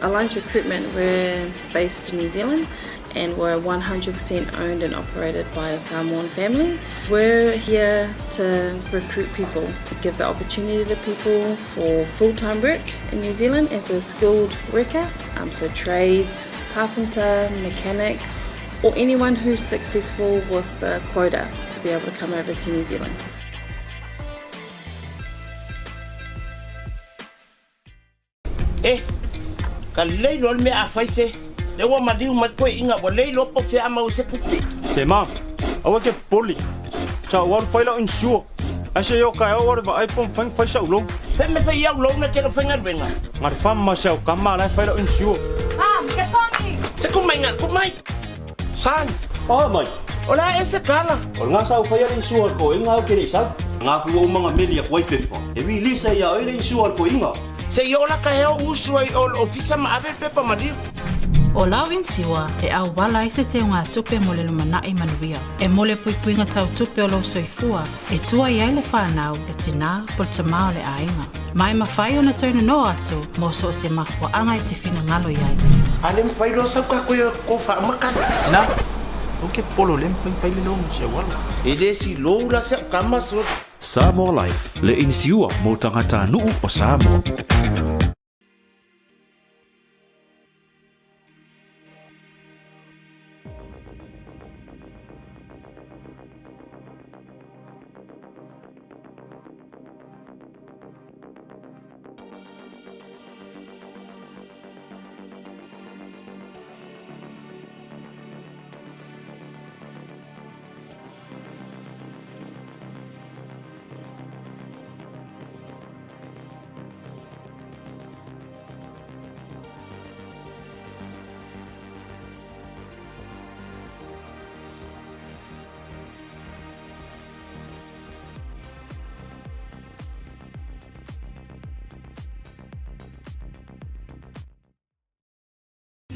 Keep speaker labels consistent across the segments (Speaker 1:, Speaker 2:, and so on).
Speaker 1: Alliance Recruitment, we're based in New Zealand and we're 100% owned and operated by a Samoan family. We're here to recruit people, give the opportunity to people for full-time work in New Zealand as a skilled worker, so trades, carpenter, mechanic, or anyone who's successful with the quota to be able to come over to New Zealand.
Speaker 2: E, ka lelei loa le mea a fai se, le ua maliu mai koe inga ua lei loa po fea a mau se kupi.
Speaker 3: Se ma, aua ke popole. Sa ou alu fai lau insure. Ae se i o kaeao ou alu e vaai po o mafai ona fai sa'u loan.
Speaker 2: Fe me fai iau loan na te lo faigaluega.
Speaker 3: Nga te fa ma se au kama la e fai lau insure.
Speaker 4: Mom, ke pongi!
Speaker 2: Se ku mai nga ku mai. Son.
Speaker 3: Oh mai.
Speaker 2: O le a e se kala.
Speaker 3: O le nga sa ou faia le insure al ko inga au ke le i sau. Nga ku ou manga meli a kuai pepa. E release ai ia oe le insure al ko inga.
Speaker 2: Se i ola ka hea o usu ai o le ofisa ma ave le pepa maliu.
Speaker 5: O lau insiua e auala ai se teugatupe mo le lumanai manuia. E mo le puipuiga tautupe o lou soifua e tuai ai le fanau, le tinā po le tamā o le aiga. Ma e mafai ona toe nonoa atu mo so o se mafuaaga e te finagalo i ai.
Speaker 2: A le mafai loa sau ka koe ko faamakala.
Speaker 3: Tina, Ou ke polo le mafai fai le logo se auala.
Speaker 2: E le si lou la se au kama so.
Speaker 6: Samoa Life, le inisiua mo tagatanuu o Samoa.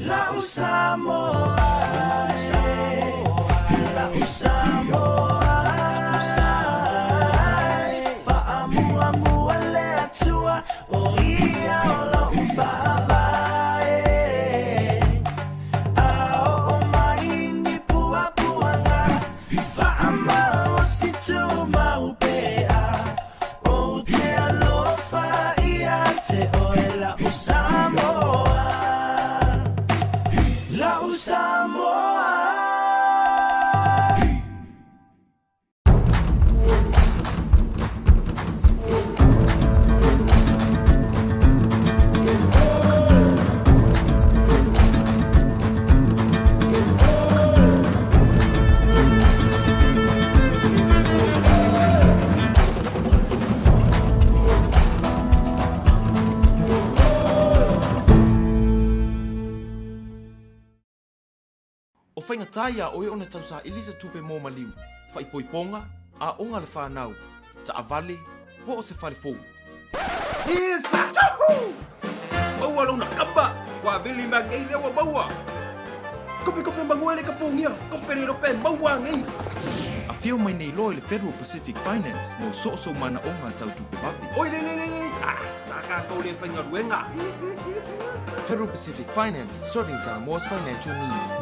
Speaker 7: Lau Samoa, lau Samoa, faamuamua le Atua, o ia o lou faavae. A oo mai ni puapuaga, faamalosi tumau pea, Ou te alofa ia te oe lau Samoa, lau Samoa.
Speaker 8: O faigata iā oe ona tausaili se tupe mō maliu, faaipoipoga, aoga a le whanau, taavale, po o se fale fou.
Speaker 9: Isa! Juhu! Maua lona kamba! Ua vili mea ngei lea ua maua! Kope kope mangua le ka pongia! Kope le rope maua ngei!
Speaker 8: Afio mai nei loa i le Federal Pacific Finance mo soosoo manaoga tau tupe vave.
Speaker 9: Oi le le le le! Ah! Sa katou le faigaluega!
Speaker 8: Federal Pacific Finance, serving Samoa's financial needs.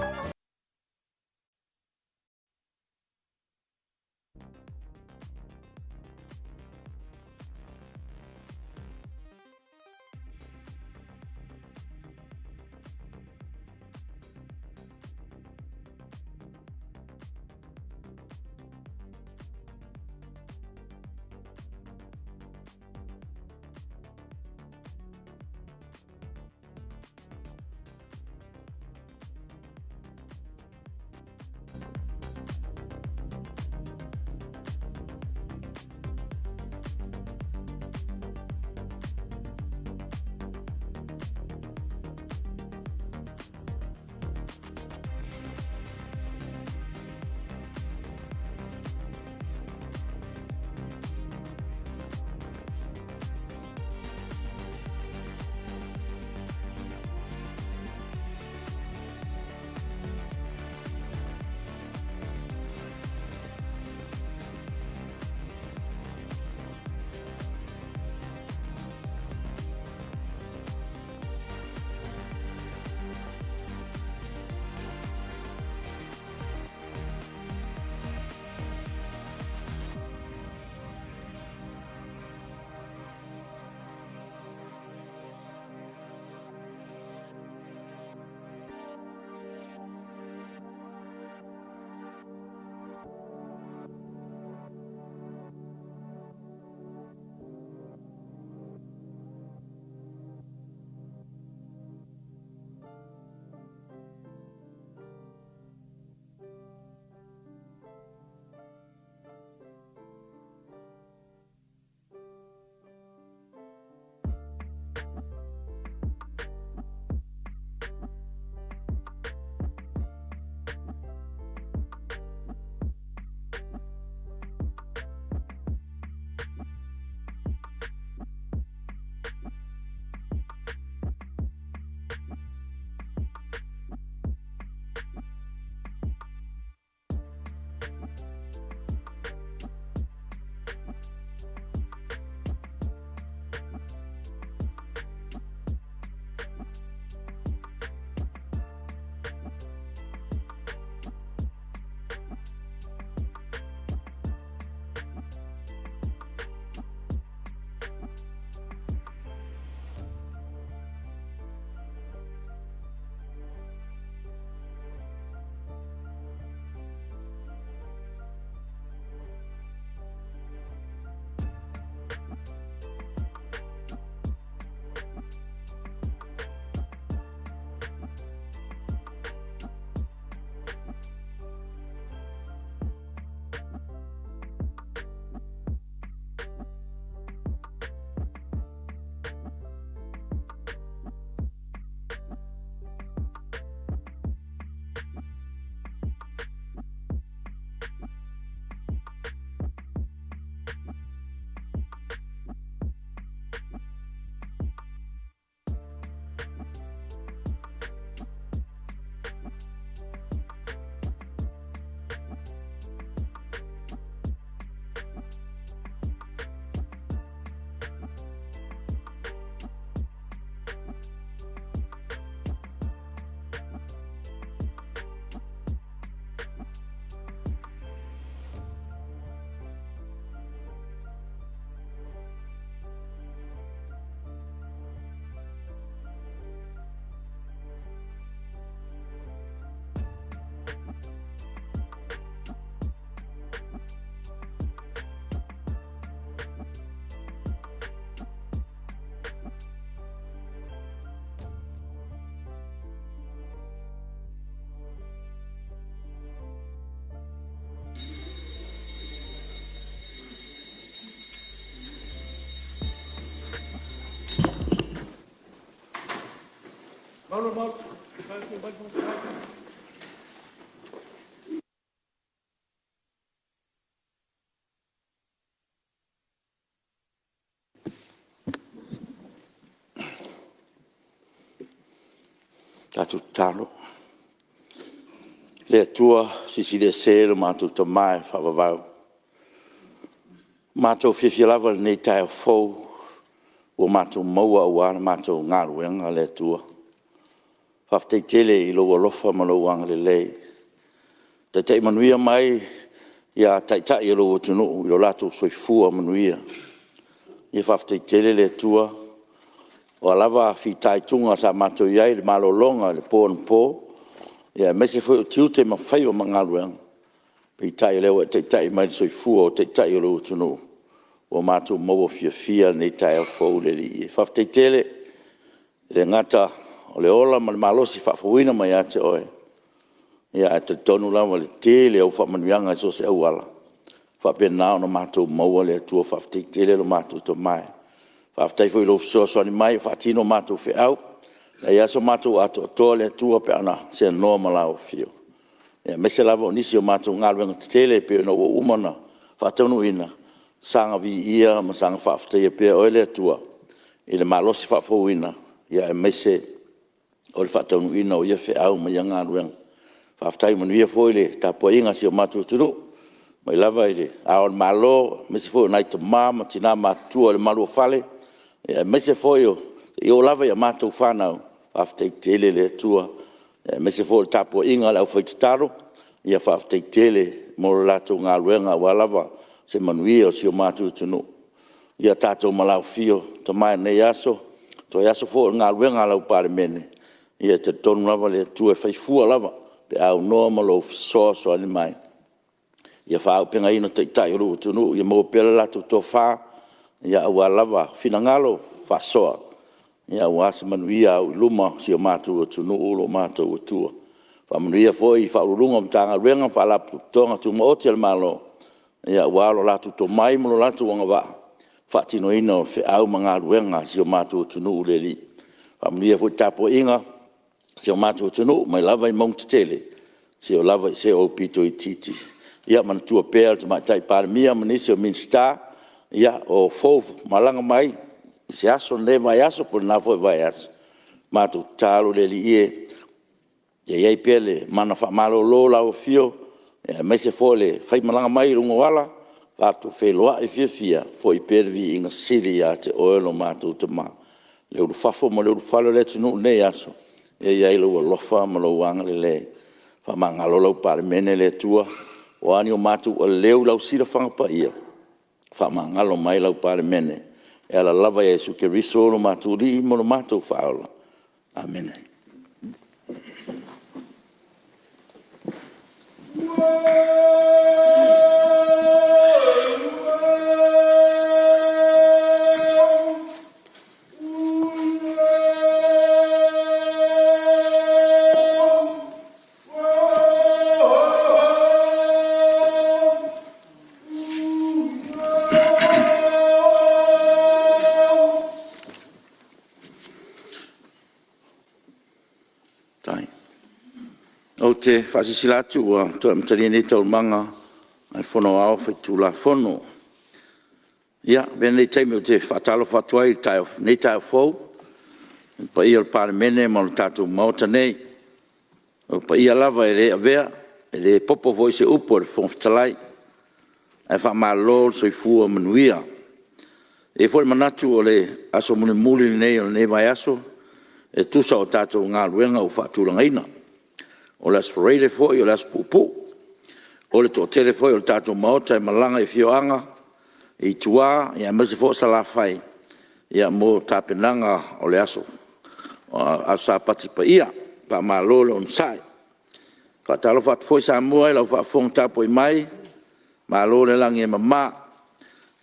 Speaker 2: Tatou tatalo. Le Atua Silisili Ese lo matou Tama e faavavau, matou te fiafia lava i lenei taeao fou ua matou maua aua le matou galuega le Atua. Faafetai tele i lou alofa ma lou agalelei. Taitai manuia mai ia Taitai o lou atunuu i lo latou soifua manuia. Ia faafetai tele le Atua, o a lava fitaituga sa matou i ai i le malologa i le po anapo, aemaise foi o tiute ma faiva ma galuega, peitai o lea ua e taitai mai i le soifua o Taitai o lou atunuu, ua matou maua fiafia lenei taeao fou le Alii e. Faafetai tele, e le gata o le ola ma le malosi faafouina mai ia te oe, ae talitonu lava i le tele o au faamanuiaga i so o se auala, ua faapena ona matou maua le Atua. Faafetai tele lo matou Tama e. Faafetai foi i lou fesoasoani mai o faatino a matou feau. E leai lava so matou atoatoa le Atua pe ana seanoa ma lau Afioga, aemaise lava o nisi o matou galuega tetele pei ona ua uma ona faataunuuina, saga viia ma saga faafetaia pea oe le Atua i le malosi faafouina, aemaise o le faataunuuina o ia feau ma ia galuega. Faafetai manuia foi le tapuaiga a si o matou atunuu, mai lava i Le Ao o le Malo, aemaise foi o nai tama ma tina matutua o le malu o fale, aemaise foi seia oo lava i a matou fanau, faafetai tele le Atua, aemaise foi o le tapuaiga a le aufaitatalo, faafetai tele mo le latou galuega aua lava se manuia o si o matou atunuu. Ia tatou malao fio Tama i lenei aso, toe aso foi o le galuega a lau Palemene, ia e talitonu lava le Atua e fai fua lava pe a aunoa ma lou fesoasoani mai. Ia faaauupegaina Taitai o lou atunuu, ia maua pea le latou tofa aua lava finagalo faasoa aua se manuia auiluma o si o matou atunuu o lo o matou Atua. Faamanuia foi i Ofisa Sili o Pulega o Matagaluega ma Faalapotopotoga Tumaoti a le Malo, aua lo latou tomai ma lo latou agavaa i le faatinoina o feau ma galuega a si o matou atunuu le Alii. Faamanuia foi i le tapuaiga a si o matou atunuu mai lava i mauga tetele seia oo lava i se aupito itiiti. Ia manatua pea le Tamaitai Palemia ma nisi o Minisita o fou malaga mai i se aso o lenei vaiaso po o lena foi vaiaso, matou tatalo le Alii e, ia i ai pea le mana faamalolo i lau afio, aemaise foi o le faimalaga mai i luga o ala, tatou feiloai fiafia, foi pea le viiga sili ia te oe lo matou Tama. Le ulufafo ma le ulufale o le atunuu i lenei aso, ia i ai lou alofa ma lou agalelei. Faamagalo lau Palemene le Atua, o a ni o matou aleu i lau silafaga paia, faamagalo mai lau Palemene e ala lava ia Iesu Keriso o lo matou Alii ma lo matou Faaola. Amene. Ou te faasilasila atu ua toe amatalia nei Taualumaga a le Fono Aoao Faitulafono. Ia, avea lenei taimi ou te faatalofa atu ai i lenei taeao fou i le paia o le Palemene ma le tatou Maota nei. O paia lava e le avea, e le popo foi i se upu a le Fofoga Fetalai, ae faamalo le soifua manuia. E i ai foi le manatu o le aso mulimuli lenei o lenei vaiaso e tusa o tatou galuega ua faatulagaina. O le aso Faraile foi o le aso puupuu. O le toatele foi o le tatou Maota e malaga i afioaga i tua aemaise foi o Salafai mo tapenaga o le aso Sapati paia. Faamalo le onosai. Faatalofa atu foi Samoa i lau faafofoga tapuai mai, malo le lagi e mama.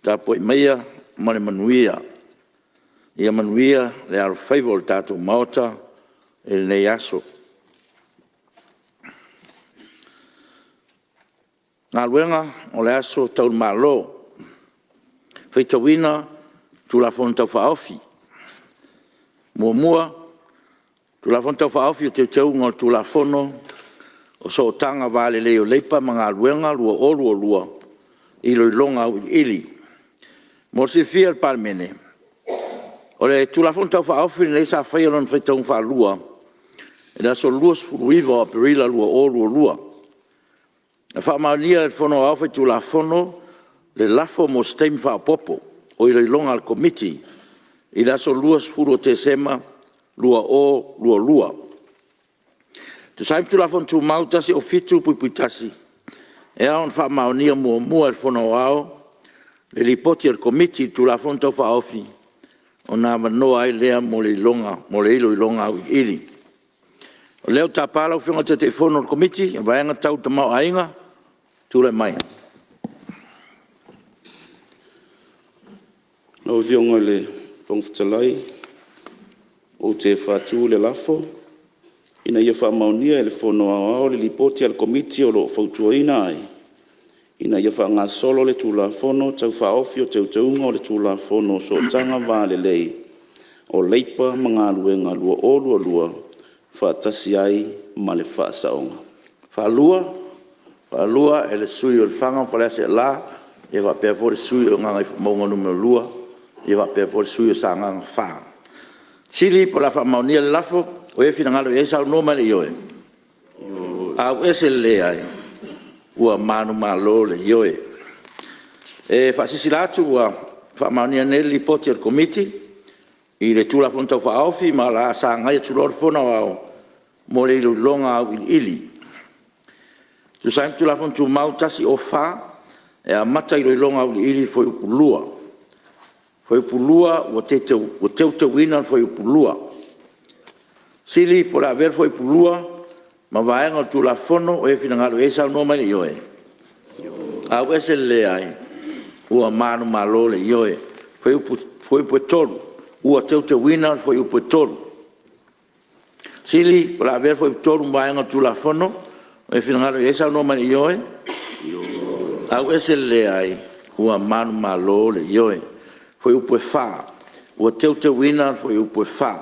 Speaker 2: Tapuai maia ma le manuia. Ia manuia le alofaiva o le tatou Maota i lenei aso. Galuega o le Aso Tau i le Malo, Faitauina Tulafono Tau Faaofi. 1. Tulafono Tau Faaofi o Teuteuga o le Tulafono o Sootaga Va Lelei o Leipa ma Galuega 2022 – Iloiloga Auiliili. Mo le silafia e le Palemene, o le Tulafono Tau Faaofi lenei sa faia lona faitauga faalua i le aso 29 o Aperila 2022. Na faamaonia e le Fono Aoao Faitulafono le lafo mo se taimi faaopoopo o iloiloga a le Komiti i le aso 20 o Tesema 2022. E tusa ai ma Tulafono Tumau 107(1), e ao ona faamaonia muamua e le Fono Aoao le Lipoti a le Komiti i le Tulafono Tau Faaofi ona avanoa ai lea mo le Iloiloga Auiliili. O lea ou te tapa lau Afioga i le Taitaifono o le Komiti o le Vaega Tau i le Tamaoaiga, tulai mai.
Speaker 4: Lau Afioga i le Fofoga Fetalai ou te faatu le lafo, Ina ia faamaonia e le Fono Aoao le Lipoti a le Komiti o lo o fautuaina ai, Ina ia faagasolo le Tulafono Tau Faaofi o Teuteuga o le Tulafono o Sootaga Va Lelei o Leipa ma Galuega 2022 faatasi ai ma le Faasaoga.
Speaker 2: Ua faatu e le sui usufono o Lefaga ma Faleaseela faapea foi le sui usufono o Gagaifomauga Nu.2 faapea foi le sui usufono o Sagaga 4. O le fesili po o le a faamaonia le lafo. O ai e finagalo i ai saunoa mai i le ioe. Ioe. Le Leai. Ua manumalo le Ioe. E faasilasila atu ua faamaonia nei le Lipoti a le Komiti i le Tulafono Tau Faaofi ma o le a sagai atu loa le Fono Aoao mo le Iloiloga Auiliili. E tusa ai ma Tulafono Tumau 104, e amata le iloiloga auiliili i le Fuaiupu 2. Fuaiupu 2 ua teuteuina le Fuaiupu 2. Fesili po o le a avea le Fuaiupu 2 ma Vaega o le Tulafono. O ai e finagalo i ai saunoa mai i le Ioe. Ioe. le Leai. Ua manumalo le Ioe. Fuaiupu 3, ua teuteuina le Fuaiupu 3. Fesili po o le a avea le Fuaiupu 3 ma Vaega o le Tulafono. O ai e finagalo i ai saunoa mai i le Ioe. Ioe. le Leai. Ua manumalo le Ioe. Fuaiupu 4, ua teuteuina le Fuaiupu 4.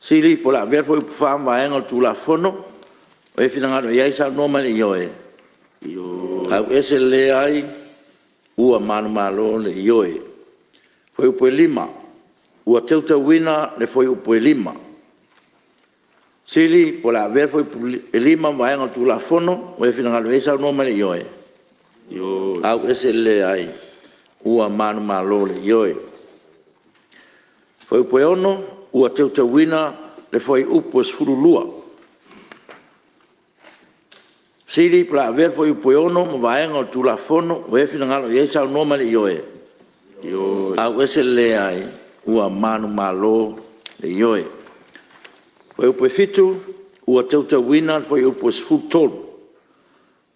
Speaker 2: Fesili po o le a avea le Fuaiupu 4 ma Vaega o le Tulafono. O ai e finagalo i ai saunoa mai i le Ioe. Ioe. le Leai. Ua manumalo le Ioe. Fuaiupu 5, ua teuteuina le Fuaiupu 5. Fesili po o le a avea le Fuaiupu 5 ma Vaega o le Tulafono. Ua e finagalo i ai saunoa mai i le Ioe. Ioe. le Leai. Ua manumalo le Ioe. Fuaiupu 6, ua teuteuina le Fuaiupu 12. Fesili po o le a avea le Fuaiupu 6 ma Vaega o le Tulafono. Ua e finagalo i ai saunoa mai i le Ioe. Ioe. le Leai. Ua manumalo le Ioe. Fuaiupu 7, ua teuteuina le Fuaiupu 13.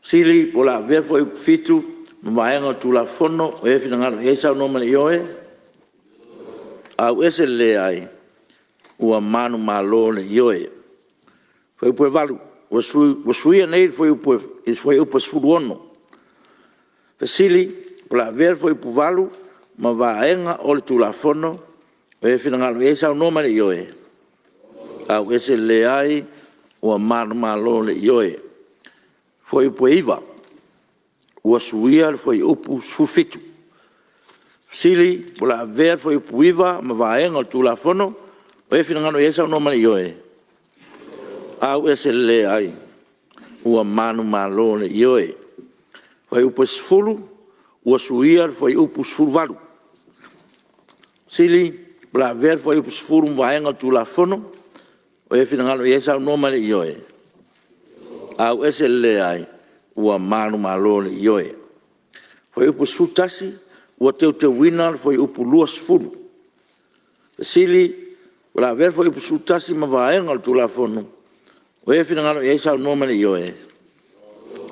Speaker 2: Fesili po o le a avea le Fuaiupu 7 ma Vaega o le Tulafono. O ai e finagalo i ai saunoa mai i le Ioe. Ioe. le Leai. Ua manumalo le Ioe. Fuaiupu 8, ua suia nei le fuaiupu i le fuaiupu e 16. Fesili po o le a avea le fuaiupu 8 ma Vaega o le Tulafono. O ai e finagalo i ai saunoa mai i le Ioe. Ioe. le Leai. Ua manumalo le Ioe. Fuaiupu 9, ua suia le fuaiupu 17. Fesili po o le a avea le fuaiupu 9 ma Vaega o le Tulafono. O ai e finagalo i ai saunoa mai i le Ioe. Ioe. le Leai. Ua manumalo le Ioe. Fuaiupu 10, ua suia le fuaiupu 18. Fesili po o le a avea le fuaiupu 10 ma Vaega o le Tulafono. O ai e finagalo i ai saunoa mai i le Ioe. Ioe. le Leai. Ua manumalo le Ioe. Fuaiupu 11, ua teuteuina le fuaiupu 20. Fesili po o le a avea le Fuaiupu 11 ma Vaega o le Tulafono. O ai e finagalo i ai saunoa mai i le ioe.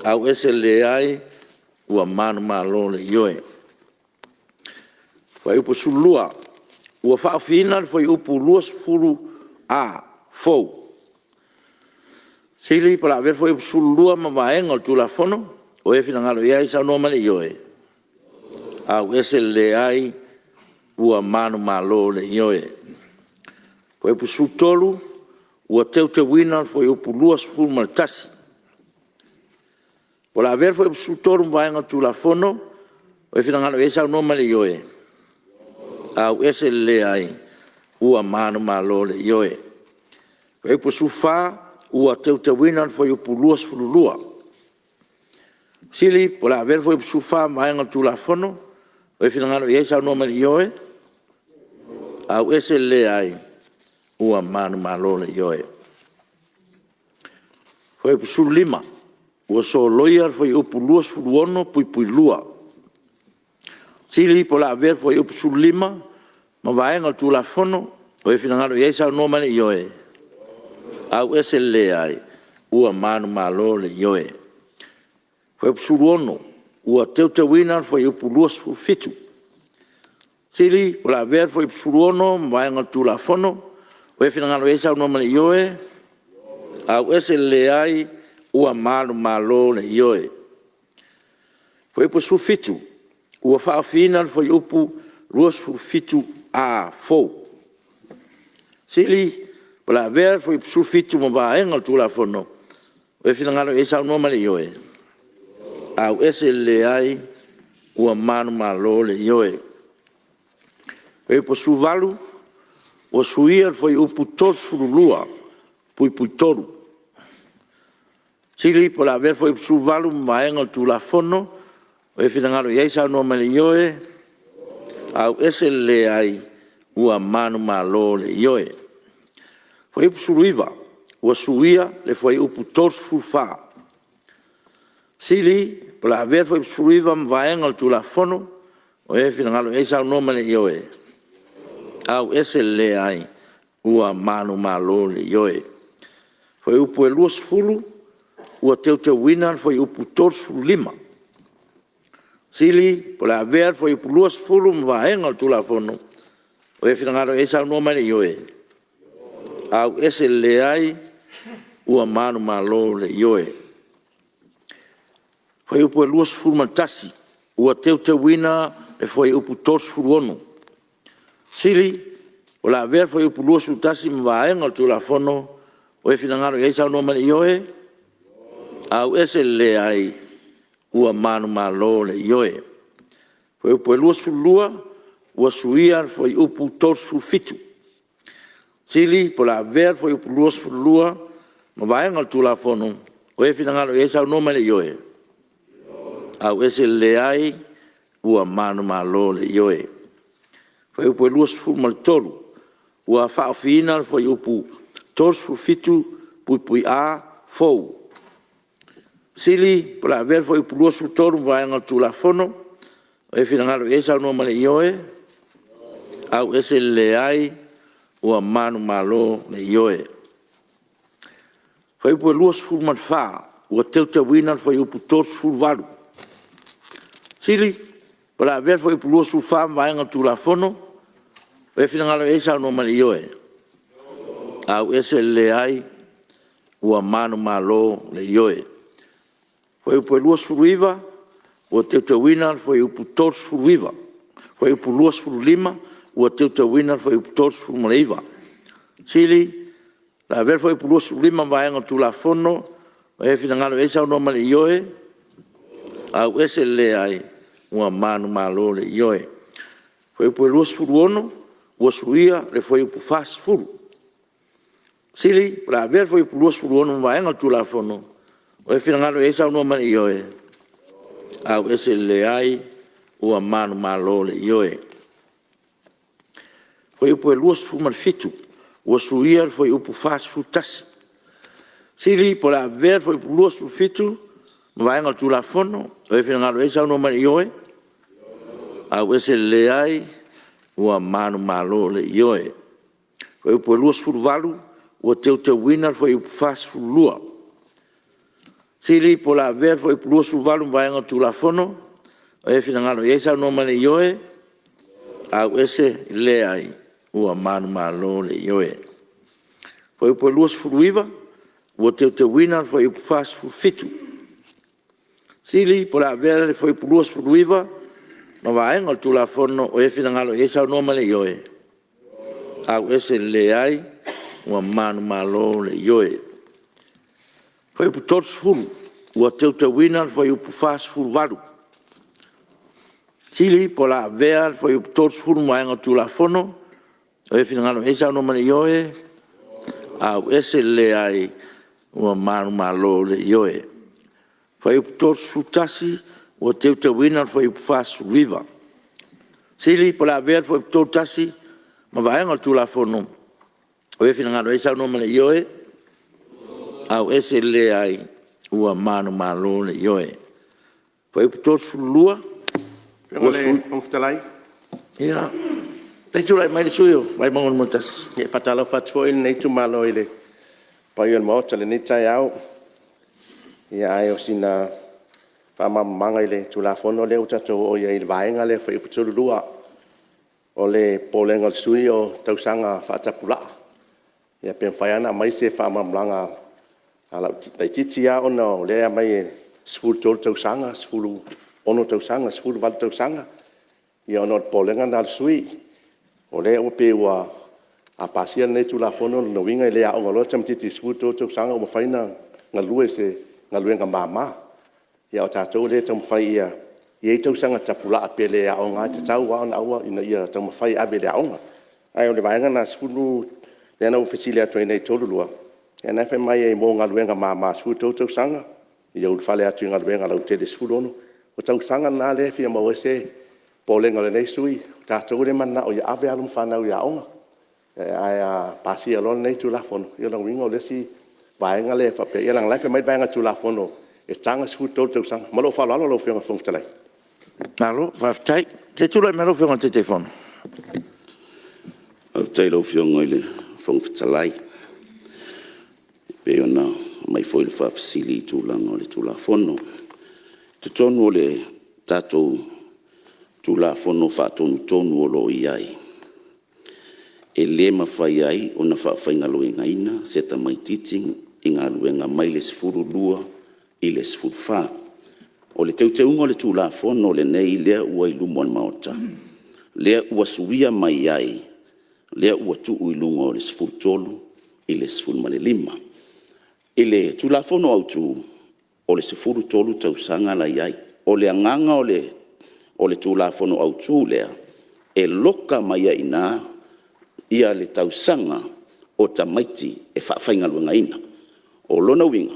Speaker 2: AUESE le LEAI Ua manumalo le Ioe. Fuaiupu 12. Ua faaofiina le fuaiupu 20A fou. Fesili po o le a avea le Fuaiupu 12 ma Vaega o le Tulafono. O ai e finagalo i ai saunoa mai i le ioe. AUESE le LEAI Ua manumalo le Ioe. Fuaiupu 13. Ua teuteuina le Fuaiupu 21. O le a avea le Fuaiupu 13 ma Vaega o le Tulafono. O ai e finagalo i ai saunoa mai i le ioe. AUESE le LEAI Ua manumalo le Ioe. Fuaiupu 14. Ua teuteuina le Fuaiupu 22. Fesili po o le a avea le Fuaiupu 14 ma Vaega o le Tulafono. O ai e finagalo i ai saunoa mai i le ioe. AUESE le LEAI Ua manumalo le Ioe. Fuaiupu 15. Ua soloia le Fuaiupu 26(2). Fesili po o le a avea le Fuaiupu 15 ma Vaega o le Tulafono. O ai e finagalo i ai saunoa mai i le ioe. AUESE le LEAI Ua manumalo le Ioe. Fuaiupu 16. Ua teuteuina le Fuaiupu 27. Fesili po o le a avea le Fuaiupu 16 ma Vaega o le Tulafono. O ai e finagalo i ai saunoa mai i le ioe. AUESE le LEAI Ua manumalo le Ioe. Fuaiupu 17. Ua faaofiina le Fuaiupu 27A fou. Fesili Po o le a avea le Fuaiupu 17 ma Vaega o le Tulafono. O ai e finagalo i ai saunoa mai i le ioe. AUESE le LEAI Ua manumalo le Ioe. Fuaiupu 18. Ua suia le Fuaiupu 32(3). Fesili po o le a avea le Fuaiupu 18 ma Vaega o le Tulafono. O ai e finagalo i ai saunoa mai i le ioe. AUESE le LEAI Ua manumalo le Ioe. Fuaiupu 19. Ua suia le Fuaiupu 34. Fesili Po o le a avea le Fuaiupu 19 ma Vaega o le Tulafono. O ai e finagalo i ai saunoa mai i le ioe. AUESE le LEAI Ua manumalo le Ioe. Fuaiupu 20. Ua teuteuina le Fuaiupu 35. Fesili Po o le a avea le Fuaiupu 20 ma Vaega o le Tulafono. O ai e finagalo i ai saunoa mai i le ioe. AUESE le LEAI Ua manumalo le Ioe. Fuaiupu 21. Ua teuteuina le Fuaiupu 36. Fesili Po o le a avea le Fuaiupu 21 ma Vaega o le Tulafono. O ai e finagalo i ai saunoa mai i le ioe. AUESE le LEAI Ua manumalo le Ioe. Fuaiupu 22. Ua suia le Fuaiupu 37. Fesili Po o le a avea le Fuaiupu 22 ma Vaega o le Tulafono. O ai e finagalo i ai saunoa mai i le ioe. AUESE le LEAI Ua manumalo le Ioe. Fuaiupu 23. Ua faaofiina le Fuaiupu 37A fou. Fesili Po o le a avea le Fuaiupu 23 ma Vaega o le Tulafono. O ai e finagalo i ai saunoa mai i le ioe. AUESE le LEAI Ua manumalo le Ioe. Fuaiupu 24. Ua teuteuina le Fuaiupu 38. Fesili Po o le a avea le Fuaiupu 24 ma Vaega o le Tulafono. O ai e finagalo i ai saunoa mai i le ioe. AUESE le LEAI Ua manumalo le Ioe. Fuaiupu 29. Ua teuteuina le Fuaiupu 39. Fuaiupu 25. Ua teuteuina le Fuaiupu 39. Fesili Po o le a avea le Fuaiupu 25 ma Vaega o le Tulafono. O ai e finagalo i ai saunoa mai i le ioe. AUESE le LEAI Ua manumalo le Ioe. Fuaiupu 26. Ua suia le Fuaiupu 40. Fesili Po o le a avea le Fuaiupu 26 ma Vaega o le Tulafono. O ai e finagalo i ai saunoa mai i le ioe. AUESE le LEAI Ua manumalo le Ioe. Fuaiupu 27. Ua suia le Fuaiupu 41. Fesili Po o le a avea le Fuaiupu 27 ma Vaega o le Tulafono. O ai e finagalo i ai saunoa mai i le ioe. AUESE le LEAI Ua manumalo le Ioe. Fuaiupu 28. Ua teuteuina le Fuaiupu 42. Fesili po o le a avea le Fuaiupu 28 ma vaega o le Tulafono. O ai e finagalo i ai saunoa mai i le ioe. AUESE le Leai. Ua manumalo le Ioe. Fuaiupu 29, ua teuteuina le Fuaiupu 47. Fesili po o le a avea le Fuaiupu 29 ma Vaega o le Tulafono. O ai e finagalo i ai saunoa mai i le ioe. AUESE le Leai. Ua manumalo le Ioe. Fuaiupu 30, ua teuteuina le Fuaiupu 48. Fesili po o le a avea le Fuaiupu 30 ma Vaega o le Tulafono. O ai e finagalo i ai saunoa mai i le Ioe. AUESE le Leai. Ua manumalo le Ioe. Fuaiupu 31, ua teuteuina le Fuaiupu 49. Fesili po o le a avea le Fuaiupu 31 ma Vaega o le Tulafono. O ai e finagalo i ai saunoa mai i le Ioe. AUESE le Leai. Ua manumalo le Ioe. Fuaiupu 32…
Speaker 9: Lau Afioga i le Fofoga Fetalai…
Speaker 2: Ia, se i tulai mai le sui usufono mo Vaimauga 1.
Speaker 9: E faatalofa atu foi lenei itumalo i le paia o le Maota i lenei taeao. Ae o sina faamalamalamaga i le Tulafono lea ua tatou oo i ai i le vaega lea o le Fuaiupu 32. O le popolega o le sui usufono o tausaga faatapulaa. Ia pe mafai lava ona aumai se faamalamalamaga laitiiti lava ona o lea e aumai e 13 tausaga, 16 tausaga, 18 tausaga. Ia ona o le popolega lena o le sui usufono. O lea e pei ua… a pasia lenei Tulafono o lona uiga e le aoga loa le tamaitiiti i le 13 tausaga ua mafai ona galue i se galuega mama. A o tatou lea e taumafai ia i ai tausaga tapulaa, pe le aoga lava, e tatau lava ona aua ina ia taumafai e ave i le aoga. Ae o le vaega lena lea na ou fesili atu ai nei 32, ia lena e fai mai ai mo galuega mama i le 13 tausaga, ia ulufale atu i galuega lautele i le 16. O tausaga na lea e fia maua ai se popolega o lenei sui usufono. O tatou lea e mananao ia ave alo ma fanau i aoga. Ae a pasia loa lenei Tulafono, ia o lona uiga o le isi vaega lea faapea… ia leaga o la e fai mai le vaega o le Tulafono e taga le 13 tausaga. Ma lou faaaloalo lau Afioga i le Fofoga Fetalai.
Speaker 2: Malo faafetai. Se i tulai mai lau Afioga i le Taitaifono.
Speaker 4: Faafetai i lau Afioga i le Fofoga Fetalai e pei ona aumai foi le faafesili i tulaga o le Tulafono. I totonu o le tatou Tulafono Faatonutonu o lo o i ai, e le mafai ai ona faafaigaluegaina se tamaitiiti i galuega mai le 12 i le 14. O le Teuteuga o le Tulafono lenei lea ua i luma o le Maota, lea ua suia mai ai, lea ua tuu i luga o le 13 i le 15. I le Tulafono Autu, o le 13 tausaga la e i ai. O le agaga o le Tulafono Autu lea, e loka mai ai i ina le tausaga o tamaiti e faafaigaluegaina. O lona uiga,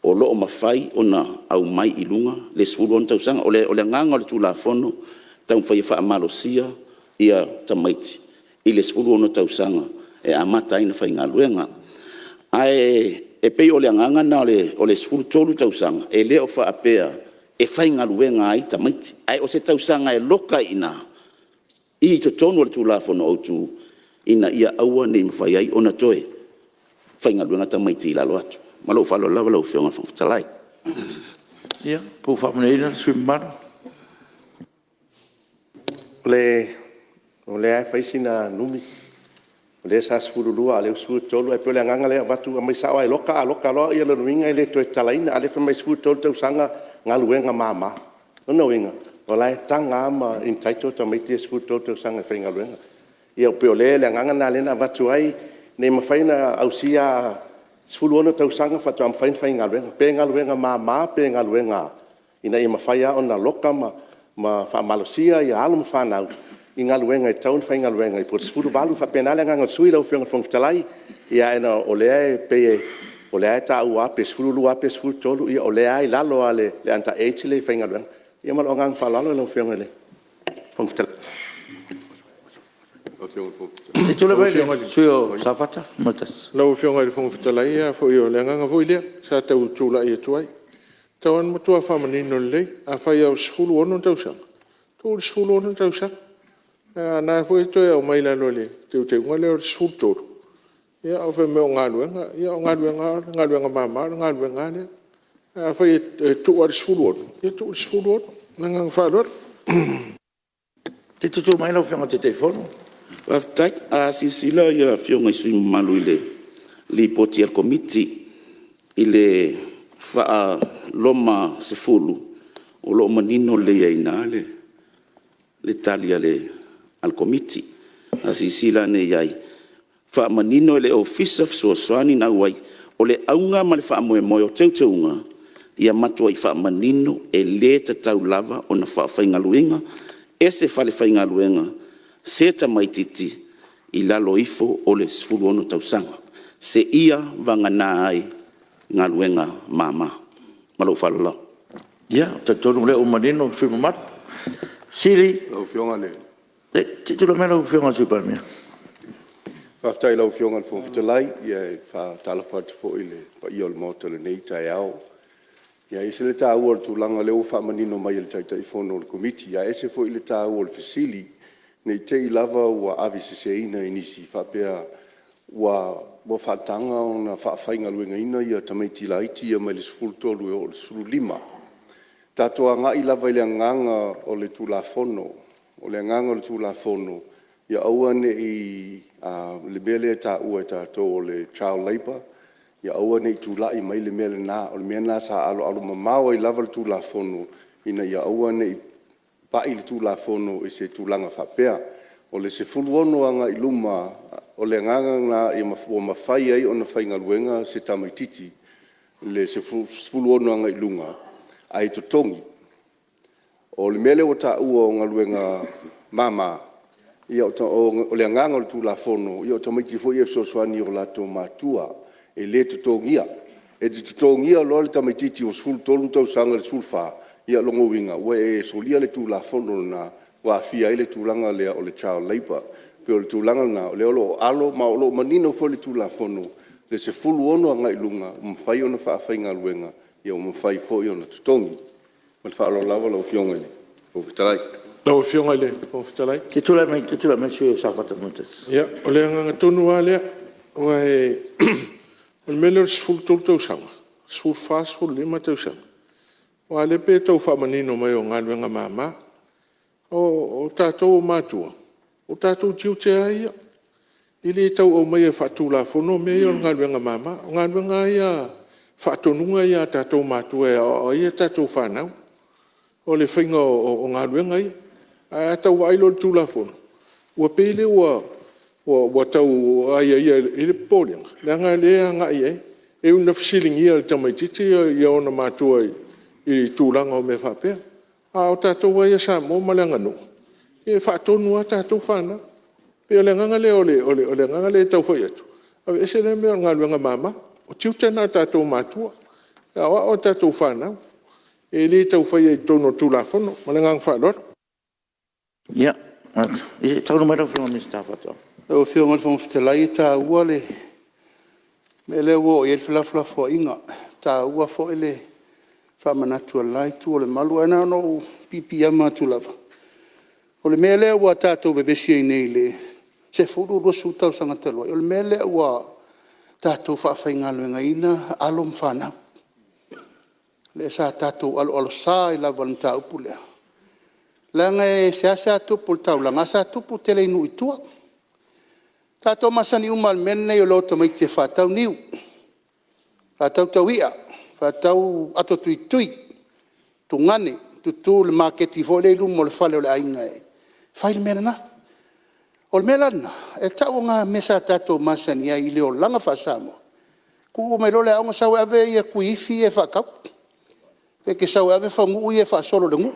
Speaker 4: o lo o mafai ona aumai i luga le 16 tausaga. O le agaga o le Tulafono, e taumafai e faamalosia tamaiti i le 16 tausaga e amata ai ona faigaluega. Ae pei o le agaga lena o le 13 tausaga, e le o faapea e faigaluega ai tamaiti, ae o se tausaga e loka ai i ina i totonu o le Tulafono Autu ina ia aua ne i mafai ai ona toe faigaluega tamaiti i lalo atu. Ma lou faaaloalo lava lau Afioga i le Fofoga Fetalai.
Speaker 2: Ia, po ua faamalieina le sui usufono mamalu?
Speaker 9: O lea lava e fai sina numi, o lea sa 12 a o lea ua 13. Ae pei o le agaga lea e avatu, aumai sao lava e loka, a loka loa o lona uiga e le toe tatalaina. A o lea e fai mai e 13 tausaga galuega mama. O lona uiga o la e taga lava ma entitle tamaiti ia 13 tausaga e faigaluega. Ia pei o le agaga lena lea na avatu ai, ina ia mafai ona ausia le 16 tausaga faatoa mafai ona faigaluega, pe galuega mama pe galuega a, ina ia mafai lava ona loka ma faamalosia alo ma fanau i galuega e tatau ona faigaluega ai, po o le 18. E faapena le agaga o le sui usufono lau Afioga i le Fofoga Fetalai. Ae ona o lea e pei o lea e taua lava pe 12 lava pe 13, ia o lea lava e i lalo lava o le under age le faigaluega. Ia ma lou agaga faaaloalo lau Afioga i le Fofoga Fetalai.
Speaker 2: Safata 1.
Speaker 10: Lau Afioga i le Fofoga Fetalai, o le agaga foi lea sa tau tulai atu ai. E tatau lava ona matua faamanino lelei, afai lava ua 16 tausaga, tuu le 16 tausaga. A o lena foi e toe aumai i lalo o le teuteuga lea o le 13, Ae fai mai o galuega, ia o galuega lava o galuega mama o le galuega lava lea. Ae afai e tuu lava i le 16, ia tuu i le 16. Ma le agaga faaaloalo.
Speaker 2: Se i tulai mai lau Afioga i le Taitaifono.
Speaker 4: Faafetai. A silasila Afioga i sui usufono mamalu i le Lipoti a le Komiti i le faa-Roma 10, o lo o manino lelei ai i ina le tali a le Komiti. A silasila ane i ai, faamanino e le Ofisa Fesoasoani ina ua i ai. O le auga ma le faamoemoe o teuteuga, ia matuai faamanino e le tatau lava ona faafaigaluega e se falefaigaluega se tamaitiiti i lalo ifo o le 16 tausaga, seia vagana ai galuega mama. Ma lou faaaloalo lava.
Speaker 2: Ia, ou te talitonu o lea ua manino le sui usufono mamalu. Se i tulai mai lau Afioga i le Sui Palemia. Faafetai i lau Afioga i le Fofoga Fetalai. E faatalofa atu foi i le paia o le Maota i lenei taeao. E ese le taua o le tulaga lea ua faamanino mai e le Taitaifono o le Komiti, ae ese foi le taua o le fesili, ne i te i lava ua aveseseina e nisi faapea ua faataga ona faafaigaluegaina tamaiti laiti ia mai le 13 e oo i le 15. Tatou agai lava i le agaga o le Tulafono. O le agaga o le Tulafono, ia aua ne i le mea lea e taua e tatou o le child labour, ia aua ne i tulai mai le mea lena. O le mea lena sa aloalomamao ai lava le Tulafono ina ia aua ne i pai le Tulafono i se tulaga faapea. O le 16 agai i luma, o le agaga lena ua mafai ai ona faigaluega se tamaitiiti i le 16 agai i luga ae totogi. O le mea lea ua taua o galuega mama, ia o le agaga o le Tulafono, o tamaiti foi ia e fesoasoani i o latou matua, e le totogia. E te totogia loa le tamaitiiti ua 13 tausaga i le 14, ia o lona uiga, ua e solia le Tulafono lena ua aafia ai le tulaga lea o le child labour. E pei o le tulaga lena o lea o lo o alo ma o lo o manino foi le Tulafono le 16 agai i luga, ua mafai ona faafaigaluega, ua mafai foi ona totogi. Ma le faaaloalo lava lau Afioga i le Fofoga Fetalai.
Speaker 10: Lau Afioga i le Fofoga Fetalai…
Speaker 2: Se i tulai mai le sui usufono mo Safata 1.
Speaker 10: Ia, o le agaga tonu lava lea, aua o le mea lea o le 13 tausaga, 14, 15 tausaga, aua o lea e pei e tau faamanino mai o galuega mama. O tatou o matua, o tatou tiute lava ia, e le tau aumaia faatulafono mea ia o galuega mama. O galuega lava ia, o faatonuga ia a tatou matua e aoao ai a tatou fanau, o le faiga o galuega ia. Ae a tau vaai loa i le Tulafono, ua pei lea ua tau aiaia. E i ai le popolega leaga o lea e agai i ai. E ui ina fesiligia e le tamaitiiti ona matua i tulaga o mea faapea, a o tatou lava ia Samoa ma le aganuu, ia e faatonu lava tatou fanau. E pei o le agaga lea e tau fai atu, aveese lea mea o galuega mama, o tiute na o tatou matua e aoao a tatou fanau, e le tau faia i totonu o le Tulafono. Ma le agaga faaaloalo.
Speaker 2: Ia, saunoa mai lau Afioga i le Minisita o Faatoaga.
Speaker 11: Lau Afioga i le Fofoga Fetalai e taua le mea lea ua oo i ai le felafolafoaiga, e taua foi le faamanatu a le la itu o le malu. Ae na ona ou piipiiama atu lava, o le mea lea ua tatou vevesi ai nei i le 10, 20 tausaga talu ai, o le mea lea ua tatou faafaigaluegaina alo ma fanau, lea sa tatou aloalosa ai lava i le mataupu lea, leaga e seasea tupu i le taulaga, ae sa tupu tele i nuu i tua. Na tatou masani uma lava i le mea lenei o le o o tamaiti e faatau niu, faatau taui'a, faatau ato tuitui, tugane, tutu i le maketi foi lea i luma o le fale o le aiga e fai le mea lena. O le mea la lena, e tau o lena mea sa tatou masani ai i le olaga faa-Samoa, tuua mai loa le aoga sau e ave tuiifi ia e faatau, pe te sau e ave faguu ia e faasolo i le nuu,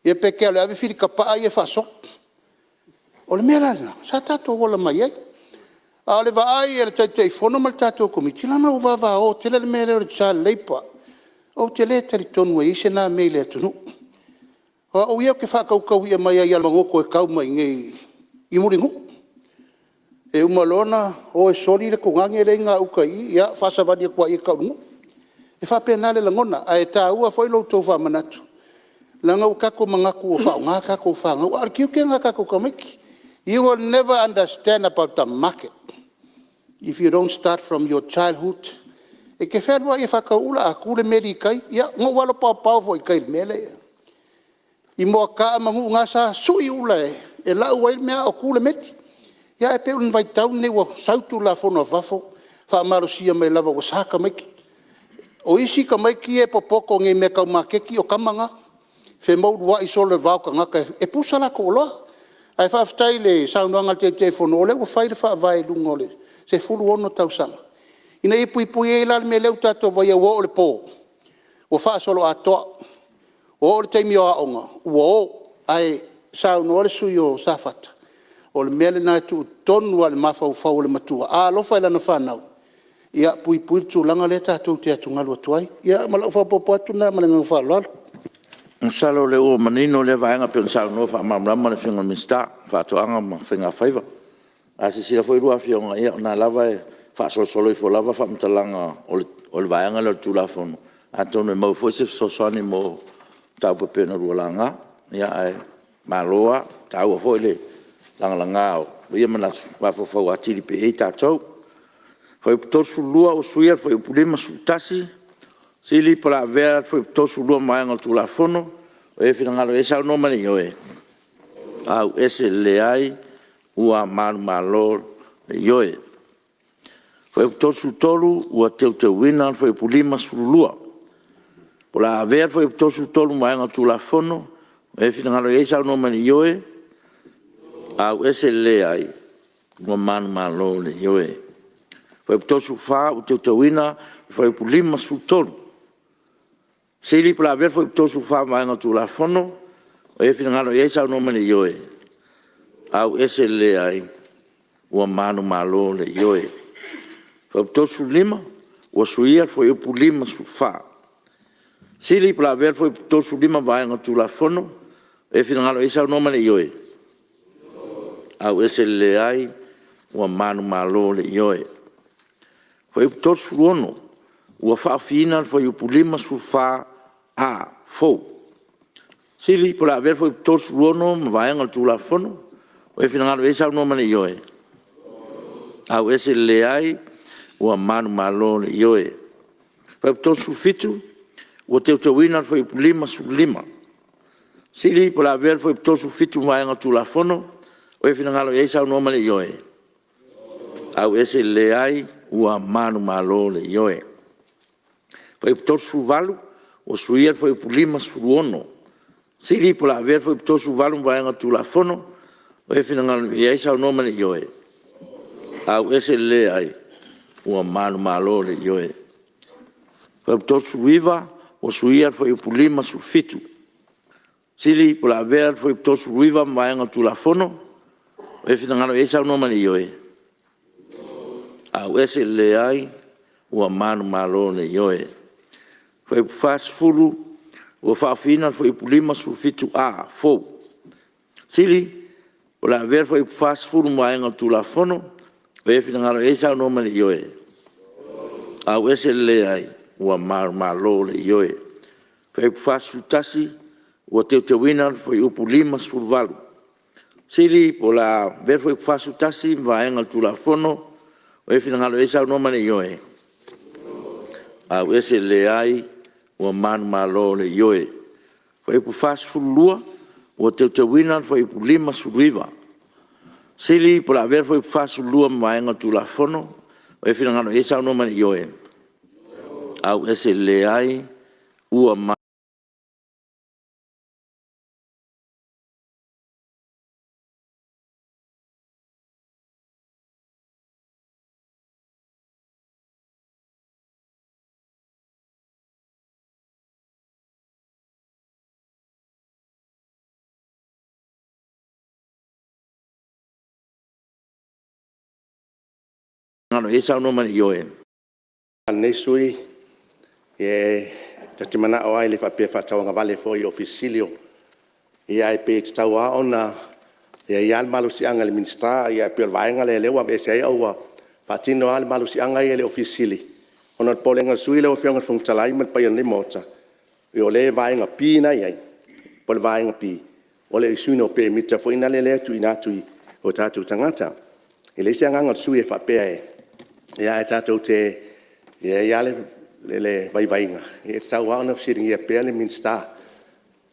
Speaker 11: ia pe te alu e ave filitapaa ia e faasolo. O le mea la lena sa tatou ola mai ai. A o le vaai a le Taitaifono ma le tatou Komiti, leaga ua vavao tele le mea lea o le child labour. Ou te le talitonu e i ai se na mea i le atunuu. O au ia ou te faatau taui'a mai lava i Alamagoto e tau mai i inei i Mulinuu. E uma loa ona o e soli le tugane lea e i gauta i i, ia faasavali atu lava i i e tau i le nuu. E faapena le lagona, ae taua foi lo outou faamanatu, leaga ua tatou manatu ua faaaoga a tatou fanau, a o le tiute lena o tatou tamaiti. You will never understand about the market. If you don't start from your childhood, e te fealuai e faatau ula, a tu le meli i tai, ia na ou alo paopao foi i tai i le mea lea i Moataa ma nuu na sa sui ula e lau ai le mea a o tu le meli. Ia ae pei o le vaitau lenei ua sau Tulafono a fafo faamalosia mai lava ua sa tamaiti. O isi tamaiti ia e popoto nei i mea tau maketi o tama na, femouluai solo i le va o tagata e push a latou oloa. Ae faafetai i le saunoaga a le Taitaifono o lea ua fai le faavae i luga o le 16 tausaga ina ia puipuia ai la le mea lea ua tatou vaai i ai ua oo i le po ua faasoloatoa. Ua oo i le taimi o aoga ua o, ae saunoa le sui usufono o Safata, o le mea lena e tuu tonu lava i le mafaufau o le matua, a alofa i lana fanau, ia puipui le tulaga lea tatou te atugalu atu ai. Ia ma lau faaopoopo atu lena ma le agaga faaaloalo. Masalo o lea ua manino lea vaega pei ona saunoa faamalamalama le Afioga i le Minisita o Faatoaga ma Faiga Faiva. A silasila foi lua Afioga, o lena lava e faasolosolo ifo lava faamatalaga o le vaega lea o le Tulafono, atonu e maua foi se fesoasoani mo mataupu e pei ona oulua laga. Ae malo lava, e taua foi le lagalaga o ia manatu e mafaufau atili pea i ai tatou. Fuaiupu 32 ua suia le fuaiupu 51. Fesili po o le a avea le fuaiupu 32 ma vaega o le Tulafono. Ua i ai le finagalo e saunoa mai le ioe. Leai. Ua manumalo le ioe. Fuaiupu 33, ua teuteuina le fuaiupu 52. O le a avea le fuaiupu 33 ma vaega o le Tulafono. O le a finagalo i ai saunoa mai i le ioe. Leai. Ua manumalo le ioe. Fuaiupu 34 ua teuteuina le fuaiupu 53. Fesili po o le a avea le fuaiupu 34 ma vaega o le Tulafono. O i ai se finagalo o i ai? Saunoa mai i le ioe. Leai. Ua manumalo le ioe. Fuaiupu 35, ua suia le fuaiupu 54. Fesili po o le a avea le fuaiupu 35 ma vaega o le Tulafono. O i ai se finagalo o i ai? Saunoa mai i le ioe. Leai. Ua manumalo le ioe. Fuaiupu 36, ua faaofiina le fuaiupu 54A fou. Fesili po o le a avea le fuaiupu 36 ma vaega o le Tulafono. O i ai se finagalo o i ai? Saunoa mai i le ioe. Leai. Ua manumalo le ioe. Fuaiupu 37, ua teuteuina le fuaiupu 55. Fesili po o le a avea le fuaiupu 37 ma vaega o le Tulafono. O i ai se finagalo o i ai? Saunoa mai i le ioe. Leai. Ua manumalo le ioe. Fuaiupu 38, ua suia le fuaiupu 56. Fesili po o le a avea le fuaiupu 38 ma vaega o le Tulafono. O i ai se finagalo o i ai? Saunoa mai i le ioe. Leai. Ua manumalo le ioe. Fuaiupu 39, ua suia le fuaiupu 57. Fesili po o le a avea le fuaiupu 39 ma vaega o le Tulafono. O i ai se finagalo o i ai? Saunoa mai i le ioe. Leai. Ua manumalo le ioe. Fuaiupu 40, ua faaofiina le fuaiupu 57A fou. Fesili po o le a avea le fuaiupu 40 ma vaega o le Tulafono. O i ai se finagalo o i ai? Saunoa mai i le ioe. Leai. Ua manumalo le ioe. Fuaiupu 41, ua teuteuina le fuaiupu 58. Fesili po o le a avea le fuaiupu 41 ma vaega o le Tulafono. O i ai se finagalo o i ai? Saunoa mai i le ioe. Leai. Ua manumalo le ioe. Fuaiupu 42, ua teuteuina le fuaiupu 59. Fesili po o le a avea le fuaiupu 42 ma vaega o le Tulafono. O i ai se finagalo o i ai? Saunoa mai i le ioe. Leai. Ua
Speaker 9: lenei sui usufono, ta te manao lava e le faapea e faatauagavale foi i Ofisa Sili o Pulega, ae pei e tatau lava ona i ai lava le malosiaga i le Minisita, ae pei o le vaega lea o lea ua aveese ai, ae ua faatino lava le malosiaga ia i le Ofisa Sili o Pulega. Ona o le popolega o le sui usufono lau Afioga i le Fofoga Fetalai ma le paia o lenei Maota, o le vaega b lena e i ai, po o le vaega (b), o le issue ina o pemita foi lea e tuuina atu i o tatou tagata. E leai se agaga o le sui usufono e faapea e Ae tatou te… e i ai lava le vaivaiga, e tatau lava ona fesiligia pea le Minisita.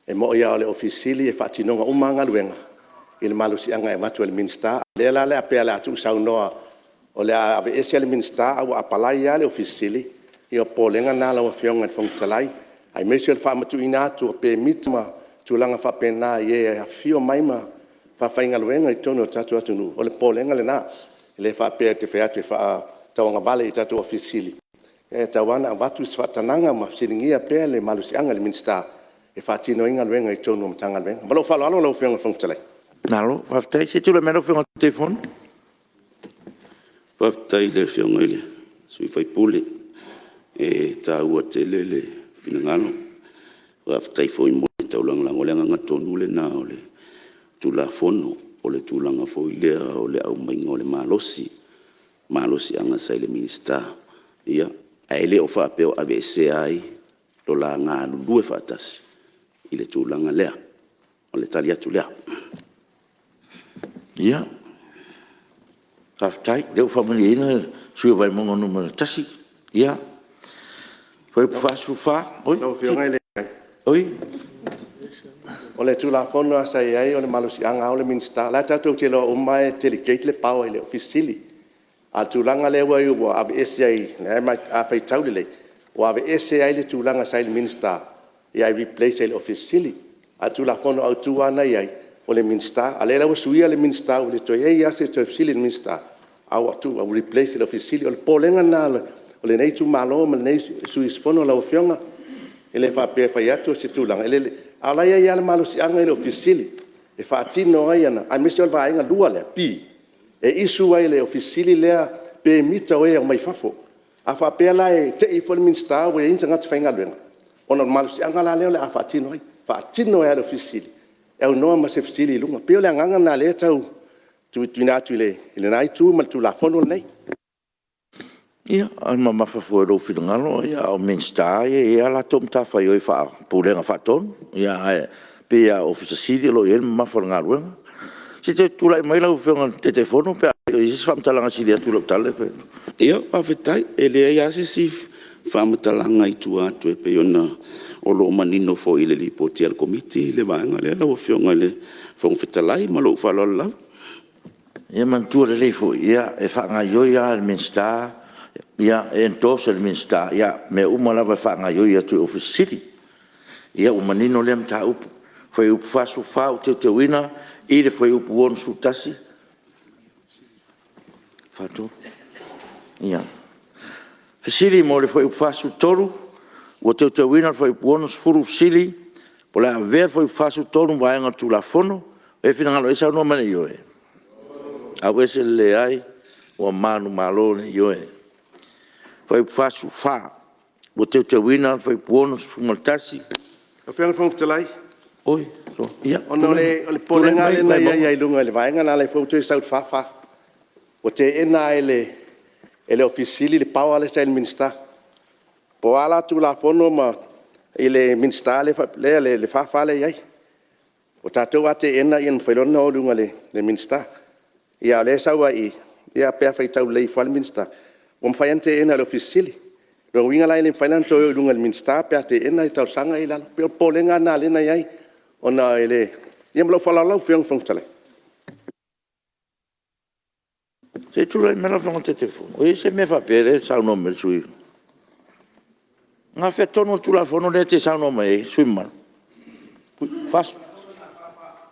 Speaker 9: E moni lava o le Ofisa Sili o Pulega e faatinoina uma lava galuega i le malosiaga e avatu e le Minisita. A o lea la e pei o le a tuusaunoa o le a aveese le Minisita ae ua apalai lava le Ofisa Sili o Pulega, ia o le popolega lena lau Afioga i le Fofoga Fetalai, aemaise o le faamatuuina atu o pemita ma tulaga faapena i e afifio mai ma faafaigaluega i totonu o le tatou atunuu, o le popolega lena. E le faapea ou te fai atu e faatauagavale i tatou Ofisa Sili, ae tatau lava ona avatu se faatagaga ma fesiligia pea le malosiaga i le Minisita e faatino ai galuega i totonu o Matagaluega. Ma lou faaaloalo lau Afioga i le Fofoga Fetalai. Malo faafetai. Se i tulai mai lau Afioga i le Taitaifono.
Speaker 4: Faafetai i le Afioga i le sui usufono, e taua tele le finagalo. Faafetai foi mo le taulagalaga. O le agaga tonu lena o le Tulafono, o le tulaga foi lea o le aumaiga o le malosi, malosiaga sa i le Minisita, ae le o faapea o aveesea ai lo la galulue faatasi i le tulaga lea. O le tali atu lea.
Speaker 2: Ia, faafetai o lea ua faamalieina le sui usufono mo Vaimauga 1. Ia, fuaiupu 44.
Speaker 9: Lau Afioga e le… O le Tulafono lava sa i ai o le malosiaga lava o le Minisita. O la e tatou te iloa uma lava e delegate le power i le Ofisa Sili o Pulega. A o le tulaga lea ua i ai ua aveese ai, a faitau lelei, ua aveese ai le tulaga sa i le Minisita ae replace e le Ofisa Sili o Pulega. A o le Tulafono Autu lava lena e i ai, o le Minisita. A o lea la ua suia le Minisita ua le toe i ai lava se toe fesili i le Minisita, a ua replace e le Ofisa Sili o Pulega. O le popolega lena o lenei itumalo ma lenei sui usufono lau Afioga. E le faapea e fai atu o se tulaga, a o la e i ai lava le malosiaga i le Ofisa Sili o Pulega e faatino ai ana… aemaise o le vaega 2 lea b, e issue ai e le Ofisa Sili lea pemita o e omai fafo. A faapea la e te i ifo le Minisita ua leai ni tagata faigaluega, ona o le malosiaga la lea o le a faatino ai, faatino ai lava e le Ofisa Sili e aunoa ma se fesili i luga. E pei o le agaga lena o lea e tau tuuina atu i lena Itu ma le Tulafono lenei.
Speaker 2: Ia, a mamafa fua i lou finagalo, a o Minisita ia e i ai lava a latou matafaioi faa-Pulega Faatonu, ae pei lava o Ofisa Sili o lo o i ai le mamafa o le galuega. Se i tulai mai lau Afioga i le Taitaifono pe a o i ai se isi faamatalaga e sili atu i lau tala lea e fai atu.
Speaker 4: Ia, faafetai. E leai lava se isi faamatalaga i tua atu e pei ona… o lo o manino foi i le Lipoti a le Komiti le vaega lea lau Afioga i le Fofoga Fetalai. Ma lou faaaloalo lava.
Speaker 2: Ia manatua lelei foi, e faagaoioi lava e le Minisita, e endorse e le Minisita mea uma lava e faagaoioi atu e le Ofisa Sili o Pulega. Ia ua manino lea mataupu. Fuaiupu 44 ua teuteuina i le fuaiupu 61. Fesili mo le Fuaiupu 43, ua teuteuina le Fuaiupu 60 fesili, po o le a avea le Fuaiupu 43 ma vaega o le Tulafono. O ai e finagalo i ai saunoa mai i le ioe. Auese le leai, ua manumalo le ioe. Fuaiupu 44, ua teuteuina le Fuaiupu 61.
Speaker 9: Lau Afioga i le Fofoga Fetalai,
Speaker 2: Oi, ia
Speaker 9: ona o le popolega lava lea na i ai i luga i le vaega lena, o lea foi ua toe sau i le 44. Ua teena lava e le Ofisa Sili o Pulega le power lea sa i le Minisita. Po o a la Tulafono i le Minisita lea le 44 lea e i ai. O tatou a teena e mafai loa ona o i luga o le Minisita. A o lea e sau lava i i, pe a faitau lelei ifo lava le Minisita, ua mafai lava ona teena e le Ofisa Sili o Pulega. O lona uiga la e le mafai ona toe o i luga i le Minisita pe a teena le talosaga ia i lalo. E pei o le popolega lena o lea na i ai, ona e le… Ia ma lou faaaloalo lau Afioga i le Fofoga Fetalai.
Speaker 2: Se i tulai mai lau Afioga i le Taitaifono, o i ai se mea faapea lea e saunoa mai ai le sui usufono? O gafea tonu o le Tulafono lea e te saunoa mai ai le sui usufono mamalu?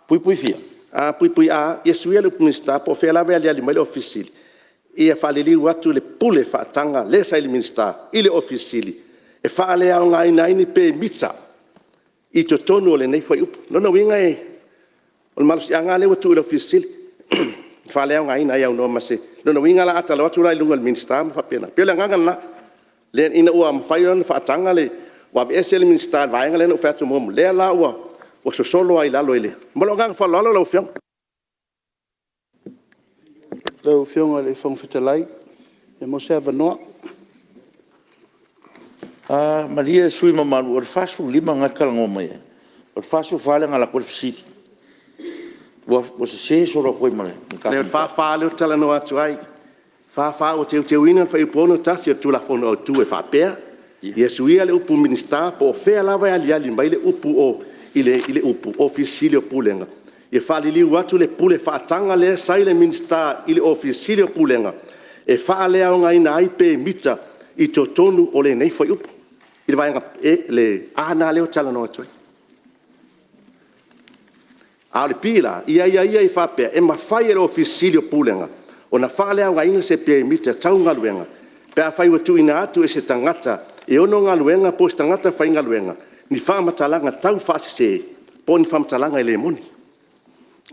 Speaker 2: 44.
Speaker 9: (a) ia suia le upu Minisita po o fea lava e aliali mai ai le Ofisa Sili o Pulega, ia faaliliu atu le pule faataga lea sa i le Minisita i le Ofisa Sili o Pulega e faaleaogaina ai ni pemita i totonu o lenei fuaiupu. O lona uiga o le malosiaga lava lea ua tuu i le Ofisa Sili o Pulega e faaleaogaina ai e aunoa ma se… O lona uiga la a ta alu atu la i luga i le Minisita ma faapena, e pei o le agaga lena, ina ua mafai ona faataga le… ua aveese le Minisita i le vaega lea na ou fai atu muamua, lea la ua sosolo ai i lalo i le… Ma lou agaga faaaloalo lau Afioga.
Speaker 11: Lau Afioga i le Fofoga Fetalai, pe maua se avanoa.
Speaker 2: Malie le sui usufono mamalu, o le 45 lena e te talanoa mai ai, o le 44 lea na alu atu ai le fesili. Ua sese solo atu ai ma le… O le 44 lea ou te talanoa atu ai,
Speaker 9: 44. Ua teuteuina le Fuaiupu 61 o le Tulafono Autu e faapea: Ia suia le upu Minisita po o fea lava e aliali mai ai le upu i le upu Ofisa Sili o Pulega, ia faaliliu atu le pule faataga lea sa i le Minisita i le Ofisa Sili o Pulega e faaleaogaina ai pemita i totonu o lenei fuaiupu. I le vaega (a) lena lea ou te talanoa atu ai. A o le (b) la, ia aiaia ai e faapea; e mafai e le Ofisa Sili o Pulega ona faaleaogaina se pemita tau galuega pe afai ua tuuina atu e se tagata e ona le galuega po o se tagata faigaluega ni faamatalaga taufaasese po o ni faamatalaga e le moni.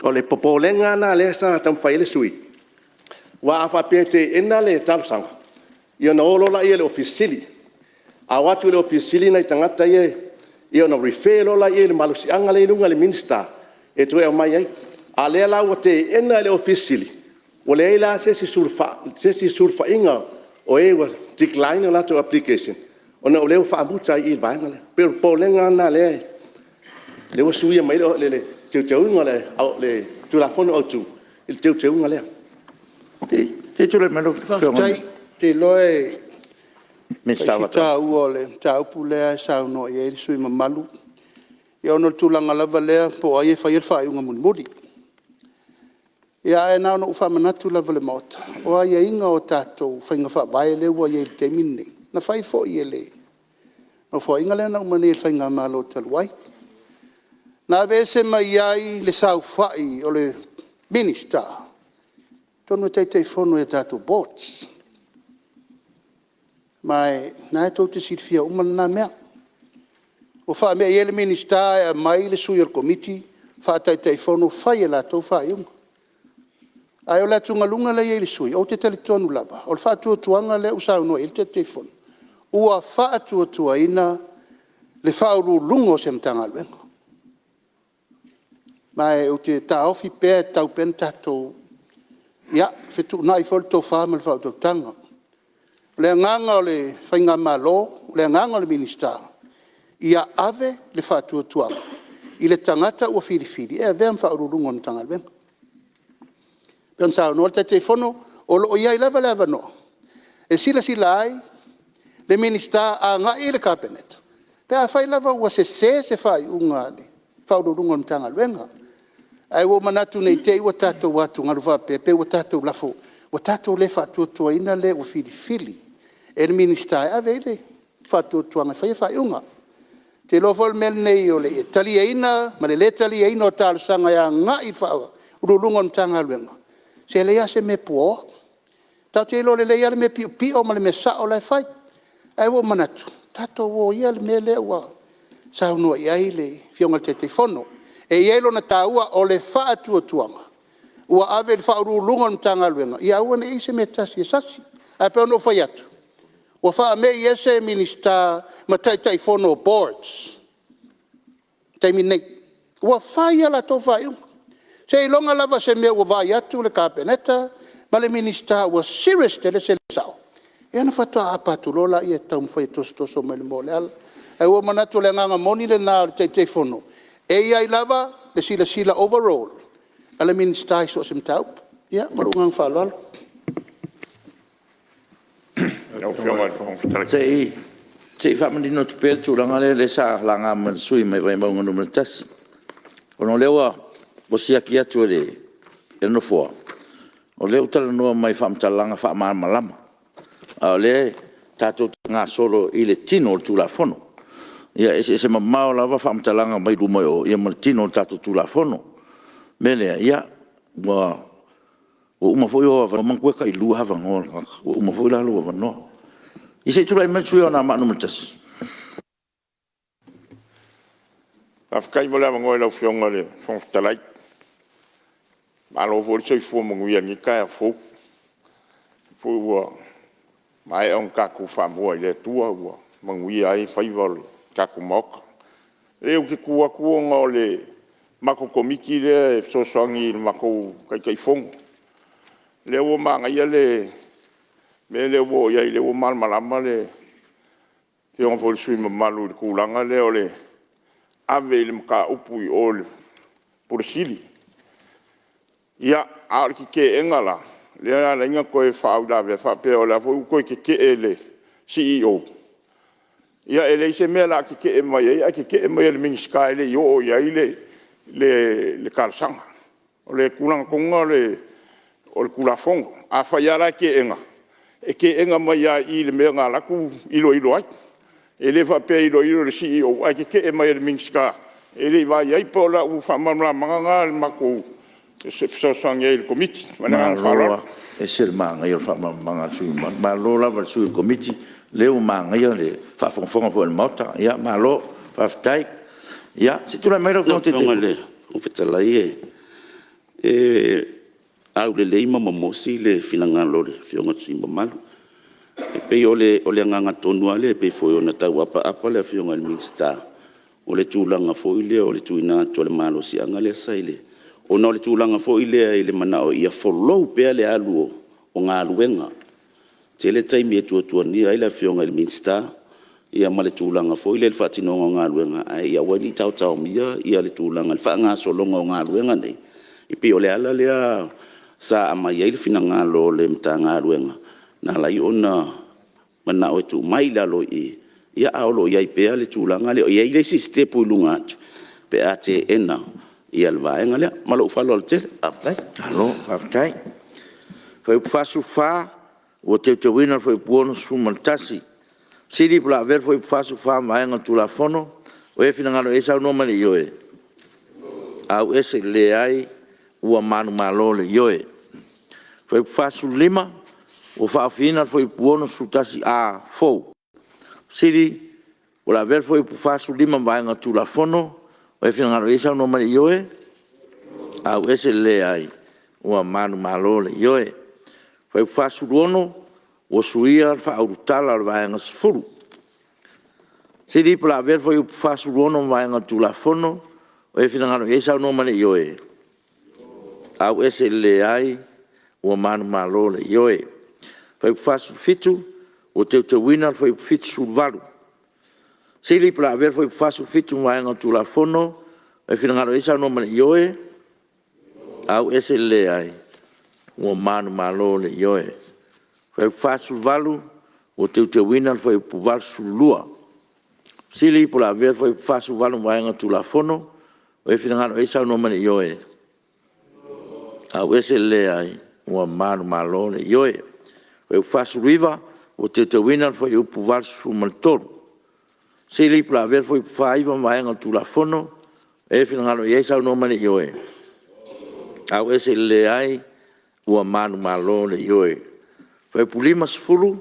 Speaker 9: O le popolega lena o lea sa taumafai i ai le sui usufono, aua a faapea e teena le talosaga, ia ona o loa lea i le Ofisa Sili o Pulega. A o atu i le Ofisa Sili nai tagata ia ona refer loa lea i le malosiaga lea e i luga i le Minisita e toe aumai ai. A o lea la ua teena e le Ofisa Sili o Pulega, ua leai la se isi sulufaiga o e ua decline a latou application ona o lea ua faamuta ai i i i le vaega lea. E pei o le popolega lena o lea ua suia mai ai le teuteuga o le Tulafono Autu i le teuteuga lea. Se i tulai mai lau Afioga i le
Speaker 11: Faafetai. Ou te iloa e fai si taua o le mataupu lea e saunoa i ai le sui usufono mamalu, ona o le tulaga lava lea po o ai e faia le faaiuga mulimuli. Ae na ona ou faamanatu lava i le Maota, o aiaiga o tatou faiga faavae lea ua i ai i le taimi lenei, na fai foi e le Nofoaiga lea na uma nei, le faigamalo talu ai. Na aveese mai ai le saofai o le Minisita i totonu o Taitaifono o tatou boards. Ma o lena tou te silafia uma lena mea. Ua faame'i ai le Minisita ae aumai le sui o le Komiti faa-Taitaifono fai e latou faaiuga. Ae o le atugaluga lea e i ai i le sui usufono, ou te talitonu lava, o le faatuatuaga lea ua saunoa i ai le Taitaifono, ua faatuatuaina le Ofisa Sili o Pulega o se Matagaluega. Ma ou te taofi pea e tatau pea ona tatou fetuunai foi le tofa ma le faautautaga. O le agaga o le faigamalo, o le agaga o le Minisita, ia ave le faatuatuaga i le tagata ua filifili e avea ma Ofisa Sili o Pulega o le Matagaluega. E pei ona saunoa le Taitaifono, o lo o i ai lava le avanoa e silasila ai le Minisita agai i le Kapeneta pe afai lava ua sese se faaiuga a le Ofisa Sili o Pulega o le Matagaluega. Ae ua ou manatu ne i te i ua tatou atugalu faapea pei ua tatou lafo, ua tatou le faatuatuaina le ua filifili e le Minisita e ave i ai le faatuatuaga e faia faaiuga. Ou te iloa foi o le mea lenei o le taliaina ma le le taliaina o talosaga e agai i Ofisa Sili o Pulega o Matagaluega, se e leai lava se mea e puaoa. Tatou te iloa lelei lava le mea piopio ma le mea sao la e fai. Ae ua ou manatu, tatou o ia i le mea lea ua saunoa i ai le Afioga i le Taitaifono. E i ai lona taua, o le faatuatuaga ua ave i le Ofisa Sili o Pulega o le Matagaluega, ia aua ne i i ai se mea e tasi e sasi. Ae pei ona ou fai atu, ua faame'i ese Minisita ma Taitaifono o boards i le taimi lenei. Ua fai lava a latou faaiuga, seiloga lava o se mea ua vaai atu le Kapeneta ma le Minisita ua serious tele se le sao, ia ona faatoa aapa atu loa lea e taumafai e tosotoso mai i le moa o le ala. Ae ua ou manatu o le agaga moni lena o le Taitaifono, e i ai lava le silasila overall a le Minisita i so o se mataupu. Ia ma lou agaga faaaloalo.
Speaker 2: Se i faamanino atu pea le tulaga lea sa laga mai e le sui usufono mo Vaimauga 1, ona o lea ua siaki atu e le Nofoa, o lea ua talanoa mai i faamatalaga faamalamalama, a o lea tatou te gasolo i le tino o le Tulafono. Ia e eseese mamao lava faamatalaga mai luma i o ma le tino o le tatou Tulafono. O le mea lea, ua uma foi ou avanoa, manatua e tailua avanoa o le tagata, ua uma foi la lou avanoa. Ia se i tulai mai le sui usufono mo Anoamaa 1.
Speaker 12: Faafetai mo le avanoa i lau Afioga i le Fofoga Fetalai. Malo foi le soifua manuia i lenei taeao fou. O lea foi ua maea ona tatou faamua i le Atua ua manuia ai faiva o le tatou Maota. Leai ou te tu atu ona o le matou Komiti lea e fesoasoani i le matou Taitaifono. O lea ua manaia le mea lea ua oo i ai o lea ua malamalama le Afioga foi i le sui usufono mamalu i le tulaga lea o le ave o le mataupu i o i le Ofisa Sili. Ia, a o le teteena la, lea na ala ai ona toe faauilavea faapea o la foi ua toe tetee i le CEO. Ia e leai se mea o le a tetee mai ai ae tetee mai e le Minisita e le i oo i ai le talosaga. O le tulaga tonu lena o le Tulafono. Afai lava la e teena, e teena mai lava i i le mea na alu atu iloilo ai. E le faapea e iloilo e le CEO ae tetee mai e le Minisita e le i vaai i ai. E pei o lau faamalamalamaga lena e fesoasoani ai i le Komiti. Ma le agaga faaaloalo.
Speaker 2: Malo lava, e ese le manaia o le faamalamalamaga a le sui usufono mamalu. Malo lava i le sui o le Komiti, o lea ua manaia le faafogafoga foi a le Maota. Malo faafetai. Ia se i tulai mai lau Afioga i le Taitaifono. Lau Afioga i le Fofoga Fetalai e aulelei ma mimosi le finagalo o le Afioga i le sui usufono mamalu. E pei o le agaga tonu lava lea pei foi ona tau apaapa le Afioga i le Minisita, o le tulaga foi lea o le tuuina atu o le malosiaga lea sa i le… Ona o le tulaga foi lea i le manao ia flow pea le alu o galuega. E tele taimi e tuatuagia ai le Afioga i le Minisita ma le tulaga foi lea i le faatinoga o galuega, ae ia aua ne i taotaomia le tulaga i le faagasologa o galuega nei. E pei o le ala lea sa aumai ai le finagalo o le Matagaluega na ala ai ona manao e tuu mai i lalo i i, ae o lo o i ai pea le tulaga lea. E i ai le isi sitepu i luga atu pe a teena le vaega lea. Ma lou faaaloalo tele. Faafetai. Malo faafetai. Fuaiupu 44, ua teuteuina le fuaiupu 61. Ua fesili po o le a avea le fuaiupu 44 ma vaega o le Tulafono. O ai e finagalo i ai saunoa mai i le ioe. Auese i le leai. Ua manumalo le ioe. Fuaiupu 45, ua faaofiina le fuaiupu 61A fou. Fesili po o le a avea le fuaiupu 45 ma vaega o le Tulafono. O ai e finagalo i ai saunoa mai i le ioe. Auese i le leai. Ua manumalo le ioe. Fuaiupu 46, ua suia le faaulutala o le Vaega 10. Fesili po o le a avea le fuaiupu 46 ma vaega o le Tulafono. O ai e finagalo i ai saunoa mai i le ioe. Auese i le leai. Ua manumalo le ioe. Fuaiupu 47, ua teuteuina le fuaiupu 78. Fesili po o le a avea le fuaiupu 47 ma vaega o le Tulafono. O ai e finagalo i ai saunoa mai i le ioe. Auese i le leai. Ua manumalo le ioe. Fuaiupu 48, ua teuteuina le fuaiupu 82. Fesili po o le a avea le fuaiupu 48 ma vaega o le Tulafono. O ai e finagalo i ai saunoa mai i le ioe. Auese i le leai. Ua manumalo le ioe. Fuaiupu 49, ua teuteuina le fuaiupu 83. Fesili po o le a avea le fuaiupu 49 ma vaega o le Tulafono. O ai e finagalo i ai saunoa mai i le ioe. Auese i le leai. Ua manumalo le ioe. Fuaiupu 50,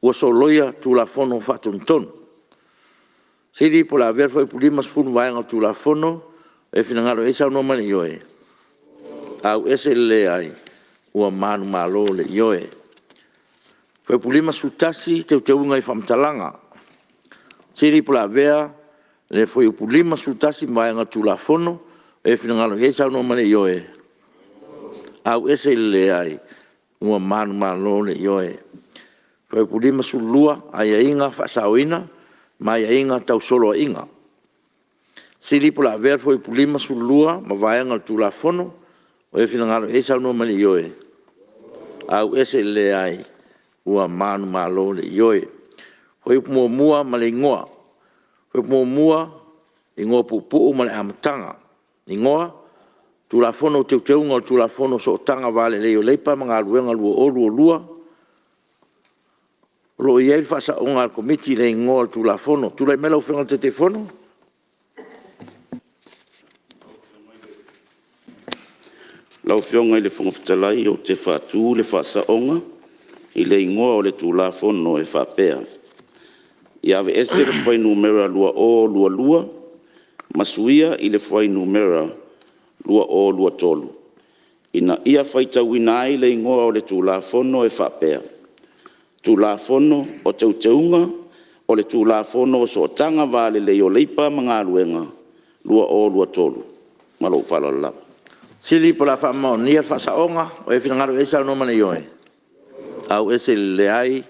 Speaker 2: ua soloia Tulafono Faatonutonu. Fesili po o le a avea le fuaiupu 50 ma vaega o le Tulafono. O ai e finagalo i ai saunoa mai i le ioe. Auese i le leai. Ua manumalo le ioe. Fuaiupu 51, Teuteuga i Faamatalaga. Fesili po o le a avea le fuaiupu 51 ma vaega o le Tulafono. O ai e finagalo i ai saunoa mai i le ioe. Auese i le leai. Ua manumalo le ioe. Fuaiupu 52, Aiaiga Faasaoina ma Aiaiga Tau Soloaiga. Fesili po o le a avea le fuaiupu 52 ma vaega o le Tulafono. O ai e finagalo i ai saunoa mai i le ioe. Auese i le leai. Ua manumalo le ioe. Fuaiupu 1 ma le Igoa. Fuaiupu 1, Igoa Puupuu ma le Amataga. Igoa: Tulafono o Teuteuga o le Tulafono o Sootaga Va Lelei o Leipa ma Galuega 2022. O lo o i ai le faasaoga a le Komiti i le Igoa o le Tulafono. Tulai mai lau Afioga i le Taitaifono.
Speaker 4: Lau Afioga i le Fofoga Fetalai ou te faatu le faasaoga i le Igoa o le Tulafono e faapea: Ia aveese le fuainumera “2022” ma suia i le fuainumera “2023” ina ia faitauina ai le Igoa o le Tulafono e faapea: Tulafono o Teuteuga o le Tulafono o Sootaga Va Lelei o Leipa ma Galuega 2023.” Ma lou faaaloalo lava. Fesili po o le a faamaonia le faasaoga. O ai e finagalo i ai saunoa mai i le ioe. Auese i le leai.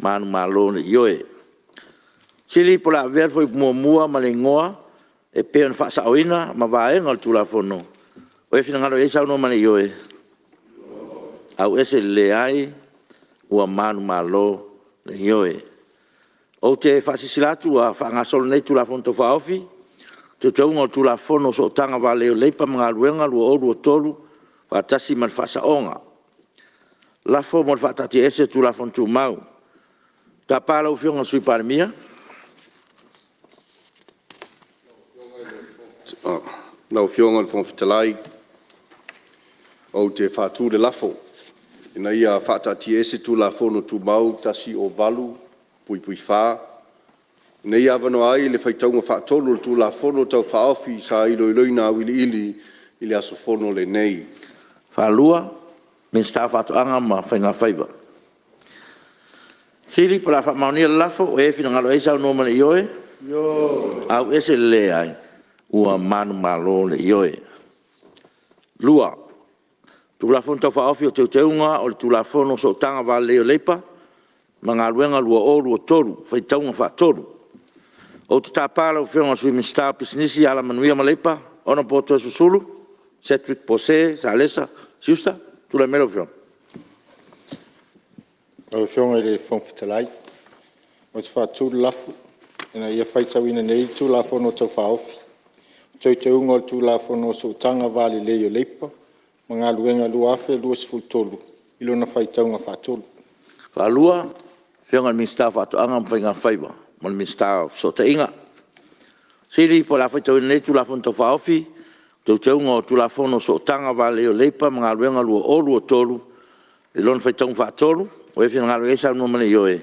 Speaker 4: Manumalo le ioe. Fesili po o le a avea le Fuaiupu 1 ma le Igoa e pei ona faasaoina ma Vaega o le Tulafono. O ai e finagalo i ai saunoa mai i le ioe.
Speaker 2: Faafetai. Ua manumalo le Ioe. Ou te faasilasila atu ua faagasolo nei Tulafono Tau Faaofi, Teuteuga o le Tulafono o Sootaga Va Lelei o Leipa ma Galuega 2023 faatasi ma le Faasaoga. Lafo mo le Faataatiaese o Tulafono Tumau. Ou te tapa lau Afioga i le Sui Palemia.
Speaker 13: Lau Afioga i le Fofoga Fetalai, ou te faatu le lafo, Ina ia faataatiaese Tulafono Tumau 108(4), ina ia avanoa ai le faitauga faatolu o le Tulafono Tau Faaofi sa iloiloina auiliili i le aso Fono lenei.
Speaker 2: Minisita o Faatoaga ma Faiga Faiva. O le a faamaonia le lafo. Ua i ai le finagalo e saunoa ma le ioe. Ioe. Ua manumalo le Ioe. 2. Tulafono Tau Faaofi o Teuteuga o le Tulafono o Sootaga Va Lelei o Leipa ma Galuega 2023, Faitauga Faatolu. Ou te tapa lau Afioga i le Sui Minisita o Pisinisi, Alamanuia ma Leipa, Hon Toeolesulusulu Cedric Pose Salesa Schuster. Tulai mai lau Afioga.
Speaker 14: Lau Afioga i le Fofoga Fetalai, ou te faatu le lafo, Ina ia faitauina nei le Tulafono Tau Faaofi o Teuteuga o le Tulafono o Sootaga Va Lelei o Leipa ma Galuega 2023 i lona faitauga faatolu.
Speaker 2: Afioga i le Minisita o Faatoaga ma Faiga Faiva ma le Minisita o Fesootaiga. O le a faitauina nei le Tulafono Tau Faaofi o Teuteuga o le Tulafono o Sootaga Va Lelei o Leipa ma Galuega 2023 i lona faitauga faatolu. Ua i ai le finagalo e saunoa ma le ioe?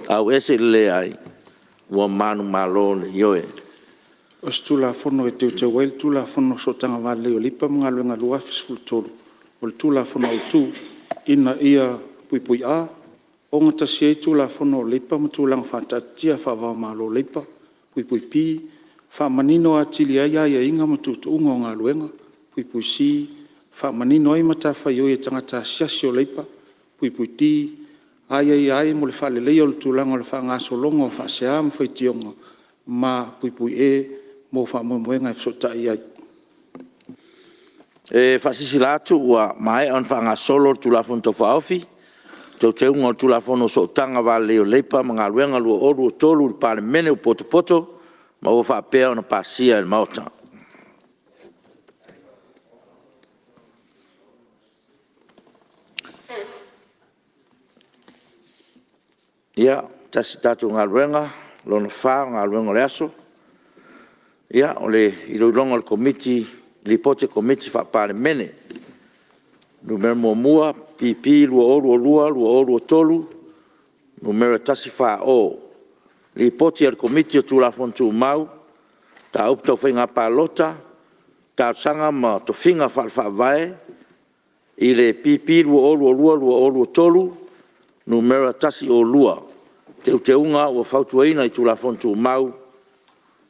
Speaker 2: Ioe. Ua manumalo le Ioe.
Speaker 11: O se Tulafono e Teuteu ai le Tulafono o Sootaga Va Lelei o Leipa ma Galuega 2013, o le Tulafono Autu, ina ia: (a). Ogatasi ai Tulafono o Leipa ma Tulaga Faataatitia faava-o-Malo o Leipa. (b). Faamanino atili ai aiaiga ma tuutuuga o galuega. (c). Faamanino ai matafaioi a tagata asiasi o leipa. (d). Aiaia ai mo le faaleleia o le tulaga o le faagasologa o faasea ma faitioga, ma (e). Mo faamoemoega e fesootai i ai.
Speaker 2: E faasilasila atu ua maea ona faagasolo le Tulafono Tau Faaofi o Teuteuga o le Tulafono o Sootaga Va Lelei o Leipa ma Galuega 2023 i le Palemene ua potopoto ma ua faapea ona pasia e le Maota. Ia, tasi le tatou galuega lona 4 o galuega o le aso. Ia, o le iloiloga o le Komiti, Lipoti a Komiti Faa-Palemene. Nu.1, P.P. 2022/2023 Nu.140, Lipoti a le Komiti o Tulafono Tumau, Mataupu Tau Faiga Palota, Talosaga ma Tofiga Faale-Faavae i le P.P. 2022/2023 Nu.102, Teuteuga ua fautuaina i Tulafono Tumau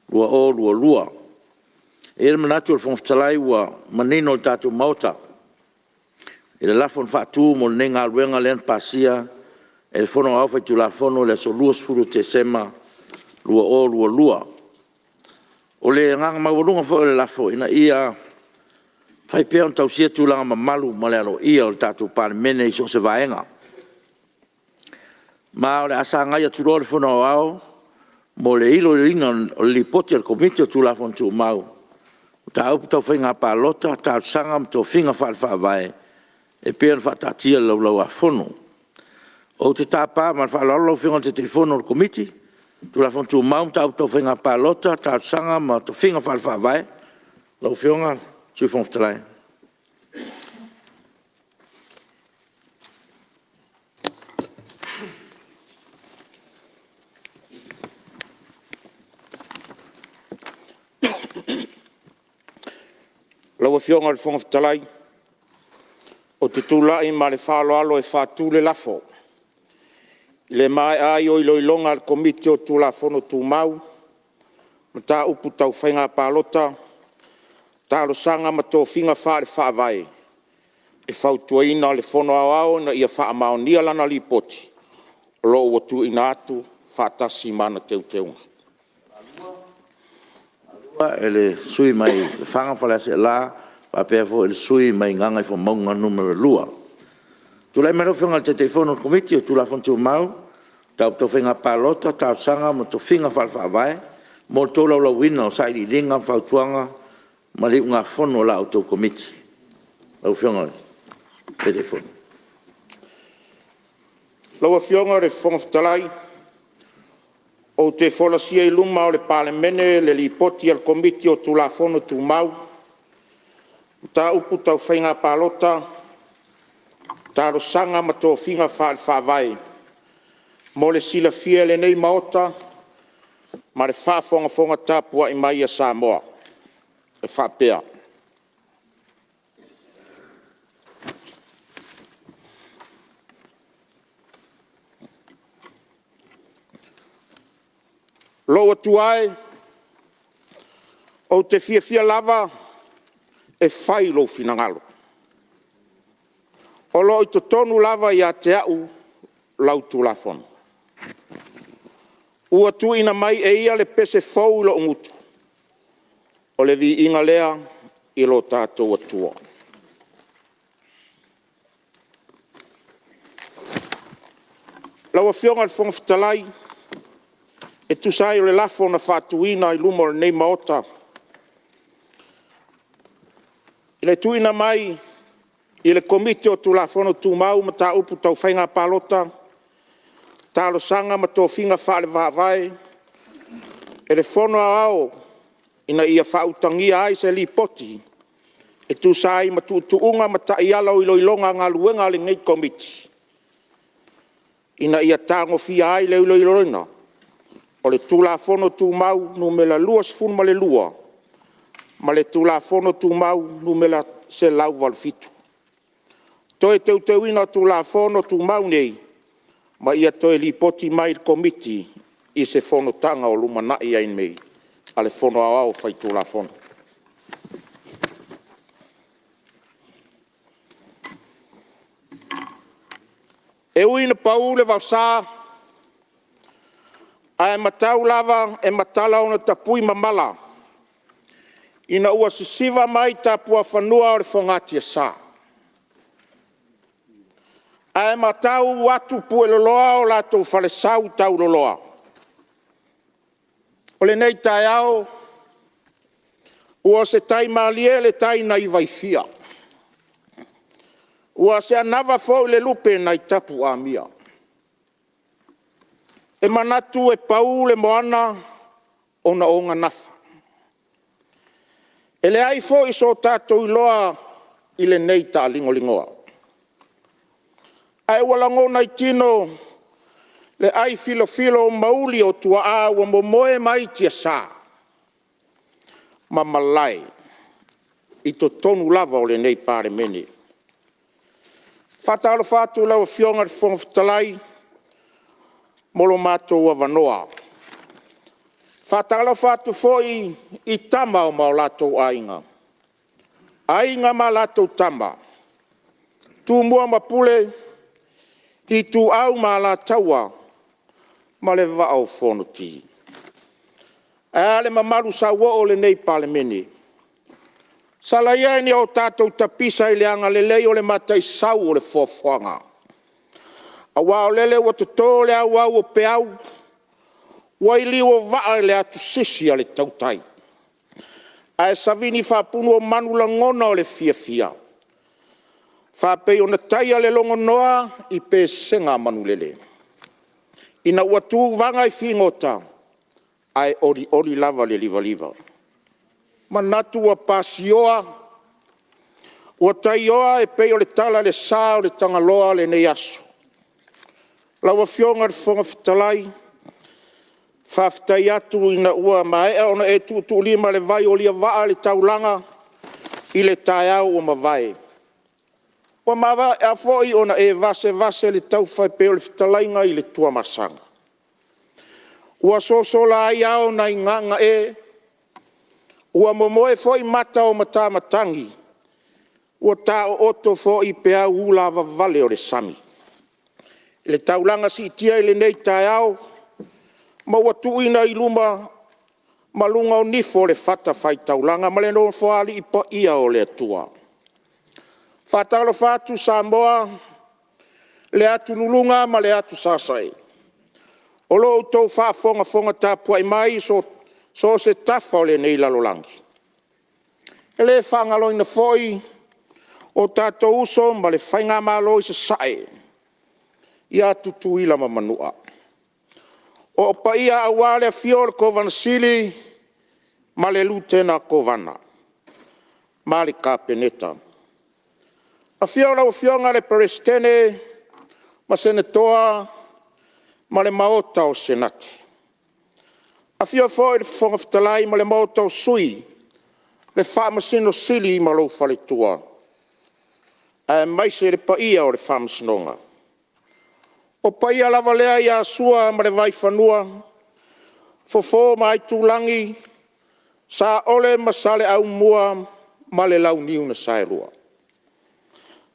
Speaker 2: 2022. E i ai le manatu o le Fofoga Fetalai ua manino le tatou Maota i le lafo na faatu mo lenei galuega lea na pasia e le Fono Aoao Faitulafono i le aso 20 Tesema 2022. O le agaga maualuga foi o le lafo, ina ia mafai pea ona tausia tulaga mamalu ma le aloaia o le tatou Palemene i so o se vaega. Ma o le a sagai atu loa le Fono Aoao mo le iloiloina o le Lipoti a le Komiti o Tulafono Tumau, Mataupu Tau Faiga Palota, Talosaga ma Tofiga Faale-Faavae e pei ona faataatia i le Laulau-a-Fono. Ou te tapa ma le faaaloalo lau Afioga i le Taitaifono o le Komiti o Tulafono Tumau, Mataupu Tau Faiga Palota, Talosaga ma Tofiga Faale-Faavae, lau Afioga i le Sui Fofoga Fetalai.
Speaker 12: Lau Afioga i le Fofoga Fetalai, ou te tulai ma le faaaloalo e faatu le lafo, I le maea ai o Iloiloga a le Komiti o Tulafono Tumau, Mataupu Tau Faiga Palota, Talosaga ma Tofiga Faale-Faavae, e fautuaina le Fono Aoao, Ina ia faamaonia lana Lipoti o lo o ua tuuina atu faatasi ma ana Teuteuga.
Speaker 2: E le sui usufono mai Lefaga ma Faleaseela faapea foi le sui usufono mai Gagaifomauga Nu. Tulai mai lau Afioga i le Taitaifono o le Komiti o Tulafono Tumau, Mataupu Tau Faiga Palota, Talosaga ma Tofiga Faale-Faavae mo le tolaulauina o Sailiiliga ma Fautuaga ma le Iugafono a la outou Komiti. Lau Afioga i le Taitaifono.
Speaker 12: Lau Afioga i le Fofoga Fetalai, ou te folasia i luma o le Palemene le Lipoti a le Komiti o Tulafono Tumau, Mataupu Tau Faiga Palota, Talosaga ma Tofiga Faale-Faavae mo le silafia e lenei Maota ma le faafogafoga tapuai mai a Samoa e faapea: Lou atua e, ou te fiafia lava e fai lou finagalo. O lo o i totonu lava ia te au lau Tulafono. Ua tuuina mai e Ia le pese fou i lou gutu. O le viiga lea i lo tatou Atua. Lau Afioga i le Fofoga Fetalai, e tusa ai o le lafo na faatuina i luma o lenei Maota i le tuuina mai i le Komiti o Tulafono Tumau, Mataupu Tau Faiga Palota, Talosaga ma Tofiga Faale-Faavae e le Fono Aoao ina ia faautagia ai se Lipoti e tusa ai ma Tuutuuga ma Taiala o Iloiloga Galuega a lenei Komiti, ina ia tagofia ai le iloiloina o le Tulafono Tumau Nu.22 ma le Tulafono Tumau Nu.187. Toe Teuteuina o Tulafono Tumau nei, ma ia toe lipoti mai i le Komiti i se Fonotaga o lumanai ai nei a le Fono Aoao Faitulafono. E ui ina pau le vaosa, ae matau lava e matala ona tapui mamala ina ua sisiva mai tapuafanua o le fogatiasa. Ae matau atu pueloloa o latou falesau tauloloa. O lenei taeao, ua se tai malie le tai nai Vaifia, ua se anava foi le lupe nai Tapuamia. E manatu e pau le moana ona o ona nafa. E leai foi so tatou iloa i lenei taaligoligoa. Ae ua lagona i tino le aifilofilo o mauli o tuaa ua momoe mai tiasa ma malae i totonu lava o lenei Palemene. E faatalofa atu i lau Afioga i le Fofoga Fetalai mo lo matou avanoa. E faatalofa atu foi i Tama ma o latou Aiga, Aiga ma latou Tama, Tumua ma Pule, Ituau ma Alataua, ma le Vaa o Fonoti. Ae a le mamalu sauoo o lenei Palemene? Sala ia ina o tatou tapisa i le agalelei o le Mataisau o le Foafoaga, aua o lele ua toto le auau o peau, ua i liu o vaa le atusisi a le tautai, ae savini faapuna o manu lagona o le fiafia, faapei ona taia le logonoa i pesega a manulele, ina ua tu vaga i figota ae olioli lava le livaliva. Manatu ua pasioa ua taioa e pei o le tala i le sa o le Tagaloa lenei aso. Lau Afioga i le Fofoga Fetalai, faafetai atu ina ua maea ona e tuutuulima le vai o Aliivaa i le taulaga i le taeao ua mavae. Ua maea foi ona e vasevase le taufa e pei o le fetalaiga i le Tuamasaga. Ua sosola ai ao nai gagae, ua momoe foi mata o matamatagi, ua taooto foi peau ulavavale o le sami i le taulaga siitia i lenei taeao ma ua tuuina i luma ma luga o nifo o le fatafaitaulaga ma le Nofoalii paia o le Atua. E faatalofa atu Samoa. Le atu Luluga ma le atu Sasae. O lo o outou faafogafoga tapuai mai i so o se tafa o lenei lalolagi. E le faagaloina foi o tatou uso ma le Faigamalo i Sasae, ia Tutuila ma Manua. O paia aua le afio o le Kovana Sili ma le Lutena Kovana ma le Kapeneta. Afio lau Afioga i le Peresetene ma Senatoa ma le Maota o Senate. Afio foi le Fofoga Fetalai ma le Maota o Sui, le Faamasino Sili ma lou faletua, aemaise le paia o le Faamasinoga. O paia lava lea ia Sua ma le Vaifanua, Fofo ma Aitulagi, Saole ma Saleaaumua ma le Launiu na Saelua.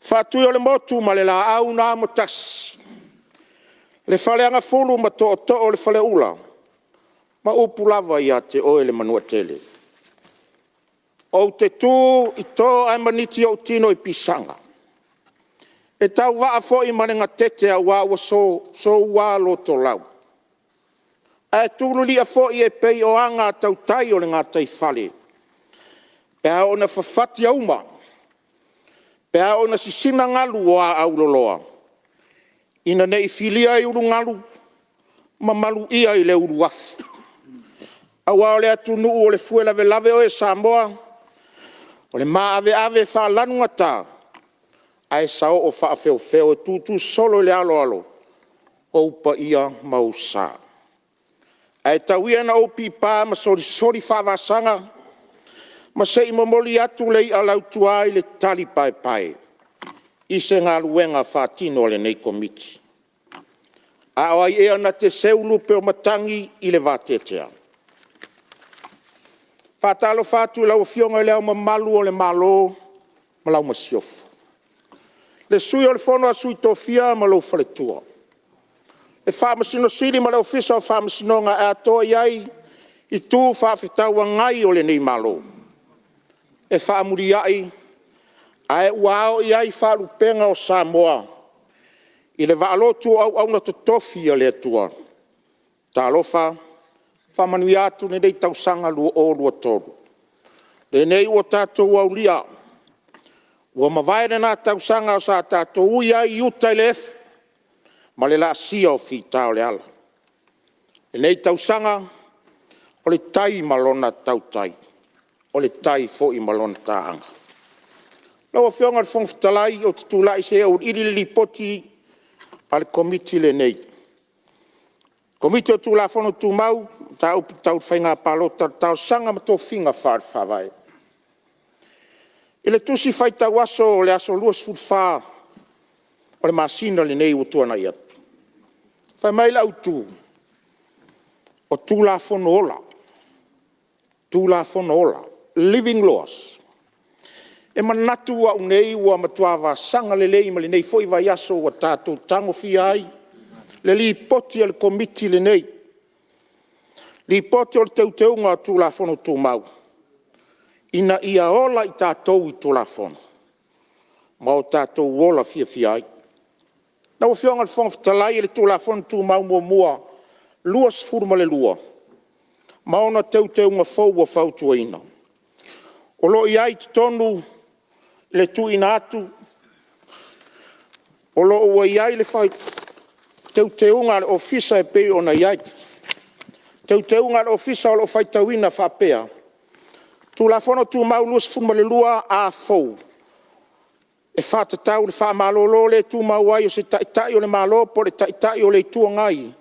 Speaker 12: Faatuiolemotu ma le Laau na Amotasi, le Faleagafulu ma Tootoo o le Faleula, ma upu lava ia te oe le Manuatele. Ou te tu i to ae maniti ou tino i pisaga, e tauvaa foi ma le gatete aua ua soua lotolau, ae tu lilia foi e pei o aga a tautai o le gataifale pe a oo ina fafati auma, pe a oo ina sisina galu o aau loloa, ina ne i filia i ulugalu ma maluia i le uluafu. Aua o le atunuu o le fuelavelave oe Samoa, o le maaveave faalanugata ae sao faafeofeo e tutu solo i le aloalo ou paia ma ou sa. Ae tau ia ina ou piipa ma solisoli faavasaga ma se i momoli atu le i'a lautua i le talipaepae i se galuega faatino a lenei Komiti. A o ai ea na te seu lupe o matagi i le vateatea? E faatalofa atu i lau Afioga i Le Ao Mamalu o le Malo ma lau Masiofo, le Sui o le Fono a Sui Tofia ma lou faletua, le Faamasino Sili ma le Ofisa o Faamasinoga e atoa i ai Itu Faafetauagai o lenei Malo. E faamuliai ae ua ao i ai faalupega o Samoa i le vaa lotu o auauna totofi a le Atua, talofa, faamanuia atu lenei tausaga 2023, lenei ua tatou aulia. Ua mavae lena tausaga sa tatou ui ai i uta i le efu ma le laasia o fita o le ala. Lenei tausaga, o le tai ma lona tautai, o le tai foi ma lona taaga. Lau Afioga i le Fofoga Fetalai, ou te tulai se i auiliili le Lipoti a le Komiti lenei, Komiti o Tulafono Tumau, Mataupu Tau Faiga Palota, Talosaga ma Tofiga Faale-Faavae. I le Tusi Faitau Aso o le aso 24 o le masina lenei ua tuanai atu, fai mai le autu, o Tulafono ola, Tulafono ola, Living Laws. E manatu au nei ua matua vasaga lelei ma lenei foi vaiaso ua tatou tagofia ai le Lipoti a le Komiti lenei, Lipoti o le Teuteuga o Tulafono Tumau, ina ia ola i tatou i Tulafono ma o tatou ola fiafia ai. Lau Afioga i le Fofoga Fetalai i le Tulafono Tumau muamua 22 ma ona teuteuga fou ua fautuaina, o lo o i ai i totonu le tuuina atu, o lo o ua i ai le Teuteuga a le Ofisa e pei ona i ai. Teuteuga a le Ofisa o lo o faitauina faapea; Tulafono Tumau 22 A fou, e faatatau i le faamalolo le tumau ai o se Taitai o le Malo po o le Taitai o le Itu Agai,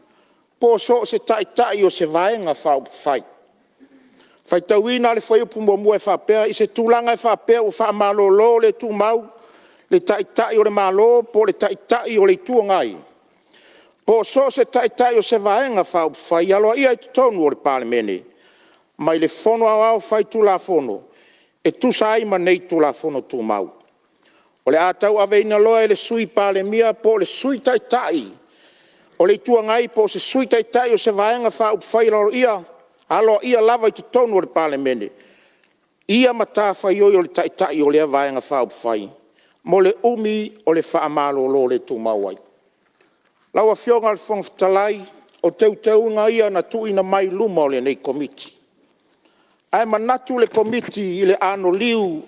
Speaker 12: po o so o se Taitai o se Vaega Faaupufai. E faitauina le fuaiupu 1 e faapea; I se tulaga e faapea ua faamalolo le tumau le Taitai o le Malo po o le Taitai o le Itu Agai, po o so o se Taitai o se Vaega Faaupufai Aloaia i totonu o le Palemene, mai le Fono Aoao Faitulafono e tusa ai ma nei Tulafono Tumau, o le a tauaveina loa e le Sui Palemia po o le Sui Taitai o le Itu Agai po o se Sui Taitai o se Vaega Faaupufai Aloaia lava i totonu o le Palemene ia matafaioi o le Taitai o lea Vaega Faaupufai mo le umi o le faamalolo le tumau ai. Lau Afioga i le Fofoga Fetalai, o Teuteuga ia na tuuina mai i luma o lenei Komiti. Ae manatu le Komiti i le anoliu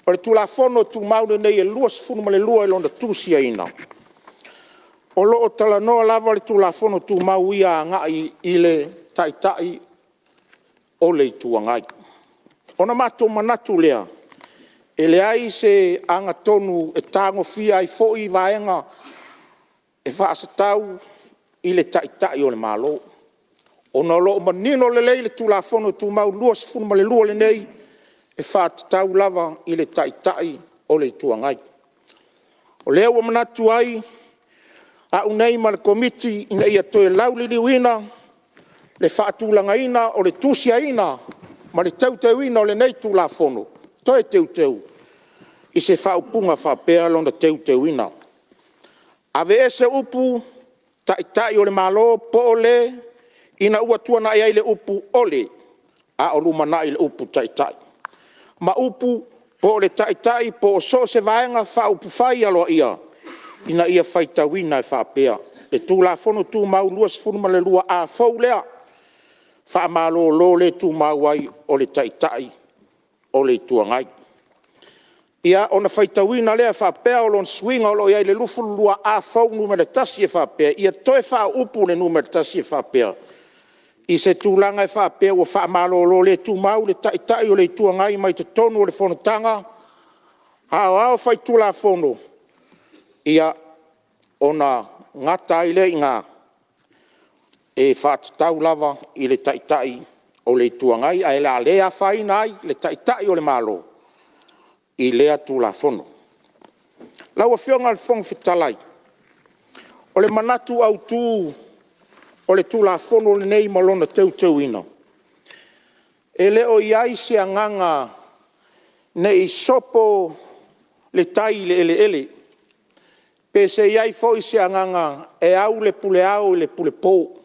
Speaker 12: o le Tulafono Tumau lenei e 22 i lona tusiaina, o lo o talanoa lava le Tulafono Tumau ia agai i le Taitai o le Itu Agai. Ona matou manatu lea, e leai se agatonu e tagofia ai foi vaega e faatatau i le Taitai o le Malo, ona o lo o manino lelei le Tulafono Tumau 22 lenei, e faatatau lava i le Taitai o le Itu Agai. O lea ua manatu ai au nei ma le Komiti ina ia toe lauliliuina le faatulagaina o le tusiaina ma le teuteuina o lenei Tulafono Toe Teuteu i se faaupuga e faapea lona teuteuina; Aveese upu “Taitai o le Malo po o le” ina ua tuanai ai le upu “o le” a o lumanai le upu “Taitai” ma upu “po o le Taitai po o so o se Vaega Faaupufai Aloaia” ina ia faitauina e faapea; Le Tulafono Tumau 22A fou lea, faamalolo le tumau ai o le Taitai o le Itu Agai. Ia, ona faitauina lea faapea o lona suiga o lo o i ai i le 22A fou Nu.1 e faapea; Ia toe faaupu le Nu.1 e faapea; I se tulaga e faapea ua faamalolo le tumau le Taitai o le Itu Agai mai totonu o le Fonotaga Aoao Faitulafono, ia, ona gata ai lea i ina, e faatatau lava i le Taitai o le Itu Agai ae o le a le afaina ai le Taitai o le Malo i lea Tulafono. Lau Afioga i le Fofoga Fetalai, o le manatu autu o le Tulafono lenei ma lona teuteuina, e le o i ai se agaga ne i sopo le tai i le eleele, pe i ai foi se agaga e au le pule ao i le pule po.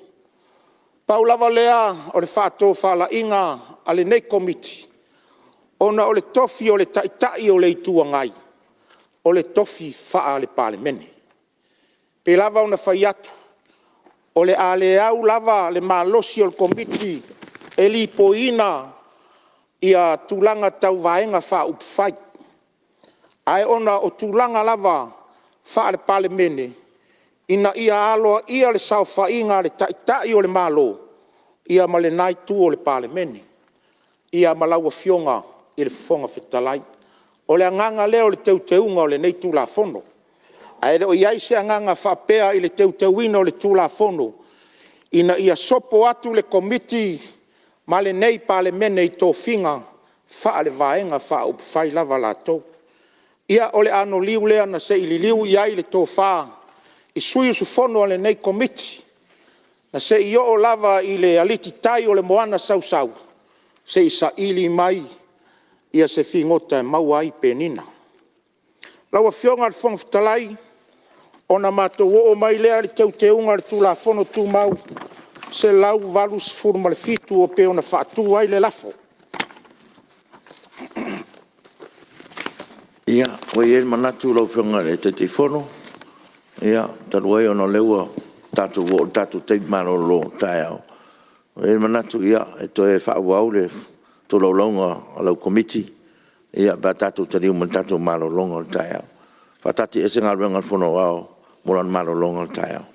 Speaker 12: Pau lava lea o le faatofalaiga a lenei Komiti, ona o le tofi o le Taitai o le Itu Agai, o le tofi faale-Palemene. E pei lava ona fai atu, o le a le au lava le malosi o le Komiti e lipoiina tulaga tau Vaega Faaupufai, ae ona o tulaga lava faale-Palemene, ina ia aloaia le saofaiga a le Taitai o le Malo ma lena itu o le Palemene, ia ma lau Afioga i le Fofoga Fetalai. O le agaga lea o le teuteuga o lenei Tulafono. Ae le o i ai se agaga faapea i le teuteuina o le Tulafono ina ia sopo atu le Komiti ma lenei Palemene i tofiga faale-Vaega Faaupufai lava latou. Ia o le anoliu lea na se i liliu i ai le tofa i sui usufono o lenei Komiti, na se i oo lava i le alititai o le moana sausau se i saili mai se figota e maua ai penina. Lau Afioga i le Fofoga Fetalai, ona matou oo mai lea i le Teuteuga o le Tulafono Tumau 187 e pei ona faatu ai le lafo.
Speaker 2: Ia, ua i ai le manatu lau Afioga i le Taitaifono, talu ai ona o lea ua tatou oo i le tatou taimi malolo o le taeao, ua i ai le manatu e toe faaauau le tolaulauga a lau Komiti pe a tatou taliu mai i le tatou malologa o le taeao. E faataatiaese Galuega a le Fono Aoao mo lana malologa o le taeao.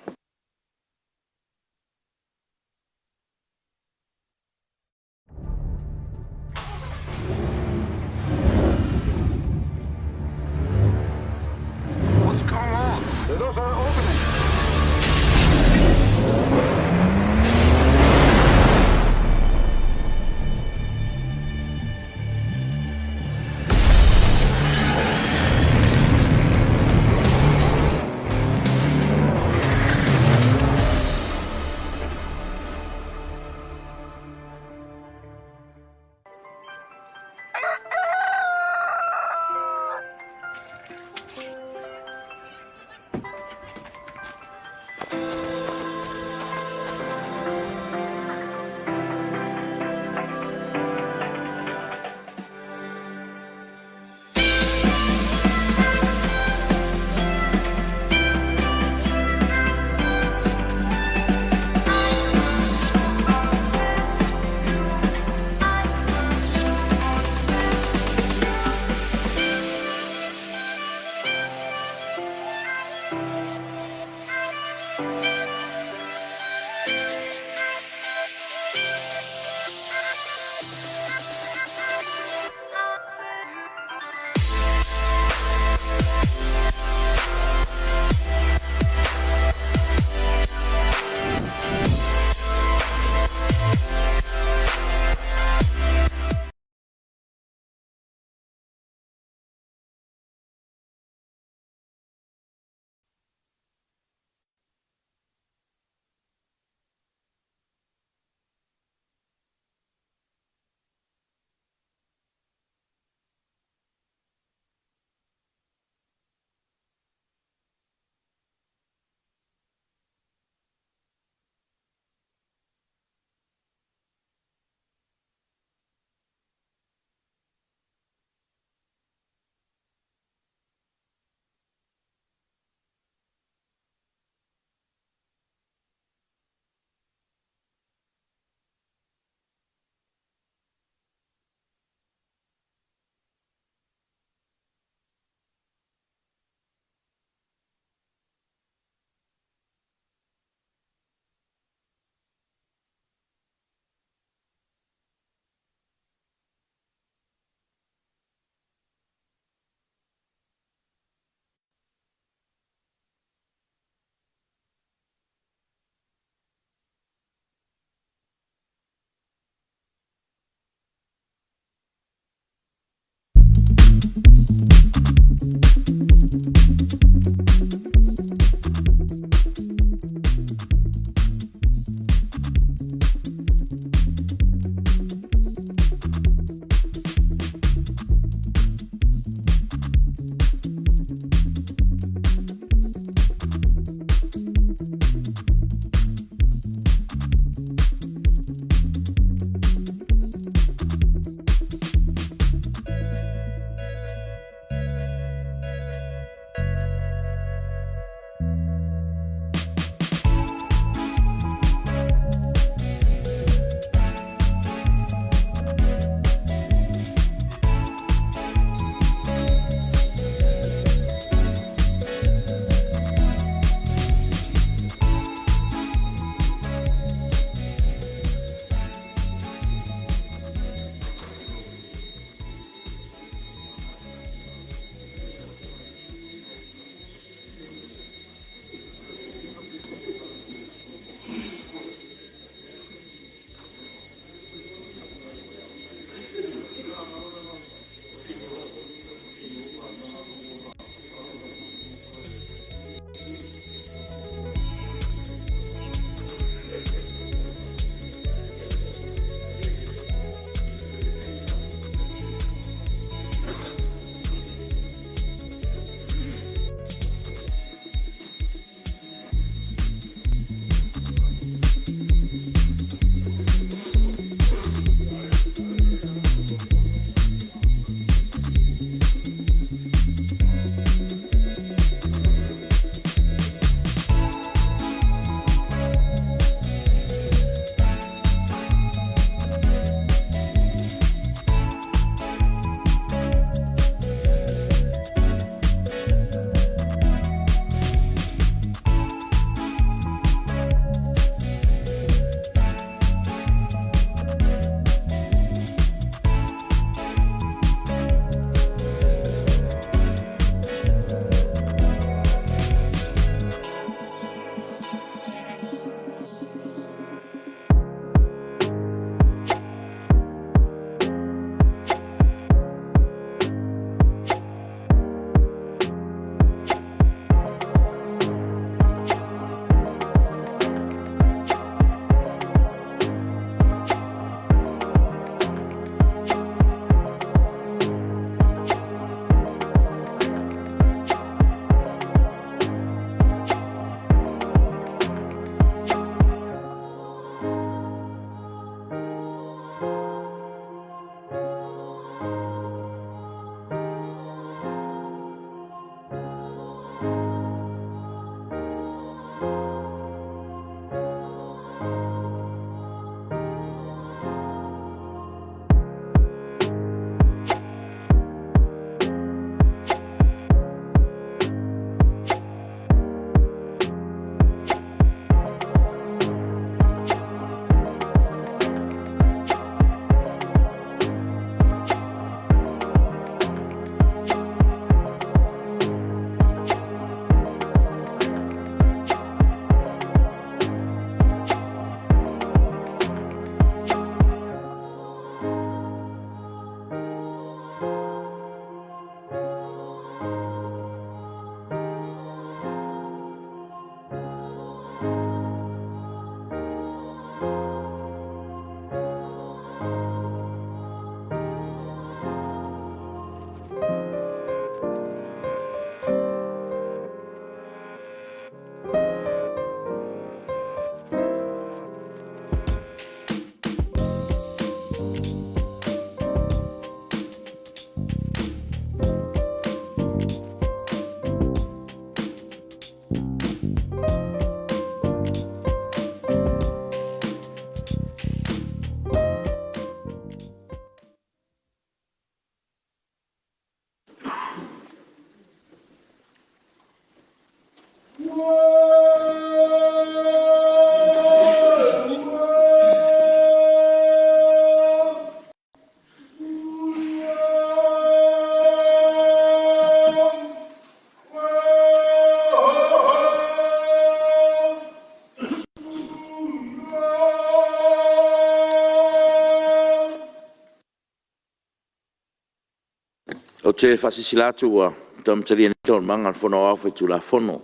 Speaker 2: Ou te faasilasila atu ua toe amatalia nei Taualumaga a le Fono Aoao Faitulafono.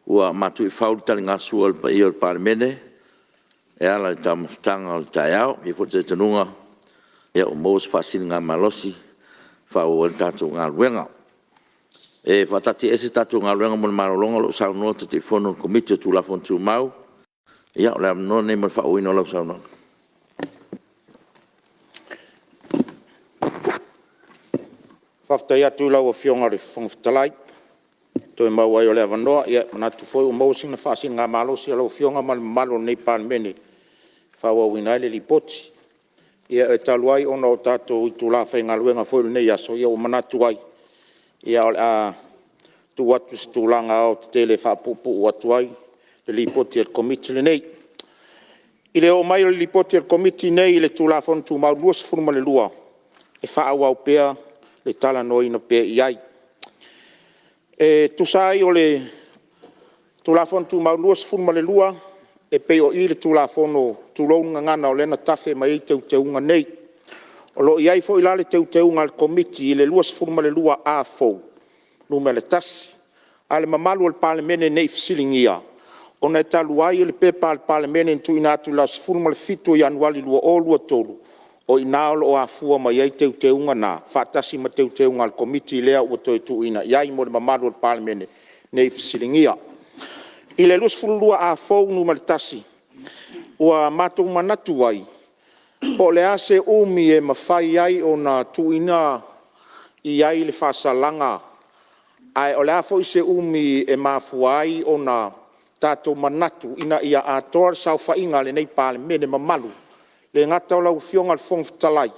Speaker 2: Ua matu i fau le taligasua a le paia o le Palemene e ala i le taumafataga o le taeao. E i ai foi le talitonuga ua maua se faasiligamalosi e faaauau ai le tatou galuega. E faataatiaese le tatou galuega mo le malologa o lo o saunoa le Taitaifono o le Komiti o Tulafono Tumau. Ia o le avanoa lenei mo le faaauauina o lau saunoaga.
Speaker 12: Faafetai atu i lau Afioga i le Fofoga Fetalai mo le toe maua ai o le avanoa. E manatu foi ua maua sina faasiligamalosi a lau Afioga ma le mamalu o lenei Palemene e faaauauina ai le Lipoti. Ia e talu ai ona o tatou itula faigaluega foi o lenei aso, ua manatu ai, o le a tuu atu i se tulaga aoaotetele e faapuupuu atu ai le Lipoti a le Komiti lenei. I le oo mai o le Lipoti a le Komiti lenei i le Tulafono Tumau 22, e faaauau pea le talanoaina pea i ai. E tusa ai o le Tulafono Tumau 22, e pei o i le Tulafono tulou le gagana o lea na tafe mai ai teuteuga nei. O lo o i ai foi la le teuteuga a le Komiti i le 22A fou (1). A le mamalu o le Palemene ne i fesiligia, ona e talu ai o le Pepa a le Palemene na tuuina atu i le aso 17 Ianuari 2023, o i ina o lo o afua mai ai teuteuga na faatasi ma teuteuga a le Komiti lea ua toe tuuina i ai mo le mamalu o le Palemene ne i fesiligia. I le 22A fou (1), ua matou manatu ai, po o le a se umi e mafai ai ona tuuina i ai le faasalaga, ae o le a foi se umi e mafua ai ona tatou manatu ina ia atoa le saofaiga a lenei Palemene mamalu, e le gata o lau Afioga i le Fofoga Fetalai,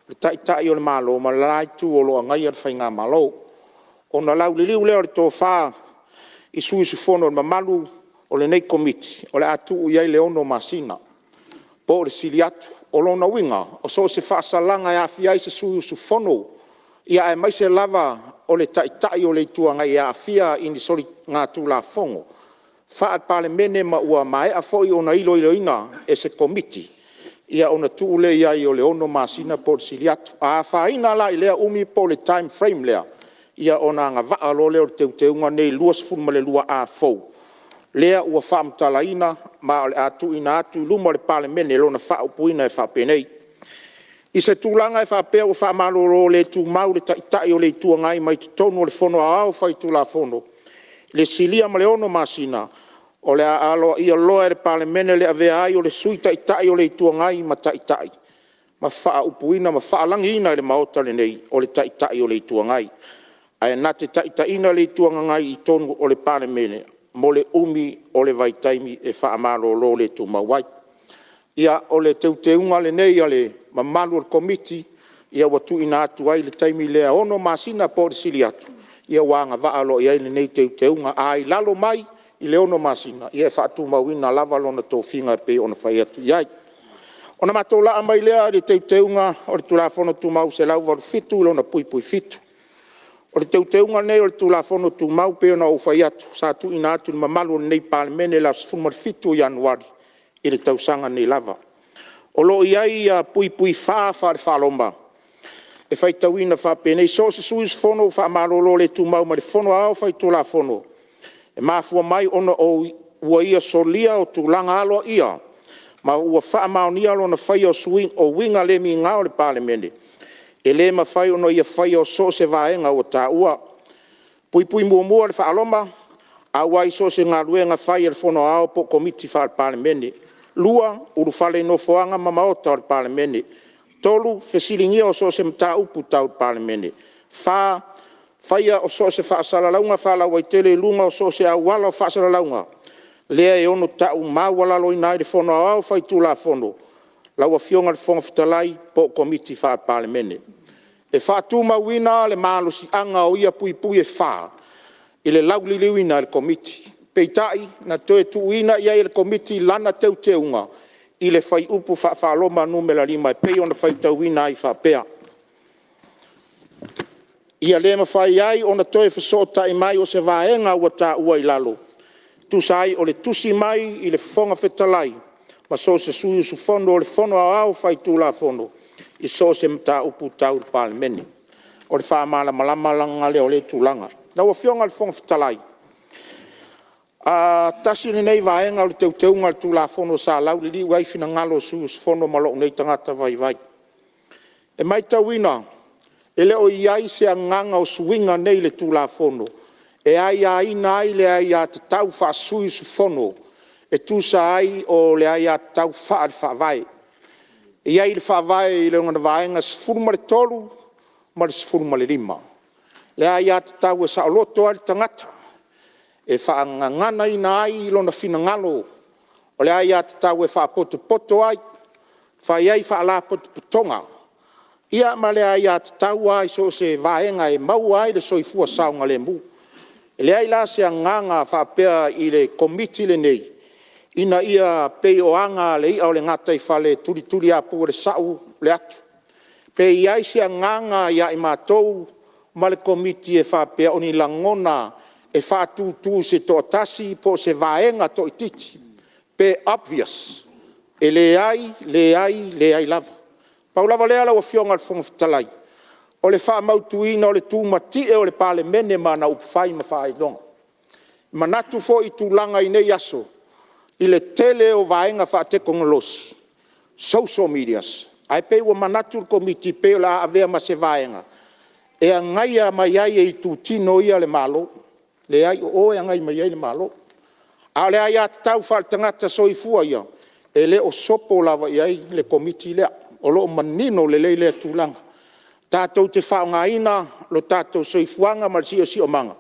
Speaker 12: le Taitai o le Malo ma le la Itu o lo o agaia le faigamalo. Ona lauliliu lea o le tofa i sui usufono mamalu o lenei Komiti, o le a tuu i ai le 6 masina po o le sili atu. O lona uiga, o so o se faasalaga e aafia ai se sui usufono, aemaise lava o le Taitai o le Itu Agai e aafia i ni soligatulafono faale-Palemene ma ua maea foi ona iloiloina e se Komiti, ia ona tuu lea i ai o le 6 masina po o le sili atu. A afaina la i lea umi po o le time frame lea, ia ona agavaa loa lea o le teuteuga lenei 22A fou, lea ua faamatalaina ma o le a tuuina atu i luma o le Palemene lona faaupuina e faapenei: I se tulaga e faapea ua faamalolo le tumau le Taitai o le Itu Agai mai totonu o le Fono Aoao Faitulafono i le silia ma le 6 masina, o le a aloaia loa e le Palemene le avea ai o le Sui Taitai o le Itu Agai ma Taitai ma faaupuina ma faalagiina e le Maota lenei, o le Taitai o le Itu Agai, ae na te taitaiina le Itu Agai i totonu o le Palemene mo le umi o le vaitaimi e faamalolo le tumau ai. Ia, o le teuteuga lenei a le mamalu o le Komiti ua tuuina atu ai le taimi lea e 6 masina po o le sili atu, ua agavaa loa i ai lenei teuteuga. A i lalo mai i le 6 masina, ia e faatumauina lava lona tofiga e pei ona fai atu i ai. Ona matou laa mai lea i le Teuteuga o le Tulafono Tumau 187(7). O le Teuteuga lenei o le Tulafono Tumau pei ona ou fai atu sa tuuina atu i le mamalu o lenei Palemene i le aso 17 o Ianuari i le tausaga nei lava. O lo o i ai puipui 4 faale-Faaroma e faitauina faapenei; So o se sui usufono ua faamalolo le tumau mai le Fono Aoao Faitulafono e mafua mai ona ua ia solia tulaga aloaia ma ua faamaonia lona faia o uiga le migao i le Palemene, e le mafai ona ia faia so o se vaega ua taua. (1) Auai i so o se galuega fai a le Fono Aoao po o Komiti Faa-Palemene. (2) Ulufale i nofoaga ma Maota o le Palemene. (3) Fesiligia o so o se mataupu tau le Palemene. (4) Faia o so o se faasalalauga faalauaitele i luga o so o se auala o faasalalauga lea e ono taumaualaloina ai le Fono Aoao Faitulafono, lau Afioga i le Fofoga Fetalai po o Komiti Faa-Palemene. E faatumauina le malosiaga o ia puipui e 4 i le lauliliuina e le Komiti. Peitai, na toe tuuina i ai e le Komiti lana teuteuga i le fuaiupu faa-Roma (v) e pei ona faitauina ai e faapea: Ia le mafai ai ona toe fesootai mai o se vaega ua taua i lalo, e tusa ai o le tusi mai i le Fofoga Fetalai ma so o se sui usufono o le Fono Aoao Faitulafono i so o se mataupu tau le Palemene. O le faamalamalamaina lea o lea tulaga. Lau Afioga i le Fofoga Fetalai, tasi lenei vaega o le Teuteuga o le Tulafono sa lauliliu i ai finagalo o sui usufono ma lou nei tagata vaivai. E matauina e le o i ai se agaga o suiga nei i le Tulafono e aiaina ai le aiatatau faa-sui usufono e tusa ai o le aiatatau faale-Faavae. E i ai le Faavae i lona Vaega 13 ma le 15, le aiatatau e saoloto ai le tagata, e faagaganaina ai lona finagalo, o le aiatatau e faapotopoto ai, fai ai faalapotopotoga, ia ma le aiatatau lava i so o se vaega e maua ai le soifua saogalemu. E leai la se agaga faapea i le Komiti lenei ina ia pei o aga a le i'a o le gataifale e tulituliaupu e le sa'u le atu. Pe i ai se agaga ia i matou ma le Komiti e faapea o ni lagona e faatutu i se toatasi po o se vaega toaitiiti, pe obvious. E leai, leai, leai lava. Pau lava lea lau Afioga i le Fofoga Fetalai, o le faamautuina o le tumatie o le Palemene ma ana upufai ma faailoga. E manatu foi i tulaga i nei aso i le tele o vaega faatekonolosi, social medias, ae pei ua manatu le Komiti pei o le a avea ma se vaega e agaia mai ai e itutino ia le Malo. Leai, o o e agai mai ai le Malo. A o le aiatatau faale-tagata soifua ia, e le o sopo lava i ai le Komiti lea. O lo o manino lelei lea tulaga. Tatou te faaaogaina lo tatou soifuaga ma le siosiomaga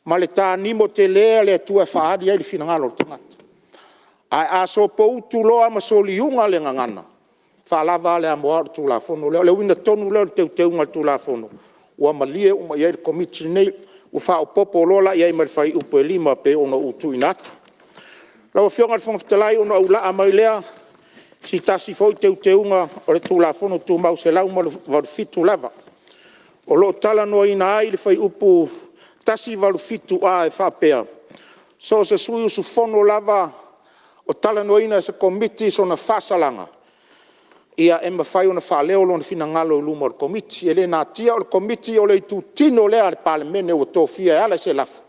Speaker 12: ma le tanimo tele a le Atua e faaali ai le finagalo o le tagata. Ae a sopoutu loa ma soliuga le gagana, e faalava la le amoa o le Tulafono lea. O le uiga tonu lea o le Teuteuga o le Tulafono ua malie uma i ai le Komiti lenei. Ua faaopoopo loa la i ai ma le fuaiupu e 5 e pei ona ou tuuina atu. Lau Afioga i le Fofoga Fetalai ona ou laa mai lea i se tasi foi Teuteuga o le Tulafono Tumau 187 lava. O lo o talanoaina ai le fuaiupu 187A e faapea; so o se sui usufono lava o talanoaina e se Komiti sona faasalaga, e mafai ona faaleo lona finagalo i luma o le Komiti. E le natia o le Komiti o le itutino lea a le Palemene ua tofia e ala i se lafo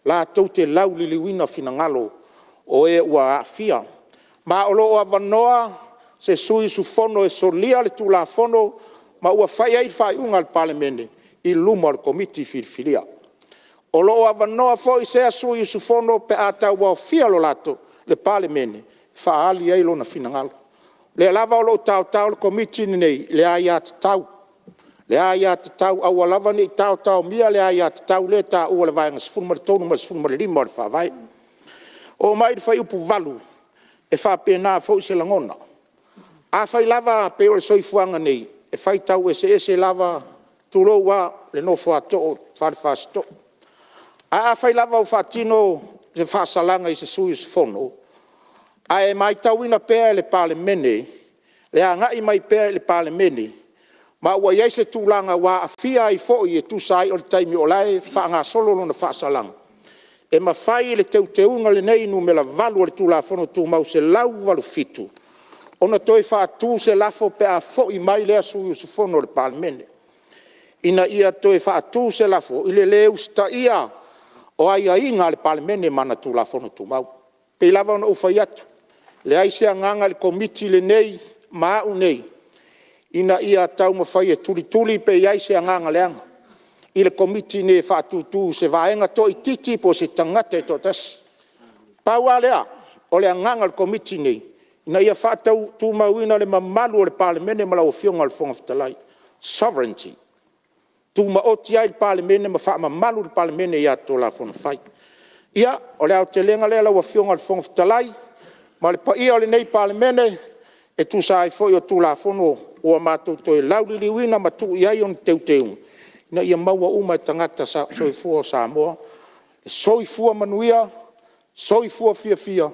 Speaker 12: latou te lauliliuina finagalo o e ua aafia. Ma o lo o avanoa se sui usufono e solia le Tulafono ma ua fai i ai le faaiuga a le Palemene i luma o le Komiti Filifilia. O lo o avanoa foi sea sui usufono pe a tauaofia le Palemene e faaali ai lona finagalo. O lea lava o lo o taotao le Komiti lenei i le aiatatau, le aiatatau, aua lava ne i taotaomia le aiatatau lea e taua i le Vaega 13 ma le 15 o le Faavae. Oo mai i le fuaiupu 8, e faapena foi se lagona. Afai lava pei o le soifuaga nei, e faitau eseese lava, tulou lava le nofo a too o le Fale Fasitoo. Ae afai lava ua faatino le faasalaga i se sui usufono ae matauina pea e le Palemene le agai mai pea i le Palemene ma ua i ai se tulaga ua aafia ai foi e tusa ai o le taimi o la e faagasolo lona faasalaga, e mafai e le Teuteuga lenei Nu.8 o le Tulafono Tumau 187 ona toe faatu se lafo pe a foi mai lea sui usufono i le Palemene, ina ia toe faatu se lafo i le le usitaia o aiaiga a le Palemene ma ana Tulafono Tumau. E pei lava ona ou fai atu, e leai se agaga i le Komiti lenei ma a'u nei ina ia taumafai e tulituli pe i ai se agaga leaga i le Komiti lenei e faatutu i se vaega toaitiiti po o se tagata e toatasi. Pau lava lea o le agaga o le Komiti lenei, ina ia faatumauina le mamalu o le Palemene ma lau Afioga i le Fofoga Fetalai, sovereignty. Tumaoti ai le Palemene ma faamamalu le Palemene i a tatou Tulafono fai. Ia, o le aotelega lea lau Afioga i le Fofoga Fetalai ma le paia o lenei Palemene e tusa ai foi o Tulafono ua matou toe lauliliuina ma tuu i ai ona teuteuga ina ia maua uma e tagata soifua o Samoa le soifua manuia, soifua fiafia,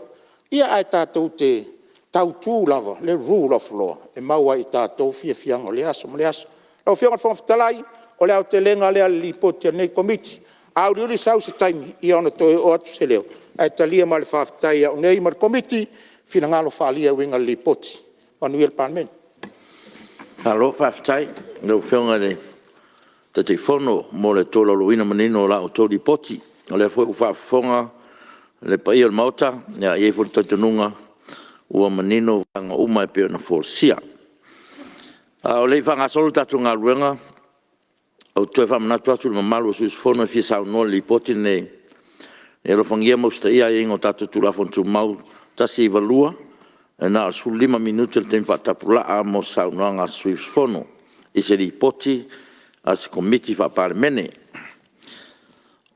Speaker 12: ae tatou te tautu lava i le Rule of Law e maua ai e tatou fiafiaga o lea aso ma lea aso. Lau Afioga i le Fofoga Fetalai, o le aotelega lea o le Lipoti a lenei Komiti. Auliuli sau se taimi ona toe oo atu se leo, ae talia ma le faafetai e au nei ma le Komiti finagalo faaalia e uiga i le Lipoti. Manuia le Palemene. Malo faafetai i lau Afioga i le
Speaker 2: Taitaifono mo le tolaulauina manino o la outou Lipoti. O lea foi ua faafofoga le paia o le Maota, e i ai foi le talitonuga ua manino vaega uma e pei ona folasia. A o le i faagasolo le tatou galuega, ou te toe faamanatu atu i le mamalu o sui usufono e fia saunoa i le Lipoti lenei, ia alofagia ma usitaia aiaiga o tatou Tulafono Tumau 192, e na o le 15 minute le taimi faatapulaa mo saunoaga a se sui usufono i se Lipoti a se Komiti Faa-Palemene.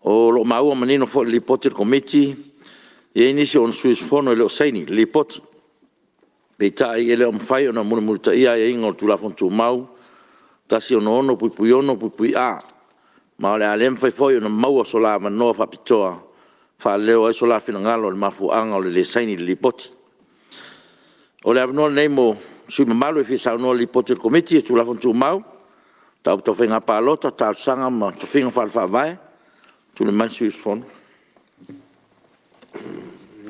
Speaker 2: O lo o maua manino foi i le Lipoti a le Komiti, e i ai nisi o sui usufono e le o saini i le Lipoti. Peitai, e le o mafai ona mulimulitaia aiaiga o le Tulafono Tumau 166(6)(a), ma o le a le mafai foi ona maua so la avanoa faapitoa e faaleo ai so la finagalo i le mafuaaga o le le saini i le Lipoti. O le avanoa lenei mo sui usufono mamalu e fia saunoa i le Lipoti a le Komiti o Tulafono Tumau, Mataupu Tau Faiga Palota, Talosaga ma Tofiga Faale-Faavae. Tulai mai le sui usufono.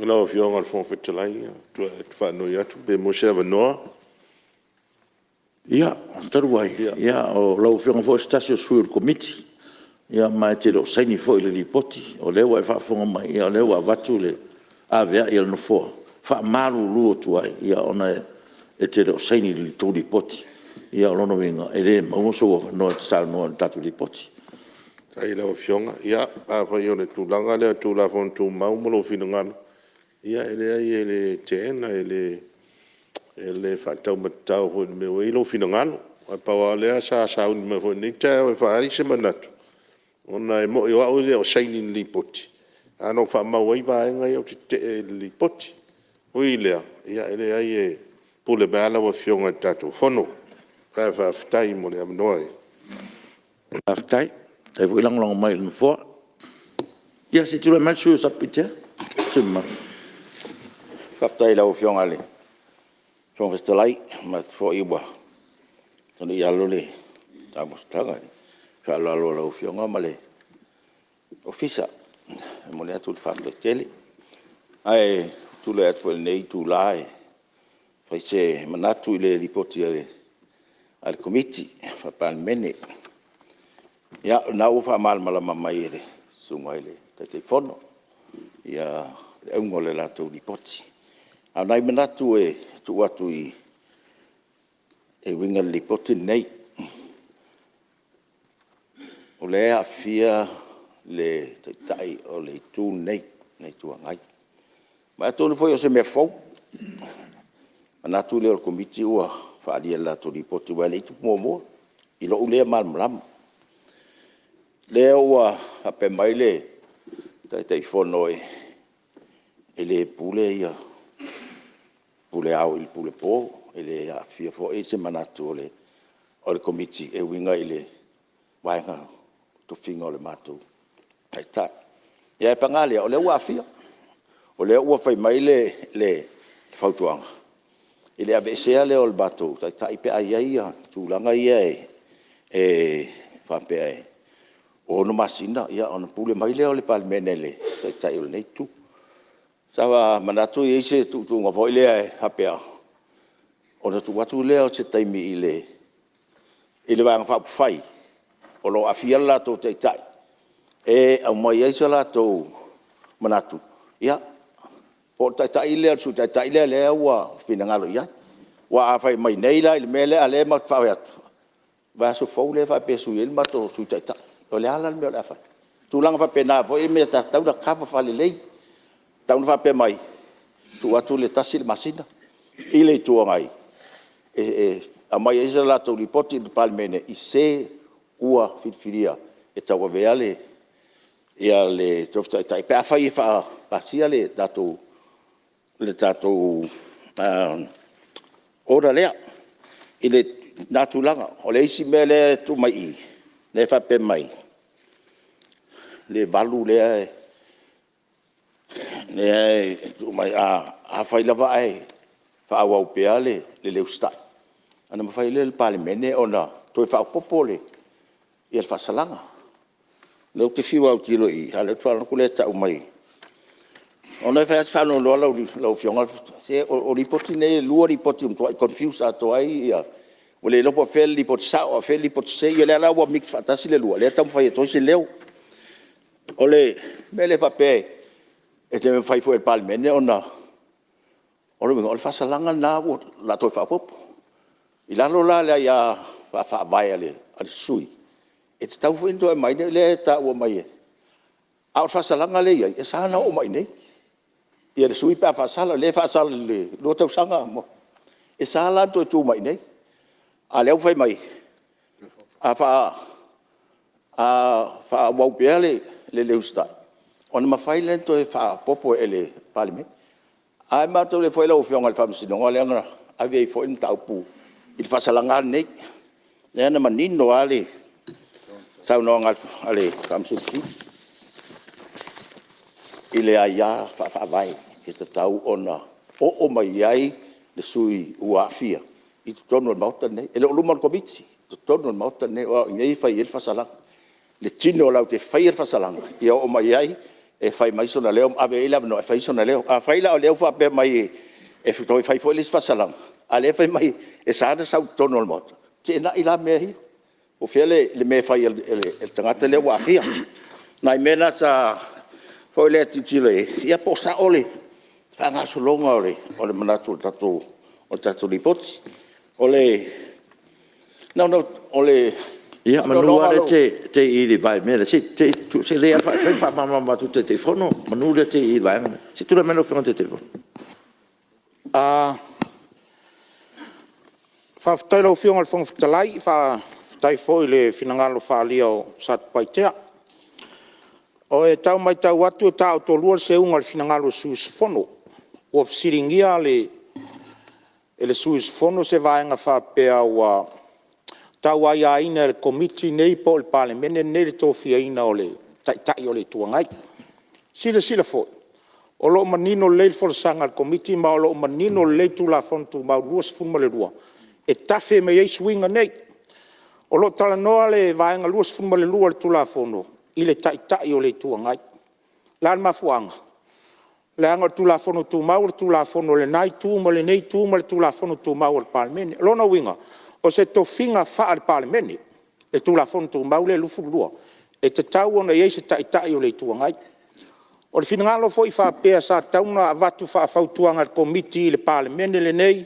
Speaker 10: Lau Afioga i le Fofoga Fetalai, ou te faanoi atu pe maua se avanoa.
Speaker 2: Ia, talu ai o lau Afioga foi o se tasi o sui o le Komiti ma e te le o saini foi i le Lipoti. O lea ua e faafofoga mai, o lea ua avatu le aveai a le Nofoa, e faamalulu atu ai ona e te le o saini i le tou Lipoti. Ia o lona uiga, e le maua sou avanoa e te saunoa ai i le tatou Lipoti.
Speaker 10: Faafetai i lau Afioga. Ia, afai o le tulaga lea o Tulafono Tumau ma lou finagalo, ia e leai e le teena, e le faataumatatao foi i le mea ua i ai lou finagalo. Ae pau lava o lea sa sauni mai foi i lenei taeao e faaali se manatu, ona e moni o au e le o saini i le Lipoti, ae na ou faamau ai vaega ia ou te tetee ai i le Lipoti. Ui i lea, e leai e pule mai lava lau Afioga i le tatou Fono. Ae faafetai mo le avanoa.
Speaker 2: Faafetai. Faafetai foi lagolago mai i le Nofoa. Ia se i tulai mai le sui usufono mo Satupaitea. Le sui usufono mamalu.
Speaker 15: Faafetai i lau Afioga i le Fofoga Fetalai. E manatu foi ua saoialo le taumafataga i le faaaloalo a lau Afioga ma le Ofisa. E momoli atu le faafetai tele. Ae tulai atu foi i lenei itula e fai se manatu i le Lipoti a le Komiti Faa-Palemene. Ia, o lena ua faamalamalama mai e le Susuga i le Taitaifono le auga o le latou Lipoti. A o nai manatu e tuu atu e uiga i le Lipoti lenei, o lea e aafia le Taitai o le Itu lenei, le Itu Agai. Ma atonu foi o se mea fou, ona manatu lea o le Komiti ua faaalia i le latou Lipoti aua e le i tupu muamua i lou lea malamalama. O lea ua faapea mai le Taitaifono e le pule le pule ao i le pule po, e le aafia foi se manatu o le Komiti e uiga i le vaega o tofiga o le matou Taitai. Ae paga lea, o lea ua aafia, o lea ua fai mai le fautuaga i le aveesea lea o le matou Taitai pe a i ai tulaga ia e faapea e 6 masina ona pule mai lea o le Palemene i le Taitai o lenei Itu. Sa manatu e i ai se tuutuuga foi lea e faapea, ona tuu atu lea o se taimi i le Vaega Faaupufai o lo o aafia le latou Taitai e aumai ai so latou manatu, ia, po o le Taitai lea o le Sui Taitai lea ua finagalo i ai. Aua a fai mai nei la i le mea lea a o lea matou te fai atu, vaiaso fou lea e faapea e sui ai le matou Sui Taitai. O le a la le mea o le a fai? O tulaga faapena foi mea sa tatau ona kava faalelei. E tatau ona faapea mai, tuu atu le tasi le masina i le Itu Agai e aumai ai se latou lipoti i le Palemene i se ua filifilia e tauavea le tofi Taitai pe afai e pasia le tatou order lea i lena tulaga. O le isi mea lea e tuu mai i i, lea e faapea mai le 8 lea e tuu mai afai lava ae faaauau pea le le usitai, ona mafai lea e le Palemene ona toe faaopoopo le faasalaga. O lea ou te fiu e autilo i i, a o lea ou te faalogo atu o lea e tau mai, ona e fai lava si faanoanoa lau Afioga. Se o Lipoti nei e 2 Lipoti ua matuai confuse atoa ai Ua le iloa po o fea le lipoti sao a o fea le lipoti sese. Ia lea la ua mix faatasi le lua, lea e taumafai atu ai se leo. O le mea lea faapea e te mafai foi e le Palemene ona... O lona uiga, o le faasalaga lena o le a toe faaopoopo. I lalo la o le aia faavae a le sui usufono, e tatau foi ona toe aumai lea e taua mai a o le faasalaga lea e i ai, e sa ona oo mai i inei le sui usufono pe a faasala. O lea e faasala i le 2 tausaga, e sa la ona toe tu mai i inei. A o lea ua fai mai, a faaauau pea le le usitai, ona mafai lea ona toe faaopoopo e le Palemene. Ae manatua foi lau Afioga i le Faamasinoga lea na ave ai foi le mataupu i le faasalaga lava lenei, lea na manino lava le saunoaga a le Faamasino Sili i le aia faavae e tatau ona oo mai ai le sui usufono ua aafia i totonu o le Maota lenei. E le o luma o le Komiti, o totonu o le Maota lenei aua o i inei e fai ai le faasalaga. Le tino latou te faia le faasalaga, ia oo mai i ai e fai mai sona leo ma ave i ai le avanoa e fai ai sona leo. Afai la o lea ua faapea mai e toe fai foi le isi faasalaga, a o lea e fai mai e sa ona sau i totonu o le Maota, feteenai la mea ia. Po o fea le mea e fai e le tagata lea ua aafia. O nai mea na foi lea e tilotilo i ai, ia po o sao le faagasologa o le manatu o le tatou Lipoti.
Speaker 2: Ia semeamanu lava lea e te i i le mea lea, se lelei lava le fai ma faamalamalama atu e le Taitaifono semeamanu lea e te i i le vaega lea. Se i tulai mai lau Afioga i le Taitaifono. Faafetai i lau Afioga i le Fofoga Fetalai, faafetai foi i le finagalo faaalia o Satupaitea. E tau matau atu e taotolua le seuga i le finagalo o le sui usufono. Ua fesiligia e le sui usufono se vaega faapea ua tau aiaina e le Komiti lenei po o le Palemene lenei le tofiaina o le Taitai o le Itu Agai. Silasila foi, o lo o manino lelei le folasaga a le Komiti ma o lo o manino lelei Tulafono Tumau 22 e tafe mai ai suiga nei. O lo o talanoa le Vaega 22 o le Tulafono i le Taitai o le Itu Agai. O le a le mafuaaga? Leaga o le Tulafono Tumau o le Tulafono a lena Itu ma lenei Itu ma le Tulafono Tumau a le Palemene. O lona uiga, o se tofiga faale-Palemene le Tulafono Tumau lea e 22, e tatau ona i ai se Taitai o le Itu Agai. O le finagalo foi faapea sa tatau ona avatu faafautuaga e le Komiti i le Palemene lenei,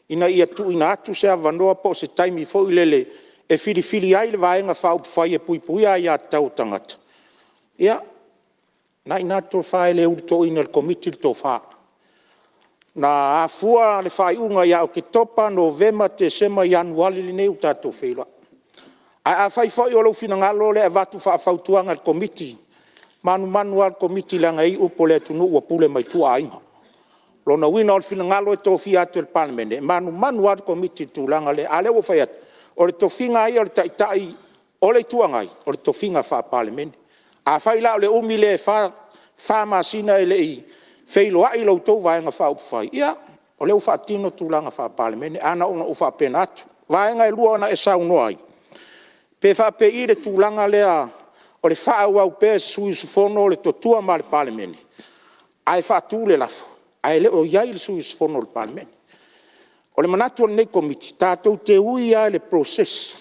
Speaker 2: ina ia tuuina atu se avanoa po o se taimi foi lele e filifili ai le Vaega Faaupufai e Puipuia Aia Tatau a Tagata, ia, o lena e i ina le tofa, e le ulutoina e le Komiti le tofa. Na afua le faaiuga ia Oketopa, Novema, Tesema, Ianuari lenei ua tatou feiloai. Ae afai foi o lou finagalo lea e avatu faafautuaga i le Komiti, e manumanu lava le Komiti leaga e i ai upu a le atunuu ua pule mai tua aiga. O lona uiga o le finagalo e tofia atu e le Palemene, e manumanu lava le Komiti i le tulaga lea, a o lea ua ou fai atu, o le tofiga lava ia o le Taitai o le Itu Agai, o le tofiga faa-Palemene. Afai la o le umi lea e 4 masina e le i feiloai la outou Vaega Faaupufai, ia, o lea ua faatino tulaga faa-Palemene. Ae na ona ou faapena atu. O vaega e 2 na e saunoa ai, pe faapei le tulaga lea o le faaauau pea e sui usufono o le totua ma le Palemene ae faatu le lafo ae le o i ai le sui usufono i le Palemene. O le manatu o lenei Komiti, tatou te ui lava i le process.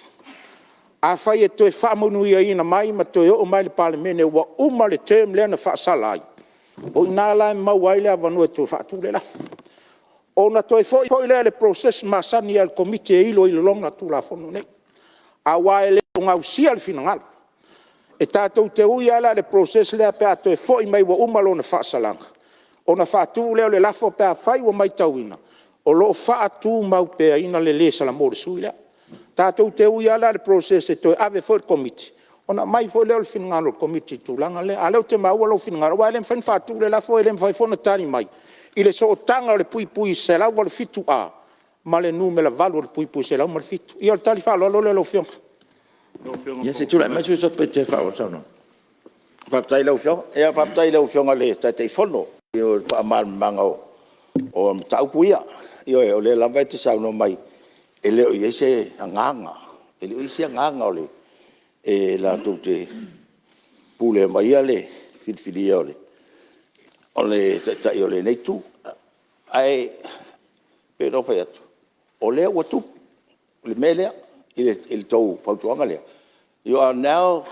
Speaker 2: Afai e toe faamanuiaina mai ma toe oo mai i le Palemene ua uma le term lea na faasala ai, o i ina la e maua ai le avanoa e toe faatu le lafo. Ona toe foi foi lea i le process masani a le Komiti e iloiloina Tulafono nei, aua e le o gausia le finagalo. E tatou te ui lava la i le process lea pe a toe foi mai ua uma lona faasalaga, ona faatu lea o le lafo pe afai ua matauina o lo o faatumau peaina le le salamo o le sui usufono lea. Tatou te ui lava la i le process e toe ave foi i le Komiti, ona aumai foi lea o le finagalo o le Komiti i le tulaga lea. A o lea ou te maua lou finagalo, aua e le mafai ona faatu le lafo, e le mafai foi ona tali mai i le sootaga o le (187A) ma le (8) 107. Ia o le tali faaaloalo lea lau Afioga. Ia se i tulai mai le sui usufono mo Satupaitea e faaauau le saunoaga. Faafetai i lau Afioga. Faafetai i lau Afioga i le Taitaifono i le faamalamalamaga o mataupu ia. Ioe, o lea lava e te saunoa mai e le o i ai se agaga, e le o i ai se agaga e latou te pulea maia le filifilia o le Taitai o lenei Itu. Ae pei ona ou fai atu, o lea ua tupu.
Speaker 15: le mea lea i le tou fautuaga lea, you are now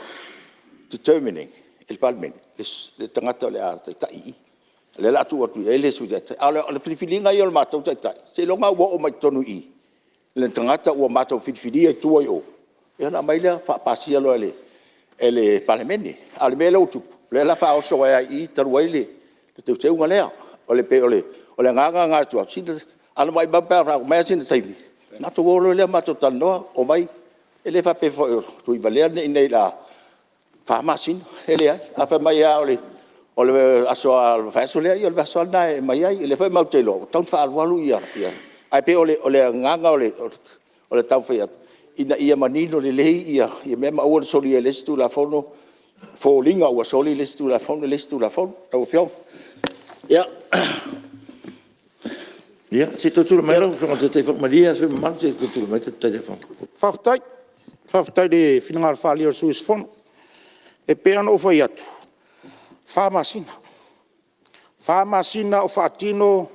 Speaker 15: determining i le Palemene le tagata o le a taitai i i. O lea o le a tuu atu i ai le Sui Taitai. A o le filifiliga ia o le matou Taitai, seiloga lava ua oo mai i totonu i i le tagata ua matou filifilia i tua i o, ia ona aumai lea faapasia loa e le Palemene. A o le mea lea ua tupu, o lea o le a faaoso ai lava i i talu ai le teuteuga lea. E pei o le agaga lena e tuu atu, ae maumau pe ana aumai sina taimi ona matou o loa lea matou talanoa, omai… E le faapea foi o Tuivalea lenei i inei o le a 4 masina, e leai. A fai mai lava o le aso lava o le vaiaso lea, ia o le vaiaso lava lena e aumai ai. O lea foi matou te iloa ua tatau ona faaalualu ae pei o le agaga o le taumafai atu, ina ia manino lelei mea ma aua le solia e le isi Tulafono foliga ua soli le isi Tulafono le isi Tulafono lau Afioga. Ia,
Speaker 2: Ia se i tulai mai lau Afioga i le Taitaifono. Malie lava le sui usufono mamalu se i tulai mai le Taitaifono. Faafetai. Faafetai i le finagalo faaalia o le sui usufono. E pei lava ona ou fai atu, e 4 masina. 4 masina o faatino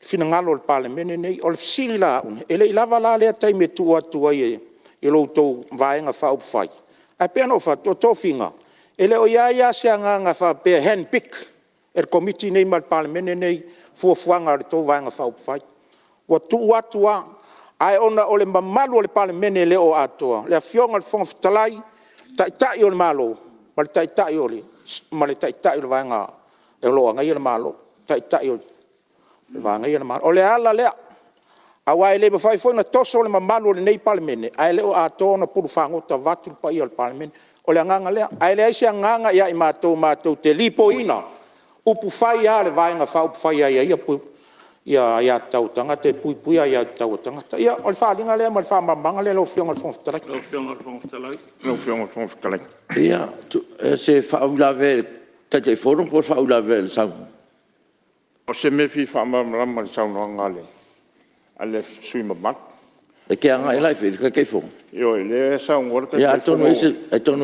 Speaker 2: finagalo o le Palemene lenei. O le fesili la a au nei, e le i lava la lea taimi e tuu atu ai i la outou Vaega Faaupufai? Ae pei ona ou fai atu, o tofiga, e le o i ai lava se agaga faapea e hand pick e le Komiti lenei ma le Palemene lenei fuafuaga a le tou Vaega Faaupufai. Ua tuu atu lava, ae ona o le mamalu o le Palemene e le o atoa, le Afioga i le Fofoga Fetalai, Taitai o le Malo, ma le Taitai o le Vaega o lo o agaia le Malo, Taitai o le Vaega e agaia le Malo. O le ala lea, aua e le mafai foi ona toso le mamalu o lenei Palemene ae le o atoa ona pulu fagota vaeatu le paia o le Palemene. O le agaga lea, ae leai se agaga ia i matou matou te lipoiina upufai a le Vaega Faaupufai e aiaia aiatatau a tagata, e puipuia aiatatau a tagata. Ia, o le faaaliga lea ma le faamalamalamaga lea lau Afioga i le Fofoga Fetalai. Ia, o se faauilavea i le Taitaifono po o le faauilavea i le saunoaga?
Speaker 12: O se mea e fia faamalamalama i le saunoaga a le sui usufono mamalu.
Speaker 2: E te agai la i fea, i le Taitaifono?
Speaker 12: Ioe, lea e saunoa le
Speaker 2: Ia atonu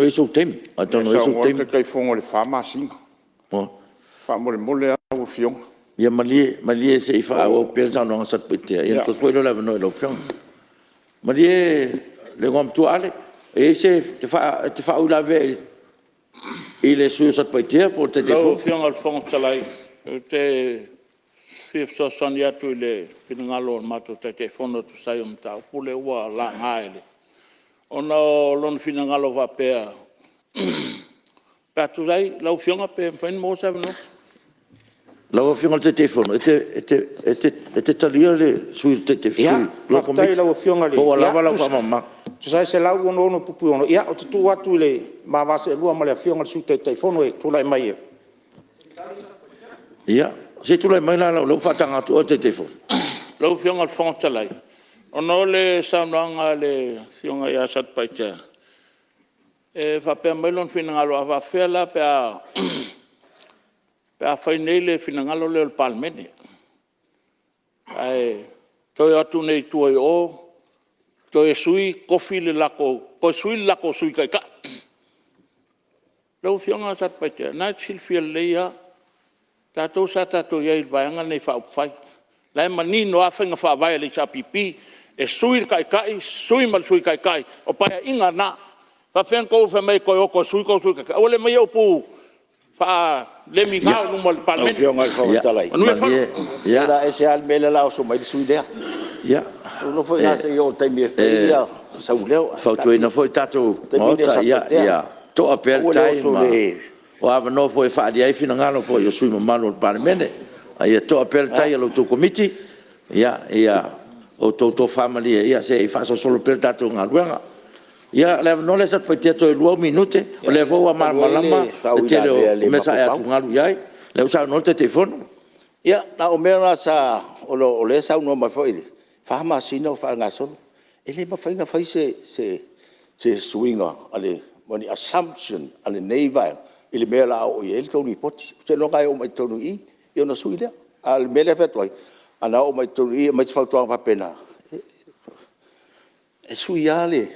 Speaker 2: e i ai sou taimi.
Speaker 12: Lea e saunoa le Taitaifono i le 4 masina. Faamolemole lava lau Afioga.
Speaker 2: Ia malie se i faaauau pea le saunoaga a Satupaitea ona tuu atu foi lea o le avanoa i lau Afioga. Malie le Igoamatua Ale, e te faauilavea i le sui usufono mo Satupaitea po o le Taitaifono?
Speaker 16: Lau Afioga i le Fofoga Fetalai, ou te fia fesoasoani atu i le finagalo o le matou Taitaifono e tusa ai o le mataupu lea ua laga ona o lona finagalo faapea, pe a tulai lau Afioga pe mafai ona maua se avanoa?
Speaker 2: Lau Afioga i le Taitaifono, e te talia le sui o lau Komiti po ua lava lau faamalamalamaga?
Speaker 17: E tusa ai e 166(6), ia ou te tuu atu i le ma va seelua ma le Afioga i le Sui Taitaifono e tulai mai e…
Speaker 2: Ia, se i tulai mai la, o lea ua faataga atu oe e le Taitaifono.
Speaker 16: Lau Afioga i le Fofoga Fetalai, ona o le saunoaga a le Afioga ia Satupaitea, e faapea mai lona finagalo, a faapefea la pe a fai nei le finagalo lea o le Palemene, ae toe o atu nei i tua i o toe sui le latou Sui Taitai. Lau Afioga Satupaitea, o lena e te silafia lelei lava, o tatou sa tatou i ai i le Vaega lenei Faaupufai, o la e manino lava faiga faavae a le HRPP, e sui le Taitai sui ma le Sui Taitai, o Paeaiga na. E faapefea ona outou fai mai e toe o e toe sui le tou Sui Taitai? Aua le aumaia upu faalemigao i luma o le
Speaker 15: Lau
Speaker 16: Palemene.
Speaker 15: Afioga i le Fofoga Fetalai,
Speaker 16: Manuia le fono.
Speaker 15: o le a ese lava le mea lea o le a oso mai ai le sui usufono lea. Ou te iloa foi o le a se i oo i le taimi e fai sou leo.
Speaker 2: E fautuaina foi le tatou Maota, ia toa pea le tai, o avanoa foi e faaalia ai finagalo o sui usufono mamalu o le Palemene. A ia toa pea le tai a la outou Komiti, ia outou tofa malie se i faasolosolo pea le tatou galuega. Ia, o le avanoa lenei Satupaitea toe 2 ou minute, o lea foi ua malamalama le tele o mea sa e atugalu i ai, o lea ua saunoa le Taitaifono.
Speaker 15: Ia, na o mea na sa… o lea e saunoa mai foi lele, 4 masina o faagasolo. E le mafai ona fai se suiga ma ni assumption a lenei Vaega i le mea o le a oo i ai le tou Lipoti. Seiloga lava e oo mai i totonu i i ona sui lea. A o le mea lea e fai atu ai, ana oo mai i totonu i i e aumai se fautuaga faapena, e sui lava le…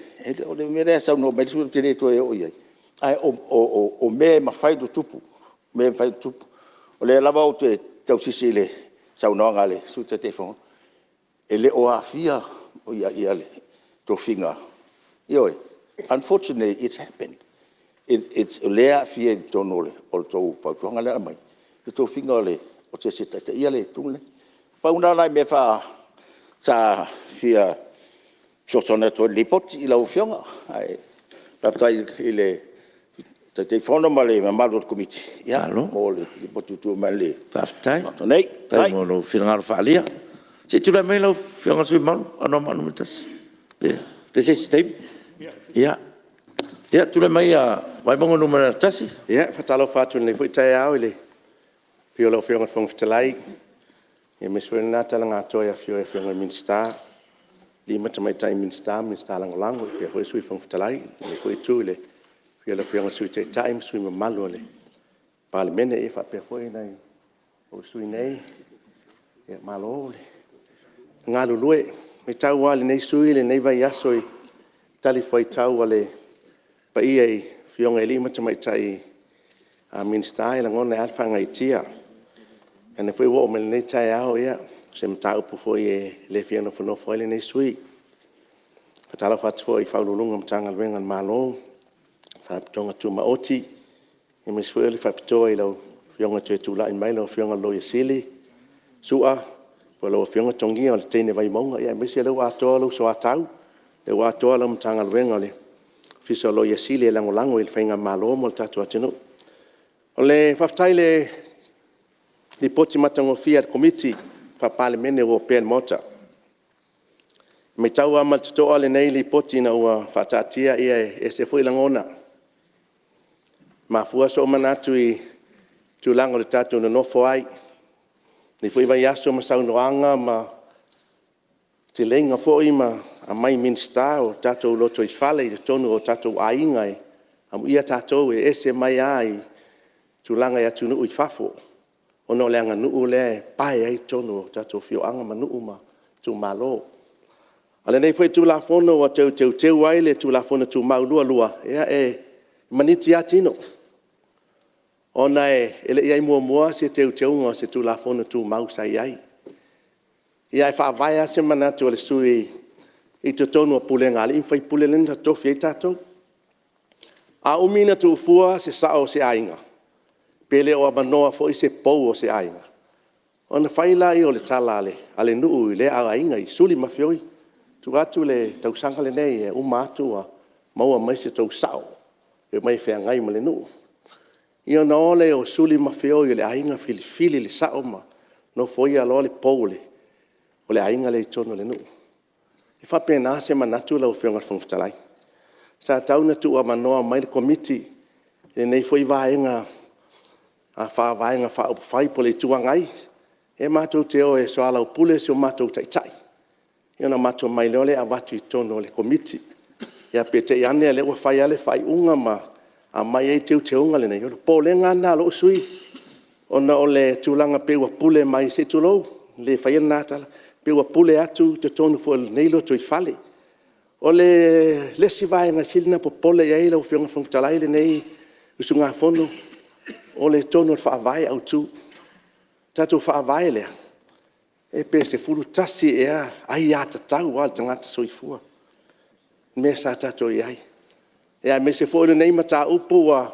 Speaker 15: O le mea lea e saunoa mai ai le sui usufono ou te le toe oo i ai, ae o mea e mafai ona tutupu, mea e mafai ona tutupu. O lea lava ou te tausisi i le saunoaga a le Sui Taitaifono, e le o aafia tofiga, ioe, unfortunately it's happened. O lea e aafia i totonu o le tou fautuaga lea e aumai le tofiga o se isi e taitaia le Itu lenei. Pau na o nai mea sa fia fesoasoani atu ai i le Lipoti i lau Afioga. Ae faafetai i le Taitaifono ma le mamalu o le Komiti mo le Lipoti ua tuuina mai i le Maota nei.
Speaker 2: Faafetai mo lou finagalo faaalia. Se i tulai mai lau Afioga i le sui usufono mamalu Anoamaa 1 pe se isi taimi. Ia tulai mai Vaimauga 1.
Speaker 9: Ia, e faatalofa atu i lenei foi taeao i le afio o lau Afioga i le Fofoga Fetalai, aemaise foi lena tala atoa i le afifio o Afioga i Minisita, alii ma tamaitai Minisita, Minisita Lagolago faapea foi le Sui Fofoga Fetalai. I lenei foi itu i le afio o le Afioga i le Sui Taitai ma sui usufono mamalu o le Palemene. E faapea foi lou sui usufono nei, malo le galulue. E matau lava e lenei sui usufono lenei vaiaso i talifuaitau a le paia i Afioga i alii ma tamaitai Minisita, e lagona ai lava le faagaeetia. O lea foi ua oo mai lenei taeao, o se mataupu foi e le fia nofonofo ai lenei sui usufono. E faatalofa atu foi i Ofisa Sili o Pulega o Matagaluega a le Malo, Faalapotopotoga Tumaoti, aemaise foi o le faapitoa i lau Afioga ua toe tulai mai lau Afioga i le Loia Sili Sua po o lau Afioga Togia o le teine Vaimauga, aemaise o lea ua atoa lou soatau, o lea ua atoa lau Matagaluega o le Ofisa o le Loia Sili e lagolago i le faigamalo ma le tatou atunuu. Faafetai i le Lipoti matagofie a le Komiti Faa-Palemene ua opea i le Maota. E matau lava ma le totoa lenei Lipoti ina ua faataatia, e ese foi lagona. E mafua sou manatu i le tulaga o le tatou nonofo ai i lenei foi vaiaso ma saunoaga ma tuleiga foi ma aumai e Minisita o tatou lotoifale i totonu o tatou aiga, amuia tatou e ese mai lava i tulaga i atunuu i fafo, ona o le aganuu lea e pae ai totonu o tatou afioaga ma nuu ma itumalo. A o lenei foi Tulafono ua toe teuteu ai le Tulafono Tumau 22, ia e maniti lava tino, ona e le i i ai muamua se teuteuga o se Tulafono Tumau sa i ai. Ae faavae lava se manatu o le sui usufono i totonu o pulega a alii ma faipule lea na totofi ai tatou. A umi ona tuufua se sao o se aiga, pe le o avanoa foi se pou o se aiga, ona fai lea o le tala a le nuu i lea aiga i suli ma feoi, tuu atu le tausaga lenei e uma atu ua maua mai se tou sao e omai e feagai ma le nuu. Ia ona o lea o suli ma feoi o le aiga filifili le sao ma nofoia loa le pou o le aiga lea i totonu o le nuu. E faapena se manatu lau Afioga i le Fofoga Fetalai, sa tatau ona tuuavanoa mai le Komiti i lenei foi Vaega Faaupufai po o le Itu Agai, e matou te o e soalaupule so matou Taitai ona matou omai loa lea avatu i totonu o le Komiti. Ae peitai ane o lea ua fai lava le faaiuga ma aumai ai teuteuga nei. O le popolega lava lena o lou sui usufono, ona o le tulaga pei ua pule mai, se i tulou, e le faia lena tala, pei ua pule atu totonu foi o lenei lotoifale. O le isi vaega e sili ona popole i ai lau Afioga i le Fofoga Fetalai lenei usugafono, o totonu o le Faavae Autu. Le tatou Faavae lea, pe 11 ea aiatatau lava a le tagata soifua, mea sa tatou i ai, aemaise foi o lenei mataupu ua…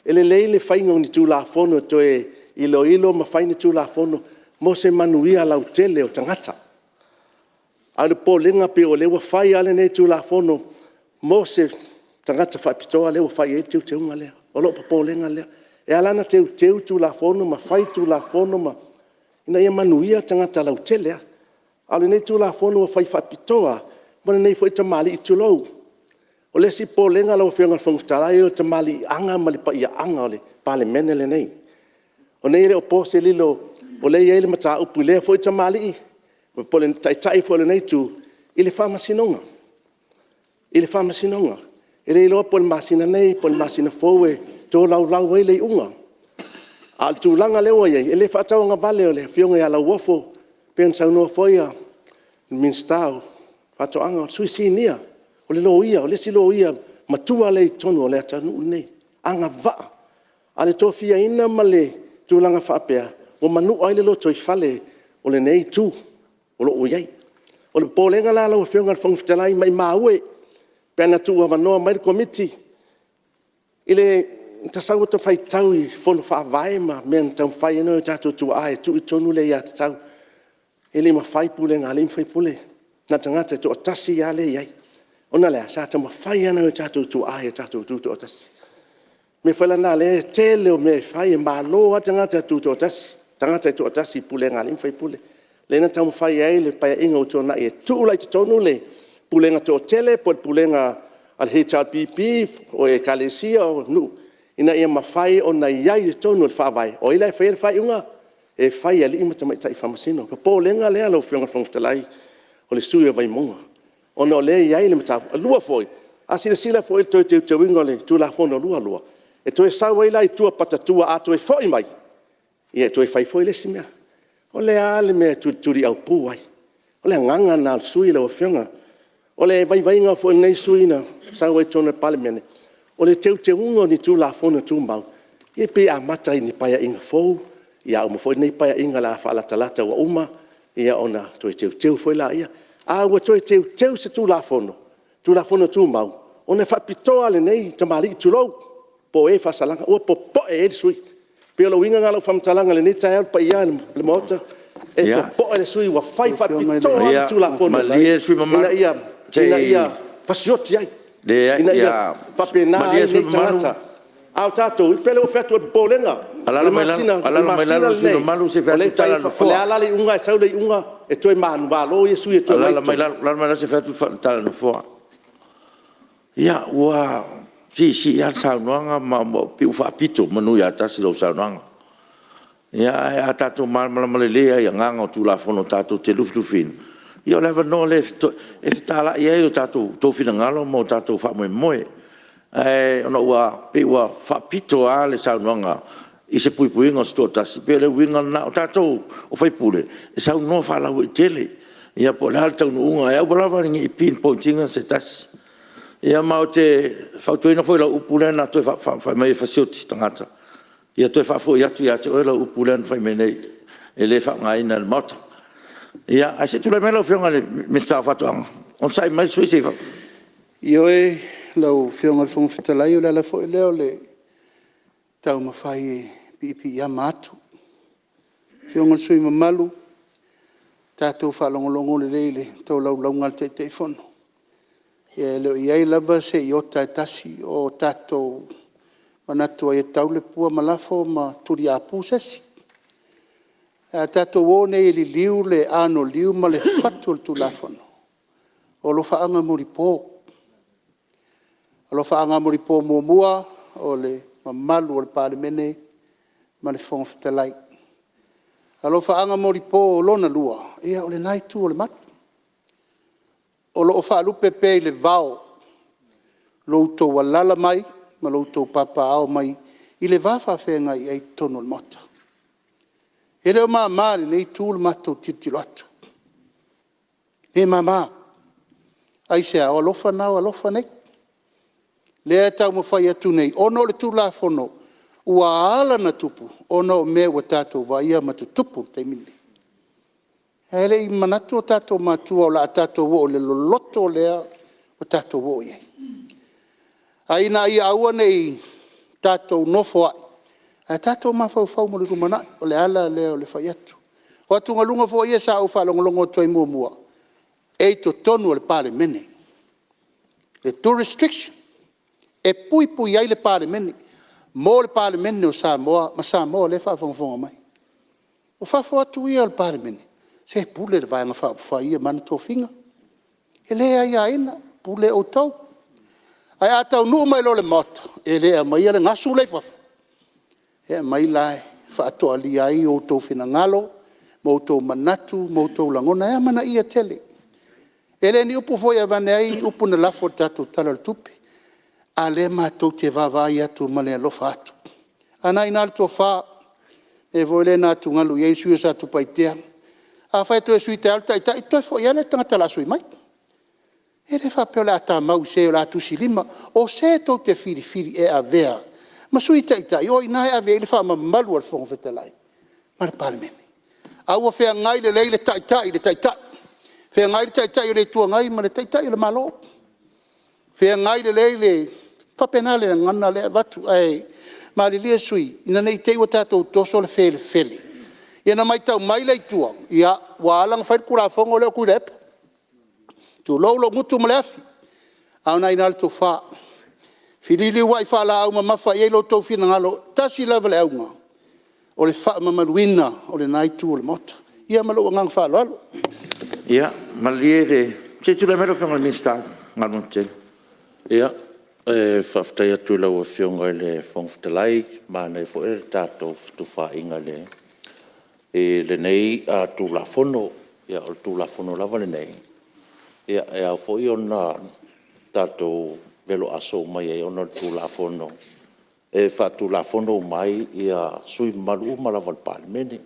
Speaker 9: E lelei le faiga o ni Tulafono e toe iloilo ma fai ni Tulafono mo se manuia lautele o tagata. A o le popolega pei o lea ua fai lava lenei Tulafono mo se tagata faapitoa lea ua fai i ai le teuteuga lea. O lou popolega lea. E ala ona teuteu Tulafono ma fai Tulafono ina ia manuia tagata lautele lava. A o lenei Tulafono ua fai faapitoa lava mo lenei foi tamalii, tulou. O le isi popolega lau Afioga i le Fofoga Fetalai, o le tamaliiaga ma le paiaaga o le Palemene lenei. O lenei e le o po se lilo o lea e i ai le mataupu i lea foi tamalii po o le Taitai foi o lenei Itu i le Faamasinoga, i le Faamasinoga. E le iloa po o le masina nei po o le masina fou e tolaulau ai le iuga. A o le tulaga lea ua i ai, e le faatauagavale, o le Afioga ia Lauofo, pei ona saunoa foi le Minisita o Faatoaga, o le sui sinia, o le loia, o le isi loia matua lea i totonu o le atunuu lenei, agavaa. A o le tofiaina ma le tulaga faapea, ua manua ai le lotoifale o lenei Itu o lo o i ai. O le popolega la lau Afioga i le Fofoga Fetalai, maimau e pe ana tuuavanoa mai le Komiti, ua ta sau ota faitau i Fono Faavae ma mea na taumafai ai nai o tatou tuaa e tuu i totonu le aiatatau, e le mafai pulega a alii ma faipule, na o le tagata e toatasi lava lea e i ai. Ona o le a? Sa taumafai lava nai o tatou tuaa ia tatou tutoatasi. O le mea foi la lena o le tele o mea e fai, e malo lava le tagata e tutoatasi, tagata e toatasi i le pulega a alii ma faipule. Lea na taumafai ai le Paeaiga ua tuanai e tuu la i totonu le pulega toatele po o le pulega a le HRPP, o Ekalesia, o nuu, ina ia mafai ona i ai i totonu o le Faavae, o ai la e faia le faaiuga? E fai e alii ma tamaitai Faamasino. O le popolega lea lau Afioga i le Fofoga Fetalai o le sui usufono o Vaimauga, ona o lea e i ai le mataupu. Lua foi, a silasila foi i le toe teuteuina o le Tulafono 22, e toe sau ai la i tua patatua a toe foi mai, ia e toe fai foi le isi mea. O le a le mea e tulituliaupu ai? O le agaga lena o le sui usufono lau Afioga. O le vaivaiga foi o lenei sui usufono na sau ai i totonu o le Palemene, o le teuteuga o ni Tulafono Tumau, ia pei e amata i ni Paeaiga fou, ia a uma foi lenei Paeaiga o le a faalatalata ua uma, ia ona toe teuteu foi lea. A ua toe teuteu se Tulafono, Tulafono Tumau, ona e faapitoa lava i lenei tamalii tulou, po o e faasalaga, ua popoe ai le sui usufono. E pei o le uiga lena o lau faamatalaga i lenei taeao le paia e o le Maota, e popoe le sui usufono ua fai faapitoa lava le Tulafono ina ia fasioti ai, ina ia faapena ai nei tagata. A o tatou, e pei ona ou fai atu o le popolega, o le masina lenei, o le a la le iuga ae sau le iuga e toe manuvalo ia sui e toe omai i totonu. Alaala mai lalo se i fai atu le tala a le Nofoa. Ia, ua siisii lava le saunoaga ma ua pei ua faapito manu ia tasi i lau saunoaga. Ae a tatou malamalama lelei lava i agaga o Tulafono tatou te lufilufiina, ia o le avanoa lea e fetalai ai outou finagalo ma o tatou faamoemoe. Ae ona ua pei ua faapito lava le saunoaga i se puipuiga o se toatasi, e pei o le uiga lena. O tatou o sui usufono, e saunoa faalauaitele ia po o le a le taunuuga, ae aua lava ne i pinpoint ina se tasi. Ia ma ou te fautuaina foi lau upu lea na toe fai mai e fasioti tagata, ia toe faafoi atu ia te oe lau upu lea na fai mai nei e le faaaogaina e le Maota. Ia, ae se i tulai mai lau Afioga i le Minisita o Faatoaga. Onosai mai le sui usufono. Ioe lau Afioga i le Fofoga Fetalai, o le ala foi lea o le taumafai e piipiiama atu. Lau Afioga i le sui usufono mamalu, tatou faalogologo lelei i le tolaulauga a le Taitaifono. E le o i ai lava se iota e tasi o tatou manatu ai e tau le pua ma lafo ma tuliaupu se isi. Ae a tatou o nei e liliu le anoliu ma le fatu o le Tulafono, o alofaaga molipo. O alofaaga molipo muamua, o le mamalu o le Palemene ma le Fofoga Fetalai. O alofaaga molipo lona lua, o lena Itu o le Malu. O lo o faalupe pea i le vao lo outou alaala mai ma lo outou papaaao mai i le va faafeagai ai i totonu o le Maota. E le o mama i lenei Itu le matou tilotilo atu, e le mama. Aisea? O alofa na o alofa nei. Lea e taumafai atu nei, ona o le Tulafono ua ala ona tupu, ona o mea ua tatou vaaia ma tutupu i le taimi lenei. Ae le i manatu o tatou matua o le a tatou oo i le loloto lea ua tatou oo i ai. Ae ina ia aua ne i tatou nofoai, ae tatou mafaufau mo le lumanai. O le ala lea o le fai atu. O atugaluga foi ia sa ou faalogologo atu ai muamua, e i totonu o le Palemene, le jurisdiction e puipui ai le Palemene, mo le Palemene o Samoa ma Samoa o lea e faafogafoga mai. O fafo atu ia o le Palemene, se e pule le Vaega Faaupufai ia ma ana tofiga. E le aiaina, pule outou. Ae a taunuu mai loa i le Maota, e le aumaia le gasu la e i fafo, e aumai la e faatoalia ai outou finagalo ma outou manatu ma outou lagona. E amanaia tele. E le o ni upu foi e avane ai upu na lafo i le tatou Tala o le Tupe, a o lea matou te vaavaai atu ma le alofa atu. A o lena e i ina le tofa, le mea foi lea na atugalu i ai le sui usufono mo Satupaitea. Afai e toe sui taeao le Taitai, ona toe foi lava lea i le tagata o le a sui mai. E le faapea o le a tamau i se o le a tusilima. O se tou te filifili e avea ma Sui Taitai, o i ina e ave i ai le faamamalu a le Fofoga Fetalai ma le Palemene. A ua feagai lelei le Taitai i le Taitai,
Speaker 11: Feagai le Taitai o le Itu Agai ma le Taitai o le Malo, feagai lelei le… e faapena le agaga lea e avatu, ae malilie sui usufono, ina ne i te i ua tatou toso le felefele, ia ona matau mai lea i tua, ia, ua ala ona fai le Tulafono lea o Tuilaepa. Tulou lou gutu ma le afi, a o lena e i ina le tofa. Feliuliuai faalaau mamafa i ai lo outou finagalo, e tasi lava le auga, o le faamamaluina o lena Itu o le Maota. Ia ma lou agaga faaaloalo.
Speaker 2: Ia, malie le… Se i tulai mai lau Afioga i le Minisita o Galuega Tetele. E faafetai atu i lau Afioga i le Fofoga Fetalai, manaia foi le tatou fetufaaiga i lenei Tulafono. Ia o le Tulafono lava lenei, e ao foi ona tatou velo aso uma i ai ona o le Tulafono e faatulafono uma ai sui usufono mamalu uma lava o le Palemene.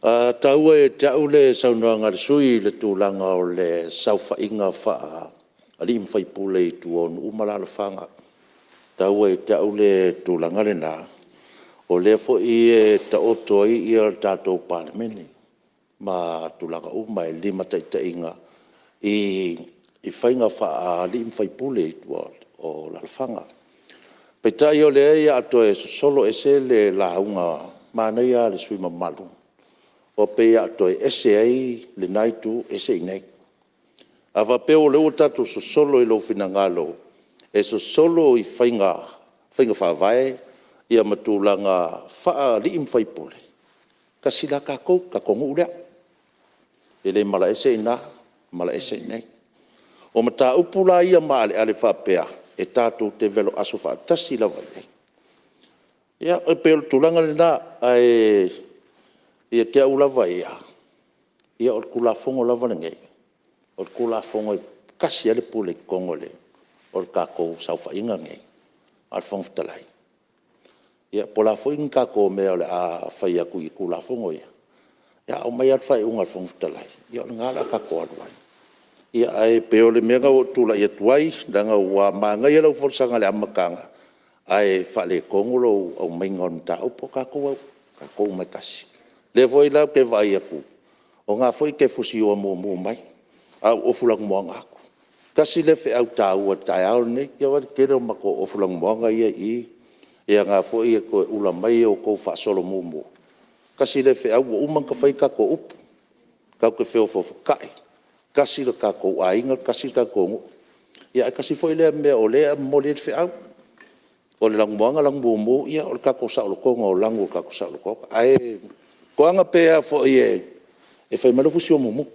Speaker 2: E taua ia te au le saunoaga a le sui usufono i le tulaga o le saofaiga faa-alii ma faipule i tua o nuu ma alaalafaga. E taua ia te au le tulaga lena, o lea foi e taoto ai le tatou Palemene ma tulaga uma e limataitaiina i faiga faa-alii ma faipule i tua o alaalafaga. Peitai o lea o le a toe sosolo ese le lauga manaia lava a le sui usufono mamalu, ua pei o le a toe ese ai lena itu ese i inei. A faapea o lea ua tatou sosolo i lou finagalo e sosolo i faiga faavae ma tulaga faa-alii ma faipule, e tasi la tatou, o le tatou nuu lea. E le malaese i ina, malaese i inei. O mataupu la ia maaleale faapea, e tatou te velo aso faatasi lava i ai. Ia, e pei o le tulaga lena, ae ia te au lava ia, o le Tulafono lava lenei, o le Tulafono e tasi lava le pule i totonu o le tatou saofaiga lenei, na o le Fofoga Fetalai. Ia po o le a foi ni tatou mea o le a fai atu i Tulafono ia, a aumai lava le faaiuga a le Fofoga Fetalai, ia o lena o le a tatou alu ai. Ae pei o le mea lena ua ou tulai atu ai, leaga ua manaia lau folasaga i le amataga, ae faaletonu lou aumaiga o le mataupu. O tatou o tatou uma e tasi. O lea foi la ou te vaai atu, o lena foi e te fusiua mumu mai, ae ou ofu lanumoana atu. Tasi lea feau taua i le taeao lenei. Ia vaai i le tele o matou ofu lanumoana ia e i i, ia o lena foi e toe ula mai a outou faasolo mumu. Tasi lea feau, ua uma ona fai a tatou upu, tatou te feofoofotai, tasi lo tatou aiga, tasi le tatou nuu. Ae tasi foi lea mea o lea e momoli ai le feau, o le lanumoana lanumumu, ia o le tatou saolotoga o lanu o le tatou saolotoga. Ae toaga pe a foi e fai mai lou fusiua mumu.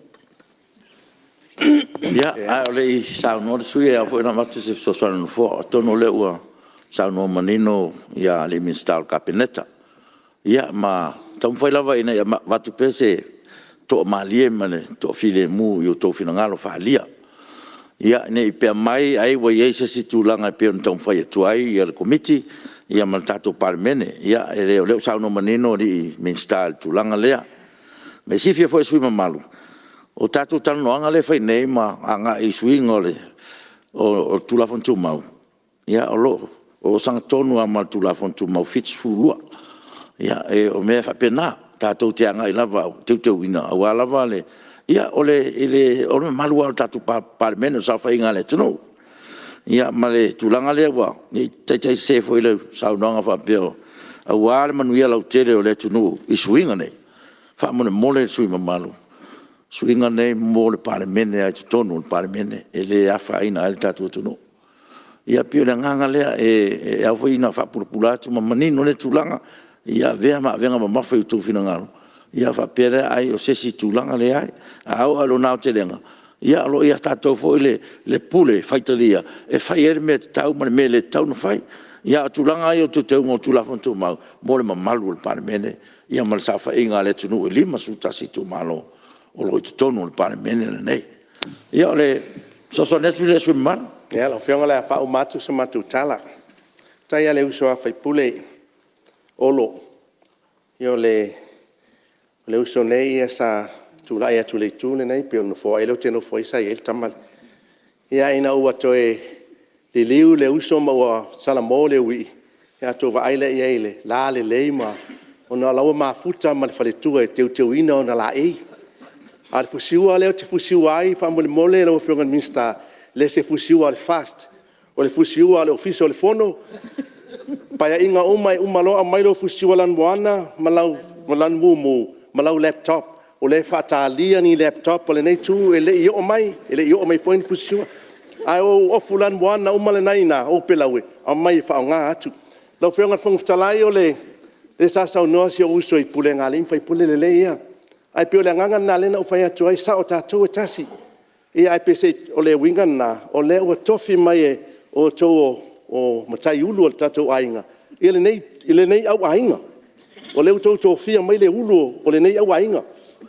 Speaker 2: Ia, a o le i saunoa le sui usufono, e ao foi ona avatu se fesoasoani a le Nofoa. Atonu o lea ua saunoa manino alii Minisita o le Kapeneta, ia ma taumafai lava ina ia avatu pea se toamalie ma le toafilemu i outou finagalo faaalia. Ia, ne i pea mai ai ua i ai se isi tulaga e pei ona taumafai atu ai le Komiti ma le tatou Palemene. Ia o lea ua saunoa manino alii Minisita i le tulaga lea. Mo le silafia foi e le sui usufono mamalu, o tatou talanoaga lea e fai nei ma agai i suiga o le Tulafono Tumau, ia o lo o sagatonu lava ma le Tulafono Tumau 72. Ia, o mea faapena, tatou te agai lava e teuteuina aua lava le… Ia o le mamalu lava o le tatou Palemene, o le saofaiga a le atunuu. Ia ma le tulaga lea ne i taitaisese foi i lau saunoaga faapea aua le manuia lautele o le atunuu i suiga nei, faamolemole le sui usufono mamalu, o suiga nei mo le Palemene lava i totonu o le Palemene, e le afaina ai le tatou atunuu. Ia pei o le agaga lea, e ao foi ona faapulapula atu ma manino lea tulaga, ia avea ma avega mamafa i outou finagalo, ia ona faapea lea ai o se isi tulaga, leai. A oo lava i lona aotelega, ia o lo o ia tatou foi le pule faitalia e fai ai le mea tatau ma le mea e le tatau ona fai. Ia a o le tulaga lava ia o teuteuga o Tulafono Tumau, mo le mamalu o le Palemene ma le saofaiga a le atunuu e 51 itumalo o lo o i totonu o le Palemene lenei. Ia o le fesoasoani atu lea i le sui usufono mamalu. Ia, lau Afioga o le a faauma atu se matou tala. Faafetai lava i le uso a sui usufono Olo. Ia o le uso nei sa tulai atu i le itu lenei, pei o le nofoa ea lea ou te nofo ai sa i ai le tama lea. Ia ina ua toe liliu le uso ma ua salamo le uii, ia a outou vaai la i ai i le lalelei ma… ona o la e ua mafuta ma le faletua e teuteuina ona laei.
Speaker 9: A o le fusiua lea ou te fusiua ai faamolemole lau Afioga i le Minisita, e le o se fusiua a le FAST, o le fusiua a le Ofisa o le Fono. O Paeaiga uma e uma loa aumai lou fusiua lanumoana ma lau lanumumu ma lau laptop. O lea e faatalia ni laptops a lenei Itu e le i oo mai, e le i oo mai foi ni fusiua. Ae ou ofu lanumoana uma lena e i ina, ou peleue, aumai e faaaoga atu. Lau Afioga i le Fofoga Fetalai, o lea sa saunoa si ou uso i pulega a alii ma faipule, lelei ia. Ae pei o le agaga lena lea na ou fai atu ai, e sao o tatou e tasi. Ae peiseai o le uiga lena, o lea ua tofi mai e outou o mataiulu o le tatou aiga lenei auaiga. O lea ua outou tofia mai le ulu o lenei auaiga.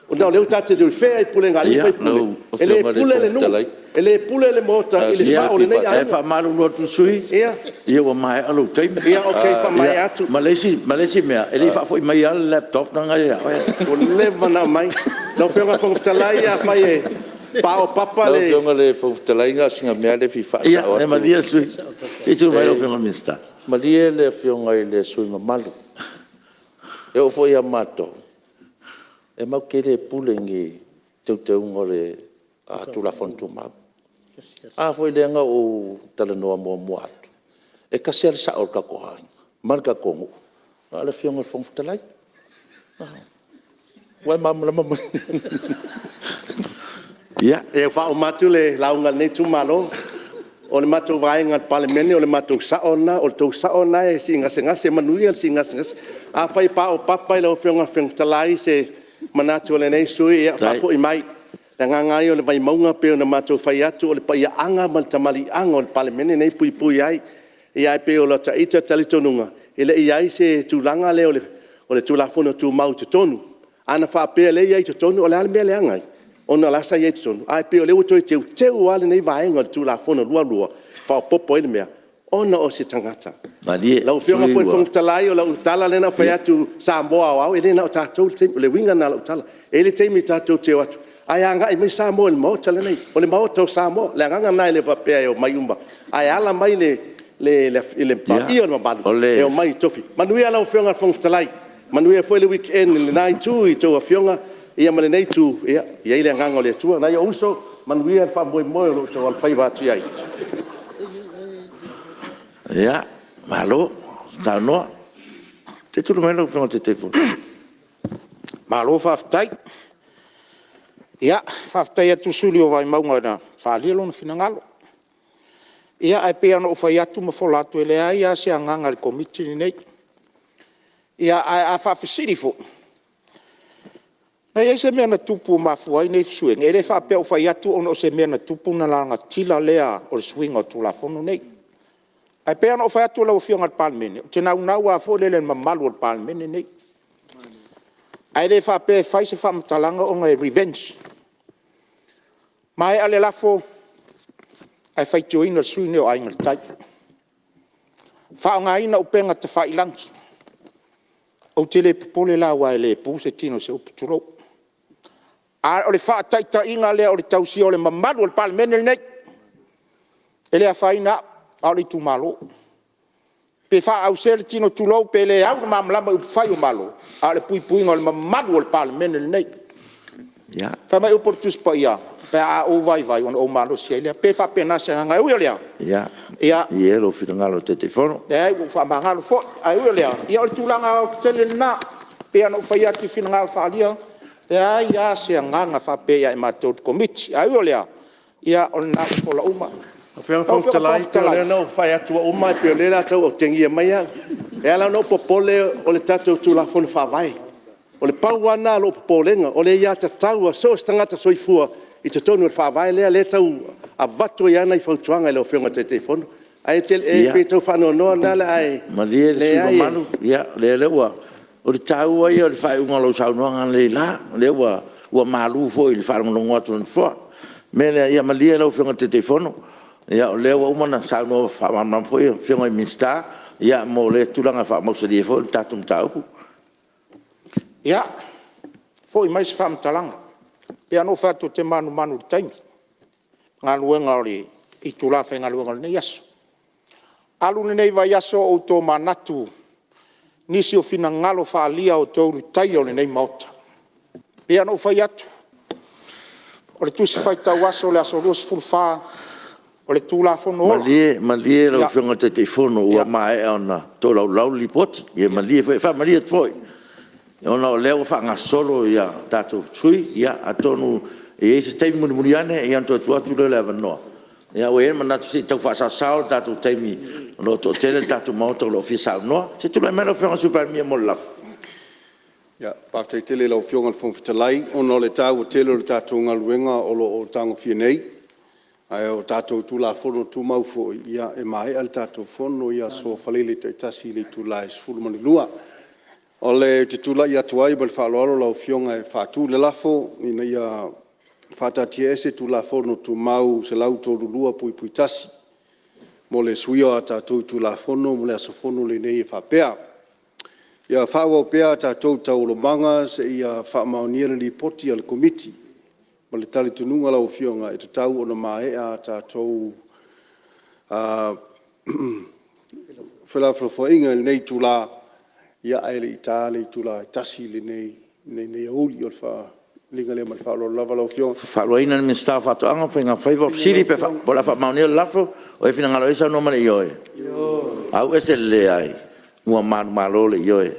Speaker 9: Ona o lea ta te o i pulega a alii ma faipule, e le pule le nuu, e le pule le maota i le sao o lenei aiga. E
Speaker 2: faamalulu atu i le sui usufono, ia ua maea lou taimi.
Speaker 9: Ia, ok, e faamaea atu.
Speaker 2: Ma le isi mea, e le i faafoi maia lava le laptop lena na ia te oe.
Speaker 9: Ua leva ona aumai. Lau Afioga i le Fofoga Fetalai, afai e paopapa le…
Speaker 4: Lau Afioga i le Fofoga Fetalai na o sina mea lava lea e fia faasao atu. Ia malie le sui usufono. Se i tulai mai lau Afioga i le Minisita. Malie le Afioga i le sui usufono mamalu, e oo foi ia matou, e matou te le pule i ni teuteuga o le Tulafono Tumau. A foi lea na ou talanoa muamua atu, e tasi lava le sao o le tatou aiga ma le tatou nuu, na o le Afioga i le Fofoga Fetalai. Ua e malamalama mai? Ia
Speaker 9: ua faauma atu le lauga a lenei itumalo. O le matou Vaega o le Palemene o le matou sao lena, o le tou sao lena e sii gasegase, manuia le sii gasegase. Afai e paopapa lau Afioga i le Fofoga Fetalai se manatu o lenei sui usufono, ia faafoi mai. O le agaga lava ia o le Vaimauga pei ona matou fai atu, o le paiaaga ma le tamaliiaga o le Palemene lenei e puipui ai. Ae pei o lota ita talitonuga, e le i i ai se tulaga lea o le Tulafono Tumau i totonu. Ana faapea o lea e i ai i totonu, o le a le mea e leaga ai? Ona o la e sa i ai i totonu. Ae pei o lea ua toe teuteu lava lenei vaega o le Tulafono 22 faaopoopo ai le mea, ona o se tagata.
Speaker 2: Malie le sui usufono ua…
Speaker 9: Lau Afioga i le Fofoga Fetalai, o lau tala lea na ou fai atu, Samoa aoao, e le na o tatou. O le uiga lena o lau tala. E i ai le taimi tatou te o atu, ae agai mai Samoa i le Maota lenei. O le Maota o Samoa. O le agaga lena e le faapea e omai uma, ae ala mai le paia ma le mamalu e omai i tofi. Manuia lau Afioga i le Fofoga Fetalai, manuia foi le weekend i lena Itu i a outou afioga ma lenei Itu, ia i ai le agaga o le Atua. Nai ou uso, manuia le faamoemoe o lo o outou alofaiva atu i ai.
Speaker 2: Ia, malo saunoa. Se i tulai mai lau Afioga i le Taitaifono.
Speaker 17: Malo faafetai. Ia, faafetai atu i le sui usufono o Vaimauga na faaalia lona finagalo. Ia ae pei lava ona ou fai atu ma fola atu, e leai lava se agaga i le Komiti lenei. Ae a faafesili foi, na i ai se mea na tupu ua mafua ai nei fesuiaiga? E le faapea ua fai atu ona o se mea na tupu ona lagatila lea o le suiga o le Tulafono lenei. Ae pei lava ona ou fai atu lau Afioga i le Palemene, ou te naunau lava foi lea i le mamalu o le Palemene lenei. Ae le faapea e fai se faamatalaga ona e revenge. Maea le lafo ae faitioina le sui usufono lenei o Aiga i le Tai, faaaogaina upega tafailagi. Ou te le popole la aua e le pu se tino i se upu tulou. A o le faataitaiga lea o le tausia o le mamalu o le Palemene lenei. E le afaina au, a o le itumalo. Pe faaause le tino tulou, pe le au le malamalama i upufai o Malo, a o le puipuiga o le mamalu o le Palemene lenei. Fai mai upu o le Tusi Paia, pe a ou vaivai ona ou malosi ai lea. E pei e faapena se agaga. Ae ui o lea…
Speaker 2: Ia, malie lou finagalo i le Taitaifono.
Speaker 17: Leai ua ou faamagalo foi. Ae ui o lea, ia o le tulaga aoaotetele lena, pei ona ou fai atu i finagalo faaalia, e leai lava se agaga faapea ia i matou le Komiti. Ae ui o lea, ia o lena ua fola uma.
Speaker 9: Lau Afioga i le Fofoga Fetalai, pei o lea na ou fai atu ua uma, ae pei o lea o le a tau otegia mai au. E ala ona ou popole o le tatou Tulafono Faavae. Na o le pau lava lena o lou popolega, o le aiatatau a so o se tagata soifua i totonu o le Faavae lea e tau avatu ai lava nai fautuaga i lau Afioga i le Taitaifono. Ae pei e tau faanoanoa o lena o le a e…
Speaker 2: Malie le sui usufono mamalu, o le taua ia o le faaiuga o lau saunoaga analeila, o lea ua malu foi i le faalogologo atu a le Nofoa. O le mea lea, ia malie lau Afioga i le Taitaifono, o lea ua uma ona saunoa faamalamalama foi Afioga i Minisita mo lea tulaga e faamausali ai foi le tatou mataupu.
Speaker 17: Ia, foi mai se faamatalaga. E pei lava ona ou fai atu ou te manumanu i le taimi, galuega o le itula faigaluega o lenei aso. Alu lenei vaiaso o ou tomanatu i nisi o finagalo faaalia o toeulutaia o lenei Maota. E pei lava ona ou fai atu, O le Tusi Faitau Aso o le aso 24, o le Tulafono Ola.
Speaker 2: Malie lau Afioga i le Taitaifono ua maea ona tolaulau le Lipoti. Ia malie foi, e faamalie atu foi, ona o lea ua faagasolo tatou sui usufono, atonu e i ai se taimi mulimuli ane ona toe tuu atu lea o le avanoa. Ae ua i ai le manatu se i tau faasaosao le tatou taimi o lo o toatele le tatou Maota o lo o fia saunoa. Se i tulai mai lau Afioga i le Sui Palemia mo le lafo.
Speaker 13: Faafetai tele i lau Afioga i le Fofoga Fetalai, ona o le taua tele o le tatou galuega o lo o tagofia nei, ae o tatou Tulafono Tumau foi, e maea le tatou Fono i aso Faraile taitasi i le itula e 12:00. Ou te tulai atu ai ma le faaaloalo lau Afioga e faatu le lafo, Ina ia faataatiaese Tulafono Tumau 132(1) mo le suia o a tatou itula Fono mo le aso Fono lenei e faapea; Ia faaauau pea a tatou taualumaga seia faamaonia le Lipoti a le Komiti. O le talitonuga lau Afioga, e tatau ona maea a tatou felafolafoaiga i lenei itula, ae le i ta le itula e 1:00 i lenei aoauli. O le faaaliga lea ma le faaaloalo lava lau Afioga.
Speaker 2: Ua faaluaina le Minisita o Faatoaga ma Faiga Faiva. O le fesili po o le a faamaonia le lafo? O e finagalo i ai saunoa ma le ioe? Auese le leai. Ua manumalo le ioe.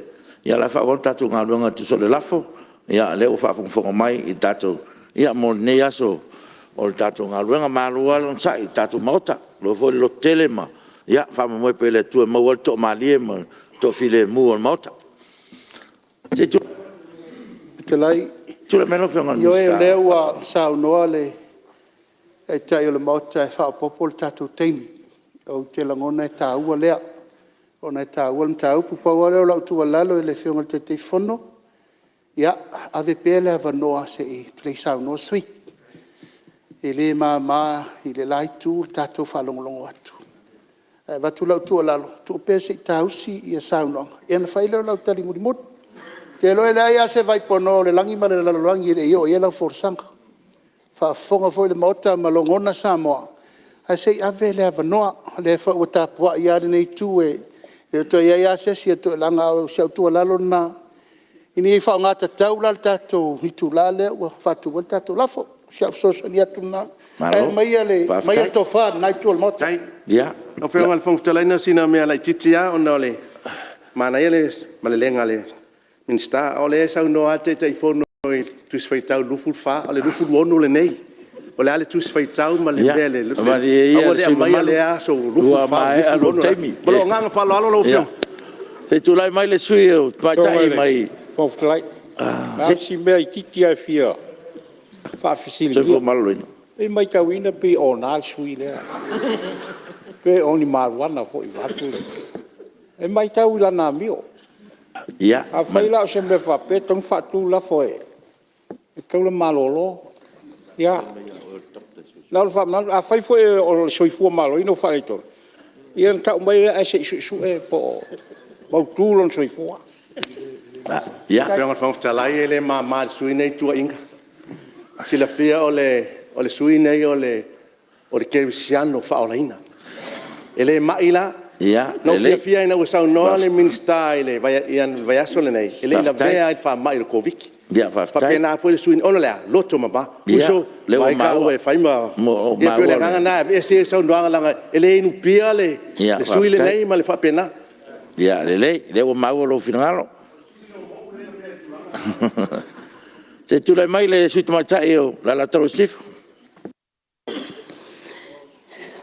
Speaker 2: Ia o le a faaauau le tatou galuega e tusa o le lafo. O lea ua faafogafoga mai i le tatou... Ia mo lenei aso o le tatou galuega. Malo lava le onosai i le tatou Maota, maua foi le lototele ma faamoemoe pea i le Atua e maua ai le toamalie ma le toafilemu o le Maota. Tulai mai lau Afioga i le
Speaker 11: Ioe,
Speaker 2: Minisita.
Speaker 11: o lea ua saunoa le Taitai o le Maota e faaopoopo le tatou taimi. Ou te lagona e taua lea, ona e taua le mataupu. Pau lava lea o lau tuualalo i le Afioga i le Taitaifono, ia, ave pea le avanoa se i tulei saunoa sui usufono. E le mama i le la Itu le tatou faalogologo atu. Ae avatu lau tuualalo, tuu pea se i saausi saunoaga ona fai lea o lau tali mulimuli. Ou te iloa e leai lava se vaipanoa o le lagi ma le lalolagi e le i oo i ai lau folasaga. Ua faafofoga foi le Maota ma logona Samoa, ae se i ave le avanoa. O lea foi ua tapuai lava lenei Itu e le o toe i ai lava se isi e toe laga. O si au tuualalo lena, ina ia faaaoga tatau la le tatou itula lea ua faatu ai le tatou lafo. O si au fesoasoani atu lena, ae aumaia le tofa i lena Itu o le Maota.
Speaker 9: Lau Afioga i le Fofoga Fetalai na o sina mea laitiiti lava ona e manaia le malelega a le Minisita, a o lea e saunoa lava le Taitaifono i le Tusi Faitau 24, a o le 26 lenei. O le a le Tusi Faitau ma le mea…
Speaker 2: Malie ia
Speaker 9: aua
Speaker 2: le
Speaker 9: le
Speaker 2: sui usufono
Speaker 9: aumaia
Speaker 2: mamalu,
Speaker 9: lea aso
Speaker 2: ua
Speaker 9: 24,
Speaker 2: maea lou
Speaker 9: 26.
Speaker 2: taimi.
Speaker 9: Ma lou agaga faaaloalo lau Afioga.
Speaker 2: Se i tulai mai le sui usufono tamaitai mai
Speaker 16: Fofoga Fetalai, na o si mea itiiti lava e fia faafesiligia.
Speaker 2: Soifua Maloloina.
Speaker 16: E matauina pei e ona le sui usufono lea, pe o ni mariuana foi vaeatu le… E matau i lana amio. Afai la o se mea faapea e tatau ona faatu le lafo, E tatau ona malolo. Ia, na ona faamanatu. Afai foi o le soifua maloloina o faaletonu, ia ona tau mai lea ae se i suesue po o mautu lona soifua.
Speaker 9: Lau Afioga i le Fofoga Fetalai e le mama i le sui usufono lenei tuuaiga. E silafia o le sui usufono lenei o le kerisiano faaolaina. E le mai la. Na ou fiafia ina ua saunoa le Minisita i le vaiaso lenei, e le i lavea ai i le faamai o le Koviti. E faapena foi le sui usufono, ona o le a? E loto mama. Uso, vaai taua e fai ma… Ia pei o le agaga lena e aveese ia saunoaga leaga e le inupia le sui usufono lenei ma le faapena.
Speaker 2: Ia lelei, o lea ua maua lou finagalo. Se i tulai mai le sui usufono tamaitai mo Alataua Sisifo.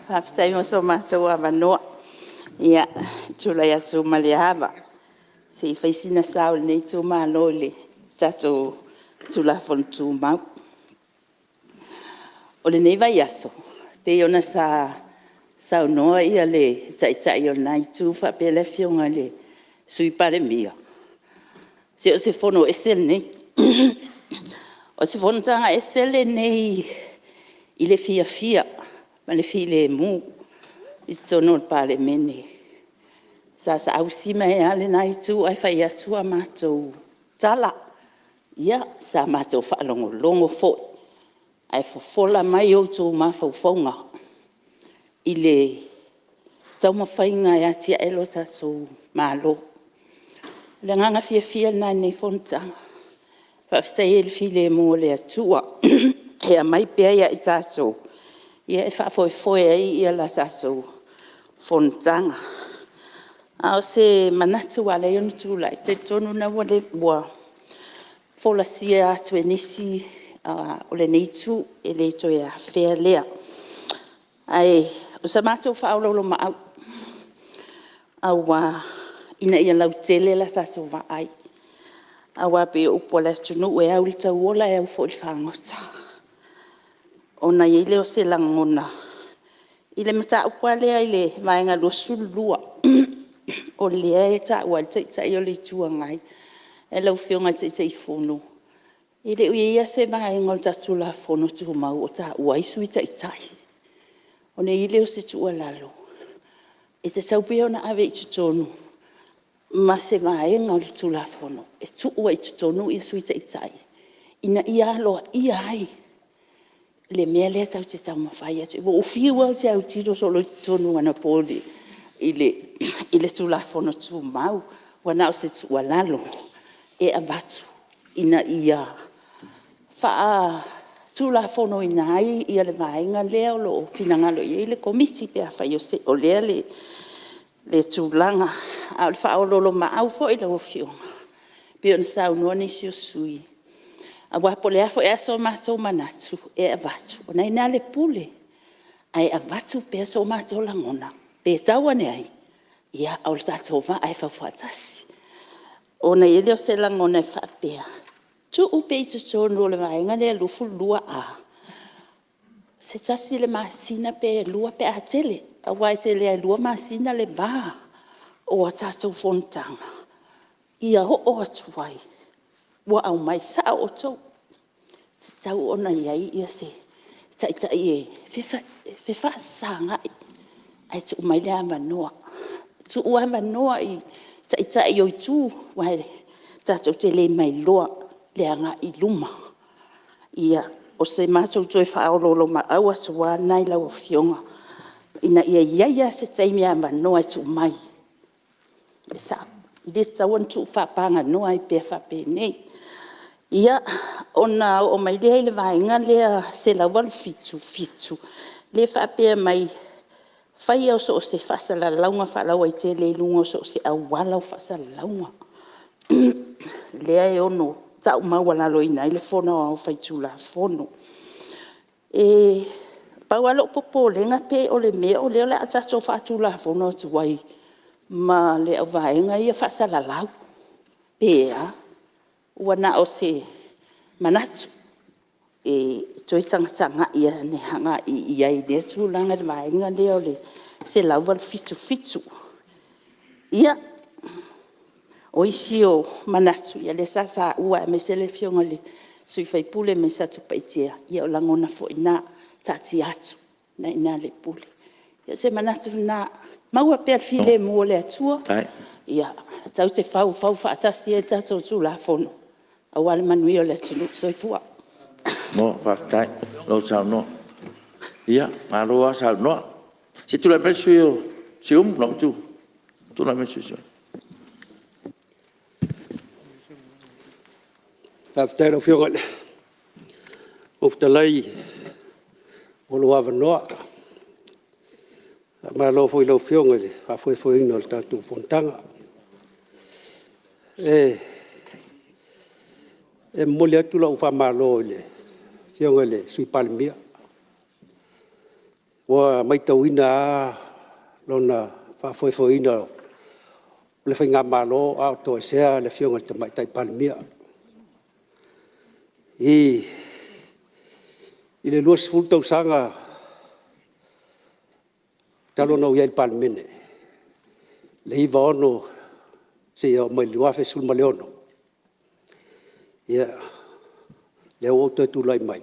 Speaker 18: Faafetai mo so matou avanoa. Ia, e tulai atu ma le ava se i fai sina sao o lenei itumalo i le tatou Tulafono Tumau. O lenei vaiaso, pei ona sa saunoa le Taitai o lena Itu faapea le Afioga i le Sui Palemia, se o se fono ese lenei. O se fonotaga ese lenei i le fiafia ma le filemu i totonu o le Palemene. Sa saausi mai lava lena itu ae fai atu a matou tala. Ia, sa matou faalogologo foi ae fofola mai outou mafaufauga i le taumafaiga e atiae lo tatou Malo. O le agaga fiafia lena i lenei fonotaga, e faafetai ai i le filemu o le Atua. e aumai pea ia i tatou e faafoefoe ai le tatou fonotaga. A o se manatu ua ala ai ona tulai, e talitonu o lena ua folasia atu e nisi o lenei itu, e le toe afea lea. Ae o se matou faaoloolomaau ina ia lautele la tatou vaai, aua e pei o upu a le atunuu, e au i le tauola e au foi i le fagota. Ona i ai lea o se lagona i le mataupu lava lea i le Vaega 22, o lea e taua ai le Taitai o le Itu Agai. Lau Afioga i le Taitaifono, e le o i ai lava se vaega o le tatou Tulafono Tumau o taua ai le Sui Taitai. Ona i ai lea o se tuualalo, e tatau pea ona ave i totonu ma se vaega o le Tulafono e tuu ai i totonu Sui Taitai ina ia aloaia ai le mea lea tatou te taumafai atu ai. Ua ou fiu lava ou te autilo solo i totonu anapo i le Tulafono Tumau. Ua na o se tuualalo e avatu ina ia faatulafonoina ai le vaega lea o lo o finagalo i ai le Komiti pe afai o lea le tulaga. A o le faaoloolomaau foi i lau Afioga e pei ona saunoa nisi o sui usufono, aua po o le a foi so matou manatu e avatu, o lena e i ina le pule, ae avatu pea so matou lagona, pe tau ane ai, ia o le tatou vaa e faufaatasi. Ona i ai lea o se lagona e faapea, tuu pea i totonu o le Vaega lea 22A se tasi le masina pe lua pe a tele, aua e tele lava i le 2 masina le va o a tatou fonotaga, ia oo atu ai ua aumai. E sao outou, e tatau ona i ai se taitai e fefaasaga'i ae tuu mai le avanoa, tuu avanoa i Taitai o Itu aua tatou te le mailoa le agai i luma. Ia, o se matou toe faaoloolomaau atu lava lena i lau Afioga ina ia i ai lava se taimi avanoa e tuu mai. E sao, e le tatau ona tuu faapaganoa ai pea faapenei. Ia, ona oo mai lea i le Vaega lea 187(7) lea e faapea mai, faia o so o se faasalalauga faalauaitele i luga o so o se auala o faasalalauga, lea e ono tau maualaloina ai le Fono Aoao Faitulafono. E pau lava lou popolega pe o le mea o lea o le a tatou faatulafono atu ai ma le auvaega ia faasalalau pe a. Ua na o se manatu e toe tagatagai ane agai i ai i lea tulaga i le vaega lea o le 187(7). Ia, o isi ou manatu, ia lea sa taua aemaise le Afioga i le sui usufono mai Satupaitea, ia o lagona foi na, taatia atu o lena e i ina le pule. Ia o se manatu lena, maua pea le filemu o le Atua tatou te faufau faatasi ai le tatou Tulafono aua le manuia o le atunuu. Soifua. Malo faafetai malo saunoa. Ia malo lava saunoa. Se i tulai mai le sui usufono mo Siumu. Tulai mai le sui usufono mo Siumu. Faafetai i lau Afioga i le Fofoga Fetalai mo lou avanoa. Faamalo foi i lau Afioga i le faafoefoeina o le tatou fonotaga. E momoli atu lau faamalo i le Afioga i le Sui Palemia, ua matauina lava lona faafoefoeina o le faigamalo a o toesea le Afioga i le Tamaitai Palemia. I le 20 tausaga talu ona ou i ai i le Palemene, le 1996 seia oo mai i le 2016, ia, lea ua ou toe tulai mai,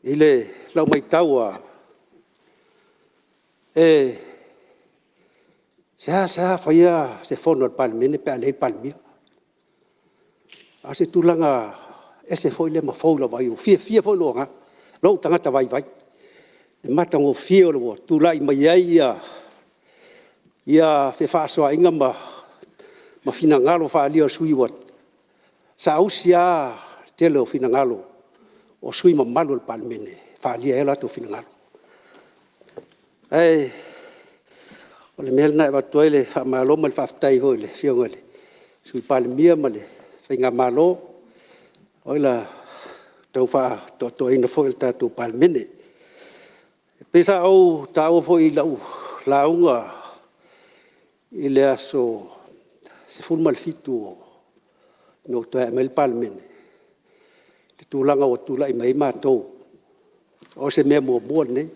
Speaker 18: i lau matau lava, e seasea faia se fono a le Palemene pe a leai le Palemia. A o se tulaga ese foi lea ma fou i lau vaai, ua fiafia foi lou agaga, lou tagata vaivai i le matagofie ua tulai mai ai fefaasoaaiga ma finagalo faaalia o sui usufono, ua saausi lava le tele o finagalo.
Speaker 19: o sui usufono mamalu o le Palemene e faaalia ai o latou finagalo. Ae o le mea lena e avatu ai le faamalo ma le faafetai foi i le Afioga i le Sui Palemia ma le Faigamalo i le tau faatoatoaina foi o le tatou Palemene. E pei sa ou taua foi i lau lauga i le aso 17 ina ua toe ae mai le Palemene le tulaga ua tulai mai ai matou, o se mea muamua lenei.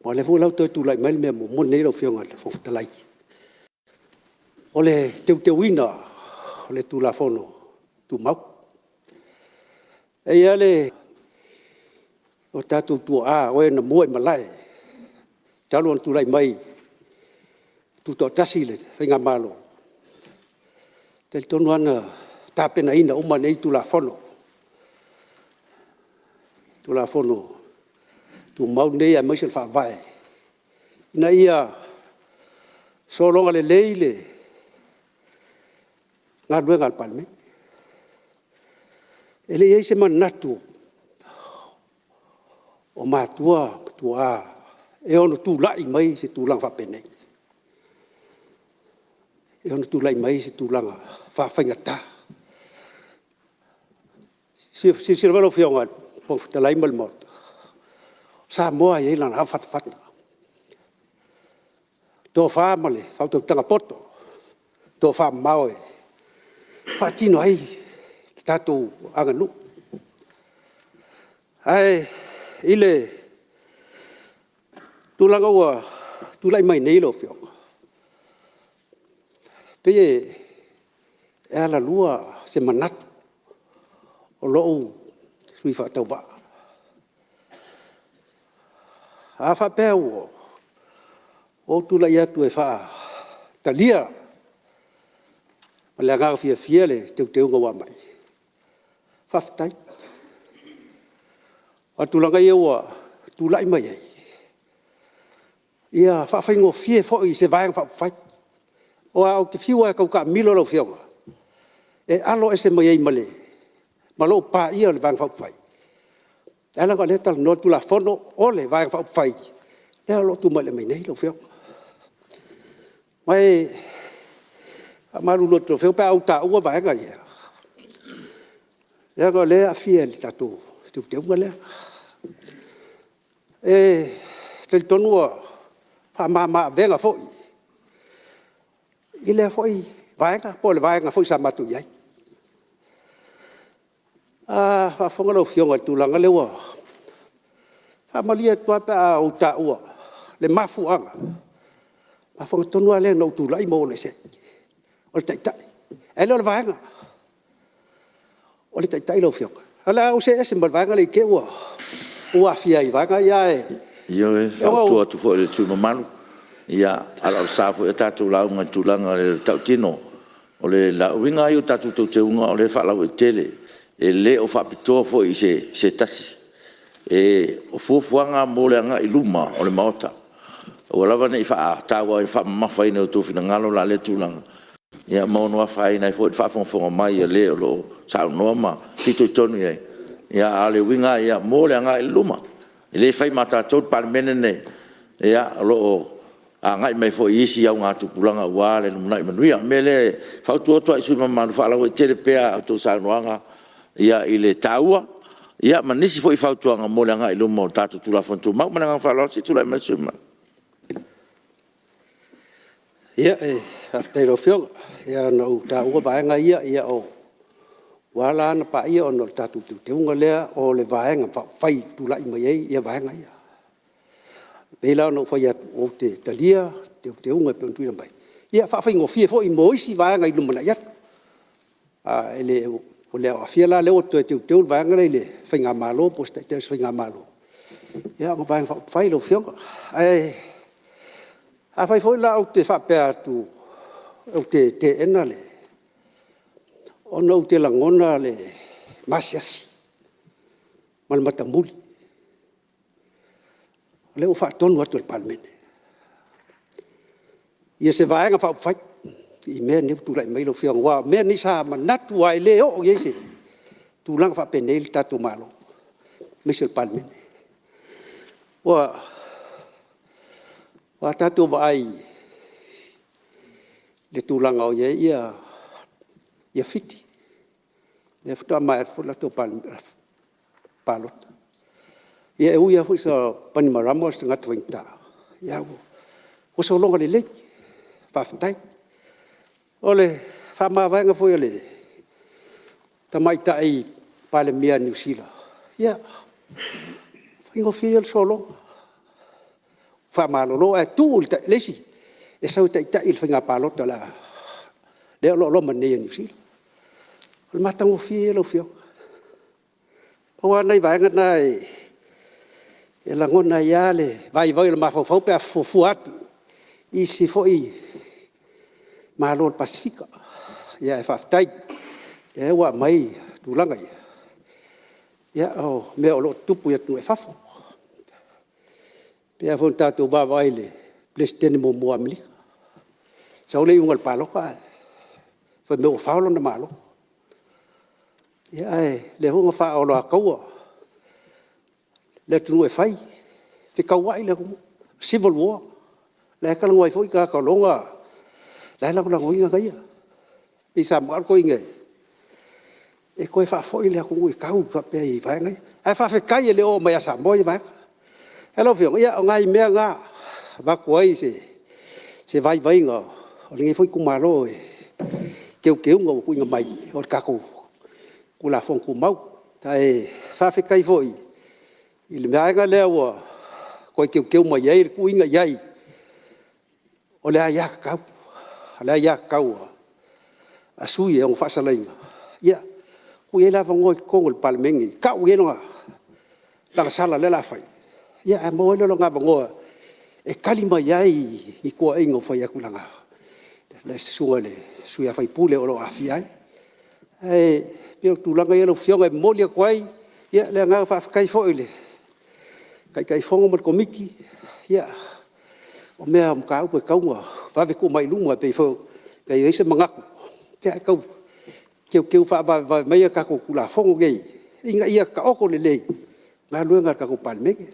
Speaker 19: Aua o lea foi la ua toe tulai mai le mea muamua lenei lau Afioga i le Fofoga Fetalai, o le teuteuina o le Tulafono Tumau. E i ai lava le o tatou tuaa o e na muaimalae talu ona tulai mai tutoatasi le Faigamalo, e talitonu lava na tapenaina uma nei Tulafono, Tulafono Tumau nei aemaise o le Faavae, ina ia sologa lelei le galuega a le Palemene. E le i i ai se manatu o matua ma tuaa e ono tulai mai se tulaga faapenei, e ono tulai mai se tulaga faafaigata. Silasila foi lau Afioga i le Fofoga Fetalai ma le Maota, o Samoa e i ai lana avafatafata, tofa ma le faautautaga poto, tofamamao e faatino ai le tatou aganuu. Ae i le tulaga ua tulai mai nei lau Afioga, e pei e alalua se manatu o lou sui usufono faatauvaa. A faapea ua ou tulai atu e talia ma le agaga fiafia le teuteuga ua aumai, faafetai. Aua o tulaga ia ua tulai mai ai, ia faafaigofie foi i se Vaega Faaupufai. Aua ou te fiu lava e tau taamilo lau Afioga e alo ese mai ai ma lou paia o le Vaega Faaupufai, ae leaga o lea e talanoa le Tulafono o le Vaega Faaupufai lea o lo o tulai mai nei lau Afioga. Ma e faamalulu atu i lau Afioga pe a ou taua vaega ia, leaga o lea e aafia i le tatou teuteuga lea. E talitonu ua faamama-avega foi i lea foi Vaega po o le Vaega foi sa matou i ai. A faafofoga lau Afioga i le tulaga lea ua… E faamalie atu lava pe a ou taua le mafuaaga, le mafuaaga tonu lava lea na ou tulai ma ou alu ese ai, o le Taitai, ae le o le Vaega. O le Taitai lau Afioga. Ae o le a ou see ese ma le vaega lea i te i ua ou aafia ai i vaega ia ae… Ioe, e fautua atu foi i le sui usufono mamalu, a o le sa foi a tatou lauga i le tulaga o le tautino. O le uiga lava ia o tatou teuteuga o lea e faalauaitele, e le o faapitoa foi i se tasi. O fuafuaga mo le agai i luma o le Maota. Aua lava ne i faamamafaina i o outou finagalo la lea tulaga, ia ma ono afaina ai foi le faafogafoga mai a le o lo o saunoa ma fitoitonu i ai. A o le uiga lava ia mo le agai i luma. E le fai ma tatou le Palemene lenei, o lo o agai mai foi isi augatupulaga aua le lumanai manuia. O le mea lea e fautua atu ai i sui usufono mamalu, faalauaitele pea a outou saunoaga i le taua ma nisi foi fautuaga mo le agai i luma o tatou Tulafono Tumau. Ma le agaga faaaloalo se i tulai mai le sui usufono mamalu. Ia, faafetai i lau Afioga. E pei lava ona ou taua vaega ia, ua ala ona paia ona o le tatou teuteuga lea o le Vaega Faaupufai na tulai mai ai vaega ia. E pei la ona ou fai atu, ou te talia teuteuga e pei ona tuuina mai, ia faafaigofie foi mo isi vaega i le lumanai atu. Ae le o aafia la, o lea ua toe teuteu le vaega lea i le faigamalo po o se taitai o se faigamalo, ia ma Vaega Faaupufai lau Afioga. Ae afai foi la ou te faapea atu ou te teena le… ona ou te lagona le maasiasi ma le matamuli, o lea ua faatonu atu e le Palemene se Vaega Faaupufai i mea nei ua tulai mai lau Afioga. Aua o mea nei sa manatu lava e le oo i ai se tulaga faapenei le tatou Malo.
Speaker 11: aemaise o le Palemene. Ua tatou vaai i le tulaga o i ai Fiti, lea faatoa maea atu foi le latou palota. Ia e ui lava foi o Banimarama o se tagata faigata, ae ua sologa lelei, faafetai. O le faamavaega foi a le Tamaitai Palemia a Niu Sila, ia, o le faigofie ia ona sologa, faamalolo ae tuu i le isi e sau e taitai le faiga palota lea o lo o loma nei a Niu Sila. O le matagofie ia lau Afioga. Pau lava nai vaega na e lagona ai lava le vaivai o le mafaufau pe a fuafua atu i isi foi Malo o le Pasefika. Ae faafetai o lea ua aumai tulaga ia, o mea o lo o tutupu i atunuu i fafo. E pei lava foi ona tatou vaavaai i le Peresetene muamua o Amerika, sau le iuga o le palota ae fai mai ua fao lona Malo. Ae o lea foi na faaoloataua le atunuu e fai, fetauai le atunuu, civil war, la e talanoa ai foi tagata o la e lagolagoina ia. Pei sa manao le toeaina e toe faafoi le atunuu e tau faapea i vaega ia. Ae faafetai e le o oo mai ia Samoa ia vaega. Lau Afioga, ia o nai mea na e avatu ai se vaivaiga o lenei foi itumalo i teuteuga ua tuuina mai o le tatou Tulafono Tumau. Ae faafetai foi i le vaega lea ua toe teuteu mai ai le tuuina i ai o le aiatatau a sui usufono e ono faasalaina, ia tuu i ai le avanoa i totonu o le Palemene e tau i ai lana sala lea o le a fai, ae maua ai lea o lona avanoa e tali mai ai i tuuaiga ua fai atu i lana susuga i le sui usufono o lo o aafia ai. Ae pei o tulaga ia lau Afioga e momoli atu ai le agaga faafetai foi i le Taitaifono ma le Komiti. Ia, o mea lava o mataupu e tatau ona vave tuu mai i luma e pei foi ona i ai se manatu, ae tau teuteu faavavevave mai a tatou Tulafono nei ina ia taoto lelei galuega a le tatou Palemene.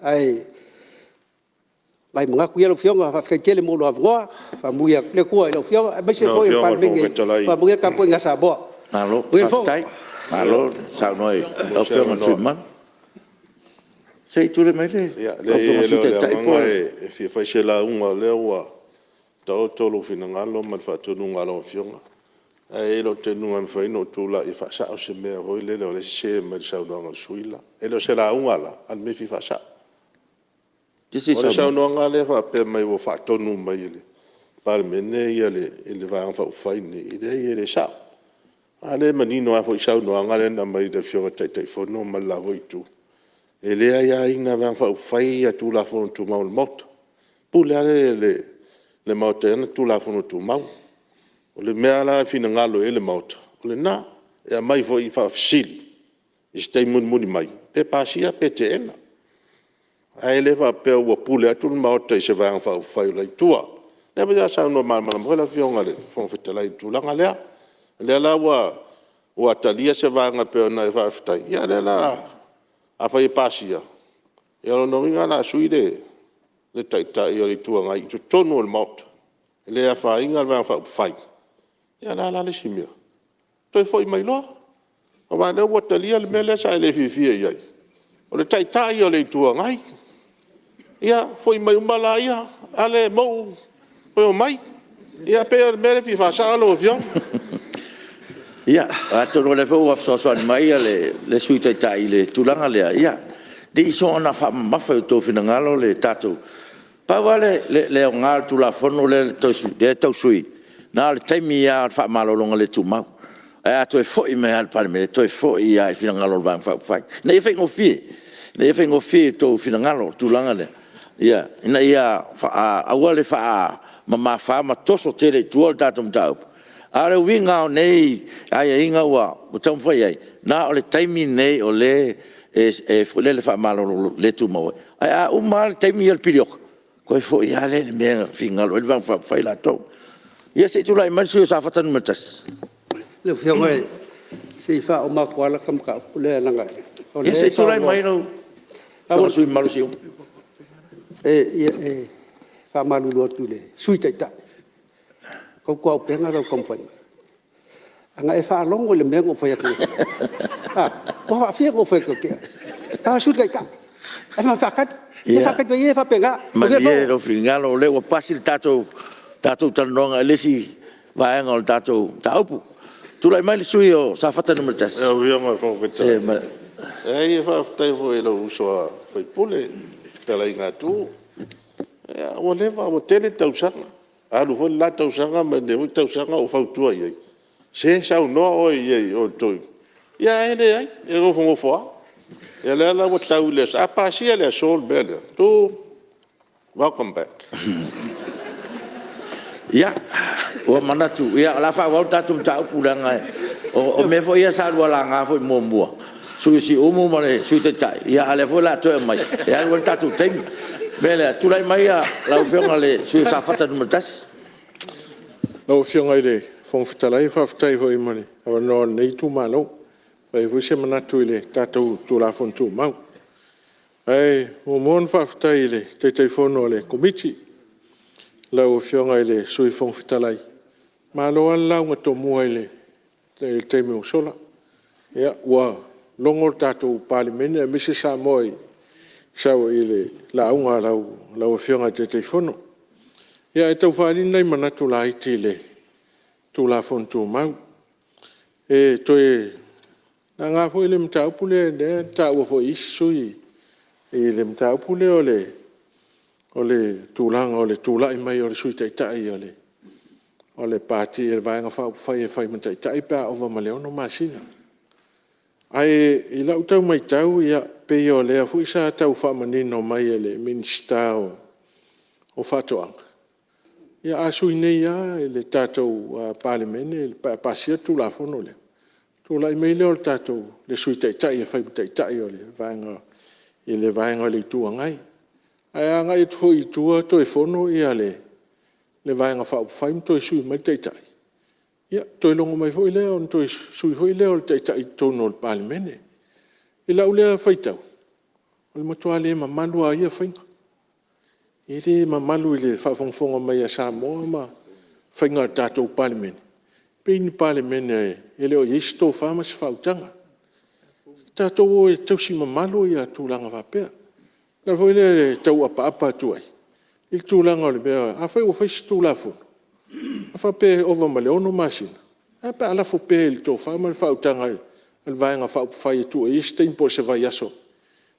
Speaker 11: Ae o nai manatu ia lau Afioga, faafetai tele mo lou avanoa. Faamanuia le Atua i lau Afioga aemaise
Speaker 10: Lau
Speaker 11: foi o le
Speaker 10: Afioga i le
Speaker 11: Palemene.
Speaker 10: Fofoga Fetalai...
Speaker 11: Faamanuia le tapuaiga a Samoa.
Speaker 19: Malo
Speaker 11: Manuia le Fono.
Speaker 19: faafetai, malo saunoa i lau Afioga i le sui usufono mamalu. Se i tulai mai lau
Speaker 10: Ia,
Speaker 19: Afioga i le
Speaker 10: leai e
Speaker 19: Sui
Speaker 10: le o le
Speaker 19: Taitai po o
Speaker 10: agaga e fia fai se lauga o lea ua taoto lou finagalo ma le faatonuga a lau Afioga. Ae i ai lou talitonuga e mafai ona ou tulai e faasao se mea foi lele o lea e sese mai le saunoaga a le sui usufono le la. E le o se lauga la, a o le mea e fia faasao. O le saunoaga lea faapea mai ua faatonu mai e le Palemene le Vaega Faaupufai lenei, e leai e le sao. A lea e manino lava foi saunoaga lea na aumai i le Afioga i le Taitaifono ma le la foi Itu, e le aiaina e le Vaega Faaupufai Tulafono Tumau a le Maota. E pule lava le Maota i ana Tulafono Tumau. O le mea la e finagalo i ai le Maota, o lena. E aumai foi faafesili i se taimi mulimuli mai pe pasia pe teena. Ae le faapea ua pule atu le Maota i se Vaega Faaupufai o la e i tua. O lea foi sa saunoa malamalama foi le Afioga i le Fofoga Fetalai i le tulaga lea. O lea la ua talia se vaega e pei ona e faafetai, ia o lea o le a… Afai e pasia, ia o lona uiga o le a sui le Taitai o le Itu Agai i totonu o le Maota, e le afaina le Vaega Faaupufai. Ia o le a la le isi mea? Toe foi mai loa, aua o lea ua talia le mea lea sa e le fiafia i ai, o le Taitai o le Itu Agai. Ia foi mai uma laia, Ale, Mauu, toe omai. Ia pei o le mea lea e fia faasao lau Afioga.
Speaker 19: Ia, atonu o lea foi ua fesoasoani mai le Sui Taitai i le tulaga lea, ia, ne i soona faamamafa i o outou finagalo le tatou… Pau lava le aoga o le Tulafono lea e tau sui, na o le taimi lava o le faamalologa le tumau. Ae a toe foi mai lava i le Palemene, e toe foi lava i finagalo o le Vaega Faaupufai, ina ia faigofie, ina ia faigofie i o outou finagalo le tulaga lea, ina ia aua le faamamafa ma toso tele i tua le tatou mataupu. A o le uiga lava o nei aiaiga ua taumafai i ai, na o le taimi lenei o lea e faamalolo le tumau ai. Ae a uma lava le taimi ia o le piriota, ona toe foi lava lea i le mea na finagalo i ai le Vaega Faaupufai latou. Ia se i tulai mai le sui usufono mo Safata 1.
Speaker 11: Lau Afioga se i faauma atu lava lata mataupu lea leaga
Speaker 19: Ia se i tulai mai le sui usufono mo Siumu. E faamalulu atu i le Sui Taitai, tautuaupega lou taumafai mai. A na e faalogo i le mea na ou fai atu ai, a, ua faafia ona ou fai atu ia te oe, leaga o le Sui Taitai, ae e faatali, se faatali mai ia e faapena. Manuia le Fono. Malie lou finagalo o lea ua pasi le tatou talanoaga i le isi vaega o le tatou mataupu. Tulai mai le sui usufono mo Safata 1.
Speaker 10: Lau Afioga i le Fofoga Fetalai, leai e faafetai foi i lou uso a sui usufono le fetalaiga a Tuuu. Ua leva, ua tele tausaga, alu foi le la tausaga ma lenei foi tausaga o ou fautua i ai, se saunoa oe i ai i o i le toeaina, ae leai, e nofonofo lava. Ia o lea la ua tau i le aso, a pasia i le aso le mea lea, Tuuu, welcome back. Ia, ua manatu o le a faaauau le tatou mataupu leaga o mea foi ia sa lua laga foi muamua, le sui usufono o Siumu ma le Sui Taitai, a o lea foi o le a toe aumai, e alu ai le tatou taimi. O le mea lea, tulai mai lau Afioga i le sui usufono mo Safata 1. Lau Afioga i le Fofoga Fetalai faafetai foi mo le avanoa o lenei itumalo e fai ai foi se manatu i le tatou Tulafono Tumau. Ae muamua ona faafetai i le Taitaifono o le Komiti, lau Afioga i le Sui Fofoga Fetalai, malo lava le lauga tomua i le taimi ua sola. Ia, ua logo le tatou Palemene aemaise Samoa i le lauga a lau Afioga i le Taitaifono. Ia, ae tau faaali ni nai manatu laiti i le Tulafono Tumau. E toe laga foi le mataupu lea na taua foi e isi sui usufono i le mataupu lea o le tulaga o le tulai mai o le Sui Taitai o le Pati a le Vaega Faaupufai e fai ma Taitai pe a ova ma le 6 masina. Ae i lau tau matau e pei o lea foi sa tau faamanino mai e le Minisita o Faatoaga, ia a sui nei lava i le tatou Palemene pe a pasia le Tulafono lea, tulai mai lea o le Sui Taitai e fai ma Taitai o le Vaega o le Itu Agai. Ae a agai atu foi i tua toe fono le Vaega Faaupufai ma toe sui mai le Taitai, ia toe logo mai foi lea ona toe sui foi lea o le Taitai i totonu o le Palemene. I lau lea faitau, o le matua le mamalu lava o ia faiga. E le mamalu i le faafogafoga mai a Samoa ma faiga o le tatou Palemene, e pei ni Palemene e le o i ai se tofa ma se faautaga. Tatou o e tausi mamalu tulaga faapea. O le ala foi lea e tau apaapa atu ai i le tulaga o le mea… Afai ua fai se Tulafono, a faapea e ova ma le 6 masina, ae a pe a lafo pea i le tofa ma le faautaga i le Vaega Faaupufai e tuu i ai se taimi po o se vaiaso e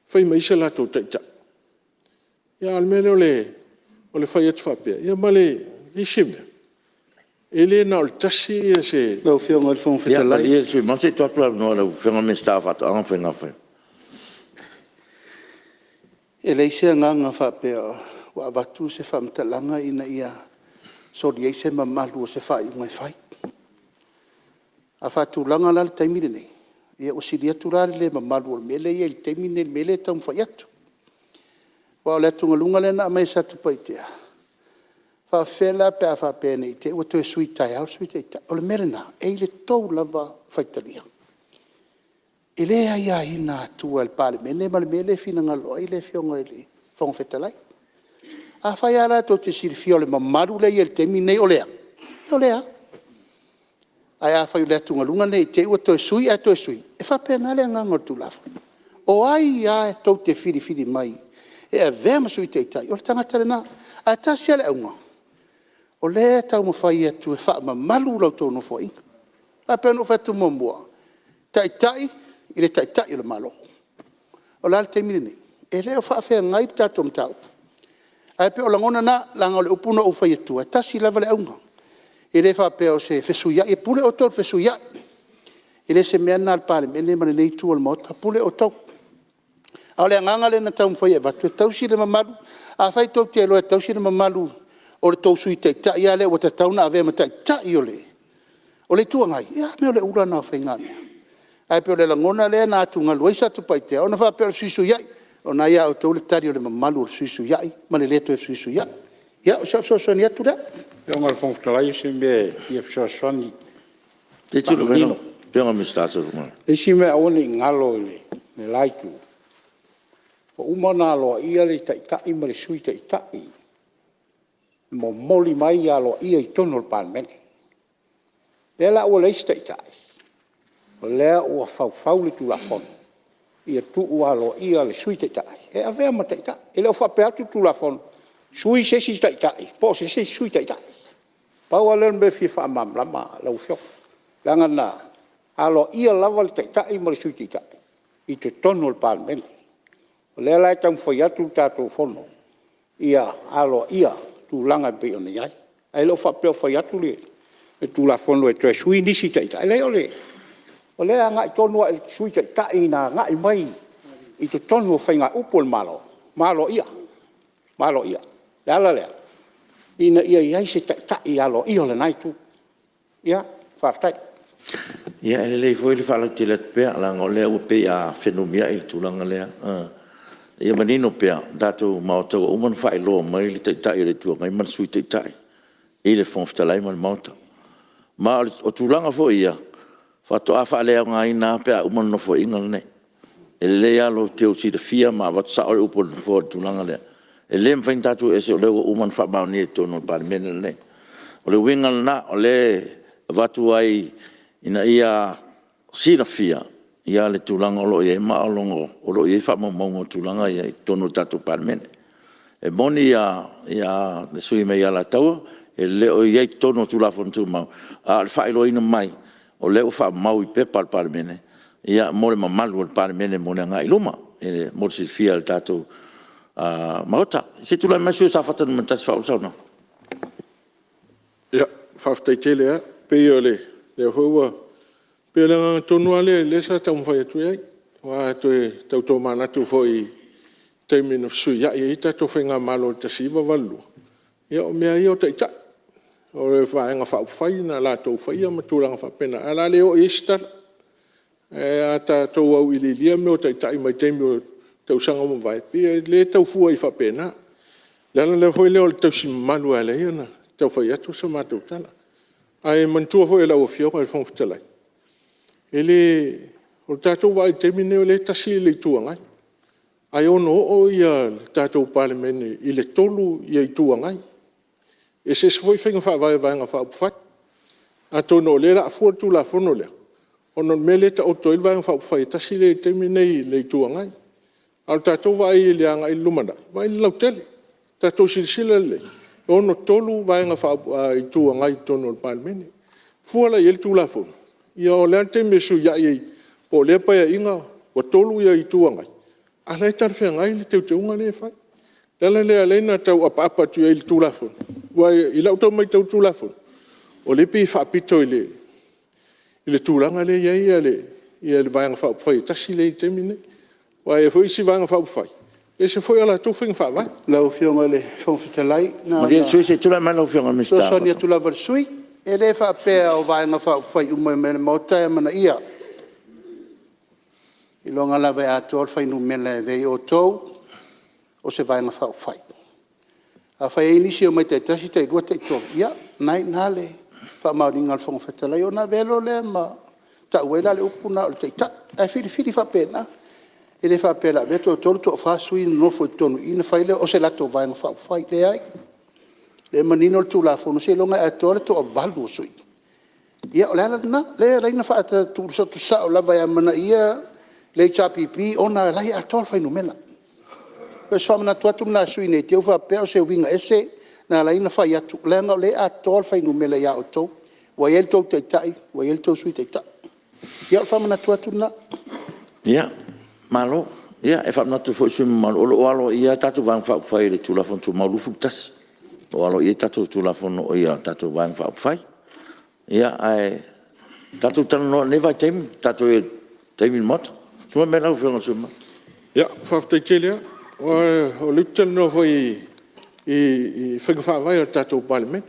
Speaker 10: fai mai ai so latou Taitai. Ia a o le mea lea o le fai atu faapea, ia ma le isi mea, e le na o le tasi se… Lau Afioga i le Fofoga Fetalai… Ia malie le sui usufono mamalu se i tuu atu le avanoa i lau Afioga i le Minisita o Faatoaga ma Faiga Faiva. E leai se agaga faapea ua avatu se faamatalaga ina ia soli ai se mamalu o se faaiuga e fai. A faatulaga la le taimi lenei, ia ua sili atu la le le mamalu o le mea lea e i ai i le taimi lenei i le mea lea e taumafai atu. Aua o le atugaluga lea na aumai e Satupaitea, e faapefea la pe a faapea ne i te i ua toe sui taeao le Sui Taitai. O le mea lena, e i la outou lava faitalia. E le aiaina atua e le Palemene ma le mea lea e finagalo ai le Afioga i le Fofoga Fetalai. Afai lava la tou te silafia o le mamalu lea e i ai i le taimi lenei o le a, ia o lea lava. Ae afai o le atugaluga ne i te i ua toe sui ae toe sui, e faapena le agaga o le Tulafono. O ai lava tou te filifili mai e avea ma Sui Taitai, o le tagata lena. Ae tasi lava le auga, o lea e taumafai atu e faamamalu la outou Nofoaiga. Aua e pei ona ou fai atu muamua, Taitai i le Taitai o le Malo. O le a le taimi lenei? E le o faafeagai le tatou mataupu. Ae pei o lagona na, leaga o le upu na ou fai atua, e tasi lava le auga. E le faapea o se fesuiai, e pule outou i le fesuiai. E le o se mea lena a le Palemene ma lenei Itu o le Maota, pule outou. A o le agaga lea na taumafai e avatu e tausi le mamalu. Afai tou te iloa e tausi le mamalu o le tou Sui Taitai lava lea ua tatau ona avea ma Taitai o le Itu Agai, ia a mea o le ula lena o faigamea. Ae pei o le lagona lea na atugalu ai Satupaitea, ona faapea o le fesuisuiai. O lena e ia outou le tali o le mamalu o le fesuisuiai ma le le toe fesuisuiai. Ia o si au fesoasoani atu lea. Lau
Speaker 18: Le isi mea aua ne i galo i le la itu, ua uma ona aloaia le Taitai ma le Sui Taitai, momoli mai aloaia i totonu o le Palemene. O lea la ua leai se Taitai, o lea ua faufau le Tulafono ia tuu aloaia le Sui Taitai e avea ma Taitai. E le o faapea atu le Tulafono, sui se isi Taitai po o se isi Sui Taitai. Pau lava lea o le mea e fia faamalamalama lau Afioga, leaga na aloaia lava le Taitai ma le Sui Taitai i totonu o le Palemene. O lea la e taumafai atu le tatou Fono ia aloaia tulaga e pei ona i ai. Ae le o faapea o fai atu le Tulafono e toe sui nisi Taitai. E leai o lea e agai tonu lava i le Sui Taitai na agai mai i totonu o faigaupu a le Malo ma aloaia, ma aloaia. O le ala lea, ina ia i ai se Taitai aloaia o lena Itu. Ia, faafetai.
Speaker 19: Ia e lelei foi le faalautele atu pea, leaga o lea e pei a fenumiai le tulaga lea. Ia manino pea le tatou Maota, ua uma ona faailoa mai le Taitai o le Itu Agai ma le Sui Taitai i le Fofoga Fetalai ma le Maota. Ma o tulaga foi ia, faatoa faaleaogaina lava pe a uma le Nofoaiga lenei. E lelei lava lo outou silafia ma avatu sao le upu a le Nofoa i le tulaga lea. E le mafai ona tatou o ese o lea ua uma ona faamaonia i totonu o le Palemene lenei. O le uiga lena, o lea e avatu ai ina ia silafia le tulaga o lo o i ai, ma o lo o i ai faamaumauga o tulaga ia i totonu o le tatou Palemene. E moni le sui usufono mai Alataua, e le o i ai i totonu o Tulafono Tumau, a o le faailoaina mai, o lea ua faamau i pepa a le Palemene mo le mamalu o le Palemene mo le agai i luma, mo le silafia e le tatou Maota. Se i tulai mai le sui usufono mo Safata 1 e faaauau le saunoaga.
Speaker 10: Faafetai tele lava. E pei o le agaga tonu lava lea o lea sa taumafai atu i ai. Aua a toe tau tomanatu foi i taimi na fesuiai ai tatou faigamalo i le 1982, ia o mea lava ia o taitai, o le Vaega Faaupufai na latou faia ma tulaga faapena, ae o le a le oo i ai se tala. Ae a tatou auiliilia mea o taitai mai taimi o tausaga ua mavae, e pei e le tau fua ai faapena. O le ala foi lea o le tausi mamalu e ala ai ona tau fai atu se matou tala. Ae manatua foi e lau Afioga i le Fofoga Fetalai, e le… O le tatou vaai i le taimi lenei o lea e tasi le Itu Agai, ae ono oo le tatou Palemene i le 3 Itu Agai. E eseese foi faiga faavae a Vaega Faaupufai. Atonu o lea o le a fua le Tulafono lea ona o le mea lea e taoto ai le Vaega Faaupufai e tasi lea e i ai i le taimi lenei i le Itu Agai. A o le tatou vaai i ai i le agai i le lumanai, vaai i le lautele. Tatou silasila lelei, e ono 3 Itu Agai i totonu o le Palemene. Fua la i ai le Tulafono? Ia o le a le taimi e fesuiai ai po o lea Paeaiga ua 3 Itu Agai, a o la e talafeagai le teuteuga lea e fai. O le ala lea e ala ai ona tau apaapa atu i ai i le Tulafono, aua i lau tau matau i le Tulafono, o lea e pei e faapito i le tulaga lea e i ai le Vaega Faaupufai e tasi lea e i ai i le taimi lenei. Aua e i ai foi isi Vaega Faaupufai, e ese foi a latou faiga faavae.
Speaker 11: Lau Afioga i le Fofoga Fetalai, na ona fesoasoani atu lava i le sui usufono. E le faapea o Vaega Faaupufai uma e omai i le Maota e amanaia. Seiloga lava e atoa le fuainumera e avea ai outou o se Vaega Faaupufai. Afai e i ai nisi e omai taitasi, tailua, taitolu, ia o lena e i ina le faamaoniga a le Fofoga Fetalai, ona avea loa lea ma tau ai le upu lena o le Taitai. Ae filifili faapena. E le faapea o le a avea le toatolu, toafa sui nonofo i totonu i i ona fai lea o se latou Vaega Faaupufai. E leai. O lea e manino le Tulafono, seiloga e atoa le toavalu o sui. Ia o le ala lena, lea e ala ai ona tuuatu lava e amanaia le HRPP ona o la e atoa le fuainumera. O si faamanatu atu lena i le sui usufono ne i te i ua faapea o se uiga ese na ala ai ona fai atu, leaga o lea e atoa le fuainumera ia outou, ua i ai lo outou Taitai ua i ai lo outou Sui Taitai. Ia o le faamanatu atu lena.
Speaker 19: Ia, malo. E faamanatu atu foi i le sui usufono mamalu, o lo o aloaia lava tatou Vaega Faaupufai i le Tulafono Tumau 21. O lo o aloaia ai tatou Vaega Faaupufai. Ae tatou talanoa i lenei vaitaimi, ua tatou i ai i le taimi o le Maota. Tulai mai lau Afioga i le sui usufono mamalu.
Speaker 10: Faafetai tele lava. Aua o lea ou te talanoa foi i faiga faavae a le tatou Palemene.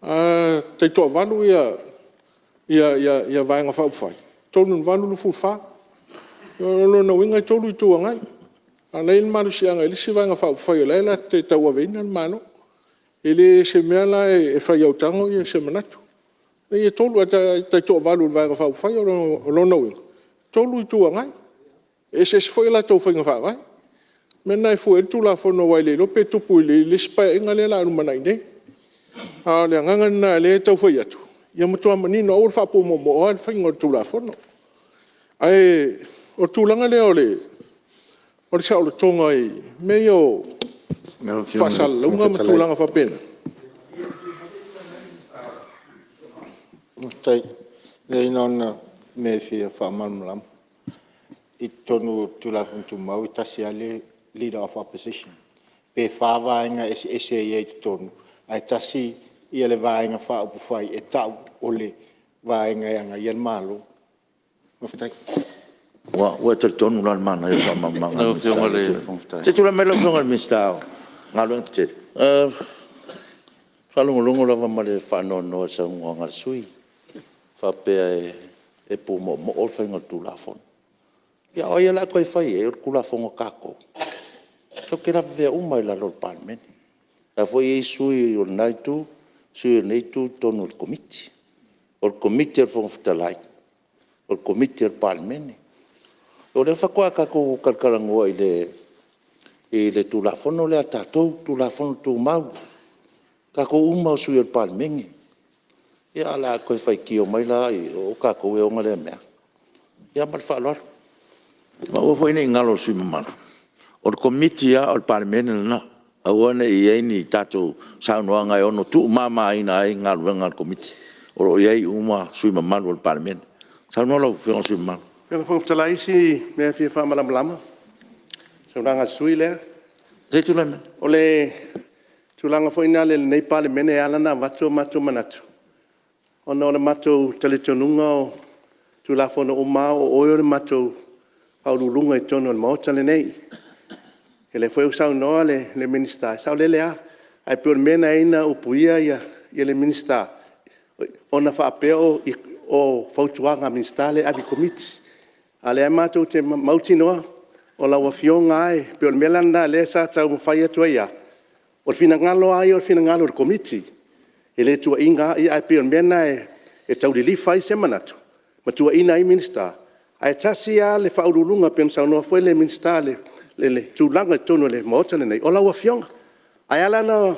Speaker 10: A taitoavalu Vaega Faaupufai, 3 i le 8, e 24. O lona uiga e 3 Itu Agai, a o la e i ai le malosiaga i le isi Vaega Faaupufai o la e latou te tauaveina le Malo. E le o se mea la e fai autago se manatu. Leai e 3, e taitoavalu i le Vaega Faaupufai. O lona uiga, e 3 Itu Agai, e eseese foi a latou faiga faavae. O le mea lena e fua i ai le Tulafono aua e le iloa pe tupu i le isi Paeaiga lea o le a lumanai nei. A o le agaga lena o lea e tau fai atu, ia matua manino, aua le faapumoomooina le faiga o le Tulafono. Ae o le tulaga lea o le saolotoga i mea ia o faasalalauga ma tulaga faapena.
Speaker 14: Faafetai. Leai na o le mea e fia faamalamalama. I totonu o Tulafono Tumau e tasi lava le Leader of Opposition. Pe 4 Vaega eseese e i ai i totonu, ae tasi le Vaega Faaupufai e ta'u o le Vaega e Agaia le Malo. Faafetai.
Speaker 19: Ua e talitonu la i le manaia o le faamalamalamaga? Se i tulai mai lau Afioga i le Minisita o Galuega Tetele. E faalogologo lava ma le faanoanoa i le saunoaga a le sui usufono e faapea e pumoomoo le faiga o le Tulafono. Ia o ai o le a toe fai i ai, o le Tulafono a tatou? Tatou te lavevea uma lava i lalo o le Palemene. O la e foi e i ai sui usufono o lena Itu, sui o lenei Itu i totonu o le Komiti. O le Komiti a le Fofoga Fetalai, o le Komiti a le Palemene. O lea faatoa tatou talatalanoa i le Tulafono lea a tatou, Tulafono Tumau. O tatou uma lava o sui usufono o le Palemene. Ia ae o le a toe faitio mai la, o tatou e ona lea mea? Ia ma le faaaloalo. Aua foi ne i galo i le sui usufono mamalu, o le Komiti lava o le Palemene lena. Aua ne i i ai ni tatou saunoaga e ono tuumamaina ai galuega a le Komiti. O lo o i ai uma sui usufono mamalu o le Palemene. Saunoa lau Afioga i le sui usufono mamalu.
Speaker 9: Lau Afioga i le Fofoga Fetalai o si mea e fia faamalamalama i le saunoaga a le sui usufono lea.
Speaker 19: Se i tulai mai.
Speaker 9: O le tulaga foi lea i lenei Palemene e ala ona avatu o matou manatu, ona o le matou talitonuga o Tulafono uma lava o oe o le matou Faauluuluga i totonu o le Maota lenei. O lea foi ua saunoa le Minisita, e saolele lava. Ae pei o le mea lena e ala ai ona upuia le Minisita, ona faapea o fautuaga a Minisita lea e ave i Komiti. A o lea matou te mautinoa, o lau Afioga lava, e pei o le mea la lena o lea sa taumafai atu ai lava, o le finagalo lava ia o le finagalo o le Komiti, e le tuuaiina lava, ae pei o le mea lena e tau lilifa ai se manatu ma tuuaiina ai Minisita, ae tasi lava le Faauluuluga pei ona saunoa foi le Minisita i le tulaga i totonu o le Maota lenei, o lau Afioga. Ae ala ona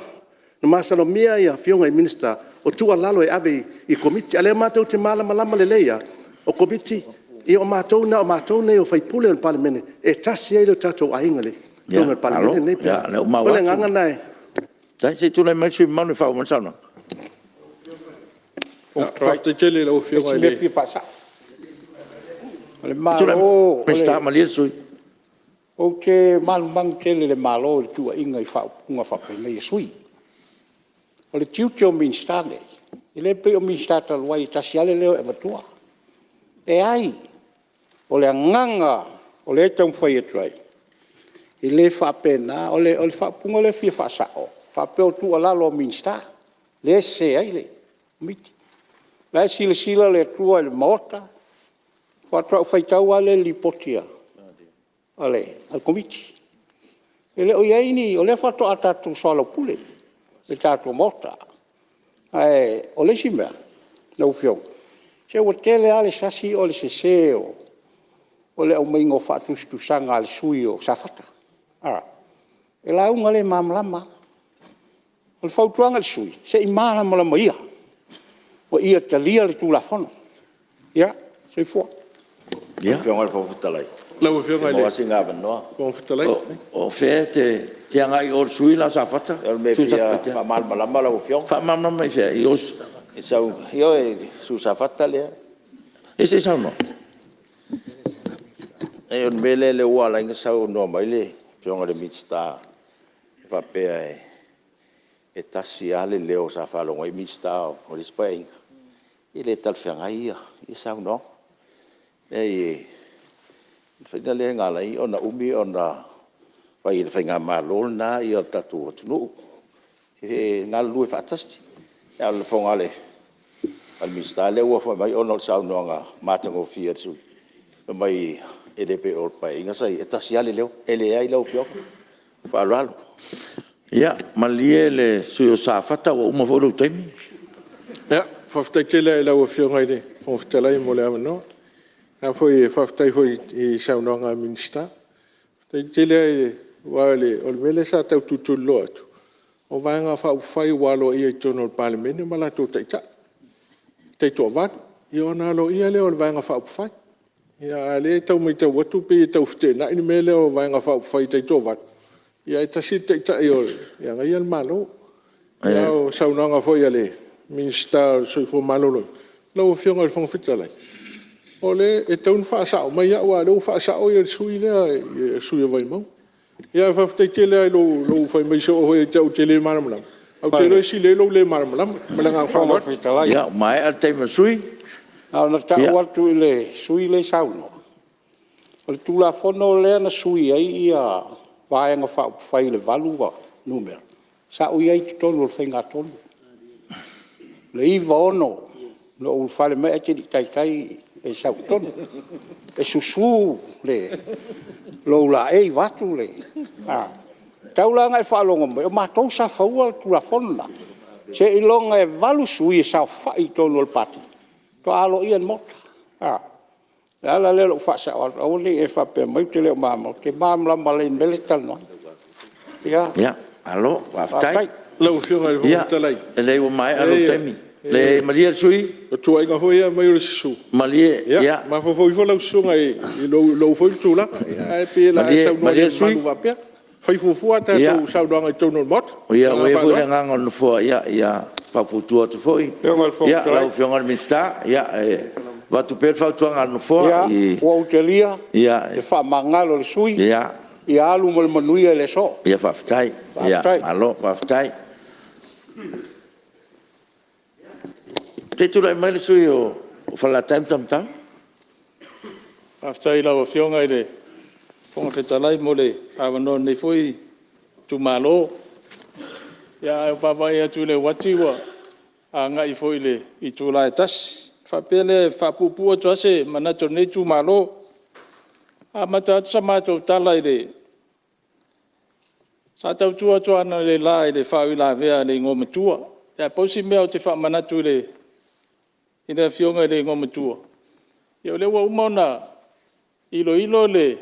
Speaker 9: masalomia Afioga i Minisita, o tuualalo e ave i Komiti. A o lea matou te malamalama lelei lava, o Komiti, ia o matou nei o sui usufono o le Palemene, e tasi ai lo tatou aiga i totonu o le Palemene lenei. O le agaga lena e…
Speaker 19: Malo. Se i tulai mai le sui usufono mamalu e faaauau mai le saunoaga.
Speaker 10: Faafetai tele i lau Afioga i le…
Speaker 16: Ou te manumanu tele i le Malo i tuuaiga i faaupuga faapenei a sui usufono. O le tiute o Minisita nei, e le pei o Minisita talu ai e tasi lava le leo e avatua. E leai. O le agaga o lea e taumafai atu ai, e le faapena. O le faaupuga lea e fia faasao, faapea o tuualalo a Minisita lea e sese ai le Komiti. O la e silasila le Atua i le Maota, faatoa ou faitau lava lea i le Lipoti a le Komiti. E le o i ai ni… o lea faatoa tatou soalaupule le tatou Maota. Ae o le isi mea lau Afioga, se ua tele lava le sasi o le sese o le aumaiga o faatusatusaga a le sui usufono o Safata 1. E lauga le malamalama lava. O le fautuaga i le sui usufono, se i malamalama ia ma ia talia le Tulafono. Ia, soifua.
Speaker 10: Lau Afioga i le
Speaker 19: O fea e te agai i o i le sui usufono le la o Safata?
Speaker 15: O le mea e fia faamalamalama lau Afioga.
Speaker 19: Faamalamalama i fea?
Speaker 15: Ioe, i le sui usufono o Safata lea.
Speaker 19: Ia se i saunoa.
Speaker 15: Leai o le mea lea ua ala ai ona saunoa mai le Afioga i le Minisita e faapea e tasi lava le leo sa faalogo ai Minisita o le isi Paeaiga. E le talafeagai ia saunoaga. Leai, o le faiga lea na ala ai ona umi ona fai e le faigamalo lena le tatou atunuu, e galulue faatasi. A o le lafoga a le Minisita lea ua fai mai ona o le saunoaga matagofie a le sui usufono, fai mai e le pei o le Paeaiga sa i ai e tasi lava le leo. E leai lau Afioga. Ma le faaaloalo.
Speaker 19: Ia malie le sui usufono mo Safata ua uma foi lou taimi.
Speaker 10: Faafetai tele lava i lau Afioga i le Fofoga Fetalai mo le avanoa. Faafetai foi i saunoaga a Minisita. Faafetai tele lava aua o le mea lea sa tau tulituliloa atu, o Vaega Faaupufai ua aloaia i totonu o le Palemene ma latou Taitai taitoavalu, ia ona aloaia lea o le Vaega Faaupufai. A o lea e tau maitau atu pei e tau feteenai le mea lea o Vaega Faaupufai taitoavalu ae tasi le Taitai e Agaia le Malo. A o saunoaga foi a le Minisita o le Soifua Maloloina, lau Afioga i le Fofoga Fetalai, o lea e tatau ona faasao mai au, a o lea ua faasao le sui usufono lea, le sui usufono o Vaimauga. Ae faafetai tele lava i lou fai mai soo foi ia te au ou te le malamalama, ae ou te iloa e sili ai lou le malamalama. Ma le agaga faaaloalo.
Speaker 19: Ia, ua maea le taimi o le sui usufono.
Speaker 16: Na ona tau atu i le sui usufono lea e saunoa, o le Tulafono lea na sui ai Vaega Faaupufai i le 8 le numera, sa ou i ai i totonu o le faigatonu. I le 1996 na ou ulufale mai ai ae te le i taitai e sau i totonu. E susu lou laei vaeatu le… e tatau la ona e faalogo mai o matou sa faua le Tulafono lena, seiloga e 8 sui e saofai i totonu o le Pati faatoa aloaia e le Maota. O le ala lea o lou faasao atu aua ne i e faapea mai ou te le o malamalama, ou te malamalama lelei i le mea lea ou te talanoa ai.
Speaker 19: Ia, malo faafetai.
Speaker 10: Lau Afioga i le Fofoga Fetalai…
Speaker 19: Ia, leai ua maea lou taimi. Malie le sui usufono.
Speaker 10: O tuuaiga foi ia e aumai o le susu, ia mafaufau ifo lau susuga i lou foi tulaga, ae pei o le a e saunoa le mamalu faapea. Fai fuafua a tatou saunoaga i totonu o le Maota. Ma le
Speaker 19: Ua
Speaker 10: agaga
Speaker 19: i ai foi le
Speaker 10: faaaloalo.
Speaker 19: agaga o le Nofoa ia faufautua atu foi lau Afioga i le Minisita, e avatu pea le fautuaga a le Nofoa.
Speaker 16: Ia, ua ou talia le faamagalo o le sui usufono, ia alu ma le manuia i le aso.
Speaker 19: Ia faafetai.
Speaker 16: Faafetai.
Speaker 19: Malo faafetai. Se i tulai mai le sui usufono mo Falelatai ma Samatau.
Speaker 20: Faafetai i lau Afioga i le Fofoga Fetalai mo le avanoa o lenei foi itumalo. Ae vaavaai atu i le uati ua agai foi i le itula e 1:00. Ona faapea lea e faapuupuu atu lava se manatu o lenei itumalo. E amata atu sa matou tala i le… Sa tautua atu analeila i le faauilavea a le Igoamatua. Ae pau si mea ou te faamanatu i le Afioga i le Igoamatua, ia o lea ua uma ona iloilo le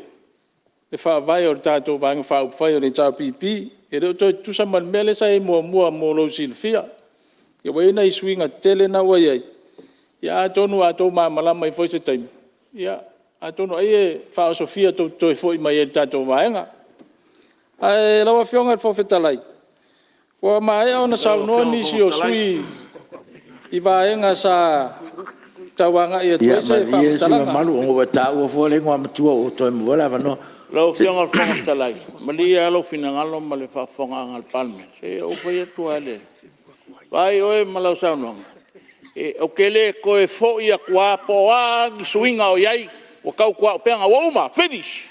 Speaker 20: Faavae o le tatou Vaega Faaupufai o le HRPP, e le o toe tutusa ma le mea lea sa i ai muamua mo lou silafia. Ua i ai nai suiga tetele na ua i ai, atonu a outou malamalama ai foi i se taimi, ia atonu ai e faaosofia tou te toe foi mai ai i le tatou Vaega. Ae lau Afioga i le Fofoga Fetalai, ua maea ona saunoa nisi o sui usufono i vaega sa tau agai atu i ai se
Speaker 19: Ia malie le sui usufono
Speaker 20: faamatalaga.
Speaker 19: mamalu ona ua e taua fua le Igoamatua ua toe maua ai le avanoa.
Speaker 16: Lau Afioga i le Fofoga Fetalai, malie lava lou finagalo ma le faafofogaaga a le Palemene, se ua ou fai atu lava i le… Vaai oe ma lau saunoaga, ou te le toe foi atu lava po o a ni suiga o i ai, ua tautuaupega ua uma, finish.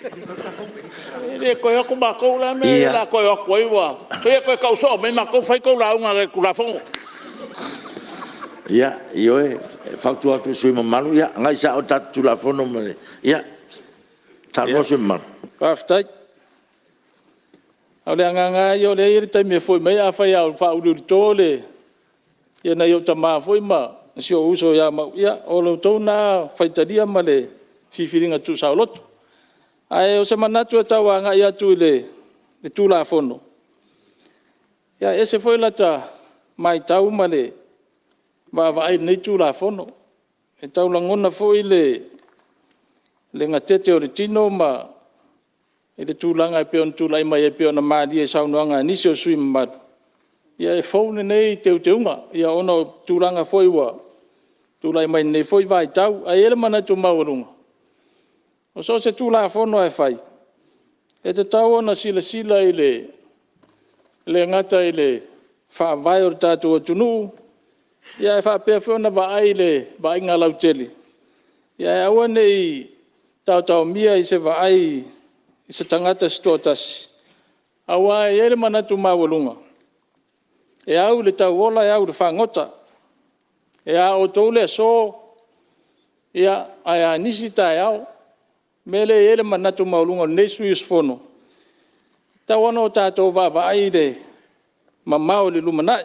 Speaker 16: E le toe o atu matou, o le a le mea o le a toe o atu ai, se toe tau soo mai matou fai tou lauga i le Tulafono.
Speaker 19: Ia, ioe, e fautua atu i le sui usufono mamalu, ia agai sao i le tatou Tulafono. Ia saunoa le sui usufono mamalu.
Speaker 20: Faafetai. O le agaga lava ia o lea e i ai le taimi e foi mai ai, afai lava ua faauliulito nai ou tama foi ma si ou uso ia Mauu, ia o la outou lena faitalia ma le filifiliga tuusaoloto. Ae o se manatu e tau agai atu i le Tulafono, ia e ese foi lata matau ma le vaavaai i lenei Tulafono. E tau lagona foi le gatete o le tino ma i le tulaga e pei ona tulai mai ai pei ona malie i saunoaga a nisi o sui usufono mamalu, ia e fou lenei teuteuga ona o tulaga foi ua tulai mai lenei foi vaitau. Ae i ai le manatu maualuga, so o se Tulafono lava e fai, e tatau ona silasila e le gata i le faavae o le tatou atunuu, ae faapea foi ona vaai i le vaaiga lautele, ae aua ne i taotaomia i se vaai i se tagata se toatasi, aua e i ai le manatu maualuga, e au i le tauola e au i le fagota. E a outou le aso, ae a nisi taeao. O le mea lea e i ai le manatu maualuga o lenei sui usufono, e tatau lava ona tatou vaavaai mamao i le lumanai.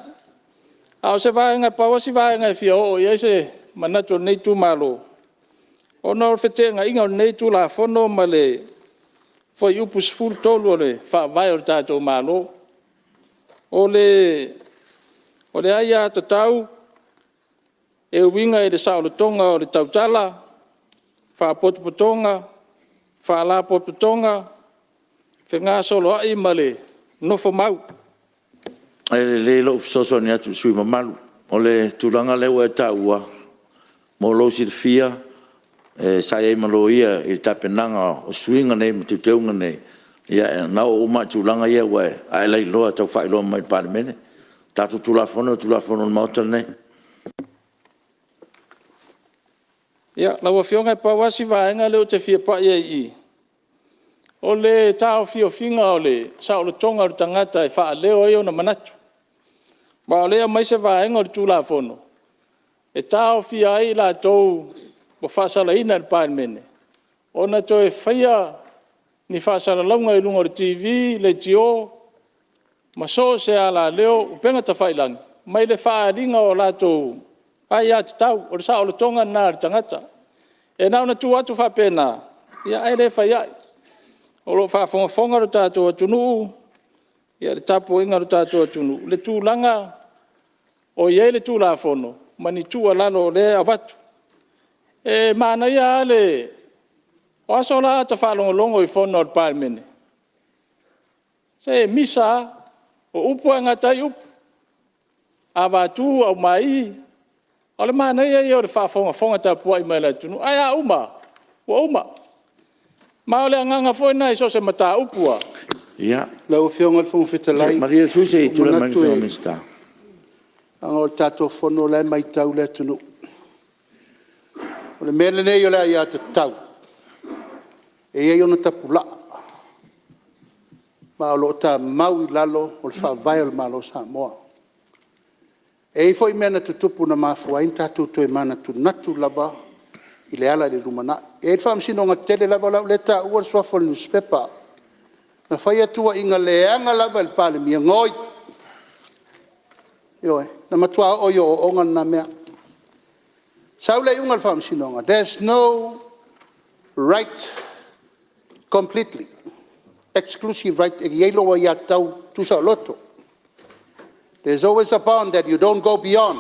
Speaker 20: A o se vaega e pau lava si vaega e fia oo i ai se manatu o lenei itumalo, ona o le feteenaiga o lenei Tulafono ma le Fuaiupu 13 o le Faavae o le tatou Malo. O le aiatatau e uiga i le saolotoga o le tautala, faapotopotoga, faalapotopotoga, fegasoloai ma le nofomau.
Speaker 19: E lelei lou fesoasoani atu i le sui usufono mamalu. O le tulaga lea ua e taua, mo lou silafia, sa i ai ma loia i le tapenaga o suiga nei ma teuteuga nei, na oo uma lava i tulaga ia, a e lailoa e tau faailoa mai i le Palemene. O tatou Tulafono o Tulafono a le Maota lenei.
Speaker 20: Ia, lau Afioga e pau lava si vaega lea ou te fia pai ai i i, o le taofiofiga o le saolotoga o le tagata e faaleo ai ona manatu. Aua o lea e aumai se vaega o le Tulafono e taofia ai i latou ua faasalaina e le Palemene ona toe faia ni faasalalauga i luga o le TV, leitio ma so o se alaleo o upega tafailagi mai le faaaliga o latou aiatatau. O le saolotoga lena o le tagata. E na ona tuu atu faapena, ae le fai ai, o lo o faafogafoga lo tatou atunuu i le tapuaiga a lo tatou atunuu i le tulaga o i ai le Tulafono ma ni tuualalo o lea e avatu. E manaia lava le... O aso la a ota faalogologo i fono a le Palemene, se e misa lava, o upu lava e gata ai upu, avatu aumai. O le manaia ia o le faafogafoga tapuai mai a le atunuu, ae a uma lava, ua uma. Ma o le agaga foi lena i so o se mataupu lava.
Speaker 11: Lau Afioga i le Fofoga Fetalai,
Speaker 19: Ia malie le sui usufono se i
Speaker 11: ua ou
Speaker 19: tulai mai le
Speaker 11: manatu
Speaker 19: Afioga i le Minisita.
Speaker 11: leaga o le tatou fono o la e matau le atunuu. O le mea lenei o le aiatatau, e i ai ona tapulaa, ma o lo o tamau i lalo o le Faavae o le Malo o Samoa. E i ai foi mea na tutupu na mafua ai ona tatou toe manatunatu lava i le ala i le lumanai. E i ai le faamasinoga tele lava o le a ou le taua le suafa o le nusipepa, na faia tuuaiga leaga lava i le Palemia, gaoi. Ioe, na matua oo i o'oo'oga lena mea. Sau le iuga a le faamasinoga, there's no right completely, exclusive right e i ai lou aiatatau tuusaoloto. There's always a bond that you don't go beyond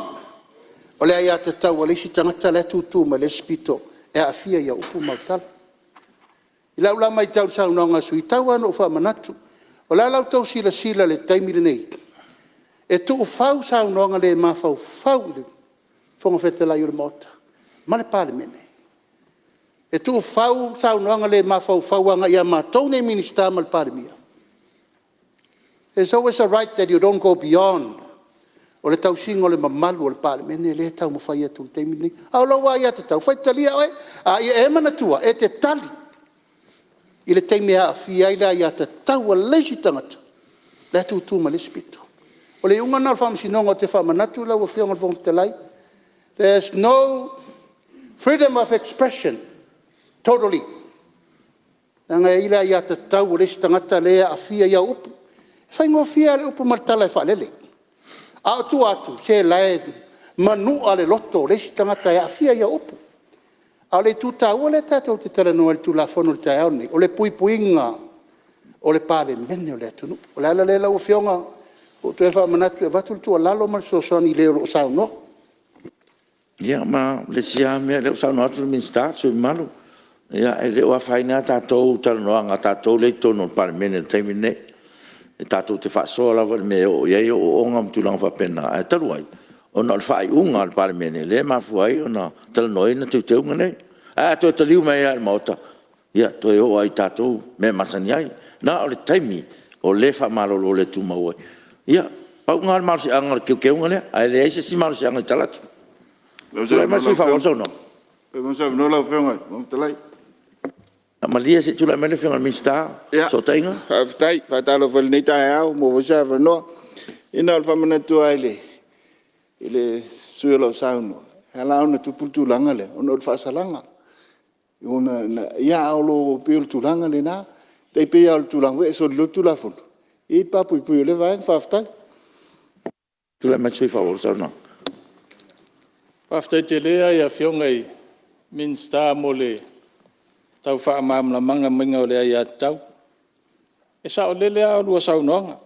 Speaker 11: o le aiatatau a le isi tagata la e tutu mai le isi pito e aafia i au upu ma au tala. I lau la matau i le saunoaga a le sui usufono, tau lava ina ou faamanatu, o le a la outou silasila i le taimi lenei e tuufau saunoaga le mafaufau i le Fofoga Fetalai o le Maota ma le Palemene? E tuufau saunoaga le mafaufau agai ia matou nei Minisita ma le Palemia? There's always a right that you don't go beyond o le tausiga o le mamalu o le Palemene lea e taumafai atu i le taimi lenei. A o lou aiatatau, faitalia oe, a ia e manatua, e te tali i le taimi e aafia ai le aiatatau a le isi tagata la e tutu mai le isi pito. O le iuga lena o le faamasinoga ou te faamanatu lau Afioga i le Fofoga Fetalai, there's no freedom of expression totally, leaga e i ai le aiatatau a le isi tagata lea e aafia i au upu. E faigofie lava le upu ma le tala e faalele, a o tua atu, se o la e manua le loto o le isi tagata e aafia i au upu. A o le itu taua lea tatou te talanoa ai i le Tulafono i le taeao lenei, o le puipuiga o le Palemene o le atunuu. O le ala lea lau Afioga ua ou toe faamanatu e avatu le tuualalo ma le fesoasoani i le o lo o saunoa.
Speaker 19: Ia ma le isi lava mea, o lea ua saunoa atu le Minisita le sui usufono mamalu, e le o afaina lava tatou i talanoaga a tatou lea e i totonu o le Palemene i le taimi lenei. E tatou te faasoa lava i le mea e oo i ai ooooga ma tulaga faapena, ae talu ai ona o le faaiuga a le Palemene lea e mafua ai ona talanoaina teuteuga nei. Ae a toe taliu mai lava i le Maota, ia, e toe oo lava i tatou mea masani ai. Na o le taimi o lea e faamalolo le tumau ai. Ia, pau lena o le malosiaga o le teuteuga lea, ae leai se isi malosiaga i tala atu. Tulai mai le sui usufono e faaauau le saunoaga. Malie se i tulai mai le Afioga i le Minisita o Fesootaiga. Faafetai. E faatalofa i lenei taeao ua maua foi se avanoa. Ia na ona faamanatu lava i le sui usufono o lo o saunoa, e ala ona tupu le tulaga lea, ona o le faasalaga. Ia ae pei o le tulaga lena, e tai pei lava o le tulaga foi lea e soli loa le Tulafono, e i ai le pa puipui o lea vaega. Faafetai.
Speaker 20: Faafetai tele lava i Afioga i Minisita mo le tau faamalamalamaina mai o le aiatatau. E saolele lava a oulua saunoaga,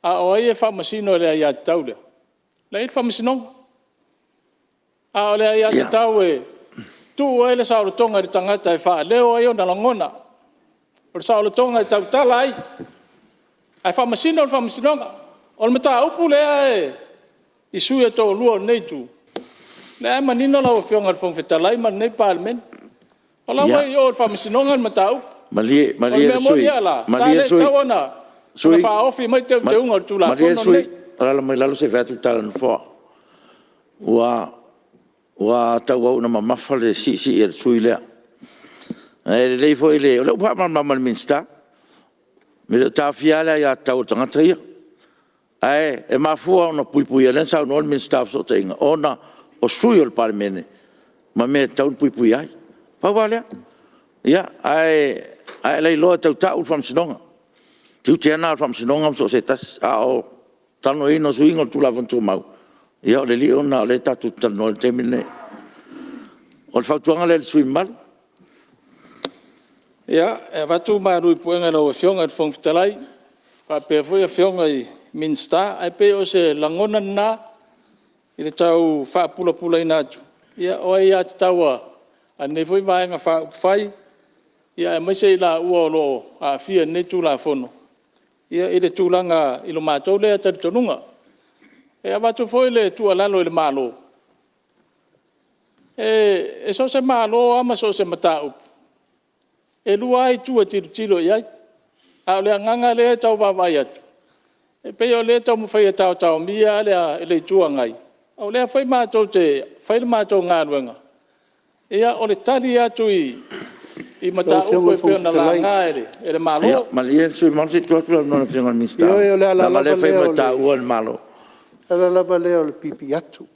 Speaker 20: a o ai e faamasino i le aiatatau lea? O la e i ai le faamasinoga. A o le aiatatau e tuu ai le saolotoga i le tagata e faaleo ai ona lagona, o le saolotoga e tautala ai, ae faamasino le faamasinoga. O le mataupu lea i sui usufono e toalua o lenei itu, o lea lava e manino lau Afioga i le Fofoga Fetalai ma lenei Palemene, o la ua i o i le Faamasinoga le mataupu. O le mea moni lava la, sa le tatau ona faaofi mai teuteuga o le Tulafono lenei. Malie le sui usufono, alaala mai lalo se i fai atu le tala a le Nofoa. Ua tauau ina mamafa le siisii a le sui usufono lea. Ae lelei foi, o lea ua faamalamalama e le Minisita, e le o taofia lava le aiatatau a le tagata ia. Ae mafua ona puipuia, o lea na saunoa le Minisita o Fesootaiga, ona o sui usufono o le Palemene ma mea e tatau ona puipuia ai. Na pau lava lea. Ia, ae a e lailoa e tau ta'u le Faamasinoga. O tiute lava na o le Faamasinoga ma so o se tasi. A o le talanoaina o suiga o le Tulafono Tumau, ia o le lio lena o lea tatou te talanoa ai i le taimi lenei. O le fautuaga lea i le sui usufono mamalu. Ia, e avatu malu i puega i lau Afioga i le Fofoga Fetalai faapea foi Afioga i Minisita, ae pei o se lagona lena i le tau faapulapulaina atu o aiatatau a lenei foi Vaega Faaupufai, aemaise i laua o lo o aafia i lenei Tulafono i le tulaga i lo matou lea talitonuga. E avatu foi le tuualalo i le Malo, e so o se Malo lava ma so o se mataupu, e lua lava itu e tilotilo i ai. A o le agaga lea e tau vaavaai atu, e pei o lea e taumafai e taotaomia lava le Itu Agai, a o lea foi matou te fai le matou galuega, o le tali atu i mataupu e pei ona laga e le Malo. Ia malie le sui usufono mamalu se i tuu atu le avanoa i le Afioga i le Minisita, leaga o lea e fai ma taua le Malo. Ioe, o le ala lava lea o le piipii atu.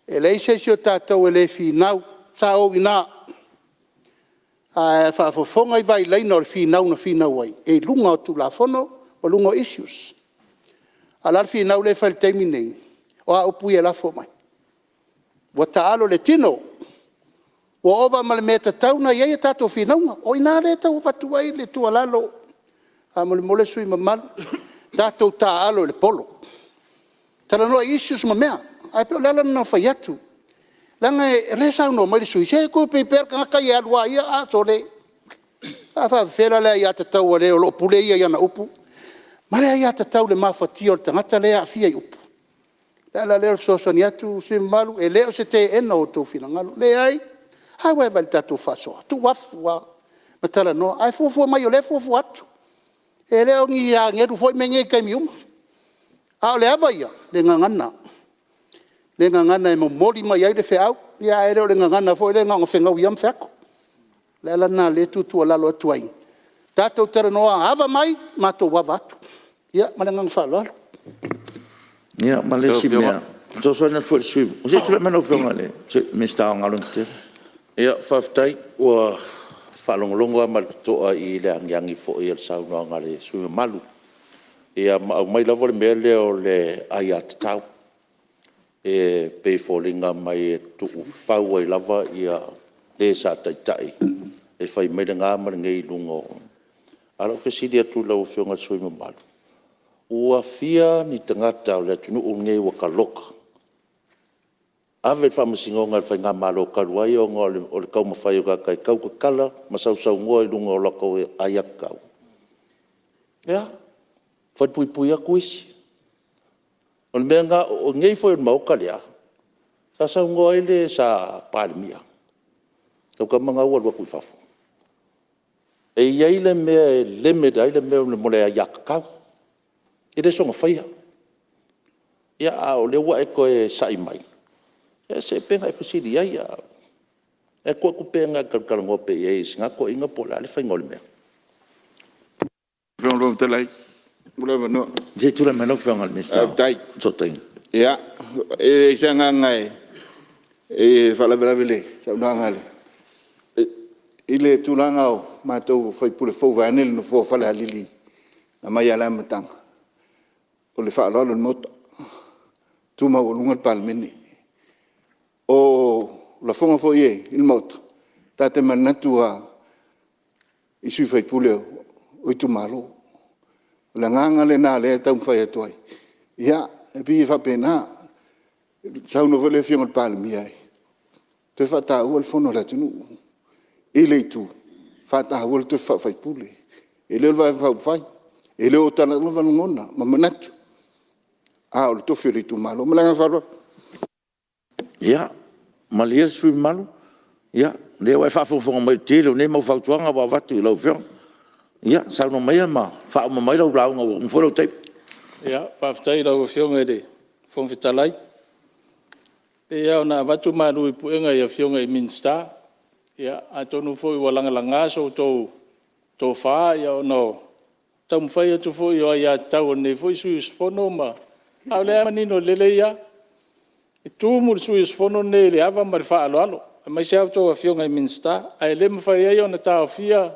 Speaker 20: E leai se isi o tatou e le finau, sa ou i ina. Ae a faafofoga i vailaina o le finau na finau ai, e i luga o Tulafono o luga o issues. A o le a le finau lea e fai i le taimi lenei? O a upu ia e lafo mai? Ua taalo i le tino, ua ova ma le mea e tatau ona i ai a tatou finauga. O i ina lea e tau avatu ai le tuualalo, faamolemole sui usufono mamalu, tatou taaalo i le polo, talanoa i issues ma mea. Ae pei o le ala lena o le fai atu, leaga o lea e saunoa mai le sui usufono, se tuu pea le tagata ia e alu a ia. Sole, o le a faapefea la le aiatatau a le o lo o pule ia i ana upu ma le aiatatau i le mafatia o le tagata lea e aafia i upu? O le ala lea o le fesoasoani atu le sui usufono mamalu, e le o se teena o outou finagalo, leai. A ua e vaai i le tatou faasoa? E tuuafu lava ma talanoa, ae fuafua mai o lea e fuafua atu. E le o ni agelu foi mea nei i taimi uma. A o le ava ia, o le gagana. O le gagana e momoli mai ai le feau, ae le o le gagana foi lea na ona fegaui lava ma feako. O le ala lena o lea e tuutuualalo atu ai, tatou talanoa, ava mai, matou ava atu. Ia ma le agaga faaaloalo. Ia, ma le isi mea, e fesoasoani atu foi i le sui usufono. Se i tulai mai lau Afioga i le Minisita o Galuega Tetele. Faafetai. Ua faalogologo lava ma le totoa i le agiagi foi o le saunoaga a le sui usufono mamalu, ia ma aumai lava le mea lea o le aiatatau, e pei e foliga mai e tuufau ai lava le sa taitai e fai mai lena ma lenei i luga o… A o lau fesili atu i lau Afioga i le sui usufono mamalu, ua fia ni tagata o le atunuu lenei ua taloka ave i le faamasinoga e le faigamalo talu ai ona o le taumafai o tagata e tautatala ma sausaunoa i luga o latou aiatatau? Lea. Falepuipui atu isi. O le mea lena, o i inei foi i le Maota lea, sa saunoa ai le sa Palemia, lau tama lena ua alu atu i fafo. E i ai le mea e limit ai le mea o le aiatatau. E le soona faia. Ia, a o lea ua e toe sa'i mai, ia se pei ona e fesili i ai, ae tuu atu pea e te talatalanoa pea i ai i si na toeaina po o le a le faiga o le mea. Se i tulai mai lau Afioga i le Minisita o Fesootaiga. Ia, e leai se agaga e faalavelave i le saunoaga i le tulaga o matou o sui usufono fou vaeane le nofoa o Falealili mai lava i le amataga.
Speaker 11: o le faaaloalo i le Maota, tu maualuga le Palemene. O lafoga foi i le Maota, ta te manatu lava i sui usufono o itumalo. O le agaga lena o lea e taumafai atu ai, ia e pei e faapena. Saunoa foi le Afioga i le Palemia e toe faataua le fono a le atunuu i le itu e faataua le tofi faa-faipule. E le o le Vaega Faaupufai, e le o lava lagona ma manatu, a o le tofi o le itumalo. Ma le agaga faaaloalo.
Speaker 19: Ia, malie le sui usufono mamalu, o lea ua e faafogafoga mai i le tele o nei mau fautuaga ua avatu i lau Afioga. Ia saunoa maia ma faauma mai lau lauga ua uma foi lou taimi.
Speaker 20: Faafetai i lau Afioga i le Fofoga Fetalai. E pei lava ona avatu malu i puega i Afioga i Minisita, atonu foi ua lagalaga sa outou tofa ona o le taumafai atu foi o aiatatau a lenei foi sui usufono ma… A o lea lava e manino lelei lava, e tumu le sui usufono lenei i le ava ma le faaaloalo, aemaise a outou Afioga i Minisita. Ae le mafai ai ona taofia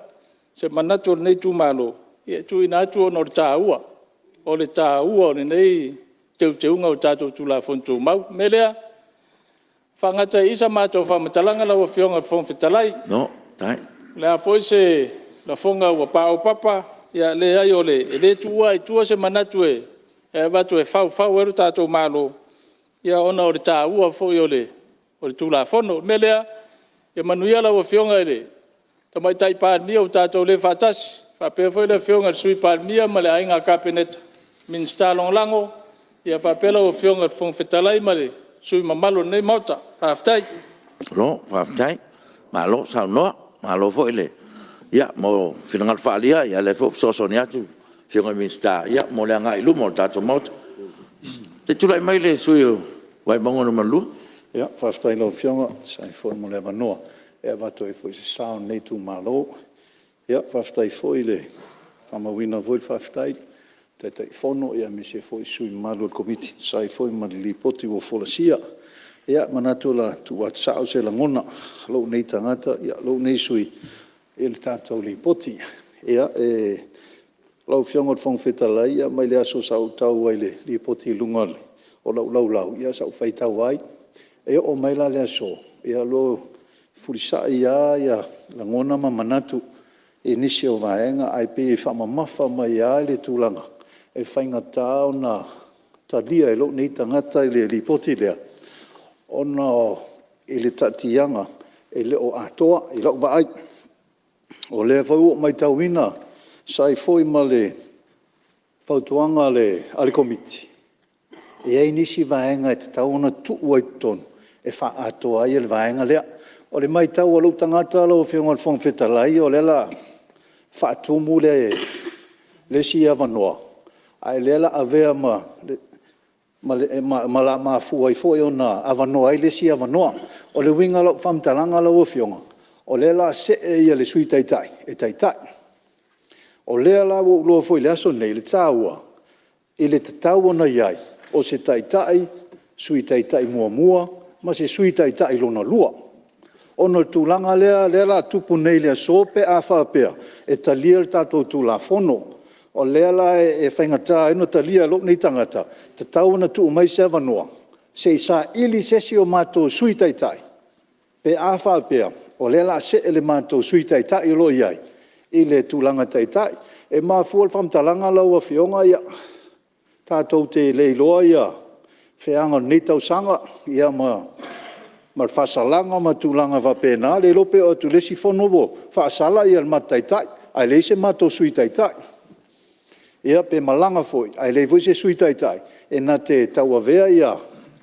Speaker 20: se manatu o lenei itumalo e tuuina atu ona o le taua, o le taua o lenei teuteuga o tatou Tulafono Tumau. O le mea lea, e faagata ai i i sa matou faamatalaga lau Afioga i le Fofoga Fetalai. O le a foi se lafoga ua paopapa, ia e leai e le tuua lava i tua se manatu e avatu e faufau ai le tatou Malo, ona o le taua foi o le Tulafono. O le mea lea, ia manuia lau Afioga i le Tamaitai Palemia ua tatou le faatasi, faapea foi le Afioga i le Sui Palemia ma le Aiga Kapeneta, Minisita Lagolago, faapea lau Afioga i le Fofoga Fetalai ma sui usufono mamalu o lenei Maota. Faafetai.
Speaker 19: Malo faafetai, malo saunoa, malo foi mo finagalo faaalia, o lea foi ua fesoasoani atu Afioga i Minisita mo le agai i luma o le tatou Maota. Se i tulai mai le sui usufono mo Vaimauga 2.
Speaker 21: Faafetai i lau Afioga e tusa ai foi mo le avanoa e avatu ai foi se sao o lenei itumalo. Faafetai foi e faamauina foi le faafetai i le Taitaifono aemaise foi sui usufono mamalu o le Komiti e tusa ai foi ma le Lipoti ua folasia. Ia, e manatu o le a tuu atu sao se lagona o lou nei tagata, lou nei sui usufono i le tatou Lipoti. Lau Afioga i le Fofoga Fetalai, mai le aso sa ou tau ai i le Lipoti i luga o lau laulau, sa ou faitau ai. E oo mai la i le aso, o lo o fefulisai lava lagona ma manatu i nisi o vaega, ae pei e faamamafa mai lava le tulaga, e faigata ona talia e lou nei tagata le Lipoti lea, ona i le taatiaga e le o atoa i lau vaai. O lea foi ua ou matauina e tusa ai foi ma le fautuaga a le Komiti, e i ai nisi vaega e tatau ona tuu ai i totonu e faaatoa ai le vaega lea. O le matau a lou tagata lau Afioga i le Fofoga Fetalai, o lea o le a faatumu le isi avanoa, a o lea o le a avea ma o le a mafua ai foi ona avanoa ai le isi avanoa. O le uiga o lau faamatalaga lau Afioga, o lea o le a see le Sui Taitai e taitai. O lea la ua ou iloa foi i le aso lenei le taua i le tatau ona i ai o se Taitai, Sui Taitai muamua ma se Sui Taitai lona lua, ona o le tulaga lea o le a tupu nei i le aso pe a faapea e talia le tatou Tulafono. O lea la e faigata ai ona talia e lou nei tagata, e tatau ona tuu mai se avanoa se i saili se isi o matou e Sui Taitai pe a faapea o lea o le a see le matou Sui Taitai o lo o i ai i le tulaga Taitai. E mafua le faamatalaga lau Afioga, tatou te le iloa feaga o lenei tausaga ma le faasalaga ma tulaga faapena, le iloa pe oo atu i le isi fono ua faasala le matou Taitai ae leai se matou Sui Taitai. Ia pe malaga foi ae leai foi se Sui Taitai e na te tauavea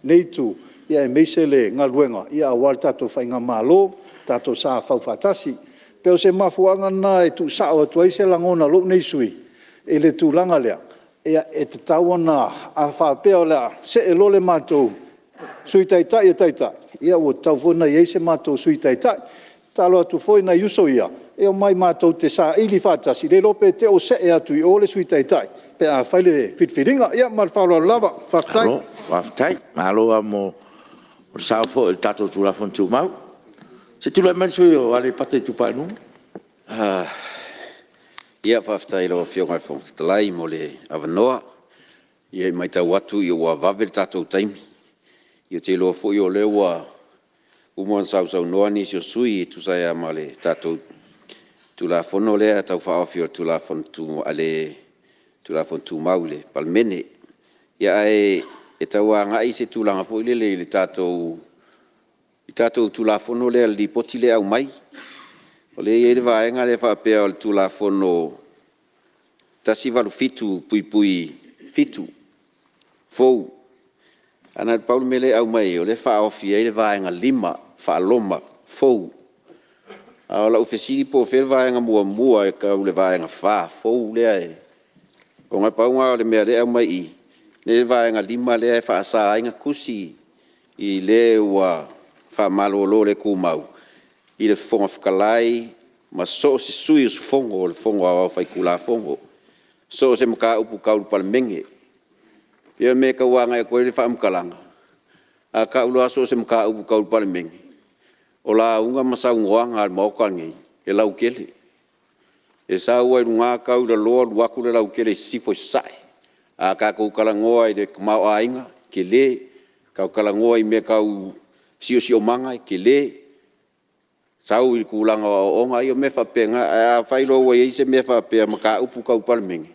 Speaker 21: lenei itu aemaise le galuega aua le tatou faigamalo, lo tatou sa faufaatasi. E pei o se mafuaaga lena e tuusao atu ai se lagona o lou nei sui usufono i le tulaga lea, e tatau ona… a faapea o le a see loa le matou Sui Taitai e taitai, ia ua tatau foi ona i ai se matou Sui Taitai. E tatalo atu foi i nai uso ia e omai matou te saili faatasi, le iloa pe te i ua see atu i o le Sui Taitai pe a fai le filifiliga. Ia ma le faaaloalo lava. Faafetai.
Speaker 19: Malo faafetai, malo lava mo le sao foi i le tatou Tulafono Tumau. Se i tulai mai le sui usufono mo Aleipata Itupa i Luga.
Speaker 22: Faafetai i lau Afioga i le Fofoga Fetalai mo le avanoa.
Speaker 1: Ia e matau atu ua vave le tatou taimi, ou te iloa foi o lea ua uma ona sausaunoa nisi o sui usufono e tusa ai ma le tatou Tulafono lea Tau Faaofi o le Tulafono Tumau i le Palemene. Ae tau agai se tulaga foi lele i le tatou Tulafono lea le Lipoti lea e aumai. O lea e i ai le vaega lea faapea o le Tulafono 187(7) fou. Ae na o le pau le mea lea e aumai i i, o lea e faaofi ai le Vaega 5 fou. A o lau fesili po o fea le vaega muamua e tau i le Vaega 4 fou lea, aua na pau lena o le mea o lea e aumai i i, lea e i ai le Vaega 5 lea e faasa ai ona tusi i le ua faamalolo le tumau i le Fofoga Fetalai ma so o se sui usufono o le Fono Aoao Faitulafono, so o se mataupu tau le Palemene. Ia o le mea e tau agai atu ai le faamatalaga, a tau loa so o se mataupu tau le Palemene, o lauga ma saunoaga a le Maota lenei, e lautele. E sau lava i luga tau i lalo, alu atu le lautele i sisifo i sasae. A tatou talanoa i le tamaoaiga, tele. Tatou talanoa i mea tau siosiomaga, e tele. Sau i le tulaga o aoaoga, ia o mea faapena. Ae afai loa ua i ai se mea faapea o mataupu tau Palemene,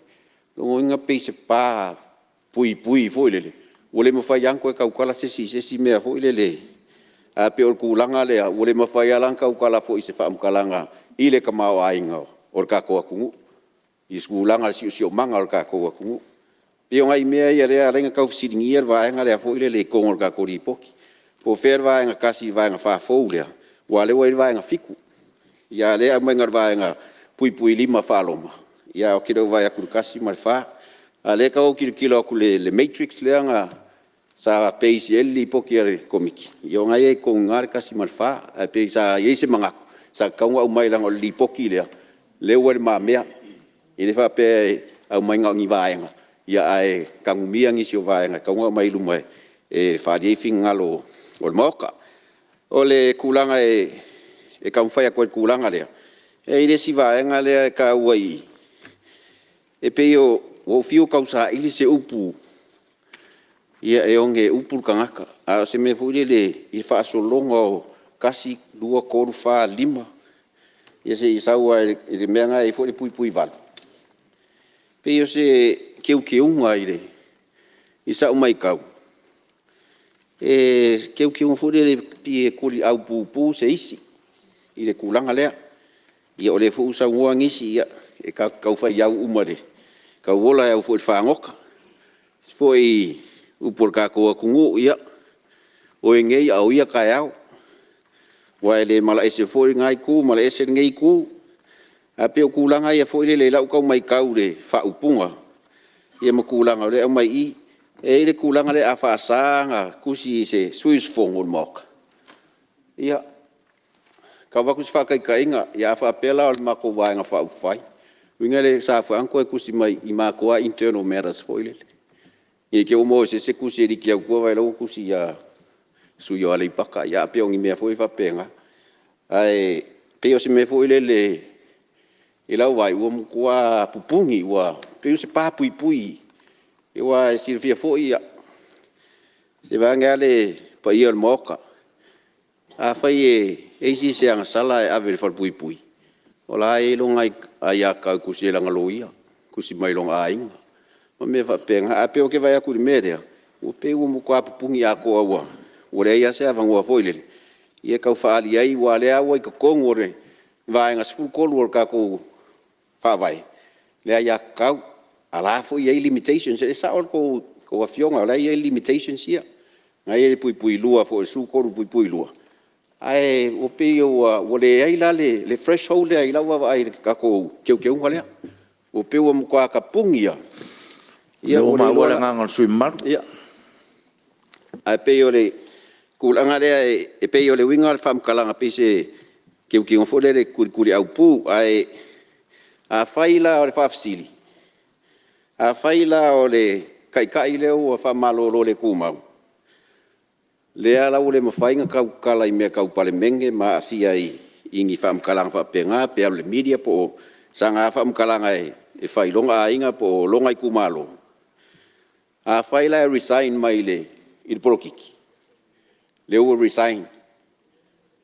Speaker 1: lona uiga pei se papuipui foi lele, ua le mafai lava ona toe tautala se isi i se isi mea foi lele. Ae pei o le tulaga lea, ua le mafai lava la ona tautala foi i se faamatalaga i le tamaoaiga o le tatou atunuu, i se tulaga o le siosiomaga o le tatou atunuu. E pei o nai mea ia o lea e ala ai ona tau fesiligia le vaega lea foi lele i totonu o le tatou Lipoti. Po o fea le vaega 1 i le vaega 4 fou lea, aua o lea ua i ai le vaega 7, a o lea e aumai na o le vaega (5), ae ou te le o vaai atu i le 1 ma le 4. A o lea e tau tilotilo atu i le matrix lea sa base i ai le Lipoti a le Komiti, ia o lena e i ai totonu i ina le 1 ma le 4. Ae pei sa i ai se manatu sa tatau ona aumai leaga o le Lipoti lea, lea ua i lumamea. E le faapea e aumai na o ni vaega ae tanumia nisi o vaega e tatau ona aumai i luma e faaalia ai finagalo o le Maota. O le tulaga e taumafai atu ai i le tulaga lea, e i ai le isi vaega lea e taua i i, e pei ua ou fiu e tausaili se upu e oge upu le tagata, a o se mea foi lele i le faasologa o 1, 2, 3, 4, 5, ia seia sau lava i le mea lena e i ai le (8). E pei o se teuteuga i sau matau, o teuteuga foi lele pei e tuliaupupu se isi i le tulaga lea. Ia o lea foi ua saunoa nisi, ia e tatou te tau fai au uma i le tauola e au foi i le fagota. O isi foi upu a le tatou atunuu, ia, o oe nei a o ia taeao. Aua e le malaese foi lena itu malaese lenei itu. Ae pei o tulaga ia foi lele i lau tau matau i le faaupuga ia ma tulaga o lea e aumai i i. E i ai le tulaga lea a faasa ona tusi i se sui usufono o le Maota, ia, e tau avatu se faataitaiga, a faapea la o le matou Vaega Faaupufai, lona uiga e sa foi la ona toe tusi mai i matou lava internal matters foi lele, ne i te i ua maua e se isi se tusi e liki atu i tua vaai la e ua tusi ia le sui usufono o Aleipata. Ae pei o ni mea foi ia faapena. Ae pei o se mea foi lele i lau vaai, ua matua pupuni, pei o se pa puipui. Aua e silafia foi se i vaeane lava le paia o le Maota, afai e i ai se isi e agasala ae ave i le falepuipui, o la e i ai lona aiatatau e tusi ai i lana loia, tusi mai lona aiga, ma mea faapena. Ae pei ou te vaai atu i le mea lea, ua pei ua matua pupuni atoa ua leai lava se avanoa foi lele e tau faaali ai, aua o lea lava ua i totonu o le Vaega 13 o le tatou Faavae le aiatatau, a o la foi e i ai limitations. E sao a outou Afioga o la e i ai limitations ia, na e i ai le (2) foi o le 13(2), ae ua pei ua leai la le threshold lea i lau vaavaai i le tatou teuteuga lea. Ua pei ua matua tapuni lava.
Speaker 19: O lea ua maua le agaga o le sui usufono mamalu.
Speaker 1: Ae pei o le tulaga lea, e pei o le uiga o le faamatalaga, pei se teuteuga foi lele e tulituliaupu. Ae afai la o le faafesili, afai la o le Taitai lea ua faamalolo le tumau, lea la ua le mafai ona tautala i mea tau Palemene ma aafia i ni faamatalaga faapena, pe alu i le media po o sana lava faamatalaga e fai i lona aiga po o lona itumalo. Afai la e resign mai le polokiki, lea ua resign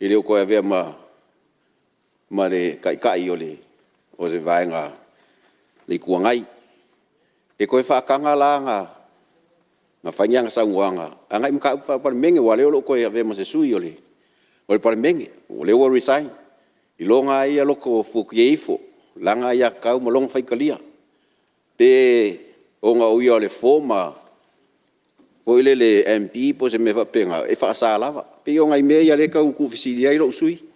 Speaker 1: e le o toe avea ma le Taitai o le Vaega o le Itu Agai. E toe faataga la ona fai ni ana saunoaga agai i mataupu Faa-Palemene aua o lea ua le toe avea ma se sui usufono o le Palemene, o lea ua resign i lona lava ia loto fuatia ifo, lana aiatatau ma lona faitalia. Pe ona o ia o le former foi lele MP po o se mea faapena e faasa lava. E pei o nai mea ia o lea e tau tuufesili ai lou sui usufono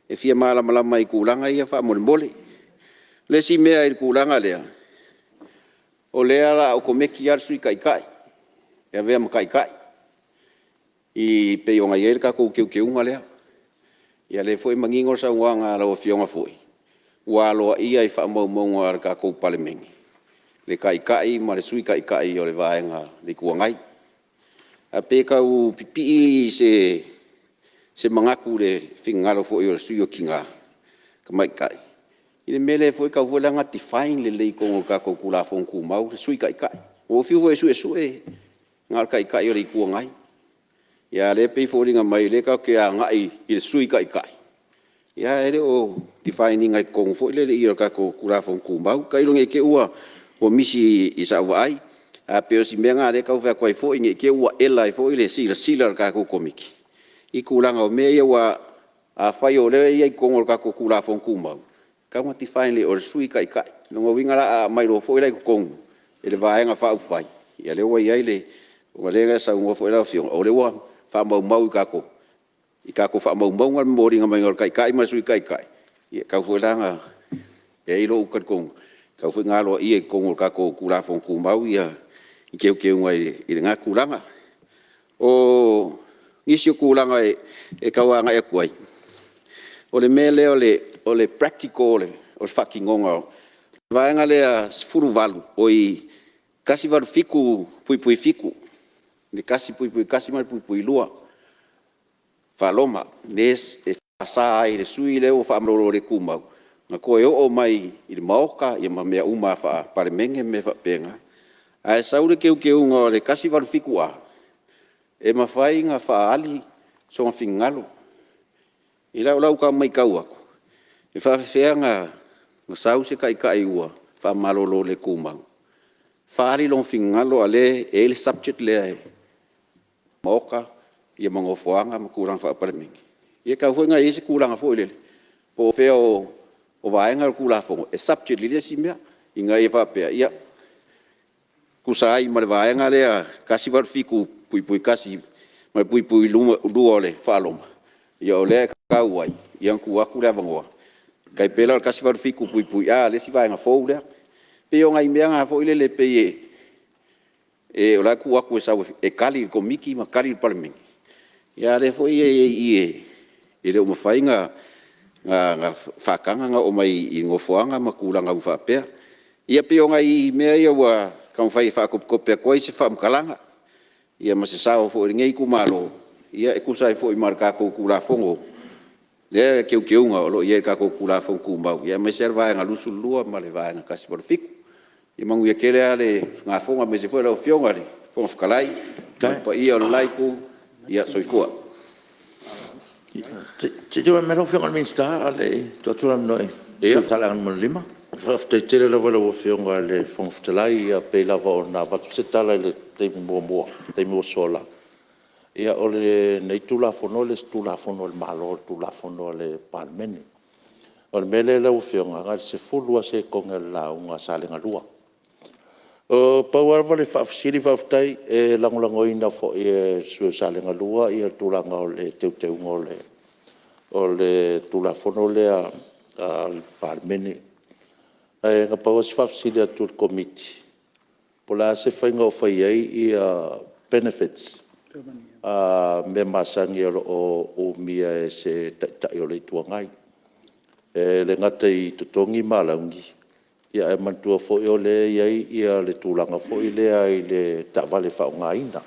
Speaker 1: e fia malamalama i tulaga ia faamolemole. O le isi mea i le tulaga lea, o lea o le a okomeki lava le Sui Taitai e avea ma Taitai e pei ona i ai le tatou Teuteuga lea. Ia lea foi e manino le saunoaga a lau Afioga foi, ua aloaia i faamaumauga a le tatou Palemene le Taitai ma le Sui Taitai o le Vaega o le Itu Agai. Ae pei e tau pipii se manatu i le finagalo foi o le sui usufono o Tina Tamaitai i le mea lea e tatau foi la ona define lelei i totonu o le tatou Tulafono Tumau le Sui Taitai. Ua ou fiu foi e suesue na o le Taitai o le Itu Agai, a o lea e pei e foliga mai o lea tatou te agai i le Sui Taitai, ae le o define ina i totonu foi lele i i o le tatou Tulafono Tumau. Tailo ne i te i ua misi i sau vaai, ae pei o si mea lena o lea e tau fai atu ai foi ne i te i ua ela ai foi le silasila a le tatou Komiti i tulaga o mea ia aua afai o lea e i ai i totonu o le tatou Tulafono Tumau, e tatau ona define lelei o le Sui Taitai. O lona uiga la a aumai loa foi la i totonu e le Vaega Faaupufai, ia lea ua i ai le… aua o lea na e saunoa foi lau Afioga, o lea ua faamaumau i tatou faamaumauga le momoliga mai o le Taitai ma le Sui Taitai, ia e tatau foi la ona… E i ai lou talitonuga, e tatau foi ona aloaia i totonu o le tatou Tulafono Tumau ia teuteuga i lena tulaga. O nisi o tulaga e tau agai atu ai, o le mea lea o le practical o le faatinoga o le vaega lea 187 (1) ma le (2), lea e faasa ai e le sui usufono lea ua faamalolo le tumau ona toe oo mai i le Maota ma mea uma lava faa-Palemene ma mea faapena. Ae sau le teuteuga o le 187A, e mafai ona faaali sona finagalo. I lau tau matau atu, e faapefea ona sau se Taitai ua faamalolo le tumau, faaali lona finagalo a o lea e i ai le subject lea i le Maota ma nofoaga ma tulaga faa-Palemene? Ia e tatau foi ona i ai se tulaga foi lele, po o fea o vaega ia o le Tulafono e subject i le isi mea, ina ia faapea, ia, tusa ai ma le Vaega lea 187(1) ma le (2), ia o lea e tatau ai ona tuu atu le avanoa, e tai pei la o le 187(A) le isi vaega fou lea. E pei o nai mea na foi lele e pei o la e tuu atu e sau e tali i le Komiti ma tali i le Palemene, a o lea foi e i ai i i e le o mafai ona faataga ona oo mai i nofoaga ma tulaga uma faapea. Ia pei o nai mea ia ua taumafai e faatopetope atu ai se faamatalaga ia ma se sao foi o lenei itumalo e tusa ai foi ma le tatou Tulafono lea Teuteuga o lo o i ai i le tatou Tulafono Tumau, aemaise lava le Vaega 22 ma le Vaega 187. Ia manuia tele lava le usugafono aemaise foi lau Afioga i le Fofoga Fetalai ma le paia o le la Itu. Soifua. Se i tulai mai lau Afioga i le Minisita a o le i tuu atu le avanoa i le sui usufono mo Salega 5. Faafetai tele lava i lau Afioga i le Fofoga Fetalai. E pei lava ona avatu se tala i le taimi muamua i le taimi ua sola, ia o lenei Tulafono e le o se Tulafono a le Malo o le Tulafono a le Palemene. O le mea lea lau Afioga, na o le 10 lava sekone o le lauga a Salega 2. E pau lava le faafesili faafetai, e lagolagoina foi e le sui usufono o Salega 2 le tulaga o le teuteuga o le Tulafono lea a le Palemene. Ae na pau lava si faafesili atu i le Komiti, po o le a se faiga o fai ai benefits, mea masani o lo o umia e se Taitai o le Itu Agai. E le gata i totogi ma alauni, ae manatua foi o lea e i ai le tulaga foi lea i le taavale faaaogaina.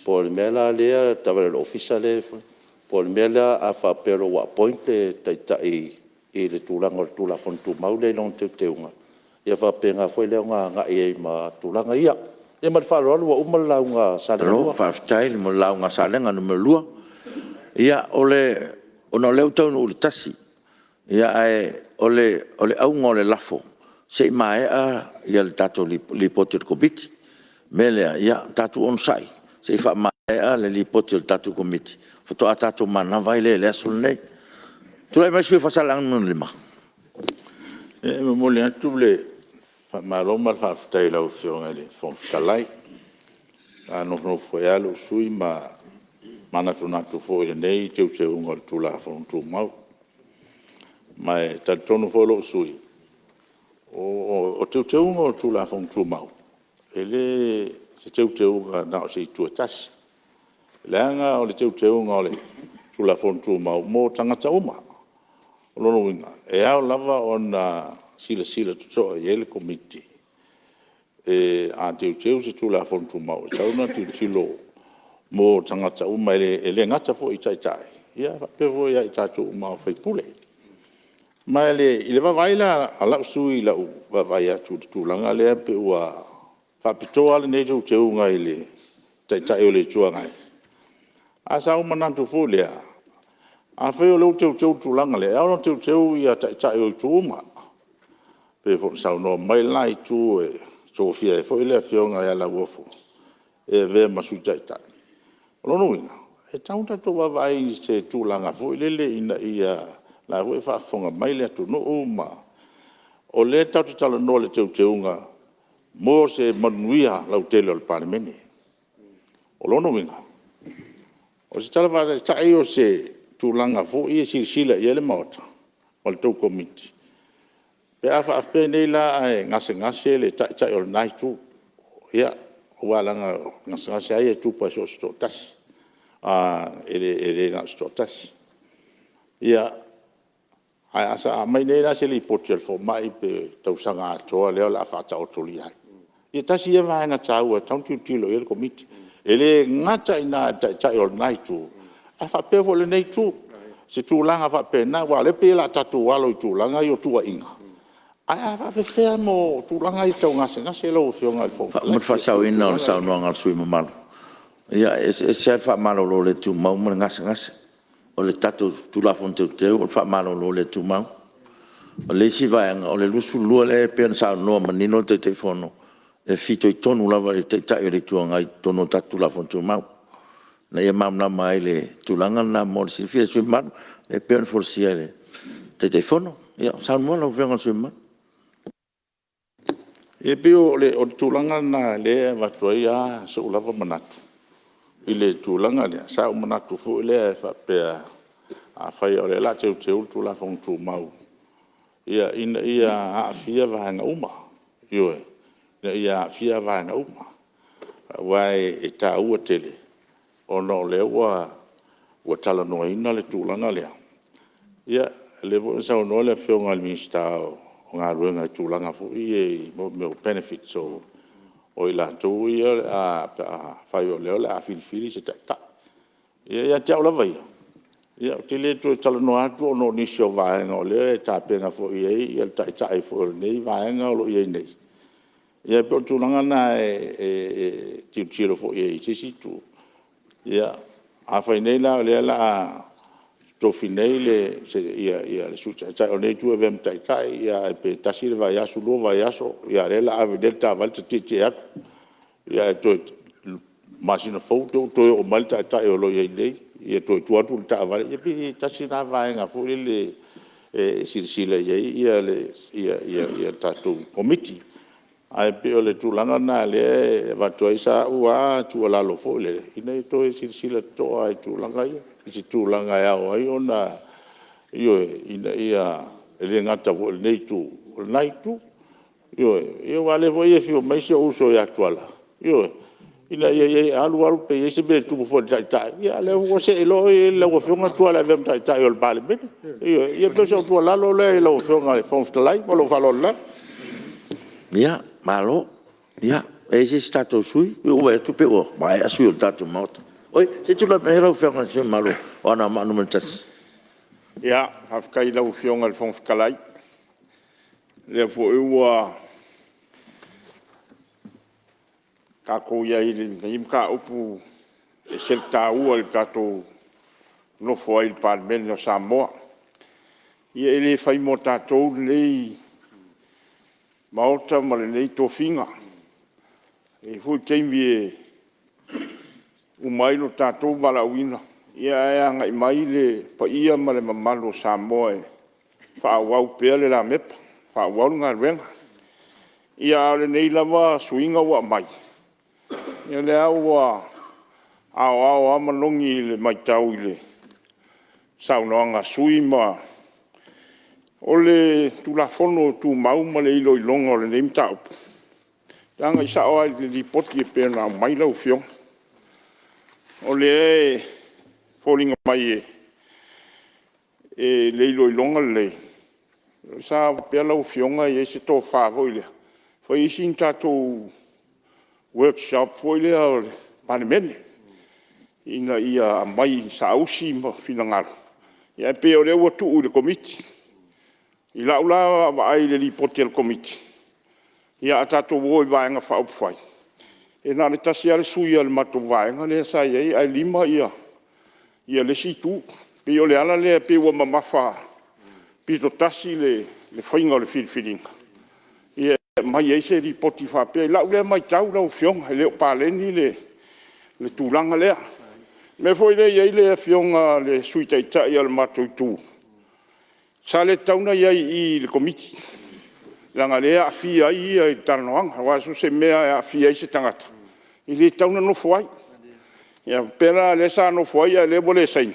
Speaker 1: Po o le mea la lea, taavale a le Ofisa lea po o le mea lea a faapea loa ua appoint le Taitai i le tulaga o le Tulafono Tumau lea i lona teuteuga, ia faapena foi lea ona agai ai ma tulaga ia.
Speaker 19: Ia ma le faaaloalo ua uma le lauga a Salega 1. Malo faafetai mo le lauga a Salega 2. Ia, ona o lea ua taunuu i le 1, ae o le auga o le lafo, se i maea le tatou Lipoti a le Komiti. O le mea lea, ia tatou onosai se i faamaea le Lipoti a le tatou Komiti faatoa tatou manava ai lea i le aso lenei. Tulai mai le sui usufono mo Faasaleleaga 5.
Speaker 16: E momoli atu le faamalo ma le faafetai i lau Afioga i le Fofoga Fetalai. Sa nofonofo foi lava lou sui usufono ma manatunatu foi i lenei teuteuga o le Tulafono Tumau. Ma e talitonu foi lou sui usufono, o teuteuga o le Tulafono Tumau, e le o se teuteuga na o se itu e tasi. Leaga o le teuteuga o le Tulafono Tumau mo tagata uma. O lona uiga, e ao lava ona silasila totoa i ai le Komiti, a teuteu se Tulafono Tumau, e tatau ona tilotilo mo tagata uma, e le gata foi i Taitai, ae faapea foi ia i tatou uma lava o sui usufono. Ma i le vaavaai la a lou sui usufono i lau vaavaai atu i le tulaga lea pei ua faapitoa lava lenei teuteuga i le Taitai o le Itu Agai. Ae sa ou manatu foi lea, afai o lea ua teuteu le tulaga lea, e ao ona teuteu Taitai o itu uma, pei foi ona saunoa mai le la Itu e tofia ai foi le Afioga ia Lauofo e avea ma Sui Taitai. O lona uiga, e tatau ona tatou vaavaai i se tulaga foi lele ina ia… o la e foi e faafofoga mai le atunuu ma… O lea tatou te talanoa i le teuteuga mo se manuia lautele o le Palemene. O lona uiga, o se tala faataitai o se tulaga foi ia e silasila i ai le Maota ma le tou Komiti, pe a faapea nei la ae gasegase le Taitai o lena Itu, ia, aua leaga o gasegase lava ia e tupu lava i so o se toatasi, e le na o se toatasi. Ia, ae a aumai nei la se lipoti a le fomai pe tausaga atoa lea o le a faataotolia ai. Ia tasi ia vaega taua e tatau ona tilotilo i ai le Komiti. E le gata i ina i le Taitai o lena Itu, ae faapea foi i lenei Itu, se tulaga faapena, aua o lea e pei o le a tatou alo i tulaga ia o tuuaiga, ae a faapefea tulaga ia tau gasegase lau Afioga i le Fofoga Fetalai? Mo le faasaoina o le saunoaga a le sui usufono mamalu, ia e eseese lava le faamalolo le tumau ma le gasegase. O le tatou Tulafono Teuteu o le faamalolo le tumau. O le isi vaega, o le 22 lea pei ona saunoa manino le Taitaifono, e fitoitonu lava i le Taitai o le Itu Agai i totonu o le tatou Tulafono Tumau, ina ia malamalama ai i le tulaga lena mo le silafia e le sui usufono mamalu, e pei ona folasia e le Taitaifono. Ia saunoa lau Afioga i le sui usufono mamalu. Ia e pei o le tulaga lena o lea e avatu ai sou lava manatu i le tulaga lea. Sa ou manatu foi lea e faapea, afai o lea o le a teuteu le Tulafono Tumau ina ia aafia vaega uma, ioe, ina ia aafia vaega uma. Aua e taua tele ona o lea ua talanoaina le tulaga lea. Ia o lea foi na saunoa le Afioga i le Minisita o Galuega i tulaga foi ia i mea o benefits o i latou ia pe afai o lea o le a filifili se Taitai. Ia ia te au lava ia, ou te le toe talanoa atu ona o nisi o vaega o lea e tapena foi i ai le Taitai foi o lenei Vaega o lo o i ai nei. Ia e pei o le tulaga lena e tilotilo foi i ai i se isi itu. Ia, afai nei la o lea o le a tofi nei le Sui Taitai o lenei Itu e avea ma Taitai, ae pe tasi le vaiaso, lua vaiaso, a o lea o le a ave nei le taavale ta tietie atu, ae toe masina fou te i ua toe oo mai le Taitai o lo o i ai nei ia toe tuu atu le taavale. Ia pei e tasi lena vaega foi lele e silasila i ai le tatou Komiti. Ae pei o le tulaga lena o lea e avatu ai sau lava tuualalo foi lele, ina ia toe silasila totoa lava i tulaga ia, i se tulaga e ao ai ona… ioe, ina ia… e le gata foi i lenei Itu, o lena Itu. Ioe. Aua o lea foi e afio mai si ou uso ia Tuala, ioe, ina ne i alu alu pe i ai se mea e tupu foi i le Taitai, a o lea ua see loa lau Afioga Tuala e avea ma Taitai o le Palemene. Ioe. Ia pei o sau tuualalo lea i lau Afioga i le Fofoga Fetalai. Ma lou faaaloalo lava.
Speaker 19: Ia, malo. E i ai se isi tatou sui usufono? Ua ou vaai atu pei ua maea sui usufono o le tatou Maota. Oi, se i tulai mai lau Afioga i le sui usufono mamalu mo Anoamaa 1.
Speaker 12: Ia, faafetai i lau Afioga i le Fofoga Fetalai, o lea foi ua tatou i ai i lenei mataupu, e ese le taua i le tatou nonofo ai i le Palemene o Samoa. Ia e le fai mo tatou lenei Maota ma lenei tofiga. E i ai foi taimi e uma ai lo tatou valaauina, ae agai mai le paia ma le mamalu o Samoa e faaauau pea le lamepa, faaauau le galuega. Ia a o lenei lava suiga ua aumai, ia o lea ua aoao lava manogi i le matau i le saunoaga a sui usufono ma… O le Tulafono Tumau ma le iloiloga o lenei mataupu, e agai sao lava i le Lipoti e pei ona aumai lau Afioga. O lea e foliga mai i le iloiloga lenei, sa ou faapea lau Afioga e i ai se tofa foi lea, fai sina tatou workshop foi lea a le Palemene, ina ia aumai saausi finagalo, ae pei o lea ua tuu i le Komiti. I lau la vaavaai i le Lipoti a le Komiti, ia a tatou o i Vaega Faaupufai, e na o le tasi lava le sui o le matou Vaega lea sa i ai ae 5 le isi itu. E pei o le ala lea e pei ua mamafa pitotasi le faiga o le filifiliga e aumai ai se Lipoti faapea i lau lea matau lau Afioga, e le o paleni le tulaga lea. O le mea foi lea e i ai le Afioga i le Sui Taitai o le matou Itu, sa le tatau ona i ai i i i le Komiti, leaga o lea e aafia ai ia i le talanoaga. Aua so o se mea lava e aafia ai se tagata, e le tatau ona nofo ai. A faapea la o lea sa nofo ai a o lea ua le saini,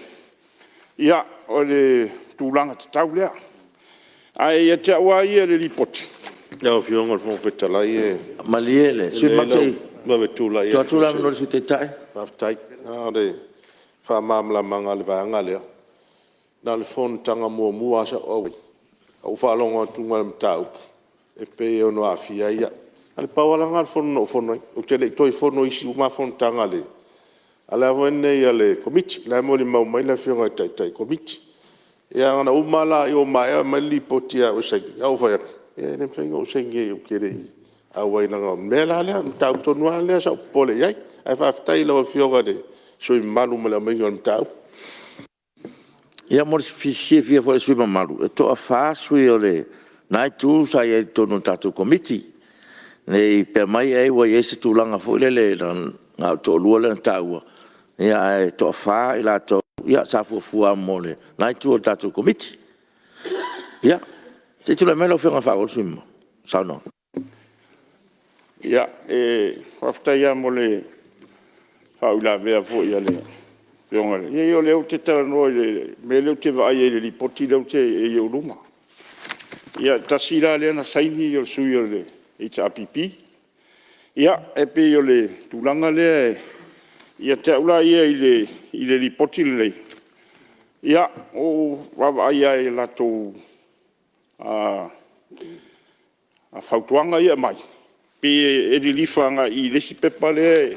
Speaker 12: ia o le tulaga tatau lea. Ae ia te au lava ia i le Lipoti…
Speaker 10: Lau Afioga i le Fofoga Fetalai e
Speaker 19: Malie le sui usufono mamalu, se i
Speaker 10: lelei lou vave tulai
Speaker 19: tuu
Speaker 10: atu.
Speaker 19: atu le avanoa i le Sui Taitai.
Speaker 10: Faafetai. Na o le faamalamalamaga o le vaega lea, na o le fonotaga muamua lava sa ou auai ai ae ou faalogo atu i le mataupu e pei e ono aafia ai au. Na o le pau lava lena o le fono na ou fono ai, ou te le i toe fono i isi uma lava fonotaga a le Komiti. O la e molimau mai le Afioga i le Taitai Komiti. Ia ona uma lea ua maea aumai le Lipoti ia au e saini, ae ou fai atu, e le mafai ona ou sainia ou te le i auai leaga o le mea la lea, o le mataupu tonu lava lea sa ou popole i ai. Ae faafetai i lau Afioga i le sui usufono mamalu mo le aumaiga o le mataupu.
Speaker 19: Ia mo le silafia foi e le sui usufono mamalu, e toa-fa sui usufono o lena Itu sa i ai i totonu o le tatou Komiti. Ne i pea mai ai ua i ai se tulaga foi lele na o le toalua lea na taua, ae toa-fa i latou sa fuafua mo lena Itu o le tatou Komiti. Ia, se i tulai mai lau Afioga e faaauau le saunoaga.
Speaker 12: Ia, e faafetai lava mo le faauilavea foi a le Afioga i le… Leai o lea ou te talanoa i le mea lea ou te vaai ai i le Lipoti lea e i ou luma. Ia e tasi la lea na saini o le sui o le HRPP. Ia, e pei o le tulaga lea ia te au la ia i le Lipoti lenei, ua ou vaavaai lava i latou fautuaga ia e aumai, pei e lilifa agai i le isi pepa lea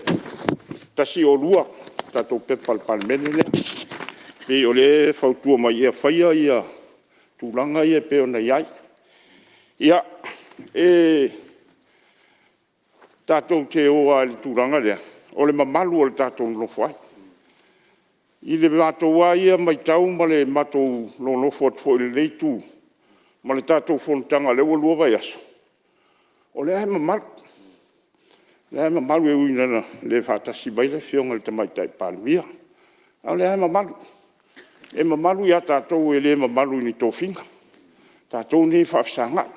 Speaker 12: 102, le tatou pepa a le Palemene lea. E pei o lea e fautua mai ia faia ia tulaga ia e pei ona i ai. Ia, e tatou te o lava i le tulaga lea, o le mamalu o le tatou nonofo ai. I le matou lava ia matau ma le matou nonofo atu foi i lenei itu ma le tatou fonotaga o lea ua 2 vaiaso, o lea lava e mamalu. O lea lava e mamalu e ui ina le faatasi mai le Afioga i le Tamaitai Palemia, a o lea lava e mamalu. E mamalu ia tatou e le mamalu i ni tofiga, o tatou nei e faafesagai.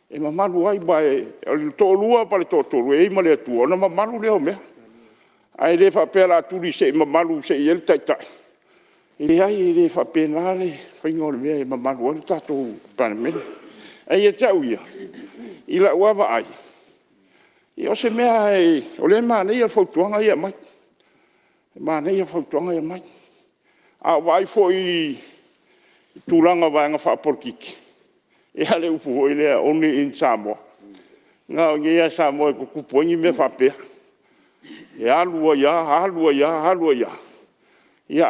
Speaker 12: E mamalu ai, aua o le toalua ma le toatolu e i ai ma le Atua, ona mamalu lea o mea. Ae le faapea o le a tuli se i mamalu se i i ai le Taitai. E leai e le faapena le faiga o le mea e mamalu ai le tatou Palemene. Ae ia te au ia, i lau lava vaai, ia o se mea lava o lea e manaia fautuaga ia e aumai, e manaia fautuaga ia e aumai. A ou vaai foi i tulaga o vaega faapolokiki, e i ai lava le upu foi lea, only in Samoa. Na o i inei lava i Samoa e tutupu ai ni mea faapea, e alu ai lava, alu ai lava, alu ai lava,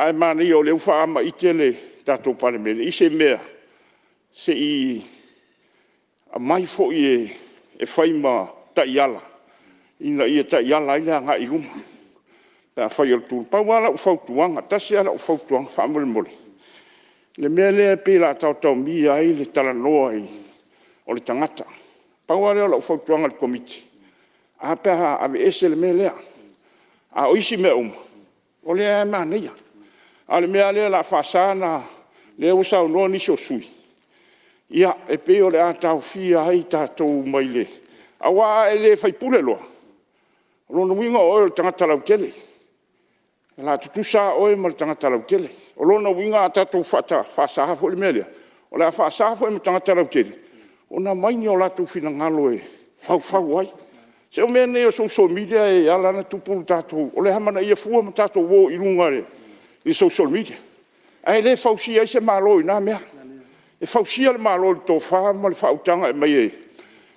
Speaker 12: ae manaia o lea ua faamaite le tatou Palemene i se mea se i aumai foi e fai ma taiala ina ia taiala ai le agai i luma pe afai o le… Na pau lava lau fautuaga, tasi lava lau fautuaga faamolemole, le mea lea pei o le a taotaomia ai le talanoa o le tagata. Pau lava lea o lau fautuaga i le Komiti, ae a pe a aveese le mea lea. A o isi mea uma, o lea lava e manaia. A o le mea lava lea o le a faasa ona… lea ua saunoa nisi o sui usufono, ia, e pei o le a taofia ai tatou mai le… Aua a e le faipule loa, o lona uiga o oe o le tagata lautele. O le a tutusa lava oe ma le tagata lautele. O lona uiga a tatou faasaina foi le mea lea, o le a faasa foi ma tagata lautele ona aumai ni o latou finagalo e faufau ai. Se o mea nei o social media e ala ona tupu le tatou… o le amanaia fua ma tatou o i luga i le social media. Ae le fausia ai se Malo i na mea. E fausia le Malo i le tofa ma le faautaga e aumai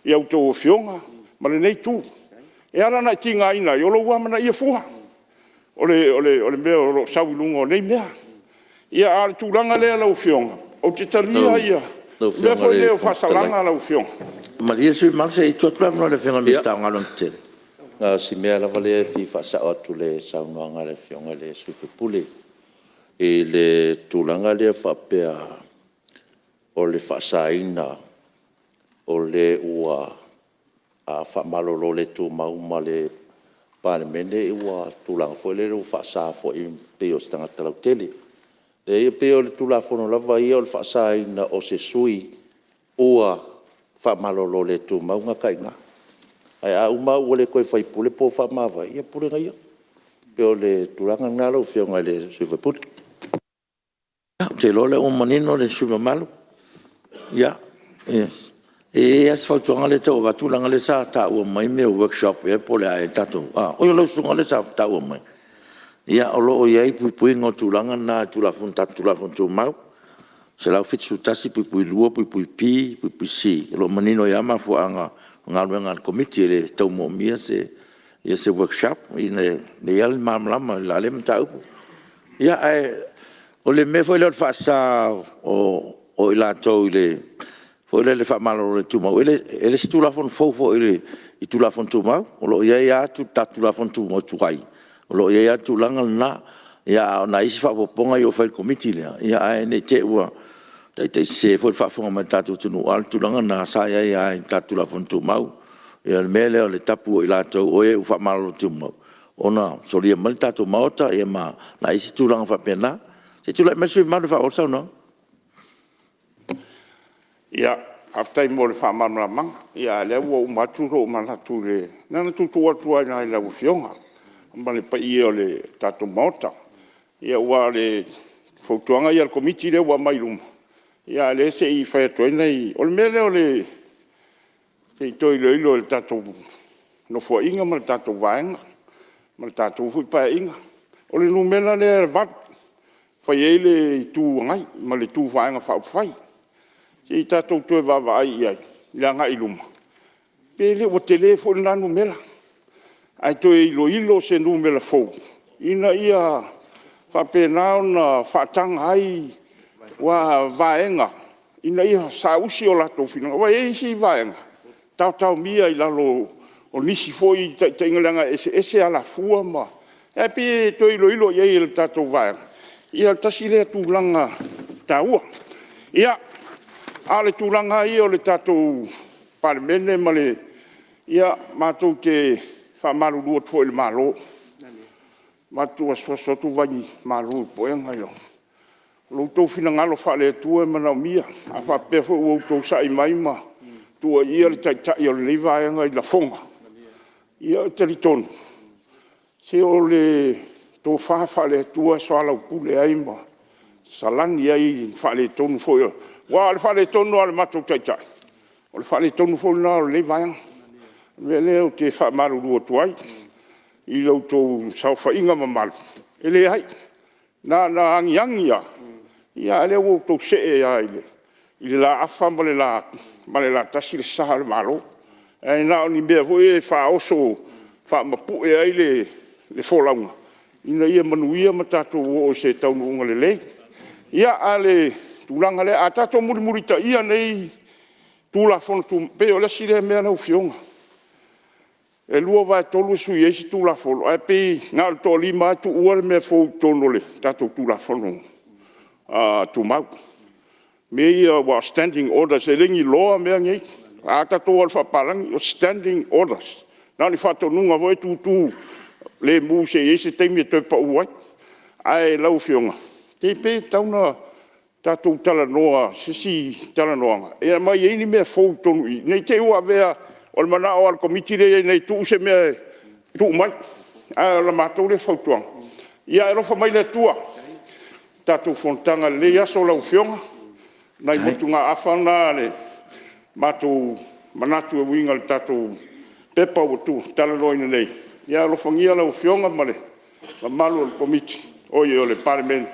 Speaker 12: e a outou Afioga ma lenei Itu. E ala ona e tigaina ai, o lou amanaia fua o le mea o lo o sau i luga o nei mea. Ia, a o le tulaga lea lau Afioga, ou te talia le mea foi lea o faasalaga lau Afioga.
Speaker 19: Malie le sui usufono mamalu se i tuu atu le avanoa i le Afioga i le Minisita o Galuega Tetele. Na o si mea lava lea e fia faasao atu i le saunoaga a le Afioga i le sui usufono i le tulaga lea faapea o le faasaina o le ua faamalolo le tumau ma le Palemene ua tulaga foi lele ua faasa foi pei o se tagata lautele. Leai e pei o le Tulafono lava ia o le faasaina o se sui usufono ua faamalolo le tumau, e gata ai i ina. Ae a uma ua le toe faipule pe ua faamavae, ia o le pulega ia. E pei o le tulaga lena lau Afioga i le sui usufono. Ia, ou te iloa o lea ua manino le sui usufono mamalu. Ia, e i ai lava si fautuaga lea e tau avatu leaga o lea sa taua mai mea o workshop ea po o le a ea le tatou… Oi o lau susuga lea sa taua mai. Ia, o lo o i ai puipuiga o tulaga na i le tatou Tulafono Tumau 171(2)(p)(c), o lo o manino ai lava mafuaaga o galuega a le Komiti e le tau manaomia se workshop. O lea e i ai lava le malamalama i la lea mataupu. Ia, ae o le mea foi lea o le faasa o i latou foi lele faamalolo le tumau, e le o se Tulafono fou foi i Tulafono Tumau. O lo o i ai lava tatou Tulafono Tumau tuai, o lo o i ai lava le tulaga lena. A o nai isi faaopoopoga ia ua fai e le Komiti lea, ae ne i te i ua taitaisese foi le faafofoga mai a le tatou atunuu, a o le tulaga lena sa i ai lava i le tatou Tulafono Tumau le mea lea o le tapu o i latou o e ua faamalolo le tumau ona solia mai le tatou Maota ma nai isi tulaga faapena. Se i tulai mai le sui usufono mamalu e faaauau le saunoaga.
Speaker 12: Faafetai mo le faamalamalamaga, a o lea ua uma atu lou manatu i le… Na ona tuutuu atu lava i ina i lau Afioga ma le paia o le tatou Maota. Aua o le fautuaga ia a le Komiti lea ua aumai i luma, a o lea se i fai atu ai nai… O le mea lea o le… se i toe iloilo e le tatou Nofoaiga ma le tatou Vaega ma le tatou foi Paeaiga. O le numera lea 8 e fai ai le Itu Agai ma le Vaega Faaupufai. Se i tatou toe vaavaai i ai i le agai i luma, pe le ua tele foi lena numera, ae toe iloilo se numera fou ina ia faapena ona faataga ai vaega ina ia saausi o latou finagalo. Aua e i ai isi vaega e taotaomia i lalo o nisi foi taitaiga leaga e eseese alafua ma… Ae pei e toe iloilo i ai e le tatou Vaega le tasi lea tulaga taua. Ia, a o le tulaga lava ia o le tatou Palemene ma le… Ia, matou te faamalulu atu foi i le Malo, matou asuasu atu vaimalu i puega o lo outou finagalo faale-Atua e manaomia. A faapea foi ua outou sa'i mai ma tuuaia le Taitai o lenei Vaega i lafoga, ia e talitonu, se o le tofa faale-Atua e soalaupule ai ma salani ai faaletonu foi o… Aua o le faaletonu lava o le matou Taitai, o le faaletonu foi lena o lenei Vaega. O le mea lea ou te faamalulu atu ai i la outou saofaiga mamalu, e leai, na ona agiagi lava, a o lea ua outou see lava i le laafa ma le latasi le sa o le Malo. Ae na o ni mea foi ia e faaoso faamapue ai le folauga ina ia manuia ma tatou oo i se taunuuga lelei. Ia, a o le tulaga lea, a tatou mulimulitaia nei Tulafono Tumau, e pei o le isi lea mea lau Afioga. E 2/3 e sui ai se Tulafono, ae pei na o le toalima lava tuua le mea fou i totonu o le tatou Tulafono Tumau. Mea ia aua o Standing Orders e le ni Law mea nei. A tatou o i le faapalagi, o Standing Orders. Na o ni faatonuga foi lea e tutu lemu seia i ai se taimi e toe pau ai. Ae lau Afioga, pe le tatau ona tatou talanoa i se isi talanoaga e aumai ai ni mea fou i totonu i i, ne i te i ua avea o le manao lava o le Komiti lea e i ai nei e tuu se mea e tuu mai. Ae o le matou lea fautuaga, ia alofa mai le Atua i le tatou fonotaga i lenei aso lau Afioga. O nai motugaafa na a le matou manatu e uiga i le tatou pepa ua talanoaina nei. Ia alofagia lau Afioga ma le mamalu o le Palemene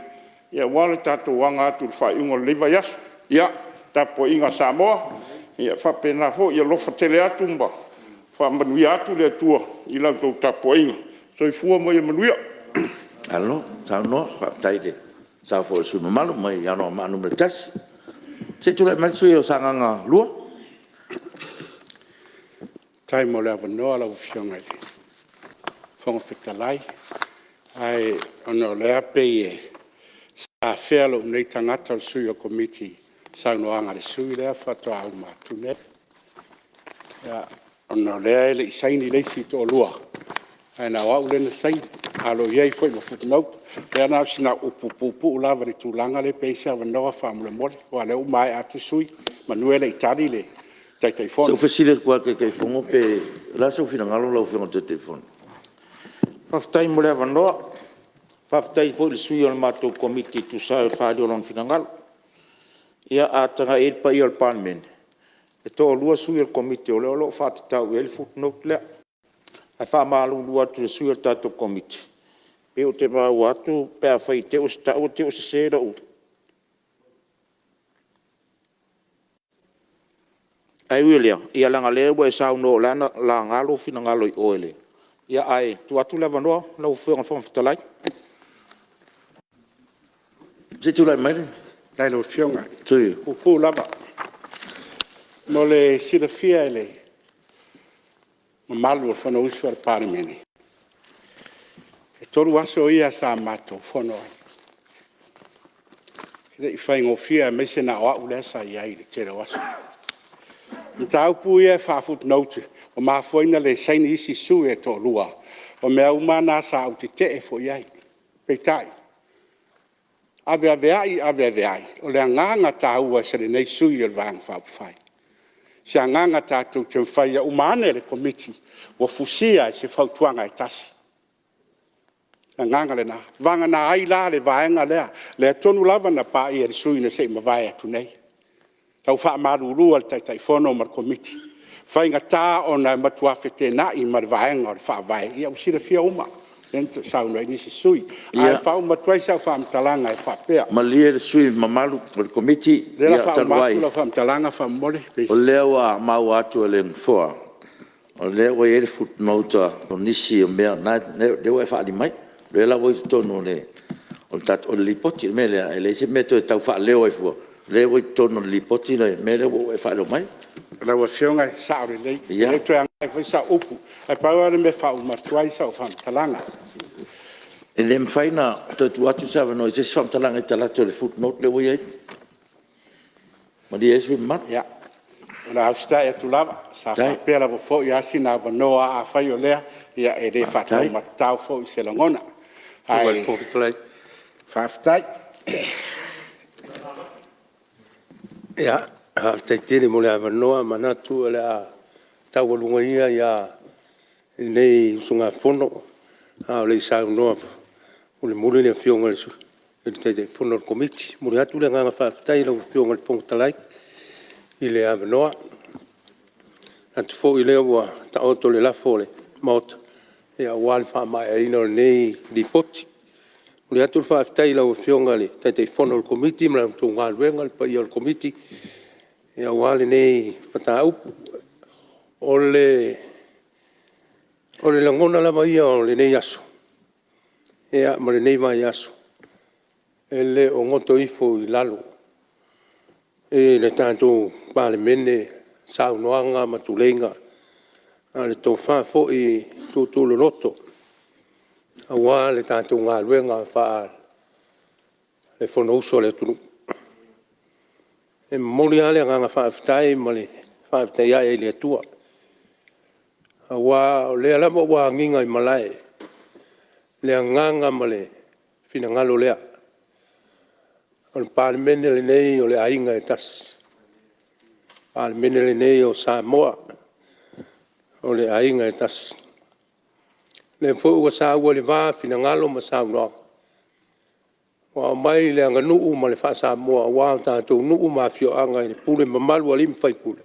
Speaker 12: aua le tatou aga atu i le faaiuga o lenei vaiaso. Ia, le tapuaiga a Samoa, ia faapena foi ia alofa tele atu ma faamanuia atu le Atua i la outou tapuaiga. Soifua ma ia manuia.
Speaker 19: Malo saunoa, faafetai i le sao foi o le sui usufono mamalu mai Anoamaa 1. Se i tulai mai le sui usufono mo Sagaga 2.
Speaker 11: Faafetai mo le avanoa lau Afioga i le Fofoga Fetalai. Ae ona o lea e pei sa afea lou nei tagata o le sui o le Komiti i le saunoaga a le sui usufono lea faatoa uma atu nei. Ona o lea e le i saini le isi toalua, ae na o au lea na saini, ae o lo o i ai foi ma footnote. Ia na o sina au upu puupuu lava i le tulaga lea pe i ai se avanoa faamolemole, aua o lea ua maea atu sui usufono semeamanu e le i tali le Taitaifono.
Speaker 19: Se i ou fesili atu lava i le Taitaifono po o le a sou finagalo lau Afioga i le Taitaifono? Faafetai mo le avanoa. Faafetai foi i le sui o le matou Komiti e tusa ai o le faaalia o lona finagalo. Ia a tagai i ai le paia o le Palemene, e toalua sui o le Komiti o lea o lo o faatatau i ai le footnote lea. Ae faamalulu atu i le sui o le tatou Komiti, e pei ou te maua atu pe afai te i ua taua te i ua sese lou... Ae ui i lea, leaga o lea ua e saunoa o lea na laga lou finagalo i o i le... Ae tuu atu le avanoa lau Afioga i le Fofoga Fetalai. Se i tulai mai le
Speaker 11: Faafetai i lau Afioga.
Speaker 19: sui
Speaker 11: E puupuu lava. Mo le silafia e le mamalu o le Fonousu a le Palemene, e 3 aso ia sa matou fono ai. E le i faigofie aemaise na o au lea sa i ai i le tele o aso. O mataupu ia e faa-footnote ua mafua ai ona le saini isi sui e toalua, o mea uma lava na sa ou tetee foi i ai. Peitai, aveaveai aveaveai, o le agaga taua i lenei sui usufono o le Vaega Faaupufai, o se agaga tatou te fai ia uma ane le Komiti ua fusia i se fautuaga e tasi. O le agaga lena, vagana ai la le vaega lea, lea tonu lava na paia e le sui usufono na se i mavae atu nei. E tau faamalulu i le Taitaifono ma le Komiti, e faigata ona e matua feteenai ma le Vaega o le Faavae, ia ua silafia uma lea na saunoa ai nisi sui usufono. Ae faauma atu ai sau faamatalaga e faapea.
Speaker 19: Malie le sui usufono mamalu o le Komiti,
Speaker 11: O lea o le a
Speaker 19: talu
Speaker 11: faauma
Speaker 19: ai
Speaker 11: atu lau faamatalaga faamolemole.
Speaker 19: o lea ua maua atu e le Nofoa, o lea ua i ai le footnote o nisi o mea o lea ua e faaali mai. O lea la ua i totonu o le Lipoti. O le mea lea, e leai se mea e toe tau faaleo ai fua, o lea ua i totonu o le Lipoti le mea lea ua e faaleo mai.
Speaker 11: Lau Afioga e sao lelei, e le toe agai foi sau upu, ae pau lava le mea e faauma atu ai sau faamatalaga.
Speaker 19: E le mafai ona toe tuu atu se avanoa i se isi faamatalaga i talaatu o le footnote lea ua i ai? Malie le sui usufono mamalu.
Speaker 11: Ia, o le a usitai atu lava. Sa faapea lava foi a sina avanoa, afai o lea, ia e le faataumatatao foi se lagona. Ae faafetai.
Speaker 5: Faafetai tele mo le avanoa. E manatu o le a taualuga ia lenei usugafono a o le i saunoa mulimuli le Afioga i le Taitaifono o le Komiti. E momoli atu le agaga faafetai i lau Afioga i le Fofoga Fetalai i le avanoa. E manatu foi o lea ua taoto le lafo a le Maota aua le faamaeaina o lenei Lipoti. E momoli atu le faafetai i lau Afioga i le Taitaifono o le Komiti ma la outou galuega le paia o le Komiti aua lenei mataupu. O le lagona lava ia o lenei aso ma lenei vaiaso, e le o goto ifo i lalo e le tatou Palemene saunoaga ma tuleiga a o le tofa foi tuutuuloloto aua le tatou galuega faale-Fonousu a le atunuu. E momoli lava le agaga faafetai ma le faafetai ae i le Atua, aua o lea lava ua agiga i malae le agaga ma le finagalo lea. O le Palemene lenei o le aiga e tasi, o le Palemene lenei o Samoa, o le aiga e tasi. O lea foi ua saua i le va finagalo ma saunoaga, ua aumai le aganuu ma le faa-Samoa aua o tatou nuu ma afioaga i le pule mamalu a alii ma faipule, o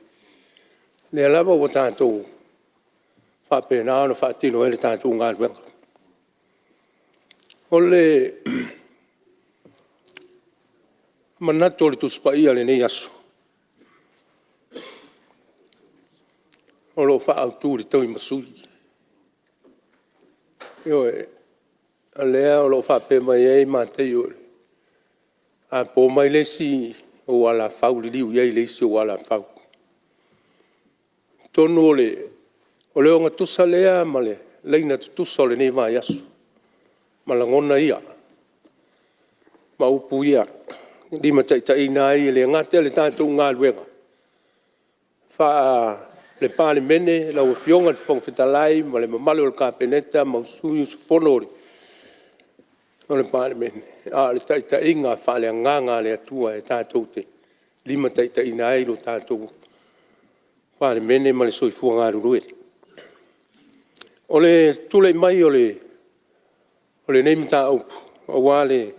Speaker 5: lea lava ua tatou faapena ona faatino ai le tatou galuega. O le manatu o le Tusi Paia i lenei aso, o lo o faaautu i le tauimasui. Ioe. O lea o lo o faapea mai ai Mataio, a po mai le isi ou alafau, liliu i ai le isi ou alafau. Atonu o le ogatusa lea ma le laina tutusa o lenei vaiaso ma lagona ia ma upu ia e limataitaiina ai e le gata i le tatou galuega faale-Palemene lau Afioga i le Fofoga Fetalai ma le mamalu o le Kapeneta ma sui usufono o le Palemene, a o le taitaiga faaleagaga a le Atua e tatou te limataitaiina ai lo tatou Palemene ma le soifua galulue. O le tulai mai o lenei mataupu aua le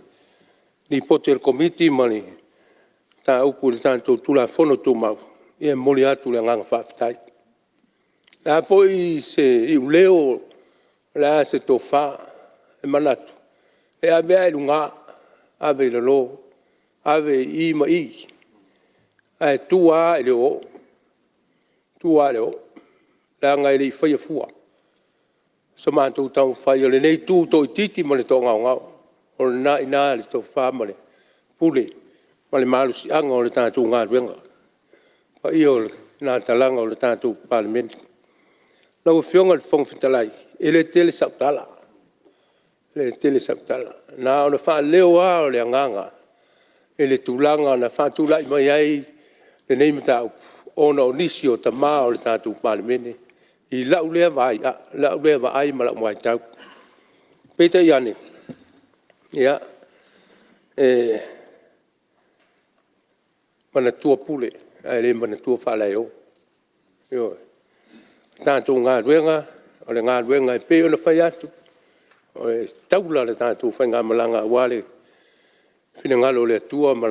Speaker 5: Lipoti a le Komiti ma le mataupu i le tatou Tulafono Tumau, ia e momoli atu le agaga faafetai. O le a foi se iuleo o le a se tofa, e manatu, e ave lava i luga, ave i lalo, ave i i ma i, ae tua lava i le o'oo'o, tua lava i le o'oo'o, leaga e le i faia fua so matou taumafai o lenei itu toaitiiti ma le toagaogao. O lena e i ina le tofa ma le pule ma le malosiaga o le tatou galuega, le paia o lena talaga o le tatou Palemene. Lau Afioga i le Fofoga Fetalai, e le tele sau tala, e le tele sau tala, na ona faaleo lava o le agaga i le tulaga na faatulai mai ai lenei mataupu, ona o nisi o tama o le tatou Palemene i lau lea vaai ma lau matau. Peitai ane, ia, e manatua pule ae le manatua faalaeo. Ioe. O le tatou galuega, o le galuega e pei ona fai atu, e taula le tatou faigamalaga aua le finagalo o le Atua ma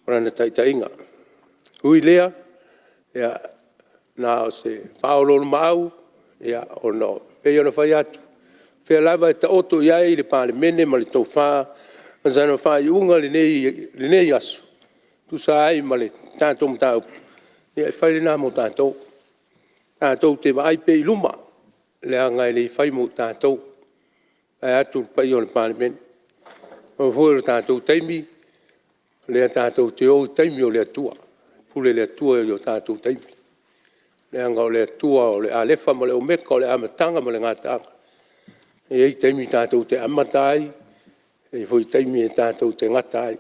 Speaker 5: Lana taitaiga. Ui i lea, ia na o se faaoloolomaau ona e pei ona fai atu, o fea lava e taoto i ai le Palemene ma le tofa ma sana faaiuga i lenei aso e tusa ai ma le tatou mataupu, ia e fai lena mo tatou. Tatou te vaai pea i luma, leaga e le fai mo tatou, vaeatu le paia o le Palemene. E oo foi i le tatou taimi, o lea tatou te o i taimi o le Atua, e pule le Atua i o tatou taimi, leaga o le Atua o le Alefa ma le Omeka, o le Amataga ma le Gataaga. E i ai taimi tatou te amata ai, e i ai foi taimi tatou te gata ai,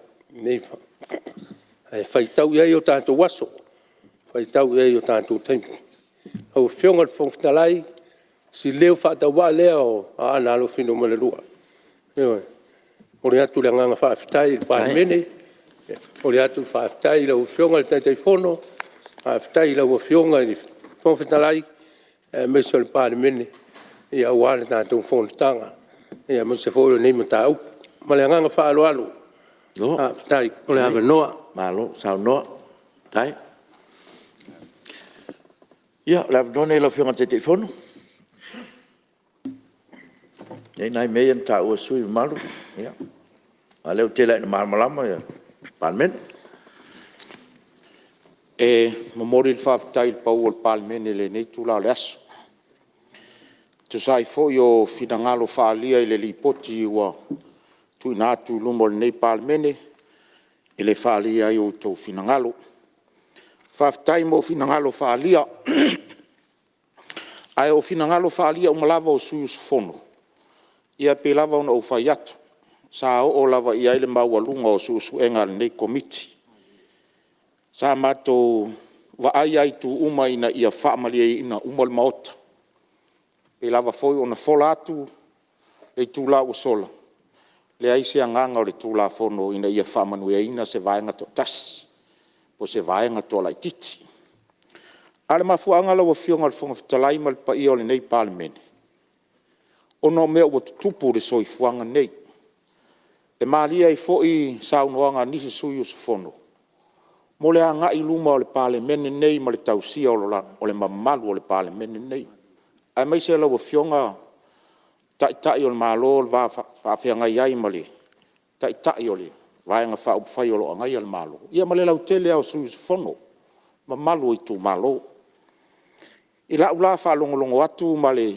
Speaker 5: ae faitau i ai o tatou aso, faitau i ai o tatou taimi. Lau Afioga i le Fofoga Fetalai, o si leo faatauvaa lea o Aana Alofi 2, ioe. E momoli atu le agaga faafetai i le Palemene, e momoli atu le faafetai i lau Afioga i le Taitaifono, faafetai i lau Afioga i le Fofoga Fetalai, aemaise o le Palemene aua le tatou fonotaga, aemaise foi o lenei mataupu. Ma le agaga faaaloalo, faafetai mo le avanoa.
Speaker 19: Malo saunoa. Faafetai. Ia, o le avanoa lenei i lau Afioga i le Taitaifono. E i ai nai mea ia na taua e sui usufono mamalu, aua o lea ua tele lava ina malamalama le Palemene.
Speaker 17: E momoli le faafetai i le pau o le Palemene i lenei itula o le aso, e tusa ai foi o finagalo faaalia i le Lipoti ua tuuina atu i luma o lenei Palemene i le faaalia ai o outou finagalo. Faafetai mo finagalo faaalia. Ae o finagalo faaalia uma lava o sui usufono, ia e pei lava ona ou fai atu, sa oo lava i ai le maualuga o suesuega a lenei Komiti. Sa matou vaai lava i itu uma ina ia faamalieina uma le Maota. E pei lava foi ona fola atu i le itula ua sola, leai se agaga o le Tulafono ina ia faamanuiaina se vaega e toatasi, po o se vaega toa laitiiti. Ae o le mafuaaga lau afioga i le Fofoga Fetalai ma le paia o lenei Palemene, ona o mea ua tutupu i le soifuaga nei. E malie ai foi saunoaga a nisi sui usufono mo le agai i luma o le Palemene lenei ma le tausia o le mamalu o le Palemene lenei. Aemaise lau afioga Taitai o le Malo i le va faafeagai ai ma le Taitai o le Vaega Faaupufai o lo o agaia le Malo, ia ma le lautele o sui usufono, mamalu o itumalo. I lau la faalogologo atu ma le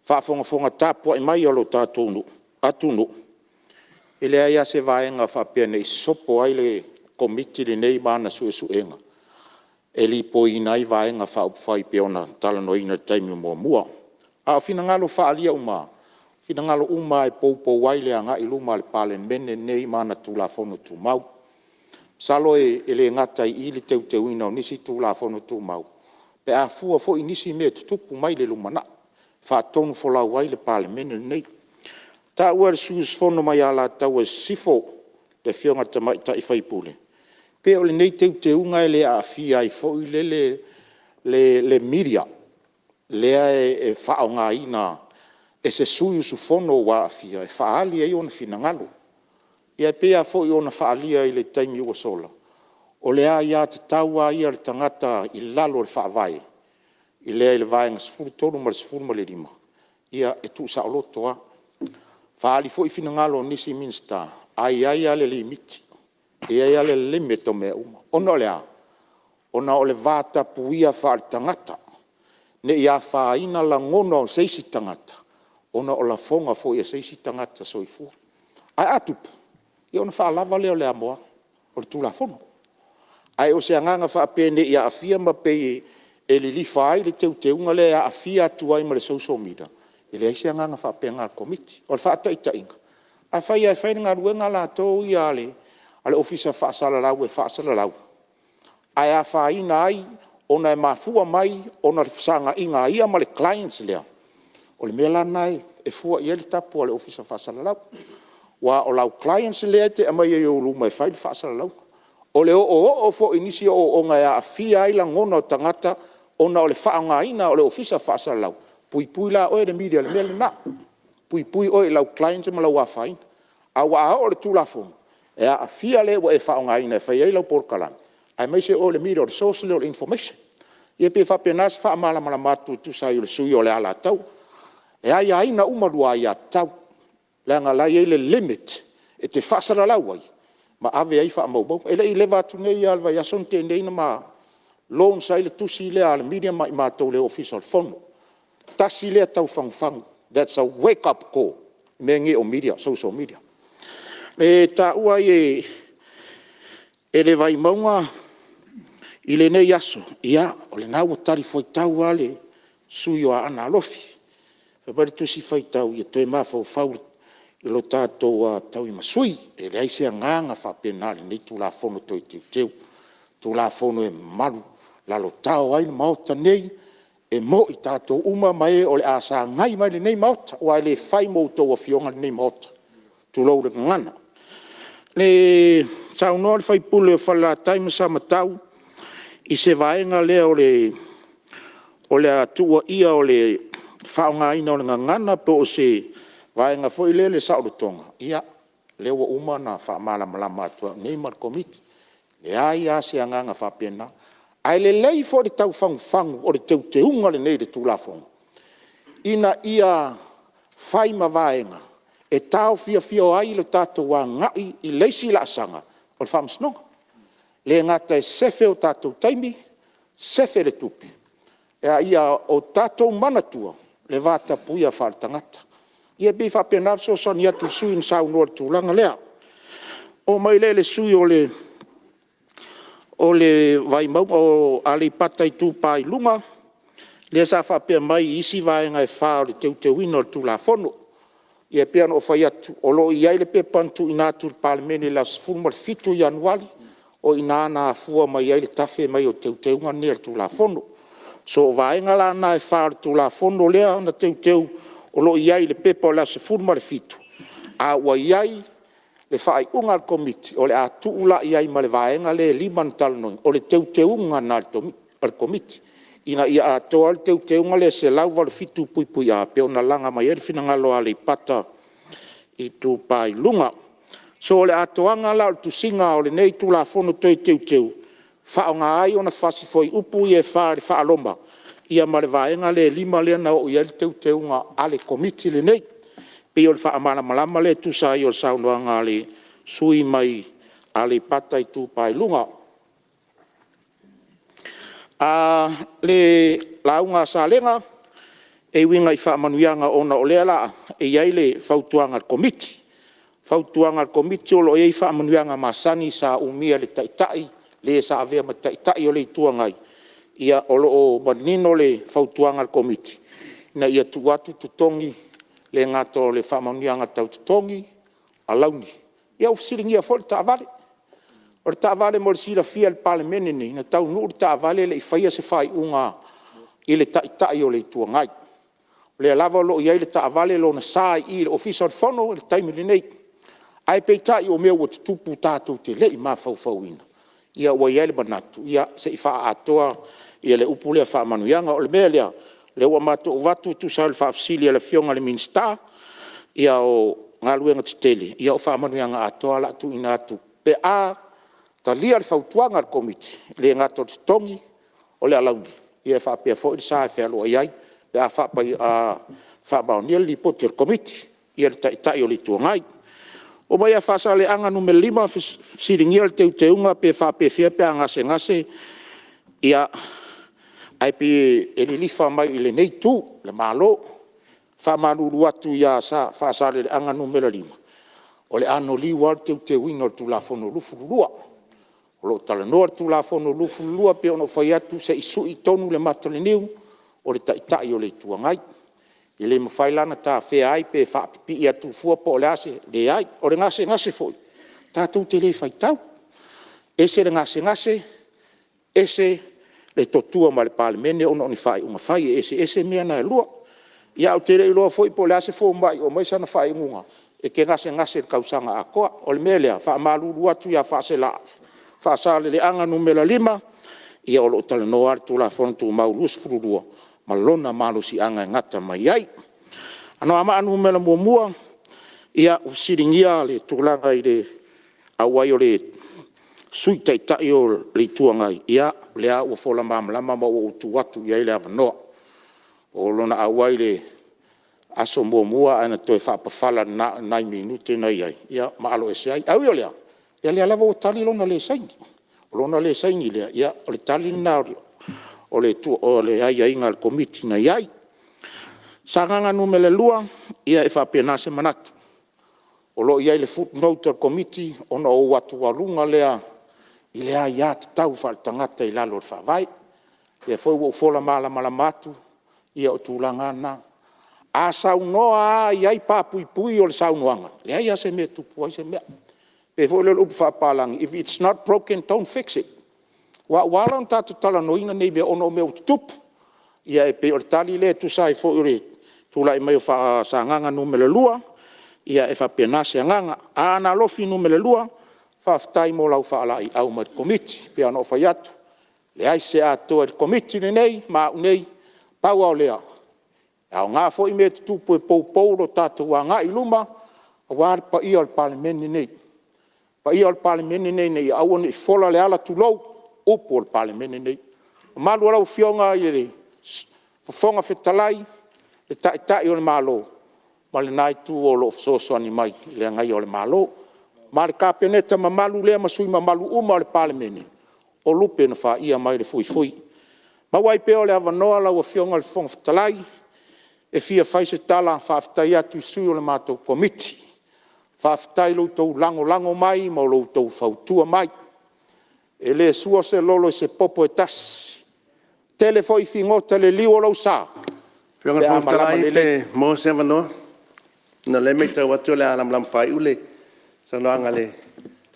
Speaker 17: faafogafoga tapuai mai a lo tatou atunuu, e leai lava se vaega e faapea ne i sopo ai le Komiti lenei ma ana suesuega, e lipoiina ai Vaega Faaupufai e pei ona talanoaina i le taimi o muamua. A o finagalo faaalia uma lava, o finagalo uma lava e poupou ai le agai i luma o le Palemene lenei ma ana Tulafono Tumau. Masalo e le gata i i le teuteuina o nisi Tulafono Tumau, pe a fua foi i nisi mea e tutupu mai i le lumanai, faatonufolau ai le Palemene lenei. Na taua e le sui usufono mai Alataua Sisifo, le afioga i le tamaitai sui usufono, pe o lenei teuteuga e le aafia ai foi lele le media lea e faaaogaina e se sui usufono ua aafia e faaali ai ona finagalo. Ia e pei lava foi ona faaalia i le taimi ua sola, o le aiatatau lava ia a le tagata i lalo o le Faavae, lea i le Vaega 13 ma le 15, ia e tuusaoloto lava. Faaali foi finagalo o nisi Minisita, ae i ai lava le limiti, e i ai lava le limit o mea uma. Ona o le a? Ona o le vatapuia faaletagata, ne i afaina lagona o se isi tagata, ona o lafoga foi a se isi tagata soifua. Ae a tupu, ia ona faalava lea o le amoa o le Tulafono. Ae o se agaga faapea ne i aafia ma pei e lilifa ai le teuteuga lea e aafia atu ai ma le social media, e leai se agaga faapena o le Komiti. O le faataitaiga, afai lava e fai le galuega latou ia a le Ofisa Faasalalau e faasalalau, ae afaina ai ona e mafua mai ona o le fesagaiga a ia ma le client lea, o le mea la lena e fua i ai le tapu a le Ofisa Faasalalau. Aua o lau client lea e te aumaia i ou luma e fai le faasalalauga. O le oooo foi i nisi ooooga e aafia ai lagona o tagata ona o le faaaogaina o le Ofisa Faasalalau, puipui la oe le media i le mea lena. Puipui oe i lau client ma lou afaina. Aua a oo i le Tulafono, e aafia le ua e faaaogaina e fai ai lau polokalame, aemaise oe o le media o le source lea o le information. Ia e pei e faapena se faamalamalama atu e tusa ai o le sui usufono o Alataua. E aiaina uma lua aiatatau, leaga o la e i ai le limit e te faasalalau ai, ma ave ai faamaumauga. E le i leva atu nei lava i le vaiaso na tea nei na ma launch ai le tusi lea a le media ma i matou o le Ofisa o le Fono. Tasi lea tau fagufagu, that's a wake up call mea nei o media social media. E taua ai e le Vaimauga i lenei aso, ia o lena ua talifuaitau lava le sui usufono o Aana Alofi. Fai mai le Tusi Faitau, ia toe mafaufau i lo tatou tauimasui. E leai se agaga faapena i lenei Tulafono Toe Teuteu, o le Tulafono e malulalotao ai le Maota nei, e mo i tatou uma ma e o le a sagai mai i lenei Maota, aua e le fai mo a outou afioga lenei Maota, tulou le gagana. Saunoa le sui usufono o Falelatai ma Samatau i se vaega lea o le a tuuaia o le faaaogaina o le gagana po o se vaega foi lea o le saolotoga, ia, o lea ua uma ona faamalamalama atu e au nei ma le Komiti, e leai lava se agaga faapena. Ae lelei foi le tau fagufagu o le teuteuga lenei o le Tulafono, ina ia fai ma vaega e taofiofia ai le tatou agai i le isi laasaga o le Faamasinoga. E le gata e sefe o tatou taimi, sefe le tupe, a ia o tatou manatua le vatapuia faaletagata. Ia e pei e faapena le fesoasoani atu i le sui usufono na saunoa i le tulaga lea. Oo mai lea i le sui usufono o Aleipata Itupa i Luga, lea sa faapea mai i isi vaega e 4 o le teuteuina o le Tulafono. Ia e pei ona ou fai atu, o lo o i ai le pepa na tuuina atu i le Palemene i le aso 17 o Ianuari, o i ina na afua mai ai le tafe mai o Teuteuga nei o le Tulafono. So o vaega la na e 4 o le Tulafono lea na teuteu o lo o i ai i le pepa o le aso 17, a ua i ai le faaiuga a le Komiti, o le a tuu la i ai ma le vaega lea e 5 na talanoaina, o le teuteuga lena a le Komiti, ina ia atoa le teuteuga lea 187(A) e pei ona laga mai ai le finagalo o Aleipata Itupa i Luga. So o le atoaga la o le tusiga o lenei Tulafono Toe Teuteu, faaaoga ai ona fasi fuaiupu ia e 4 i le faa-Roma, ia ma le vaega lea e 5 lea na oo i ai le teuteuga a le Komiti lenei. E pei o le faamalamalamaga lea e tusa ai o le saunoaga a le sui usufono mai Aleipata Itupa i Luga. Le lauga a Salega, e uiga i faamanuiaga ona o lea o le a… e i ai le fautuaga a le Komiti. Fautuaga a le Komiti o lo o i ai faamanuiaga masani sa umia e le Taitai, le sa avea ma Taitai o le Itu Agai, ia o lo o manino le fautuaga a le Komiti, ina ia tuu atu totogi, e le gata o le faamanuiaga tau totogi, alauni. Ia ua fesiligia foi le taavale. O le taavale mo le silafia e le Palemene lenei, na taunuu le taavale e le i faia se faaiuga i le Taitai o le Itu Agai. O lea lava o lo o i ai le taavale, lona sa i i le Ofisa o le Fono i le taimi lenei. Ae peitai o mea ua tutupu tatou te le i mafaufauina, ia ua i ai le manatu, ia se i faaatoa le upu lea faamanuiaga. O le mea lea, o lea ua matou avatu e tusa ai o le faafesili a le Afioga i le Minisita o Galuega Tetele, ia o faamanuiaga atoa o le a tuuina atu pe a talia le fautuaga a le Komiti, e le gata o totogi, o le alauni, e faapea foi le sa e fealuai ai pe a faamaonia le Lipoti a le Komiti le Taitai o le Itu Agai. Oo mai ia Faasaleleaga 5, fesiligia le teuteuga pe faapefea pe a gasegase ae pei e lilifa mai i lenei itu le Malo. E faamalulu atu ia Faasaleleaga 5, o le anoliu lava o le teuteuina o le Tulafono 22. O lo o talanoa le Tulafono 22 e pei ona ou fai atu se i sui tonu le mata o le niu, o le Taitai o le Itu Agai. E le mafai la ona tafea ai pe faapipii atu fua po o le a se… leai. O le gasegase foi, tatou te le faitau, ese le gasegase, ese le totua mai le Palemene ona o ni faaiuga fai. E eseese mea na e lua. Ia ae ou te le iloa foi po o le a se fomai o aumai sana faaiuga e te gasegase i le tausaga atoa. O le mea lea, e faamalulu atu ia Faasaleleaga 5, ia o lo o talanoa lava le Tulafono Tumau 22 ma lona malosiaga e gata mai ai. Anoamaa 1, ia ua fesiligia le tulaga i le auai o le Sui Taitai o le Itu Agai, ia o lea ua fola malamalama ma ua ou tuu atu i ai le avanoa. O lona auai i le aso muamua ae na toe faapafala na o ni nai minute na i ai ma aloese ai. Ae ui o lea, o lea lava ua tali lona le saini. O lona le saini lea, ia o le tali lena o le aiaiga a le Komiti na i ai. Sagaga 2, ia e faapena se manatu. O lo o i ai i le footnote a le Komiti ona o ou atugaluga lea i le aiatatau faaletagata i lalo o le Faavae. O lea foi ua ou fola malamalama atu, ia o tulaga lava na. A saunoa lava e i ai pa puipui o le saunoaga, e leai lava se mea e tupu ai se mea. E pei foi lea o le upu faapapalagi, if it's not broken, don't fix it. Aua ua ala ona tatou talanoaina nei mea ona o mea ua tutupu. Ia e pei o le tali lea e tusa ai foi o le tulai mai o Sagaga 2, ia e faapena se agaga. Aana Alofi 2, faafetai mo lau faalaeiau mai i le Komiti. E pei lava ona ou fai atu, e leai se atoa i le Komiti lenei ma au nei, pau lava o lea, e aoga foi mea tutupu e poupou lo tatou agai i luma aua le paia o le Palemene lenei. Le paia o le Palemene lenei ina ia aua ne i fola le ala, tulou, upu o le Palemene lenei. Le mamalu o lau Afioga i le Fofoga Fetalai, le Taitai o le Malo ma lena Itu o lo o fesoasoani mai i le agaia o le Malo, ma le Kapeneta mamalu lea ma sui usufono mamalu uma o le Palemene, o lupe na faia mai le fuifui. Maua ai pea o le avanoa lau Afioga i le Fofoga Fetalai e fia fai se tala faafetai atu i sui o le matou Komiti. Faafetai i lo outou lagolago mai ma lo outou fautua mai. E le sua se lolo i se popo e tasi. Tele foi figota i le liu o lou sa
Speaker 9: Lau Afioga i
Speaker 17: pe
Speaker 9: le
Speaker 17: a
Speaker 9: Fofoga
Speaker 17: malama
Speaker 9: Fetalai
Speaker 17: lelei.
Speaker 9: pe maua se avanoa? Ona o lea e matau atu o le a lamalama faaiu le saunoaga a le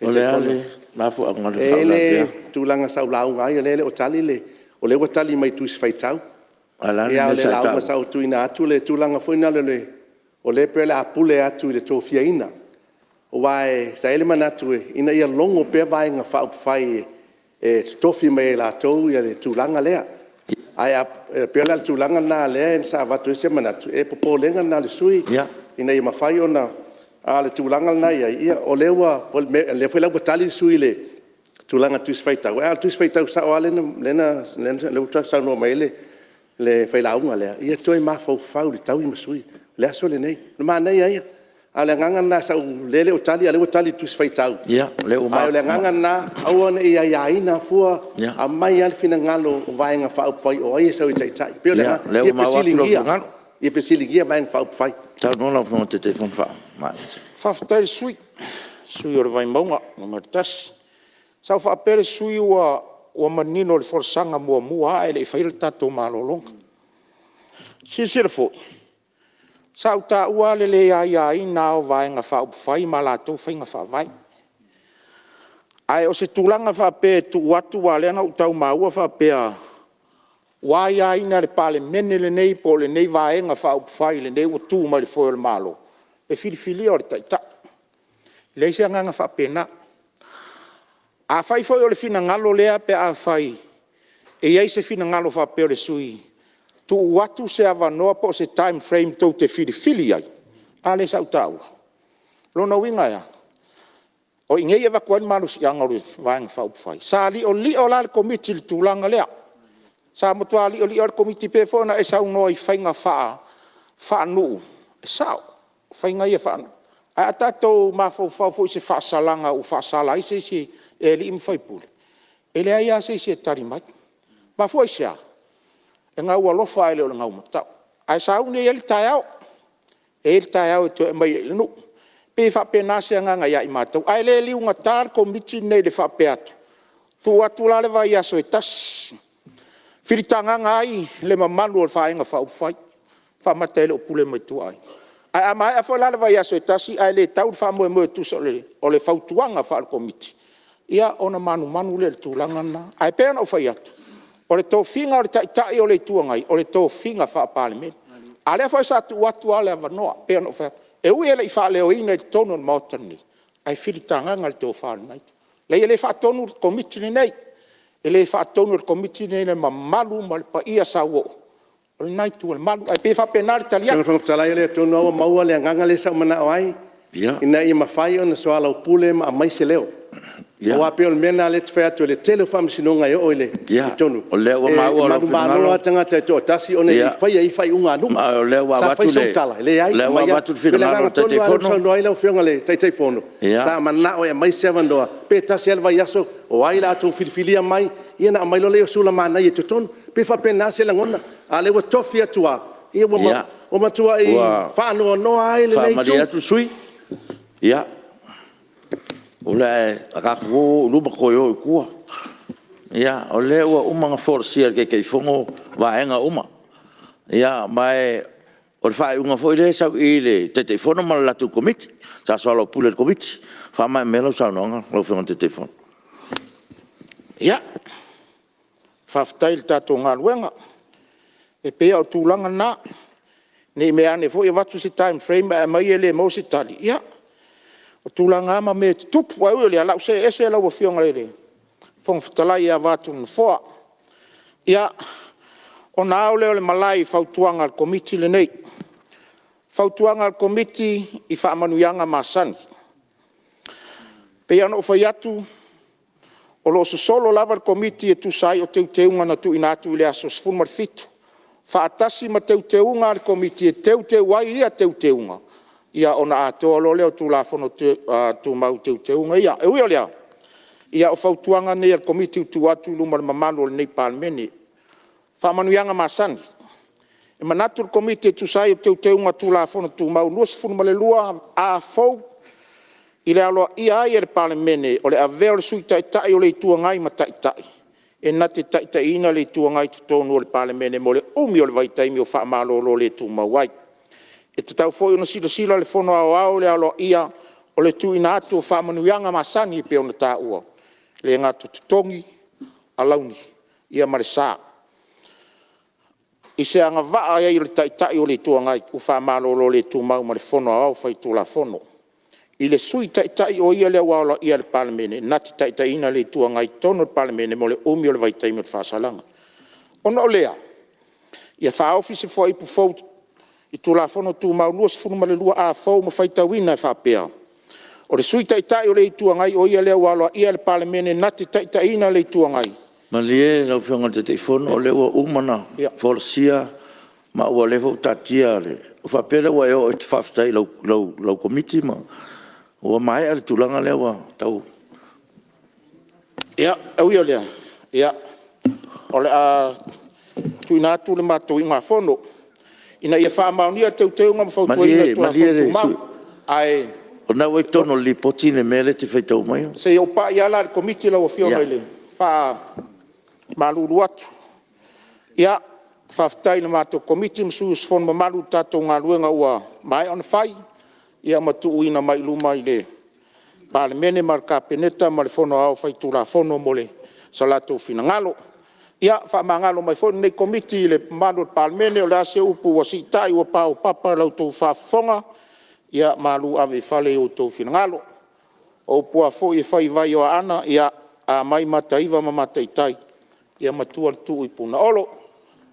Speaker 19: O le a
Speaker 9: Taitaifono.
Speaker 19: le mafuaaga o le
Speaker 9: E i ai
Speaker 19: faauilavea?
Speaker 9: le tulaga sa ou lauga ai o lea e le o tali le… O lea ua tali mai i le Tusi Faitau.
Speaker 19: Ae o le a le
Speaker 9: A o
Speaker 19: mea
Speaker 9: le
Speaker 19: sa e
Speaker 9: lauga
Speaker 19: taua?
Speaker 9: sa ou tuuina atu le tulaga foi lea, o lea pei o le a pule atu i le tofiaina. Aua sa i ai le manatu ina ia logo pea Vaega Faaupufai e totofi mai e latou le tulaga lea. Ae pei la o le tulaga lena lea sa avatu ai se manatu, o le popolega lena o le sui usufono ina ia mafai ona… A o le tulaga lena e i ai, ia o lea foi la ua tali le sui usufono i le tulaga o le Tusi Faitau, a o le Tusi Faitau sao lava lea ua saunoa mai ai le failauga lea, ia toe mafaufau i le taui ma sui i le aso lenei. O le manaia ia. A o le agaga lena sa ou… o lea e le o tali a o lea ua tali i le Tusi Faitau. A o le agaga lena, aua ne i aiaina fua, aumai lava le finagalo o Vaega Faaupufai o ai e sau e taitai. E pei o le agaga, ia fesiligia Vaega Faaupufai.
Speaker 19: Saunoa lau Afioga i le Taitaifono e faamaea mai.
Speaker 17: Faafetai i le sui usufono o Vaimauga 1. Sa ou faapea le sui usufono ua manino i le folasaga muamua lava ae le i faia le tatou malologa. Silasila foi, sa ou taua lava le le aiaina lava o Vaega Faaupufai ma latou faiga faavae. Ae o se tulaga faapea e tuu atu aua o lea na ou tau maua faapea ua aiaina e le Palemene lenei po o lenei Vaega Faaupufai lenei ua tu mai i le foe o le Malo le filifilia o le Taitai. E leai se agaga faapena. Afai foi o le finagalo lea pe afai e i ai se finagalo faapea o le sui usufono, tuu atu se avanoa po o se time frame tou te filifili ai, a lea sa ou taua. O lona uiga e a? O i inei e avatu ai le malosiaga o le Vaega Faaupufai? Sa liolio la le Komiti i le tulaga lea. Sa matua liolio lava le Komiti, e pei foi ona e saunoa i faiga faanuu, e sao, o faiga ia faanuu. Ae a tatou mafaufau foi i se faasalaga ua faasala ai se isi e alii ma faipule, e leai lava se isi e tali mai. E mafua i se a? E gaualofa ae le o le gaumatau. Ae sauni e i ai le taeao, e i ai le taeao e toe aumai ai i le nuu. E pei e faapena se agaga ia i matou, ae le liugata le Komiti lenei i le faapea atu, tuu atu la le vaiaso e tasi, filitagaga ai le mamalu o le Vaega Faaupufai, faamata e le o pule mai tua aiga? Ae a maea foi la le vaiaso e tasi ae le tau le faamoemoe e tusa o le fautuaga faale-Komiti, ia ona manumanu lea i le tulaga lena. Ae pei ona ou fai atu, o le tofiga o le Taitai o le Itu Agai, o le tofiga faa-Palemene. A o lea foi sa tuu atu lava le avanoa, pei ona ou fai atu. E ui e le i faaleoina i totonu o le Maota lenei, ae filitagaga le tofa a lena Itu. E leai e le faatonu le Komiti lenei, e le faatonu e le Komiti lenei le mamalu ma le paia sauoo o lena Itu o le Malu. Ae pei e faapena le tali
Speaker 9: Lau
Speaker 17: atu.
Speaker 9: Afioga i le Fofoga Fetalai o lea tonu lava ua maua le agaga lea sa ou manao ai, ina ia mafai ona soalaupule ma aumai se leo. Aua pei o le mea lena lea ou te fai atu ai, o le tele o faamasinoga e oo i totonu, e manumalo lava le tagata e toatasi ona e le i faia ai faaiuga a nuu. Sa fai sau tala? Leai.
Speaker 19: O lea ua avatu le
Speaker 9: E pei o le
Speaker 19: finagalo
Speaker 9: agaga
Speaker 19: o le
Speaker 9: tonu lava lea
Speaker 19: Taitaifono.
Speaker 9: ua saunoa ai lau Afioga i le Taitaifono, sa manao e aumai se avanoa, pe tasi lava le vaiaso, o ai o le a outou filifilia mai, ia ona aumai loa lea o sulamanaia i totonu. E pei e faapena se lagona, a o lea ua tofi atu lava, ia ua matuai faanoanoa ai lenei Itu.
Speaker 19: Ua faamalie atu le sui usufono, o le a tatou o o i luma toe o i tua. O lea ua uma ona folasia e le Taitaifono vaega uma. Ma o le faaiuga foi lea e sau i le Taitaifono ma le latou Komiti sa soalaupule e le Komiti. Faamaea mai lau saunoaga lau Afioga i le Taitaifono.
Speaker 17: Ia, faafetai i le tatou galuega. E pei o le tulaga lena, ne i meaane foi avatu se time frame ae aumai e le maua se tali, ia, o tulaga lava ma mea e tutupu. Ae ui i lea, o le a ou see ese lau Afioga i le Fofoga Fetalai e ava atu i le Nofoa. Ia, ona ao lea o le malae i fautuaga a le Komiti lenei. Fautuaga a le Komiti i faamanuiaga masani. E pei lava ona ou fai atu, o lo o sosolo lava le Komiti e tusa ai o Teuteuga na tuuina atu i le aso 17, faatasi ma Teuteuga a le Komiti e teuteu ai ia Teuteuga, ia ona atoa loa lea o Tulafono Tumau i Teuteuga ia. E ui o lea, ia o fautuaga nei a le Komiti ua tuuina atu i luma o le mamalu o lenei Palemene. Faamanuiaga masani. E manatu le Komiti e tusa ai o Teuteuga o Tulafono Tumau 22 A fou, i le aloaia ai e le Palemene o le avea o le Sui Taitai o le Itu Agai ma Taitai, E na te taitaiina le Itu Agai i totonu o le Palemene mo le umi o le vaitaimi o faamalolo le tumau ai. E tatau foi ona silasila le Fono Aoao i le aloaia o le tuuina atu o faamanuiaga masani e pei ona taua, e le gata o totogi, alauni ia ma le sa, i se agavaa i ai o le Taitai o le Itu Agai ua faamalolo le tumau ma le Fono Aoao Faitulafono i le Sui Taitai o ia lea ua aloaia e le Palemene na te taitaiina le Itu Agai i totonu o le Palemene mo le umi o le vaitaimi o le faasalaga. Ona o lea, ia faaofi se Fuaiupu fou i Tulafono Tumau 22A fou ma faitauina e faapea: O le Sui Taitai o le Itu Agai o ia lea ua aloaia e le Palemene na te taitaiina le Itu Agai.
Speaker 19: Malie lau Afioga i le Taitaifono o lea ua uma ona folasia ma o lea foi ua taatia. Ona ou faapea lea ua e oo e faafetai i lau Komiti ma ua maea le tulaga lea ua tau…
Speaker 17: Ia, e ui o lea, o le a tuuina atu le matou iugafono, Ina ia faamaonia Teuteuga ma Fautuaga o le
Speaker 19: Malie
Speaker 17: Tulafono
Speaker 19: le sui
Speaker 17: Tumau,
Speaker 19: usufono,
Speaker 17: ae
Speaker 19: o lena ua i totonu o le Lipoti le mea lea e te faitau maia.
Speaker 17: Se i ou pai lava la i le Komiti lau Afioga e faamalulu atu. Ia, faafetai i le matou Komiti ma sui usufono mamalu i le tatou galuega ua maea ona fai ma tuuina mai i luma i le Palemene ma le Kapeneta ma le Fono Aoao Faitulafono mo so latou finagalo. Ia faamagalo mai foi lenei Komiti i le mamalu o le Palemene, o le a se upu ua siitai ua paopapa i la outou faafofoga, ia malu ave i fale i o outou finagalo. O upu lava foi e fai i vai o Aana, ia a mai Mataiva ma matai i tai, ia matua le tuu i Punaolo.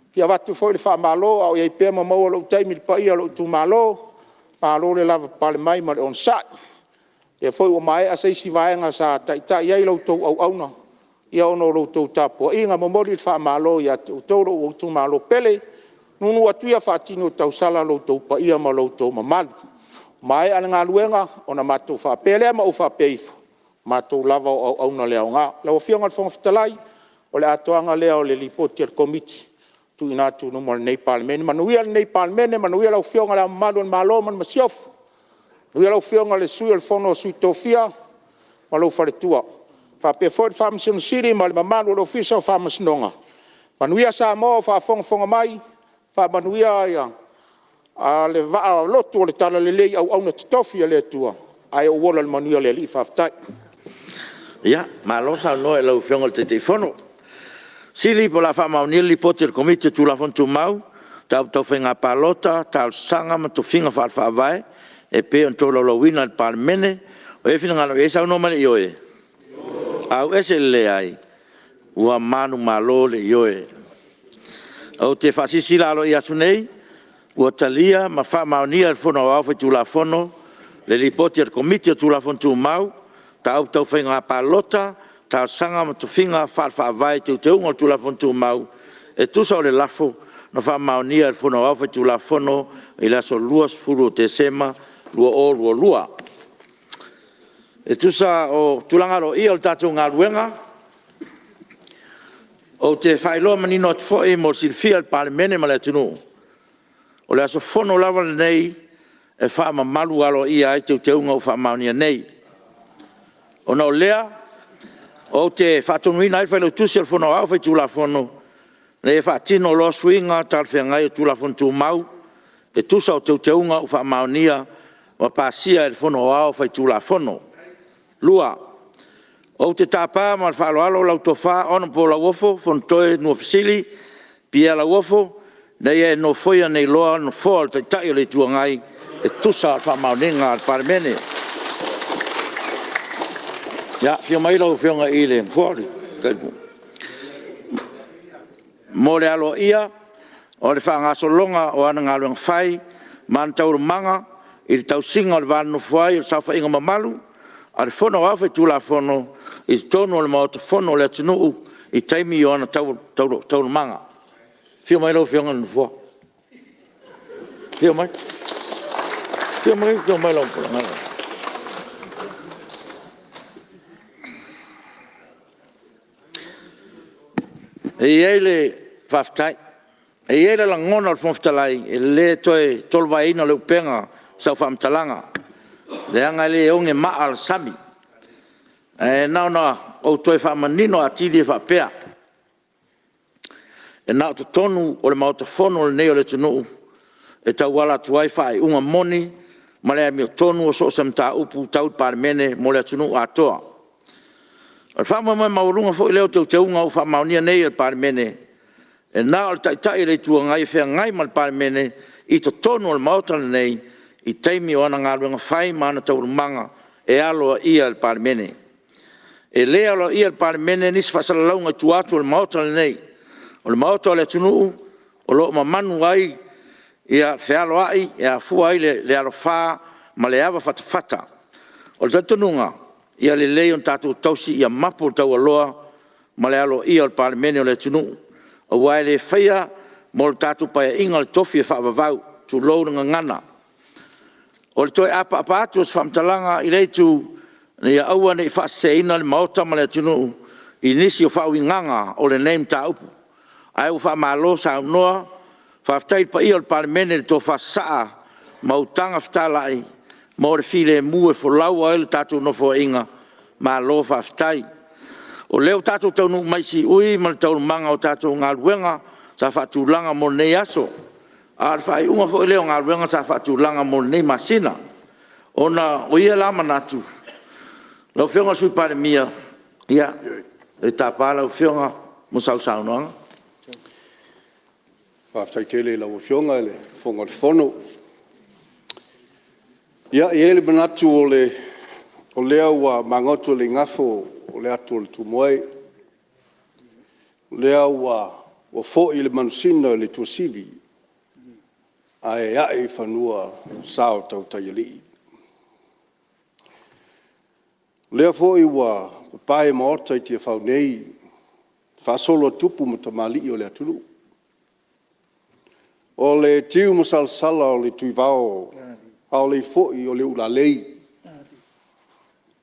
Speaker 17: E fia avatu foi le faamalo a o i ai pea ma maua lou taimi i le paia o lou itumalo, malo le lavapapale mai ma le onosai. O lea foi ua maea se isi vaega sa taitai ai la outou auauna ona o la outou tapuaiga. E momoli le faamalo ia te outou lou itumalo pele. Nuunuu atu ia faatini o tausala lo outou paia ma lo outou mamalu. Ua maea le galuega ona matou faapea lea ma ou faapea ifo, o matou lava o auauna le aoga. Lau Afioga i le Fofoga Fetalai, o le atoaga lea o le Lipoti a le Komiti ua tuuina atu i luma o lenei Palemene. Manuia lenei Palemene, manuia lau Afioga i Le Ao Mamalu o le Malo ma le Masiofo, manuia lau Afioga i le Sui o le Fono a Sui Tofia ma lou faletua, faapea foi le Faamasino Sili ma le mamalu o le Ofisa o Faamasinoga. Manuia Samoa ua faafogafoga mai, faamanuia le vaa o lotu o le Talalelei i auauna totofi a le Atua, ae ou ola i le manuia o le Alii. Faafetai.
Speaker 19: Ia, malo saunoa i lau Afioga i le Taitaifono. O le a faamaonia le Lipoti a le Komiti o Tulafono Tumau, Mataupu Tau Faiga Palota, Talosaga ma Tofiga Faale-Faavae e pei ona tolaulauina e le Palemene. O i ai se finagalo e saunoa mai le ioe. Ioe. Auese Ua manumalo le Ioe. Ou te faasilasila aloaia atu nei, ua talia ma faamaonia e le Fono Aoao Faitulafono le Lipoti a le Komiti o Tulafono Tumau, Mataupu Tau Faiga Palota, Talosaga ma Tofiga Faale-Faavae i Teuteuga o le Tulafono Tumau, e tusa o le Lafo na faamaonia e le Fono Aoao Faitulafono i le aso 20 Tesema 2022. E tusa o tulaga aloaia o le tatou galuega, ou te faailoa manino atu foi mo le silafia e le Palemene ma le atunuu, o le aso Fono lava lenei e faamamalu aloaia ai Teuteuga ua faamaonia nei. Ona o lea, ou te faatonuina ai le Failautusi o le Fono Aoao Faitulafono, ina ia faatino loa suiga talafeagai o Tulafono Tumau e tusa o Teuteuga ua faamaonia ma pasia e le Fono Aoao Faitulafono. 2. Ou te tapa ma le faaaloalo lau Tofa Hon Lauofo Fonotoe Nuafesili Pierre Lauofo, ina ia e nofoia nei loa le Nofoa o le Taitai o le Itu Agai e tusa o le faamaoniga a le Palemene. Ia, afio mai lau Afioga i le Nofoa. Mo le aloaia o le faagasologa o ana galuega fai ma ana taualumaga i le tausiga o le va nonofo ai o le saofaiga mamalu a le Fono Aoao Faitulafono i totonu o le Maota Fono o le atunuu i taimi o ana taualumaga. Afio mai lau Afioga i le Nofoa. Afio mai. Afio mai. E i ai le faafetai, e i ai le lagona o le Fofoga Fetalai, e le toe tolovaeina le upega o sau faamatalaga, leaga e le oge maa le sami. Ae na ona ou toe faamanino atili e faapea, E na o totonu o le Maota Fono lenei o le atunuu e tauala atu ai faaiuga moni ma le amiotonu o so o se mataupu tau le Palemene mo le atunuu atoa. O le faamoemoe maualuga foi lea o Teuteuga ua faamaonia nei e le Palemene, e na o le Taitai o le Itu Agai e feagai ma le Palemene i totonu o le Maota lenei i taimi o ana galuega fai ma ana taualumaga e aloaia e le Palemene. E le aloaia e le Palemene nisi faasalalauga i tua atu o le Maota lenei. O le Maota o le atunuu o lo o mamanu ai fealoai e afua ai le alafa ma le avafatafata. O le talitonuga, ia lelei ona tatou tausi ia mapo le taualoa ma le aloaia o le Palemene o le atunuu, aua e le faia mo le tatou Paeaiga le tofi e faavavau, tulou le gagana. O le toe apaapa atu o se faamatalaga i lea Itu, ina ia aua ne i faaseseina le Maota ma le atunuu i nisi o faauigaga o lenei mataupu. Ae ua faamalo saunoa, faafetai i le paia o le Palemene i le tofa sasaa ma utaga fetalai mo le filemu e folau ai le tatou Nofoaiga, malo faafetai. O lea ua tatou taunuu mai i siui ma le taualumaga o tatou galuega sa faatulaga mo lenei aso, a o le faaiuga foi lea o galuega sa faatulaga mo lenei masina. Ona o ia la manatu, lau Afioga i le Sui Palemia, ia, ou te tapa lau Afioga mo sau saunoaga.
Speaker 13: Faafetai tele i lau Afioga i le Fofoga o le Fono. Ia, e i ai le manatu o lea ua magoto le igafo o le atu a le tūmoe, o lea ua foi le manusina i le tuasivi ae ae i fanua le sa o tautai alii. O lea foi ua papae maota i Tiafau nei faasolo a tupu ma tamalii o le atunuu. O le tiu ma salasala o le tuivao a o le i foi o le ulalei,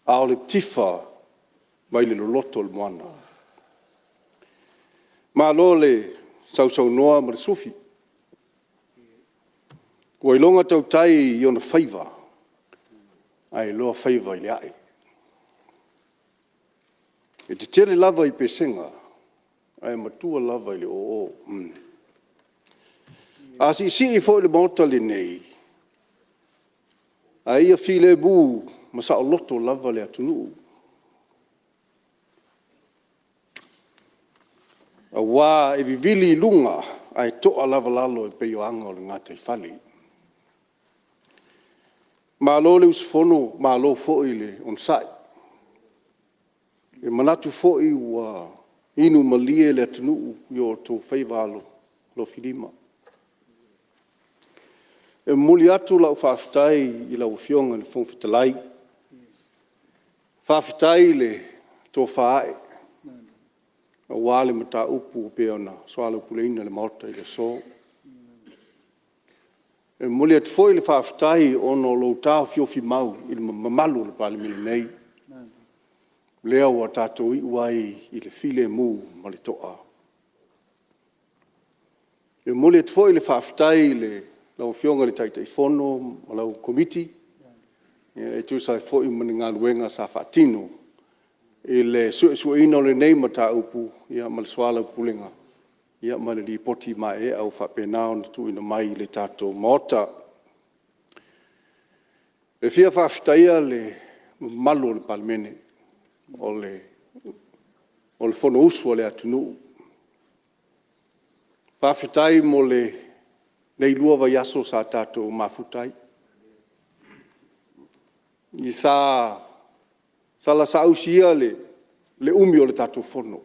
Speaker 13: a o le tifa mai le loloto o le moana. Malo le sausaunoa ma le sufi, ua iloga tautai i ona faiva, ae iloa faiva i le ae. E tetele lava i pesega, ae matua lava i le oo. A siisii foi le Maota lenei, a ia filemu ma saoloto lava le atunuu, aua e vivili luga ae toa lava lalo e pei o aga o le gataifale. Malo le usufono, malo foi le onosai. E manatu foi ua inu malie le atunuu i o outou faiva alofilima. E momoli atu lau faafetai i lau Afioga i le Fofoga Fetalai, faafetai le tofa ae aua le mataupu e pei ona soalaupuleina i le Maota i le aso. E momoli atu foi le faafetai ona o lou taofiofimau i le mamalu o le Palemene nei, lea ua tatou iu ai i le filemu ma le toa. E momoli atu foi le faafetai i lau Afioga i le Taitaifono ma lau Komiti e tusa ai foi ma le galuega sa faatino i le suesueina o lenei mataupu ma le soalaupulega ma le Lipoti maeaea ua faapena ona tuuina mai i le tatou Maota. E fia faafetaia le mamalu o le Palemene, o le Fonousu a le atunuu. Faafetai mo lenei 2 vaiaso sa tatou mafuta ai. Sa saausi ia le umi o le tatou Fono,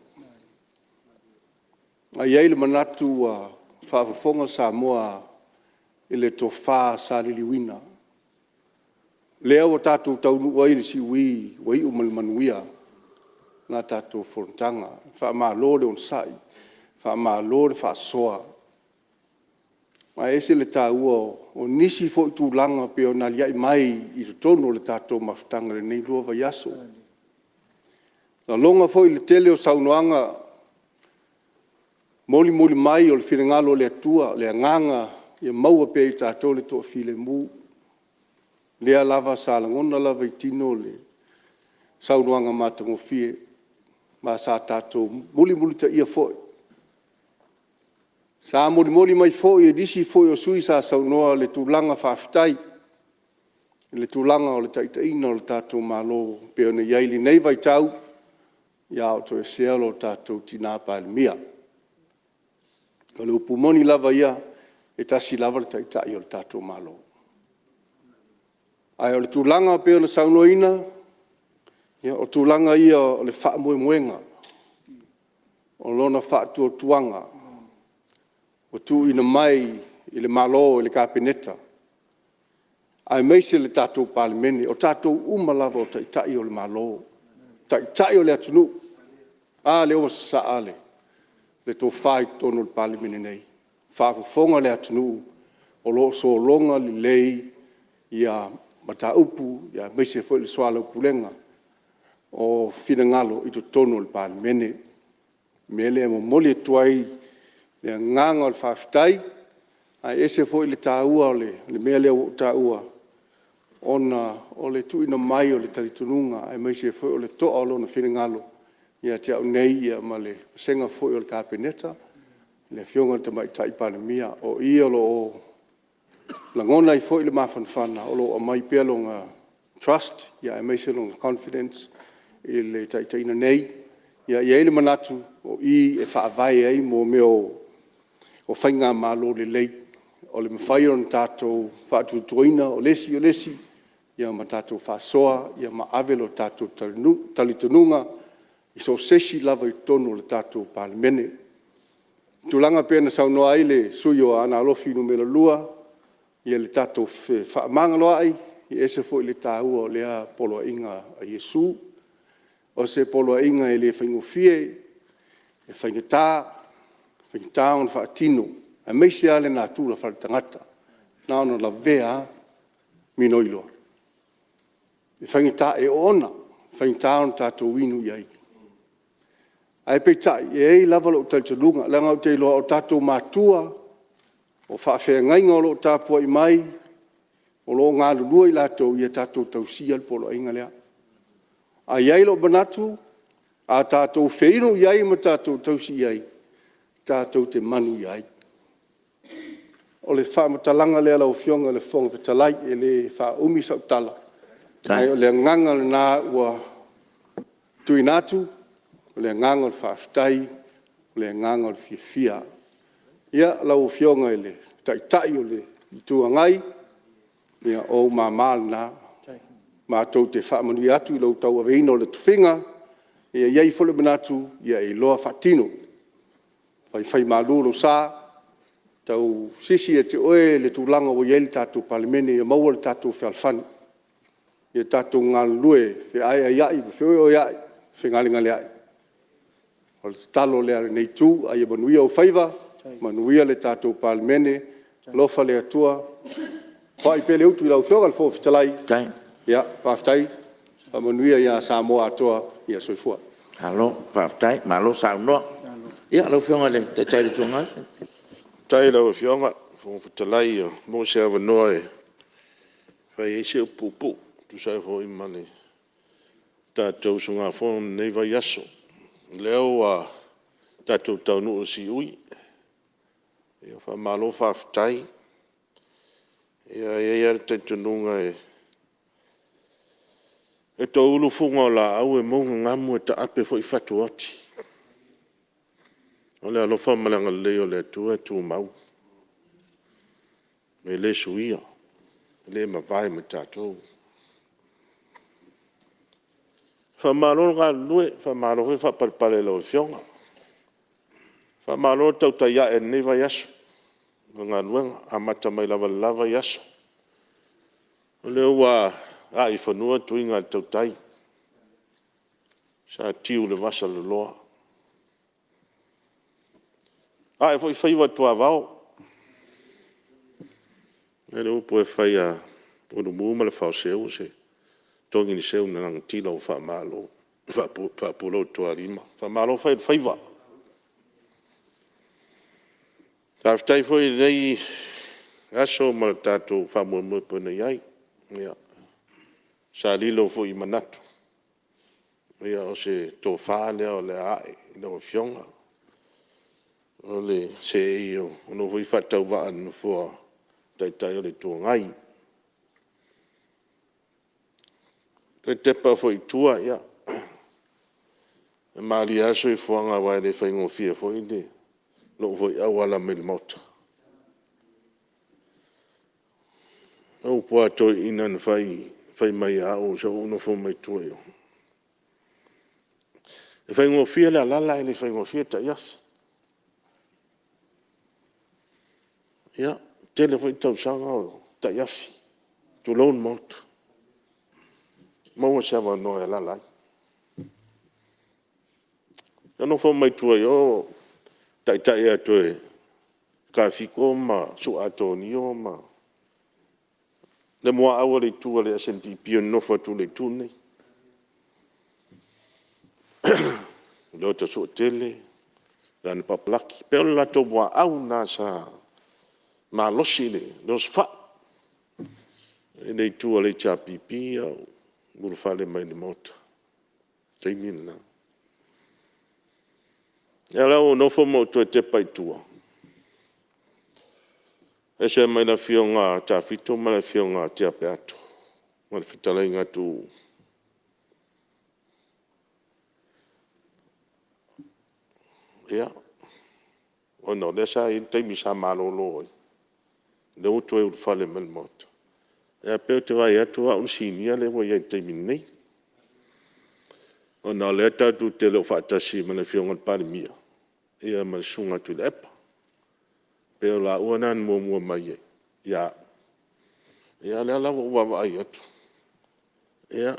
Speaker 13: ae i ai le manatu ua faafofoga Samoa i le tofa sa liliuina, lea ua tatou taunuu ai i le siui ua iu ma le manuia la tatou Fonotaga. Faamalo le onosai, faamalo le faasoa. Ae ese le taua o nisi foi tulaga e pei ona aliai mai i totonu o le tatou mafutaga i lenei 2 vaiaso. E lagona foi le tele o saunoaga molimoli mai o le finagalo o le Atua, le agaga ia maua pea e i tatou le toafilemu. O lea lava sa lagona lava i tino le saunoaga matagofie, ma sa tatou mulimulitaia foi. Sa molimoli mai foi e nisi foi o sui usufono sa saunoa le tulaga faafetai i le tulaga o le taitaiga o le tatou Malo e pei ona i ai i lenei vaitau a o toesea lo tatou Tina Palemia. O le upu moni lava ia, e tasi lava le Taitai o le tatou Malo. Ae o le tulaga pei ona saunoaina, ia o tulaga ia o le faamoemoega, o lona faatuatuaga ua tuuina mai i le Malo i le Kapeneta, aemaise le tatou Palemene. O tatou uma lava o Taitai o le Malo, o Taitai o le atunuu. A lea ua sasaa le tofa i totonu o le Palemene nei, faafofoga le atunuu, o lo o sologa lelei mataupu aemaise foi le soalaupulega o finagalo i totonu o le Palemene. O le mea lea e momoli atu ai le agaga o le faafetai, ae ese foi le taua o le mea lea ua ou taua, ona o le tuuina mai o le talitonuga aemaise foi o le toa o lona finagalo ia te au nei ma le vasega foi o le Kapeneta, le Afioga i le Tamaitai Palemia. O i o lo o lagona ai foi le mafanafana o lo o aumai pea lona trust aemaise lona confidence i le taitaiga nei. E i ai le manatu o i e faavae ai mea o faigamalo lelei, o le mafai ona tatou faatuatuaina o le isi i le isi ma tatou faasoa ma ave lo tatou talitonuga i so o se isi lava i totonu o le tatou Palemene. O le tulaga pei ona saunoa ai le sui usufono mo Aana Alofi 2 i le tatou fefaamagaloai, e ese foi le taua o lea poloaiga a Iesu. O se poloaiga e le faigofie, e faigata, faigata ona faatino, aemaise lava le natura faaletagata, na ona lavea lava minoi loa. E faigata, e oona, e faigata ona tatou inu i ai. Ae peitai, e i ai lava lou talitonuga, leaga ou te iloa o tatou matua, o faafeagaiga o lo o tapuai mai, o lo o galulue i latou ia tatou tausia le poloaiga lea. Ae i ai lou manatu, a tatou feinu i ai ma tatou tausi i ai, tatou te manuia ai. O le faamatalaga lea lau Afioga i le Fofoga Fetalai, e le faaumi sau tala, ae o le agaga lena ua tuuina atu, o le agaga o le faafetai, o le agaga o le fiafia. Ia, lau Afioga i le Taitai o le Itu Agai, ia o ou mama na. Matou te faamanuia atu i lou tauaveina o le tofiga. E i ai foi le manatu, ia e iloa faatino, faifaimalu lou sa, tausisi ia te oe le tulaga ua i ai le tatou Palemene ia maua le tatou fealofani, ia tatou galulue feaeaeai ma feoeoeai, fegalegaleai. O le tatalo lea a lenei Itu, ae ia manuia ou faiva, manuia le tatou Palemene, alofa le Atua foai pea le utu i lau Afioga i le Fofoga Fetalai. Faafetai, faamanuia ia Samoa atoa. Soifua.
Speaker 19: Malo faafetai, malo saunoa. Ia lau Afioga i le Taitai o le Itu Agai.
Speaker 10: Faafetai i lau Afioga i le Fofoga Fetalai ua maua se avanoa e fai ai se upu puupuu e tusa ai foi ma le tatou usugafono i lenei vaiaso. O lea ua tatou taunuu i le siui, faamalo faafetai. E i ai lava le talitonuga e toulu fuga o laau e mou nanamu e taape foi fatu ati. O le alofa ma le agalelei o le Atua e tumau, e le suia, e le mavae ma tatou. Faamalo le galulue, faamalo foi le faapalepale i lau Afioga. Faamalo le tautai a'e i lenei vaiaso i galuega, amata mai lava i le la vaiaso. O lea ua ae i fanua le tuiga a le tautai sa tiu i le vasaloloa. Ua ae foi faiva o le tuavao, fai mai le upu e fai ia Ulumu ma Lefaoseu, o se togi le seu na lagatila ua faapulou i tualima. Faamalo fai o le faiva. Faafetai foi i lenei aso ma le tatou faamoemoe e pei ona i ai. Ia, sa lilo foi i manatu, o se tofa lea o le a ae i lau Afioga. o le seei o lou foi faatauvaa i le Nofoa o le Taitai o le Itu Agai. E toe tepa foi i tua, e malie lava le soifuaga aua e le faigofie foi lou foi auala mai i le Maota. O upu a toeaiina na fai mai ia au a o ou nofo mai tua i o, e faigofie le alala ae le faigofie tainafi. Ia, tele foi tausaga o tainafi, tulou le Maota, maua se avanoa e alaala ai. Na nofo mai tua i o, taitai atu e Taafito ma Su'a Atonio ma le muaau a le itu a le SNDP e nonofo atu i le itu lenei. Leota Suatele, Leanapapa Laki. E pei o le latou muaau lena sa malosi le osofai i le itu a le HRPP a o ulufale mai i le Maota i le taimi lena. O lea la ua ou nofo ma ou toe tepa i tua, e ese mai le afioga ia Tafito ma le afioga ia Tea Peato ma le fetalaiga ia Tuuu. Ia, ona o lea sa i ai le taimi sa malolo ai, lea ua toe ulufale mai i le Maota. Ae pei ou te vaai atu o au le sinia lea ua i ai i le taimi nei, ona o lea tatou te le o faatasi ma le Afioga i le Palemia ma le Susuga ia Tuilaepa. E pei o laua na na muamua mai ia au, ia o lea la ua ou vaavaai atu, ia,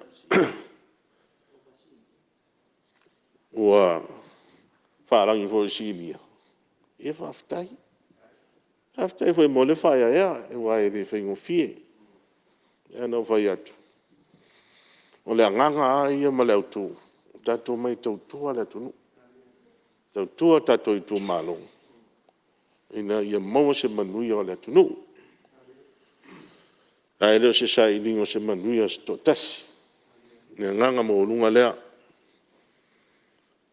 Speaker 10: ua faalagi foi e le Sinia, ia faafetai. Faafetai foi mo lea faaeaea aua e le faigofie. E pei ona ou fai atu, o le agaga lava ia ma le autu, tatou te omai e tautua le atunuu, tautua o tatou itumalo ina ia maua se manuia o le atunuu. Ae le o se sailiga o se manuia o se toatasi. O le agaga maualuga lea.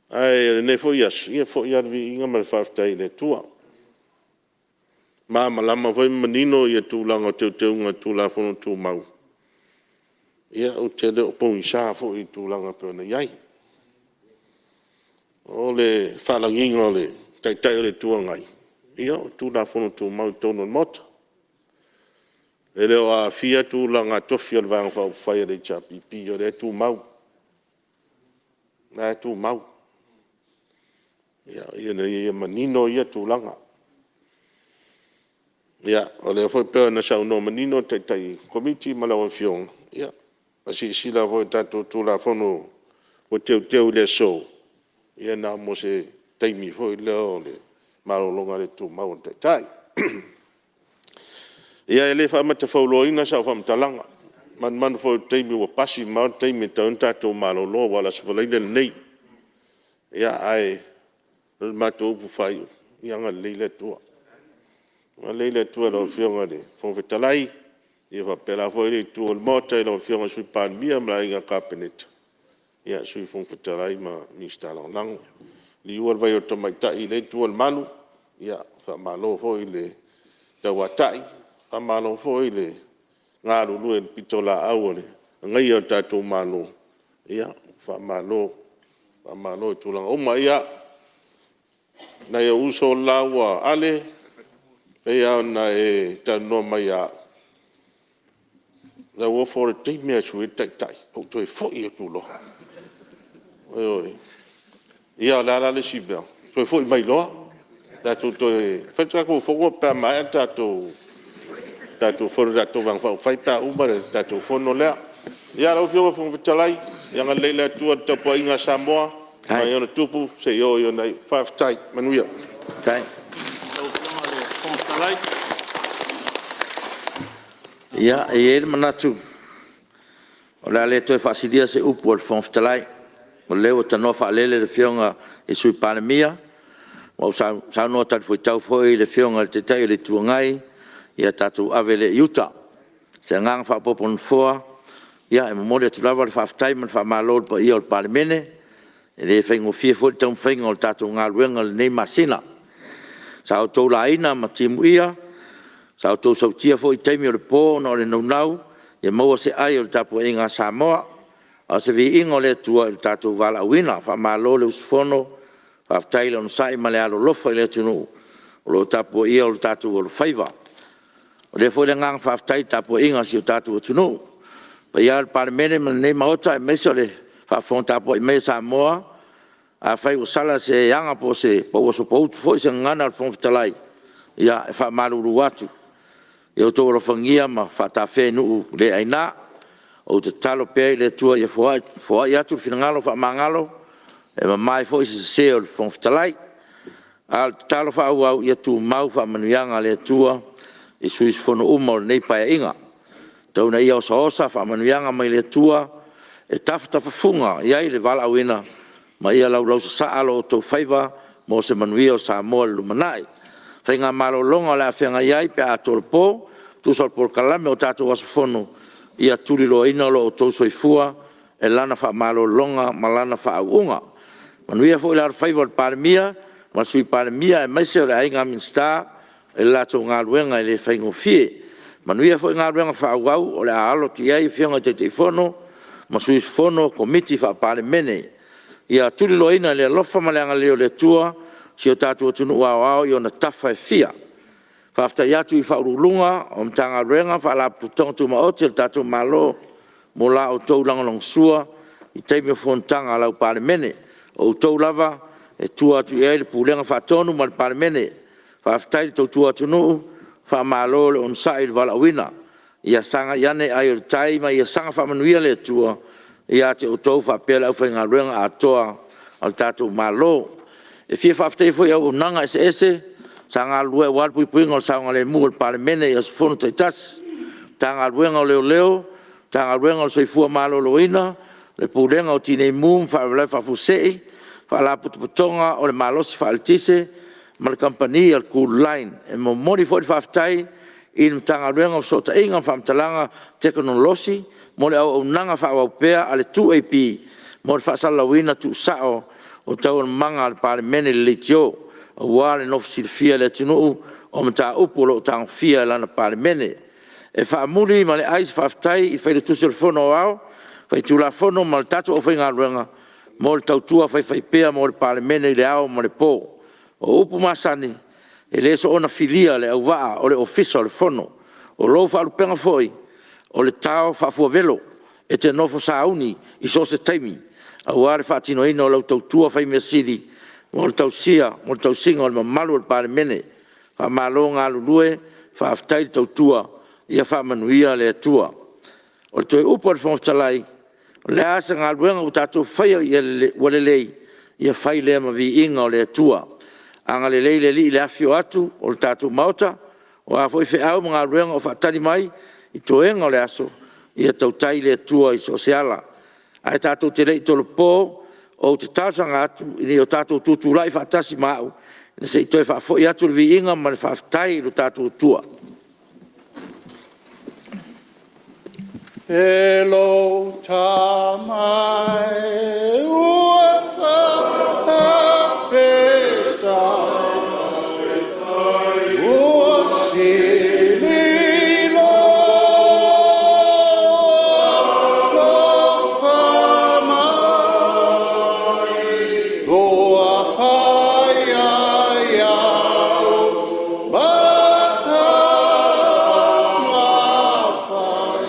Speaker 10: Ae o lenei foi aso, ia e foi lava le viiga ma le faafetai i le Atua. Ua malamalama foi ma manino tulaga o Teuteuga o le Tulafono Tumau, ia ou te le o pogisa foi i tulaga e pei ona i ai. O le faalagiga o le Taitai o le Itu Agai, ia o Tulafono Tumau i totonu o le Maota. E le o aafia tulaga tofi o le Vaega Faaupufai a le HRPP, o lea e tumau, o la e tumau, ina ia manino ia tulaga. Ia, o lea foi e pei ona saunoa manino le Taitai Komiti ma lau Afioga, ia, a silasila foi i le tatou Tulafono ua teuteu i le aso, ia na mo se taimi foi lea o le malologa le tumau a le Taitai. Ia e le faamatafauloaina sau faamatalaga, e manumanu foi i le taimi ua pasi mamao le taimi e tatau ona tatou malolo aua o le Aso Faraile lenei. Ae o le matou upu faaiu, ia agalelei le Atua. Ia agalelei le Atua i lau Afioga i le Fofoga Fetalai, ia faapena foi lea Itu o le Maota i lau Afioga i le Sui Palemia ma le Aiga Kapeneta, Sui Fofoga Fetalai ma Minisita Lagolago. Liua le vai o le tamaitai i lea itu o le malu, faamalo foi le tauatai, faamalo foi le galulue i le pitolaau i le agaia o le tatou Malo, faamalo, faamalo i tulaga uma. Ia, nai ou uso la ua Ale, e pei lava ona e talanoa mai ia au, Lauofo o le taimi lava e sui ai le Taitai, ou toe foi atu loa. Ioe. Ia o le a la le isi mea? Toe foi mai loa tatou toe fai le tatou fono pe a maea le tatou Fono a le tatou Vaega Faaupufai pe a uma le tatou Fono lea. Ia lau Afioga i le Fofoga Fetalai, ia agalelei le Atua i le tapuaiga a Samoa mai ona tupu seia oo i ona iu. Faafetai. Manuia.
Speaker 19: Ia, e i ai le manatu o le a le toe faasilia se upu a le Fofoga Fetalai, o lea ua tanoa faalele le Afioga i le Sui Palemia, ua saunoa talifuaitau foi le Afioga i le Taitai o le Itu Agai, ia tatou ave lea i uta. O se agaga faaopoopo o le Nofoa, ia e momoli atu lava le faafetai ma le faamalo i le paia o le Palemene, e le faigofie foi le taumafaiga o le tatou galuega i lenei masina. Sa outou laina ma timuia, sa outou sautia foi i taimi o le po ona o le naunau ia maua se ai o le tapuaiga a Samoa. A o se viiga o le Atua i lo tatou valaauina. Faamalo le usufono, faafetai le onosai ma le alolofa i le atunuu o lo o tapuaia o tatou alofaiva. O lea foi le agaga faafetai i le tapuaiga a si o tatou atunuu. Le paia e o le Palemene ma lenei Maota aemaise o le faafofoga tapuai mai a Samoa, afai ua sala se aga po ua sopoutu foi se gagana a le Fofoga Fetalai, ia e faamalulu atu, ia outou alofagia ma faatafea i nuu le aina. Ou te tatalo pea i le Atua ia foai atu le finagalo faamagalo, e mama ai foi se sese o le Fofoga Fetalai. A o le tatalo faaauau, ia tumau faamanuiaga a le Atua i sui usufono uma o lenei Paeaiga. Tau ina ia osaosa faamanuiaga mai le Atua e tafatafafuga i ai le valaauina ma ia laulausasaa lo outou faiva mo se manuia o Samoa i le lumanai. O faiga malologa o le a feagai ai pe a tolopo e tusa o le polokalame o tatou aso Fono, ia tuliloaina lo outou soifua e Lana faamalologa ma Lana faauuga. Manuia foi le alofaiva o le Palemia ma le Sui Palemia aemaise o le Aiga Minisita i le latou galuega e le faigofie. Manuia foi galuega faaauau o le a alo atu i ai Afioga i Taitaifono ma sui usufono o Komiti Faa-Palemene. Ia tuliloaina e le alofa ma le agalelei o le Atua si o tatou atunuu aoao i ona tafa e fia. Faafetai atu i Ofisa Sili o Pulega o Matagaluega ma Faalapotopotoga Tumaoti a le tatou Malo mo la outou lagolagosua i taimi o fonotaga a lau Palemene. O outou lava e tua atu i ai le Pulega Faatonu ma le Palemene. Faafetai le tautua atunuu, faamalo le onosai i le valaauina. Ia sagai ane ai o le tai ma ia saga faamanuia le Atua ia te outou faapea le aufaigaluega atoa a le tatou Malo. E fia faafetaia foi auaunaga eseese sa galulue aua le puipuiga o le saogalemu o le Palemene i aso Fono taitasi, Matagaluega o Leoleo, Matagaluega o le Soifua Maloloina, le Pulega o Tinei Mu ma Faalavelave Faafuasei, Faalapotopotoga o le Malosi Faaeletise ma le Kamupani a le Kooline. E momoli foi le faafetai i le Matagaluega o Fesootaiga ma Faamatalaga Tekonolosi mo le auaunaga faaauau pea a le 2AP mo le faasalalauina tuusao o taualumaga a le Palemene i le leitio, aua le nofo silafia e le atunuu o mataupu o lo o tagofia e lana Palemene. E faamuli ma le ai se faafetai i le Failautusi o le Fono Aoao Faitulafono ma le tatou aufaigaluega mo le tautua faifaipea mo le Palemene i le ao ma le po. O upu masani, e le soona filia le auvaa o le Ofisa o le Fono. O lou faalupega foi, o le tao faafuavelo, e te nofo sauni i so o se taimi aua le faatinoina o lau tautua faimea sili mo le tausiga o le mamalu o le Palemene. Faamalo galulue, faafetai le tautua, ia faamanuia le Atua. O le toe upu a le Fofoga Fetalai, o le a se galuega ua tatou faia ua lelei, ia fai lea ma viiga o le Atua. Agalelei le Alii i le afifio atu o le tatou Maota, o a foi feau ma galuega o faatali mai i toega o le aso, ia tautai le Atua i so o se ala. Ae tatou te le i tolopo, ou te talosaga atu ina ia tatou tutulai faatasi ma au se i toe faafoi atu le viiga ma le faafetai i lo tatou Atua.
Speaker 11: E loutama e ua faafetai, ua sili alofa mai, Ua fai ai au ma tama fai.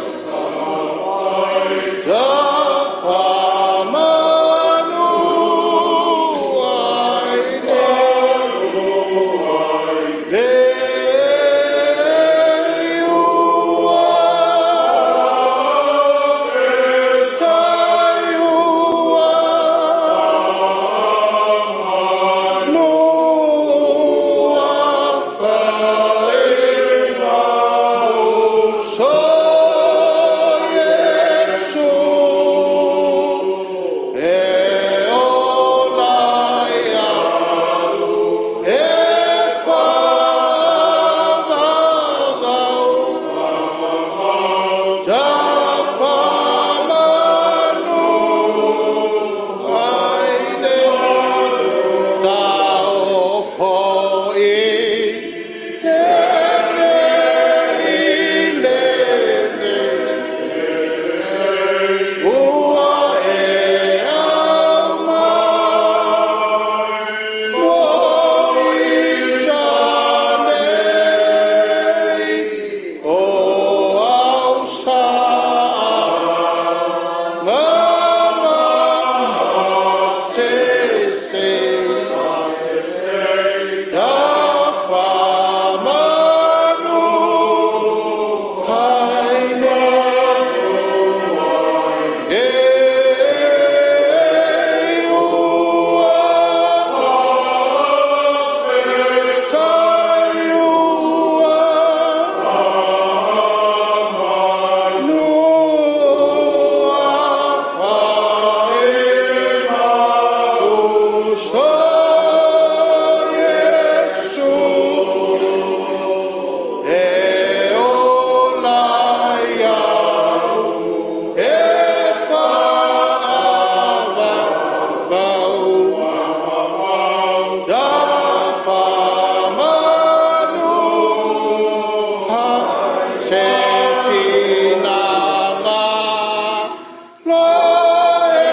Speaker 7: Loa e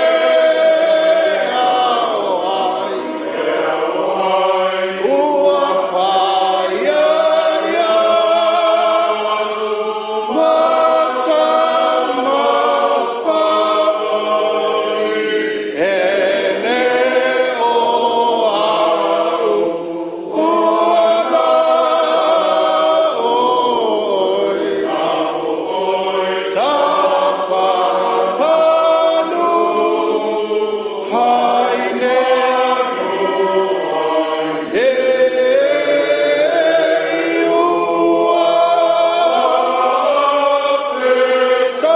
Speaker 7: ao ai, ua fai ia ma tama fai, e le o au ua na oi, tafa malu hai le ua fetai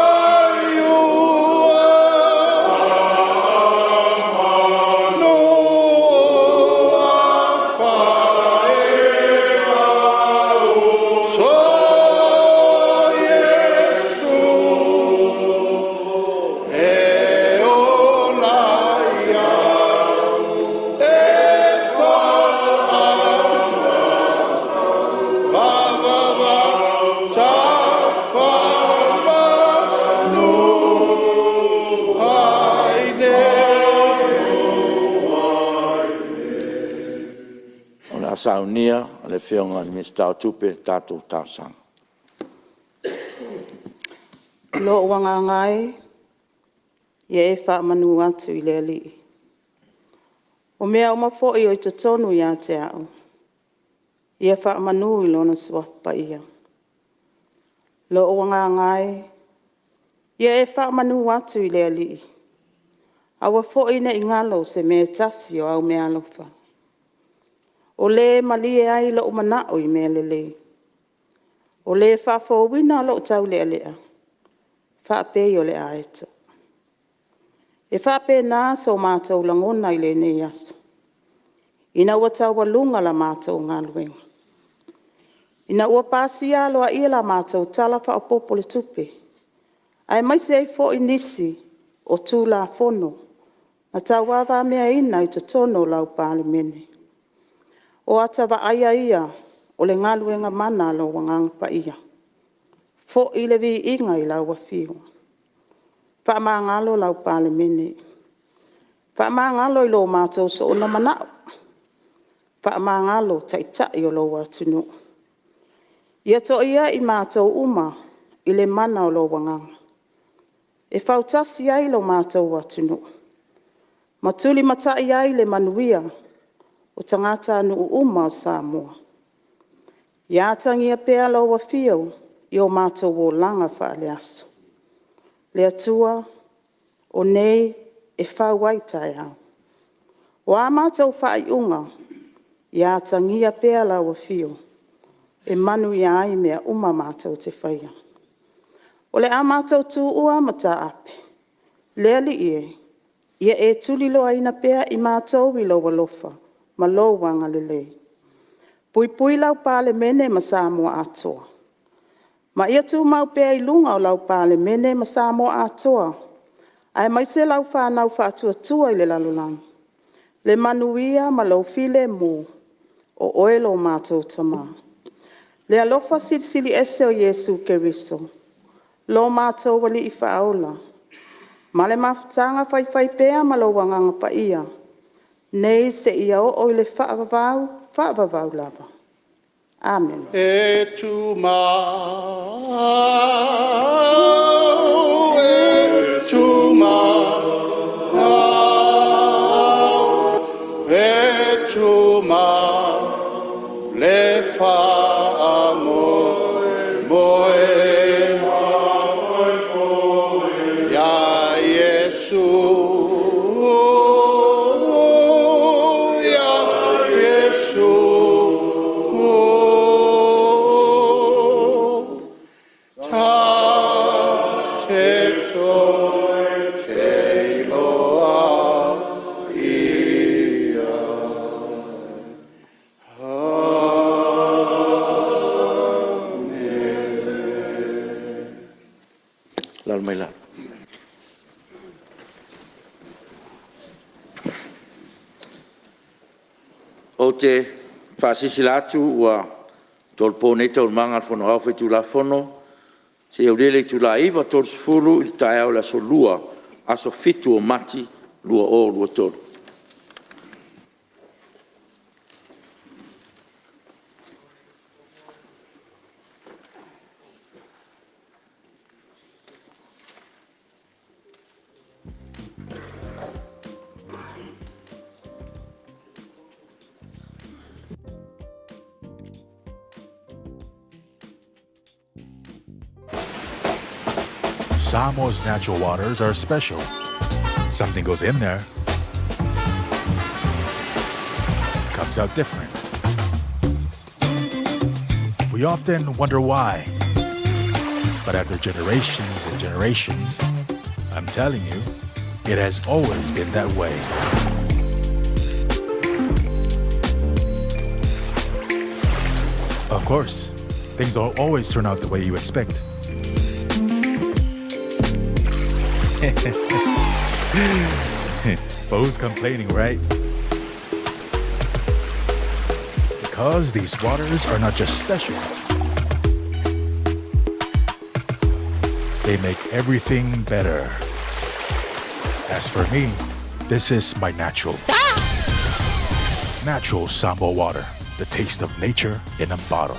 Speaker 7: ua nua fae so Iesu e ola ia e fa sa fa manu ai
Speaker 19: O le a saunia e le Afioga i le Minisita o Tupe le tatou talosaga.
Speaker 18: Lou Agaga e, ia e faamanu atu i le Alii. O mea uma foi o i totonu ia te au, ia faamanu i Lona Suafa Paia. Lou Agaga e, ia e faamanu atu i le Alii, aua foi ne i galo se mea e tasi o au meaalofa. O Le e malie ai lou manao i mea lelei, o Le faafouina lou taulealea faapei o le aeto. E faapena so matou lagona i lenei aso, ina ua taualuga la matou galuega. Ina ua pasia aloaia le matou Tala Faaopoopo o le Tupe, aemaise ai foi nisi o Tulafono na tauavameaina i totonu o lau Palemene. O ata vaaia ia o le galuega mana a lou Agaga Paia, foi le viiga i lau Afioga. Faamagalo lau Palemene, faamagalo i lo matou soona manao, faamagalo Taitai o lou atunuu. Ia toia i matou uma i le mana o lou Agaga, e fautasi ai lo matou atunuu ma tulimatai ai le manuia o tagatanuu uma o Samoa. Ia atagia pea lou afio i o matou olaga faale-aso. Le Atua, o nei e fau ai taeao. O a matou faaiuga, ia atagia pea lau Afio e manuia ai mea uma matou te faia. O le a matou tuua ma taape, le Alii e, ia e tuliloaina pea i matou i lou alofa ma lou agalelei. Puipui lau Palemene ma Samoa atoa, ma ia tumau pea i luga o lau Palemene ma Samoa atoa, aemaise lau fanau faatuatua i le lalolagi le manuia ma lou filemu, o Oe lo matou Tama. Le alofa Silisili Ese o Iesu Keriso lo matou Alii Faaola ma le mafutaga faifaipea ma lou Agaga Paia, nei seia oo i le faavavau, faavavau lava. Amene.
Speaker 7: E tumau, e tumau, e tumau le faamoemoe. Ia Iesu, ia Iesu, ta te toe feiloai. Amene.
Speaker 19: Ou te faasilasila atu ua tolopo nei Taualumaga a le Fono Aoao Faitulafono seia aulia le itula e 9:30 i le taeao o le Aso Lua, aso 7 Mati 2023.
Speaker 3: Samoa's natural waters are special. Something goes in there, comes out different. We often wonder why. But after generations and generations, I'm telling you, it has always been that way. Of course, things don't always turn out the way you expect. But who's complaining, right? Because these waters are not just special, they make everything better. As for me, this is my natural. Natural Samoa water, the taste of nature in a bottle.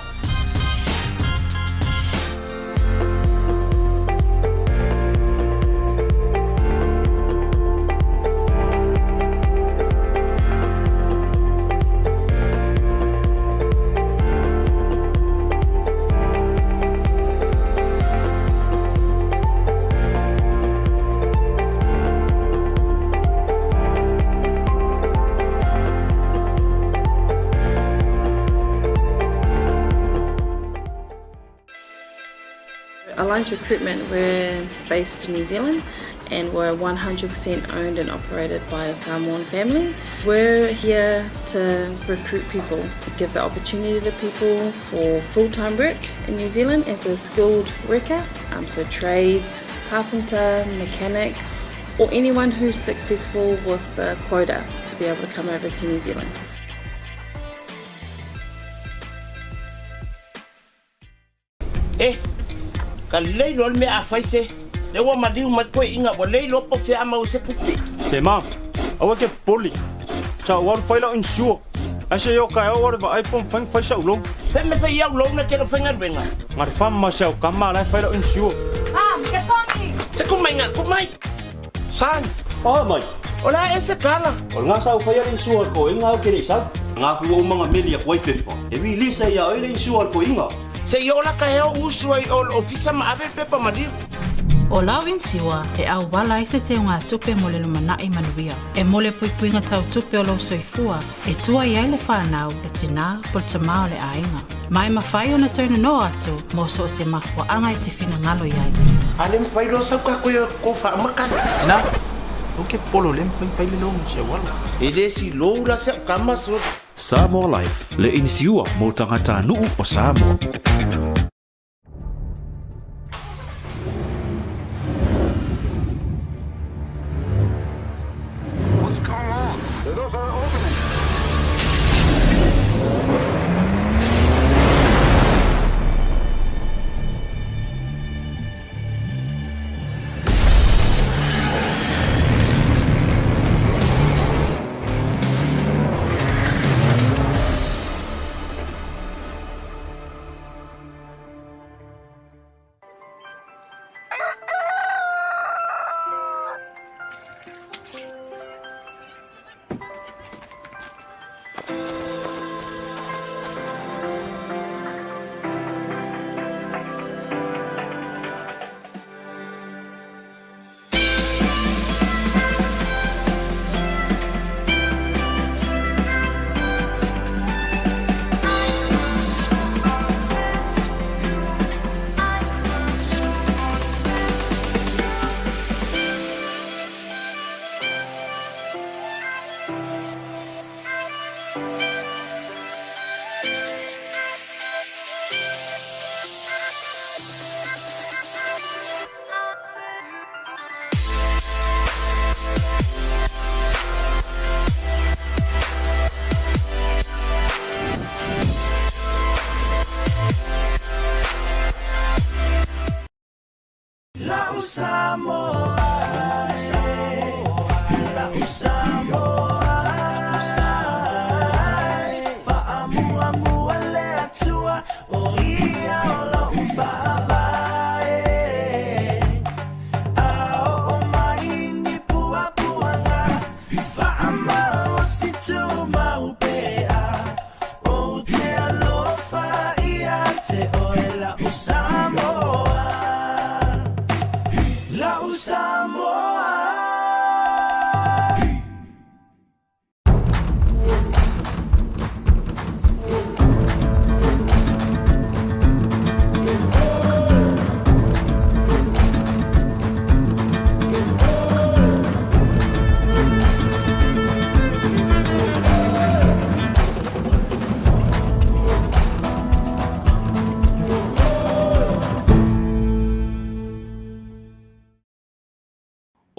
Speaker 22: Alliance Recruitment, we're based in New Zealand and we're 100% owned and operated by a Samoan family. We're here to recruit people, give the opportunity to people for full-time work in New Zealand as a skilled worker, um, so trades, carpenter, mechanic, or anyone who's successful with the quota to be able to come over to New Zealand.
Speaker 23: Eh, ka lelei loa le mea a fai se. Lea ua maliu mai toeaiina ua le iloa po o fea a maua ai se tupe.
Speaker 24: Se ma, aua e te popole. Sa ou alu fai lau insure. Ae se i o taeao ou alu e vaai po o mafai ona fai sa'u loan.
Speaker 23: Fea mea fai au loan e te le o faigaluega?
Speaker 24: Na o le fa ma si au tama la e fai lau insure.
Speaker 23: Mom, ke pongi! Se ku mai nga, ku mai! Son!
Speaker 24: O mai!
Speaker 23: O le a ea se tala?
Speaker 24: O lena sa ou faia le insure a le toeaina ae ou te le i sau. Na afu ua uma ona meli atu ai pepa, e release ai ia oe le insure a le toeaina.
Speaker 23: Se i oo la taeao ou usu ai i o i le ofisa ma ave le pepa maliu.
Speaker 25: O lau inisiua e auala ai se teugatupe mo le lumanai manuia. E mo le puipuiga tau tupe o lou soifua e tuai ai le fanau, le tinā po le tamā o le aiga. Ma e mafai ona toe nono atu mo so o se mafuaaga e te finagalo i ai.
Speaker 23: A le mafai loa sau tatou e o faamakala.
Speaker 24: Tina, aua e te popole o lea e mafai ona fai le loan mo si au alo.
Speaker 23: E le silou la si au tama sole.
Speaker 6: Samoa Life, le inisiua mo tagatanuu o Samoa.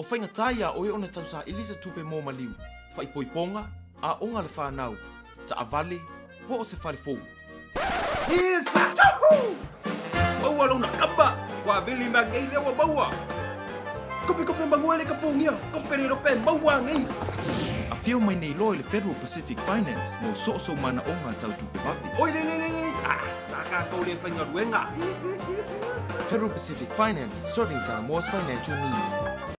Speaker 2: faigata iā oe ona tausaili se tupe mo maliu, faaipoipoga, aoga a le fanau, taavale, po o se fale fou.
Speaker 4: Yes! Maua lona kapa! Ua vili mea nei lea ua maua! Kope kope manu ele ka pogia! Kope le lope maua nei!
Speaker 2: Afio mai nei loa i le Federal Pacific Finance mo so o sou manaoga tau tupe vave.
Speaker 4: Oi le le le le! Ah, sa tatou le faigaluega!
Speaker 2: Federal Pacific Finance, serving Samoa's financial needs.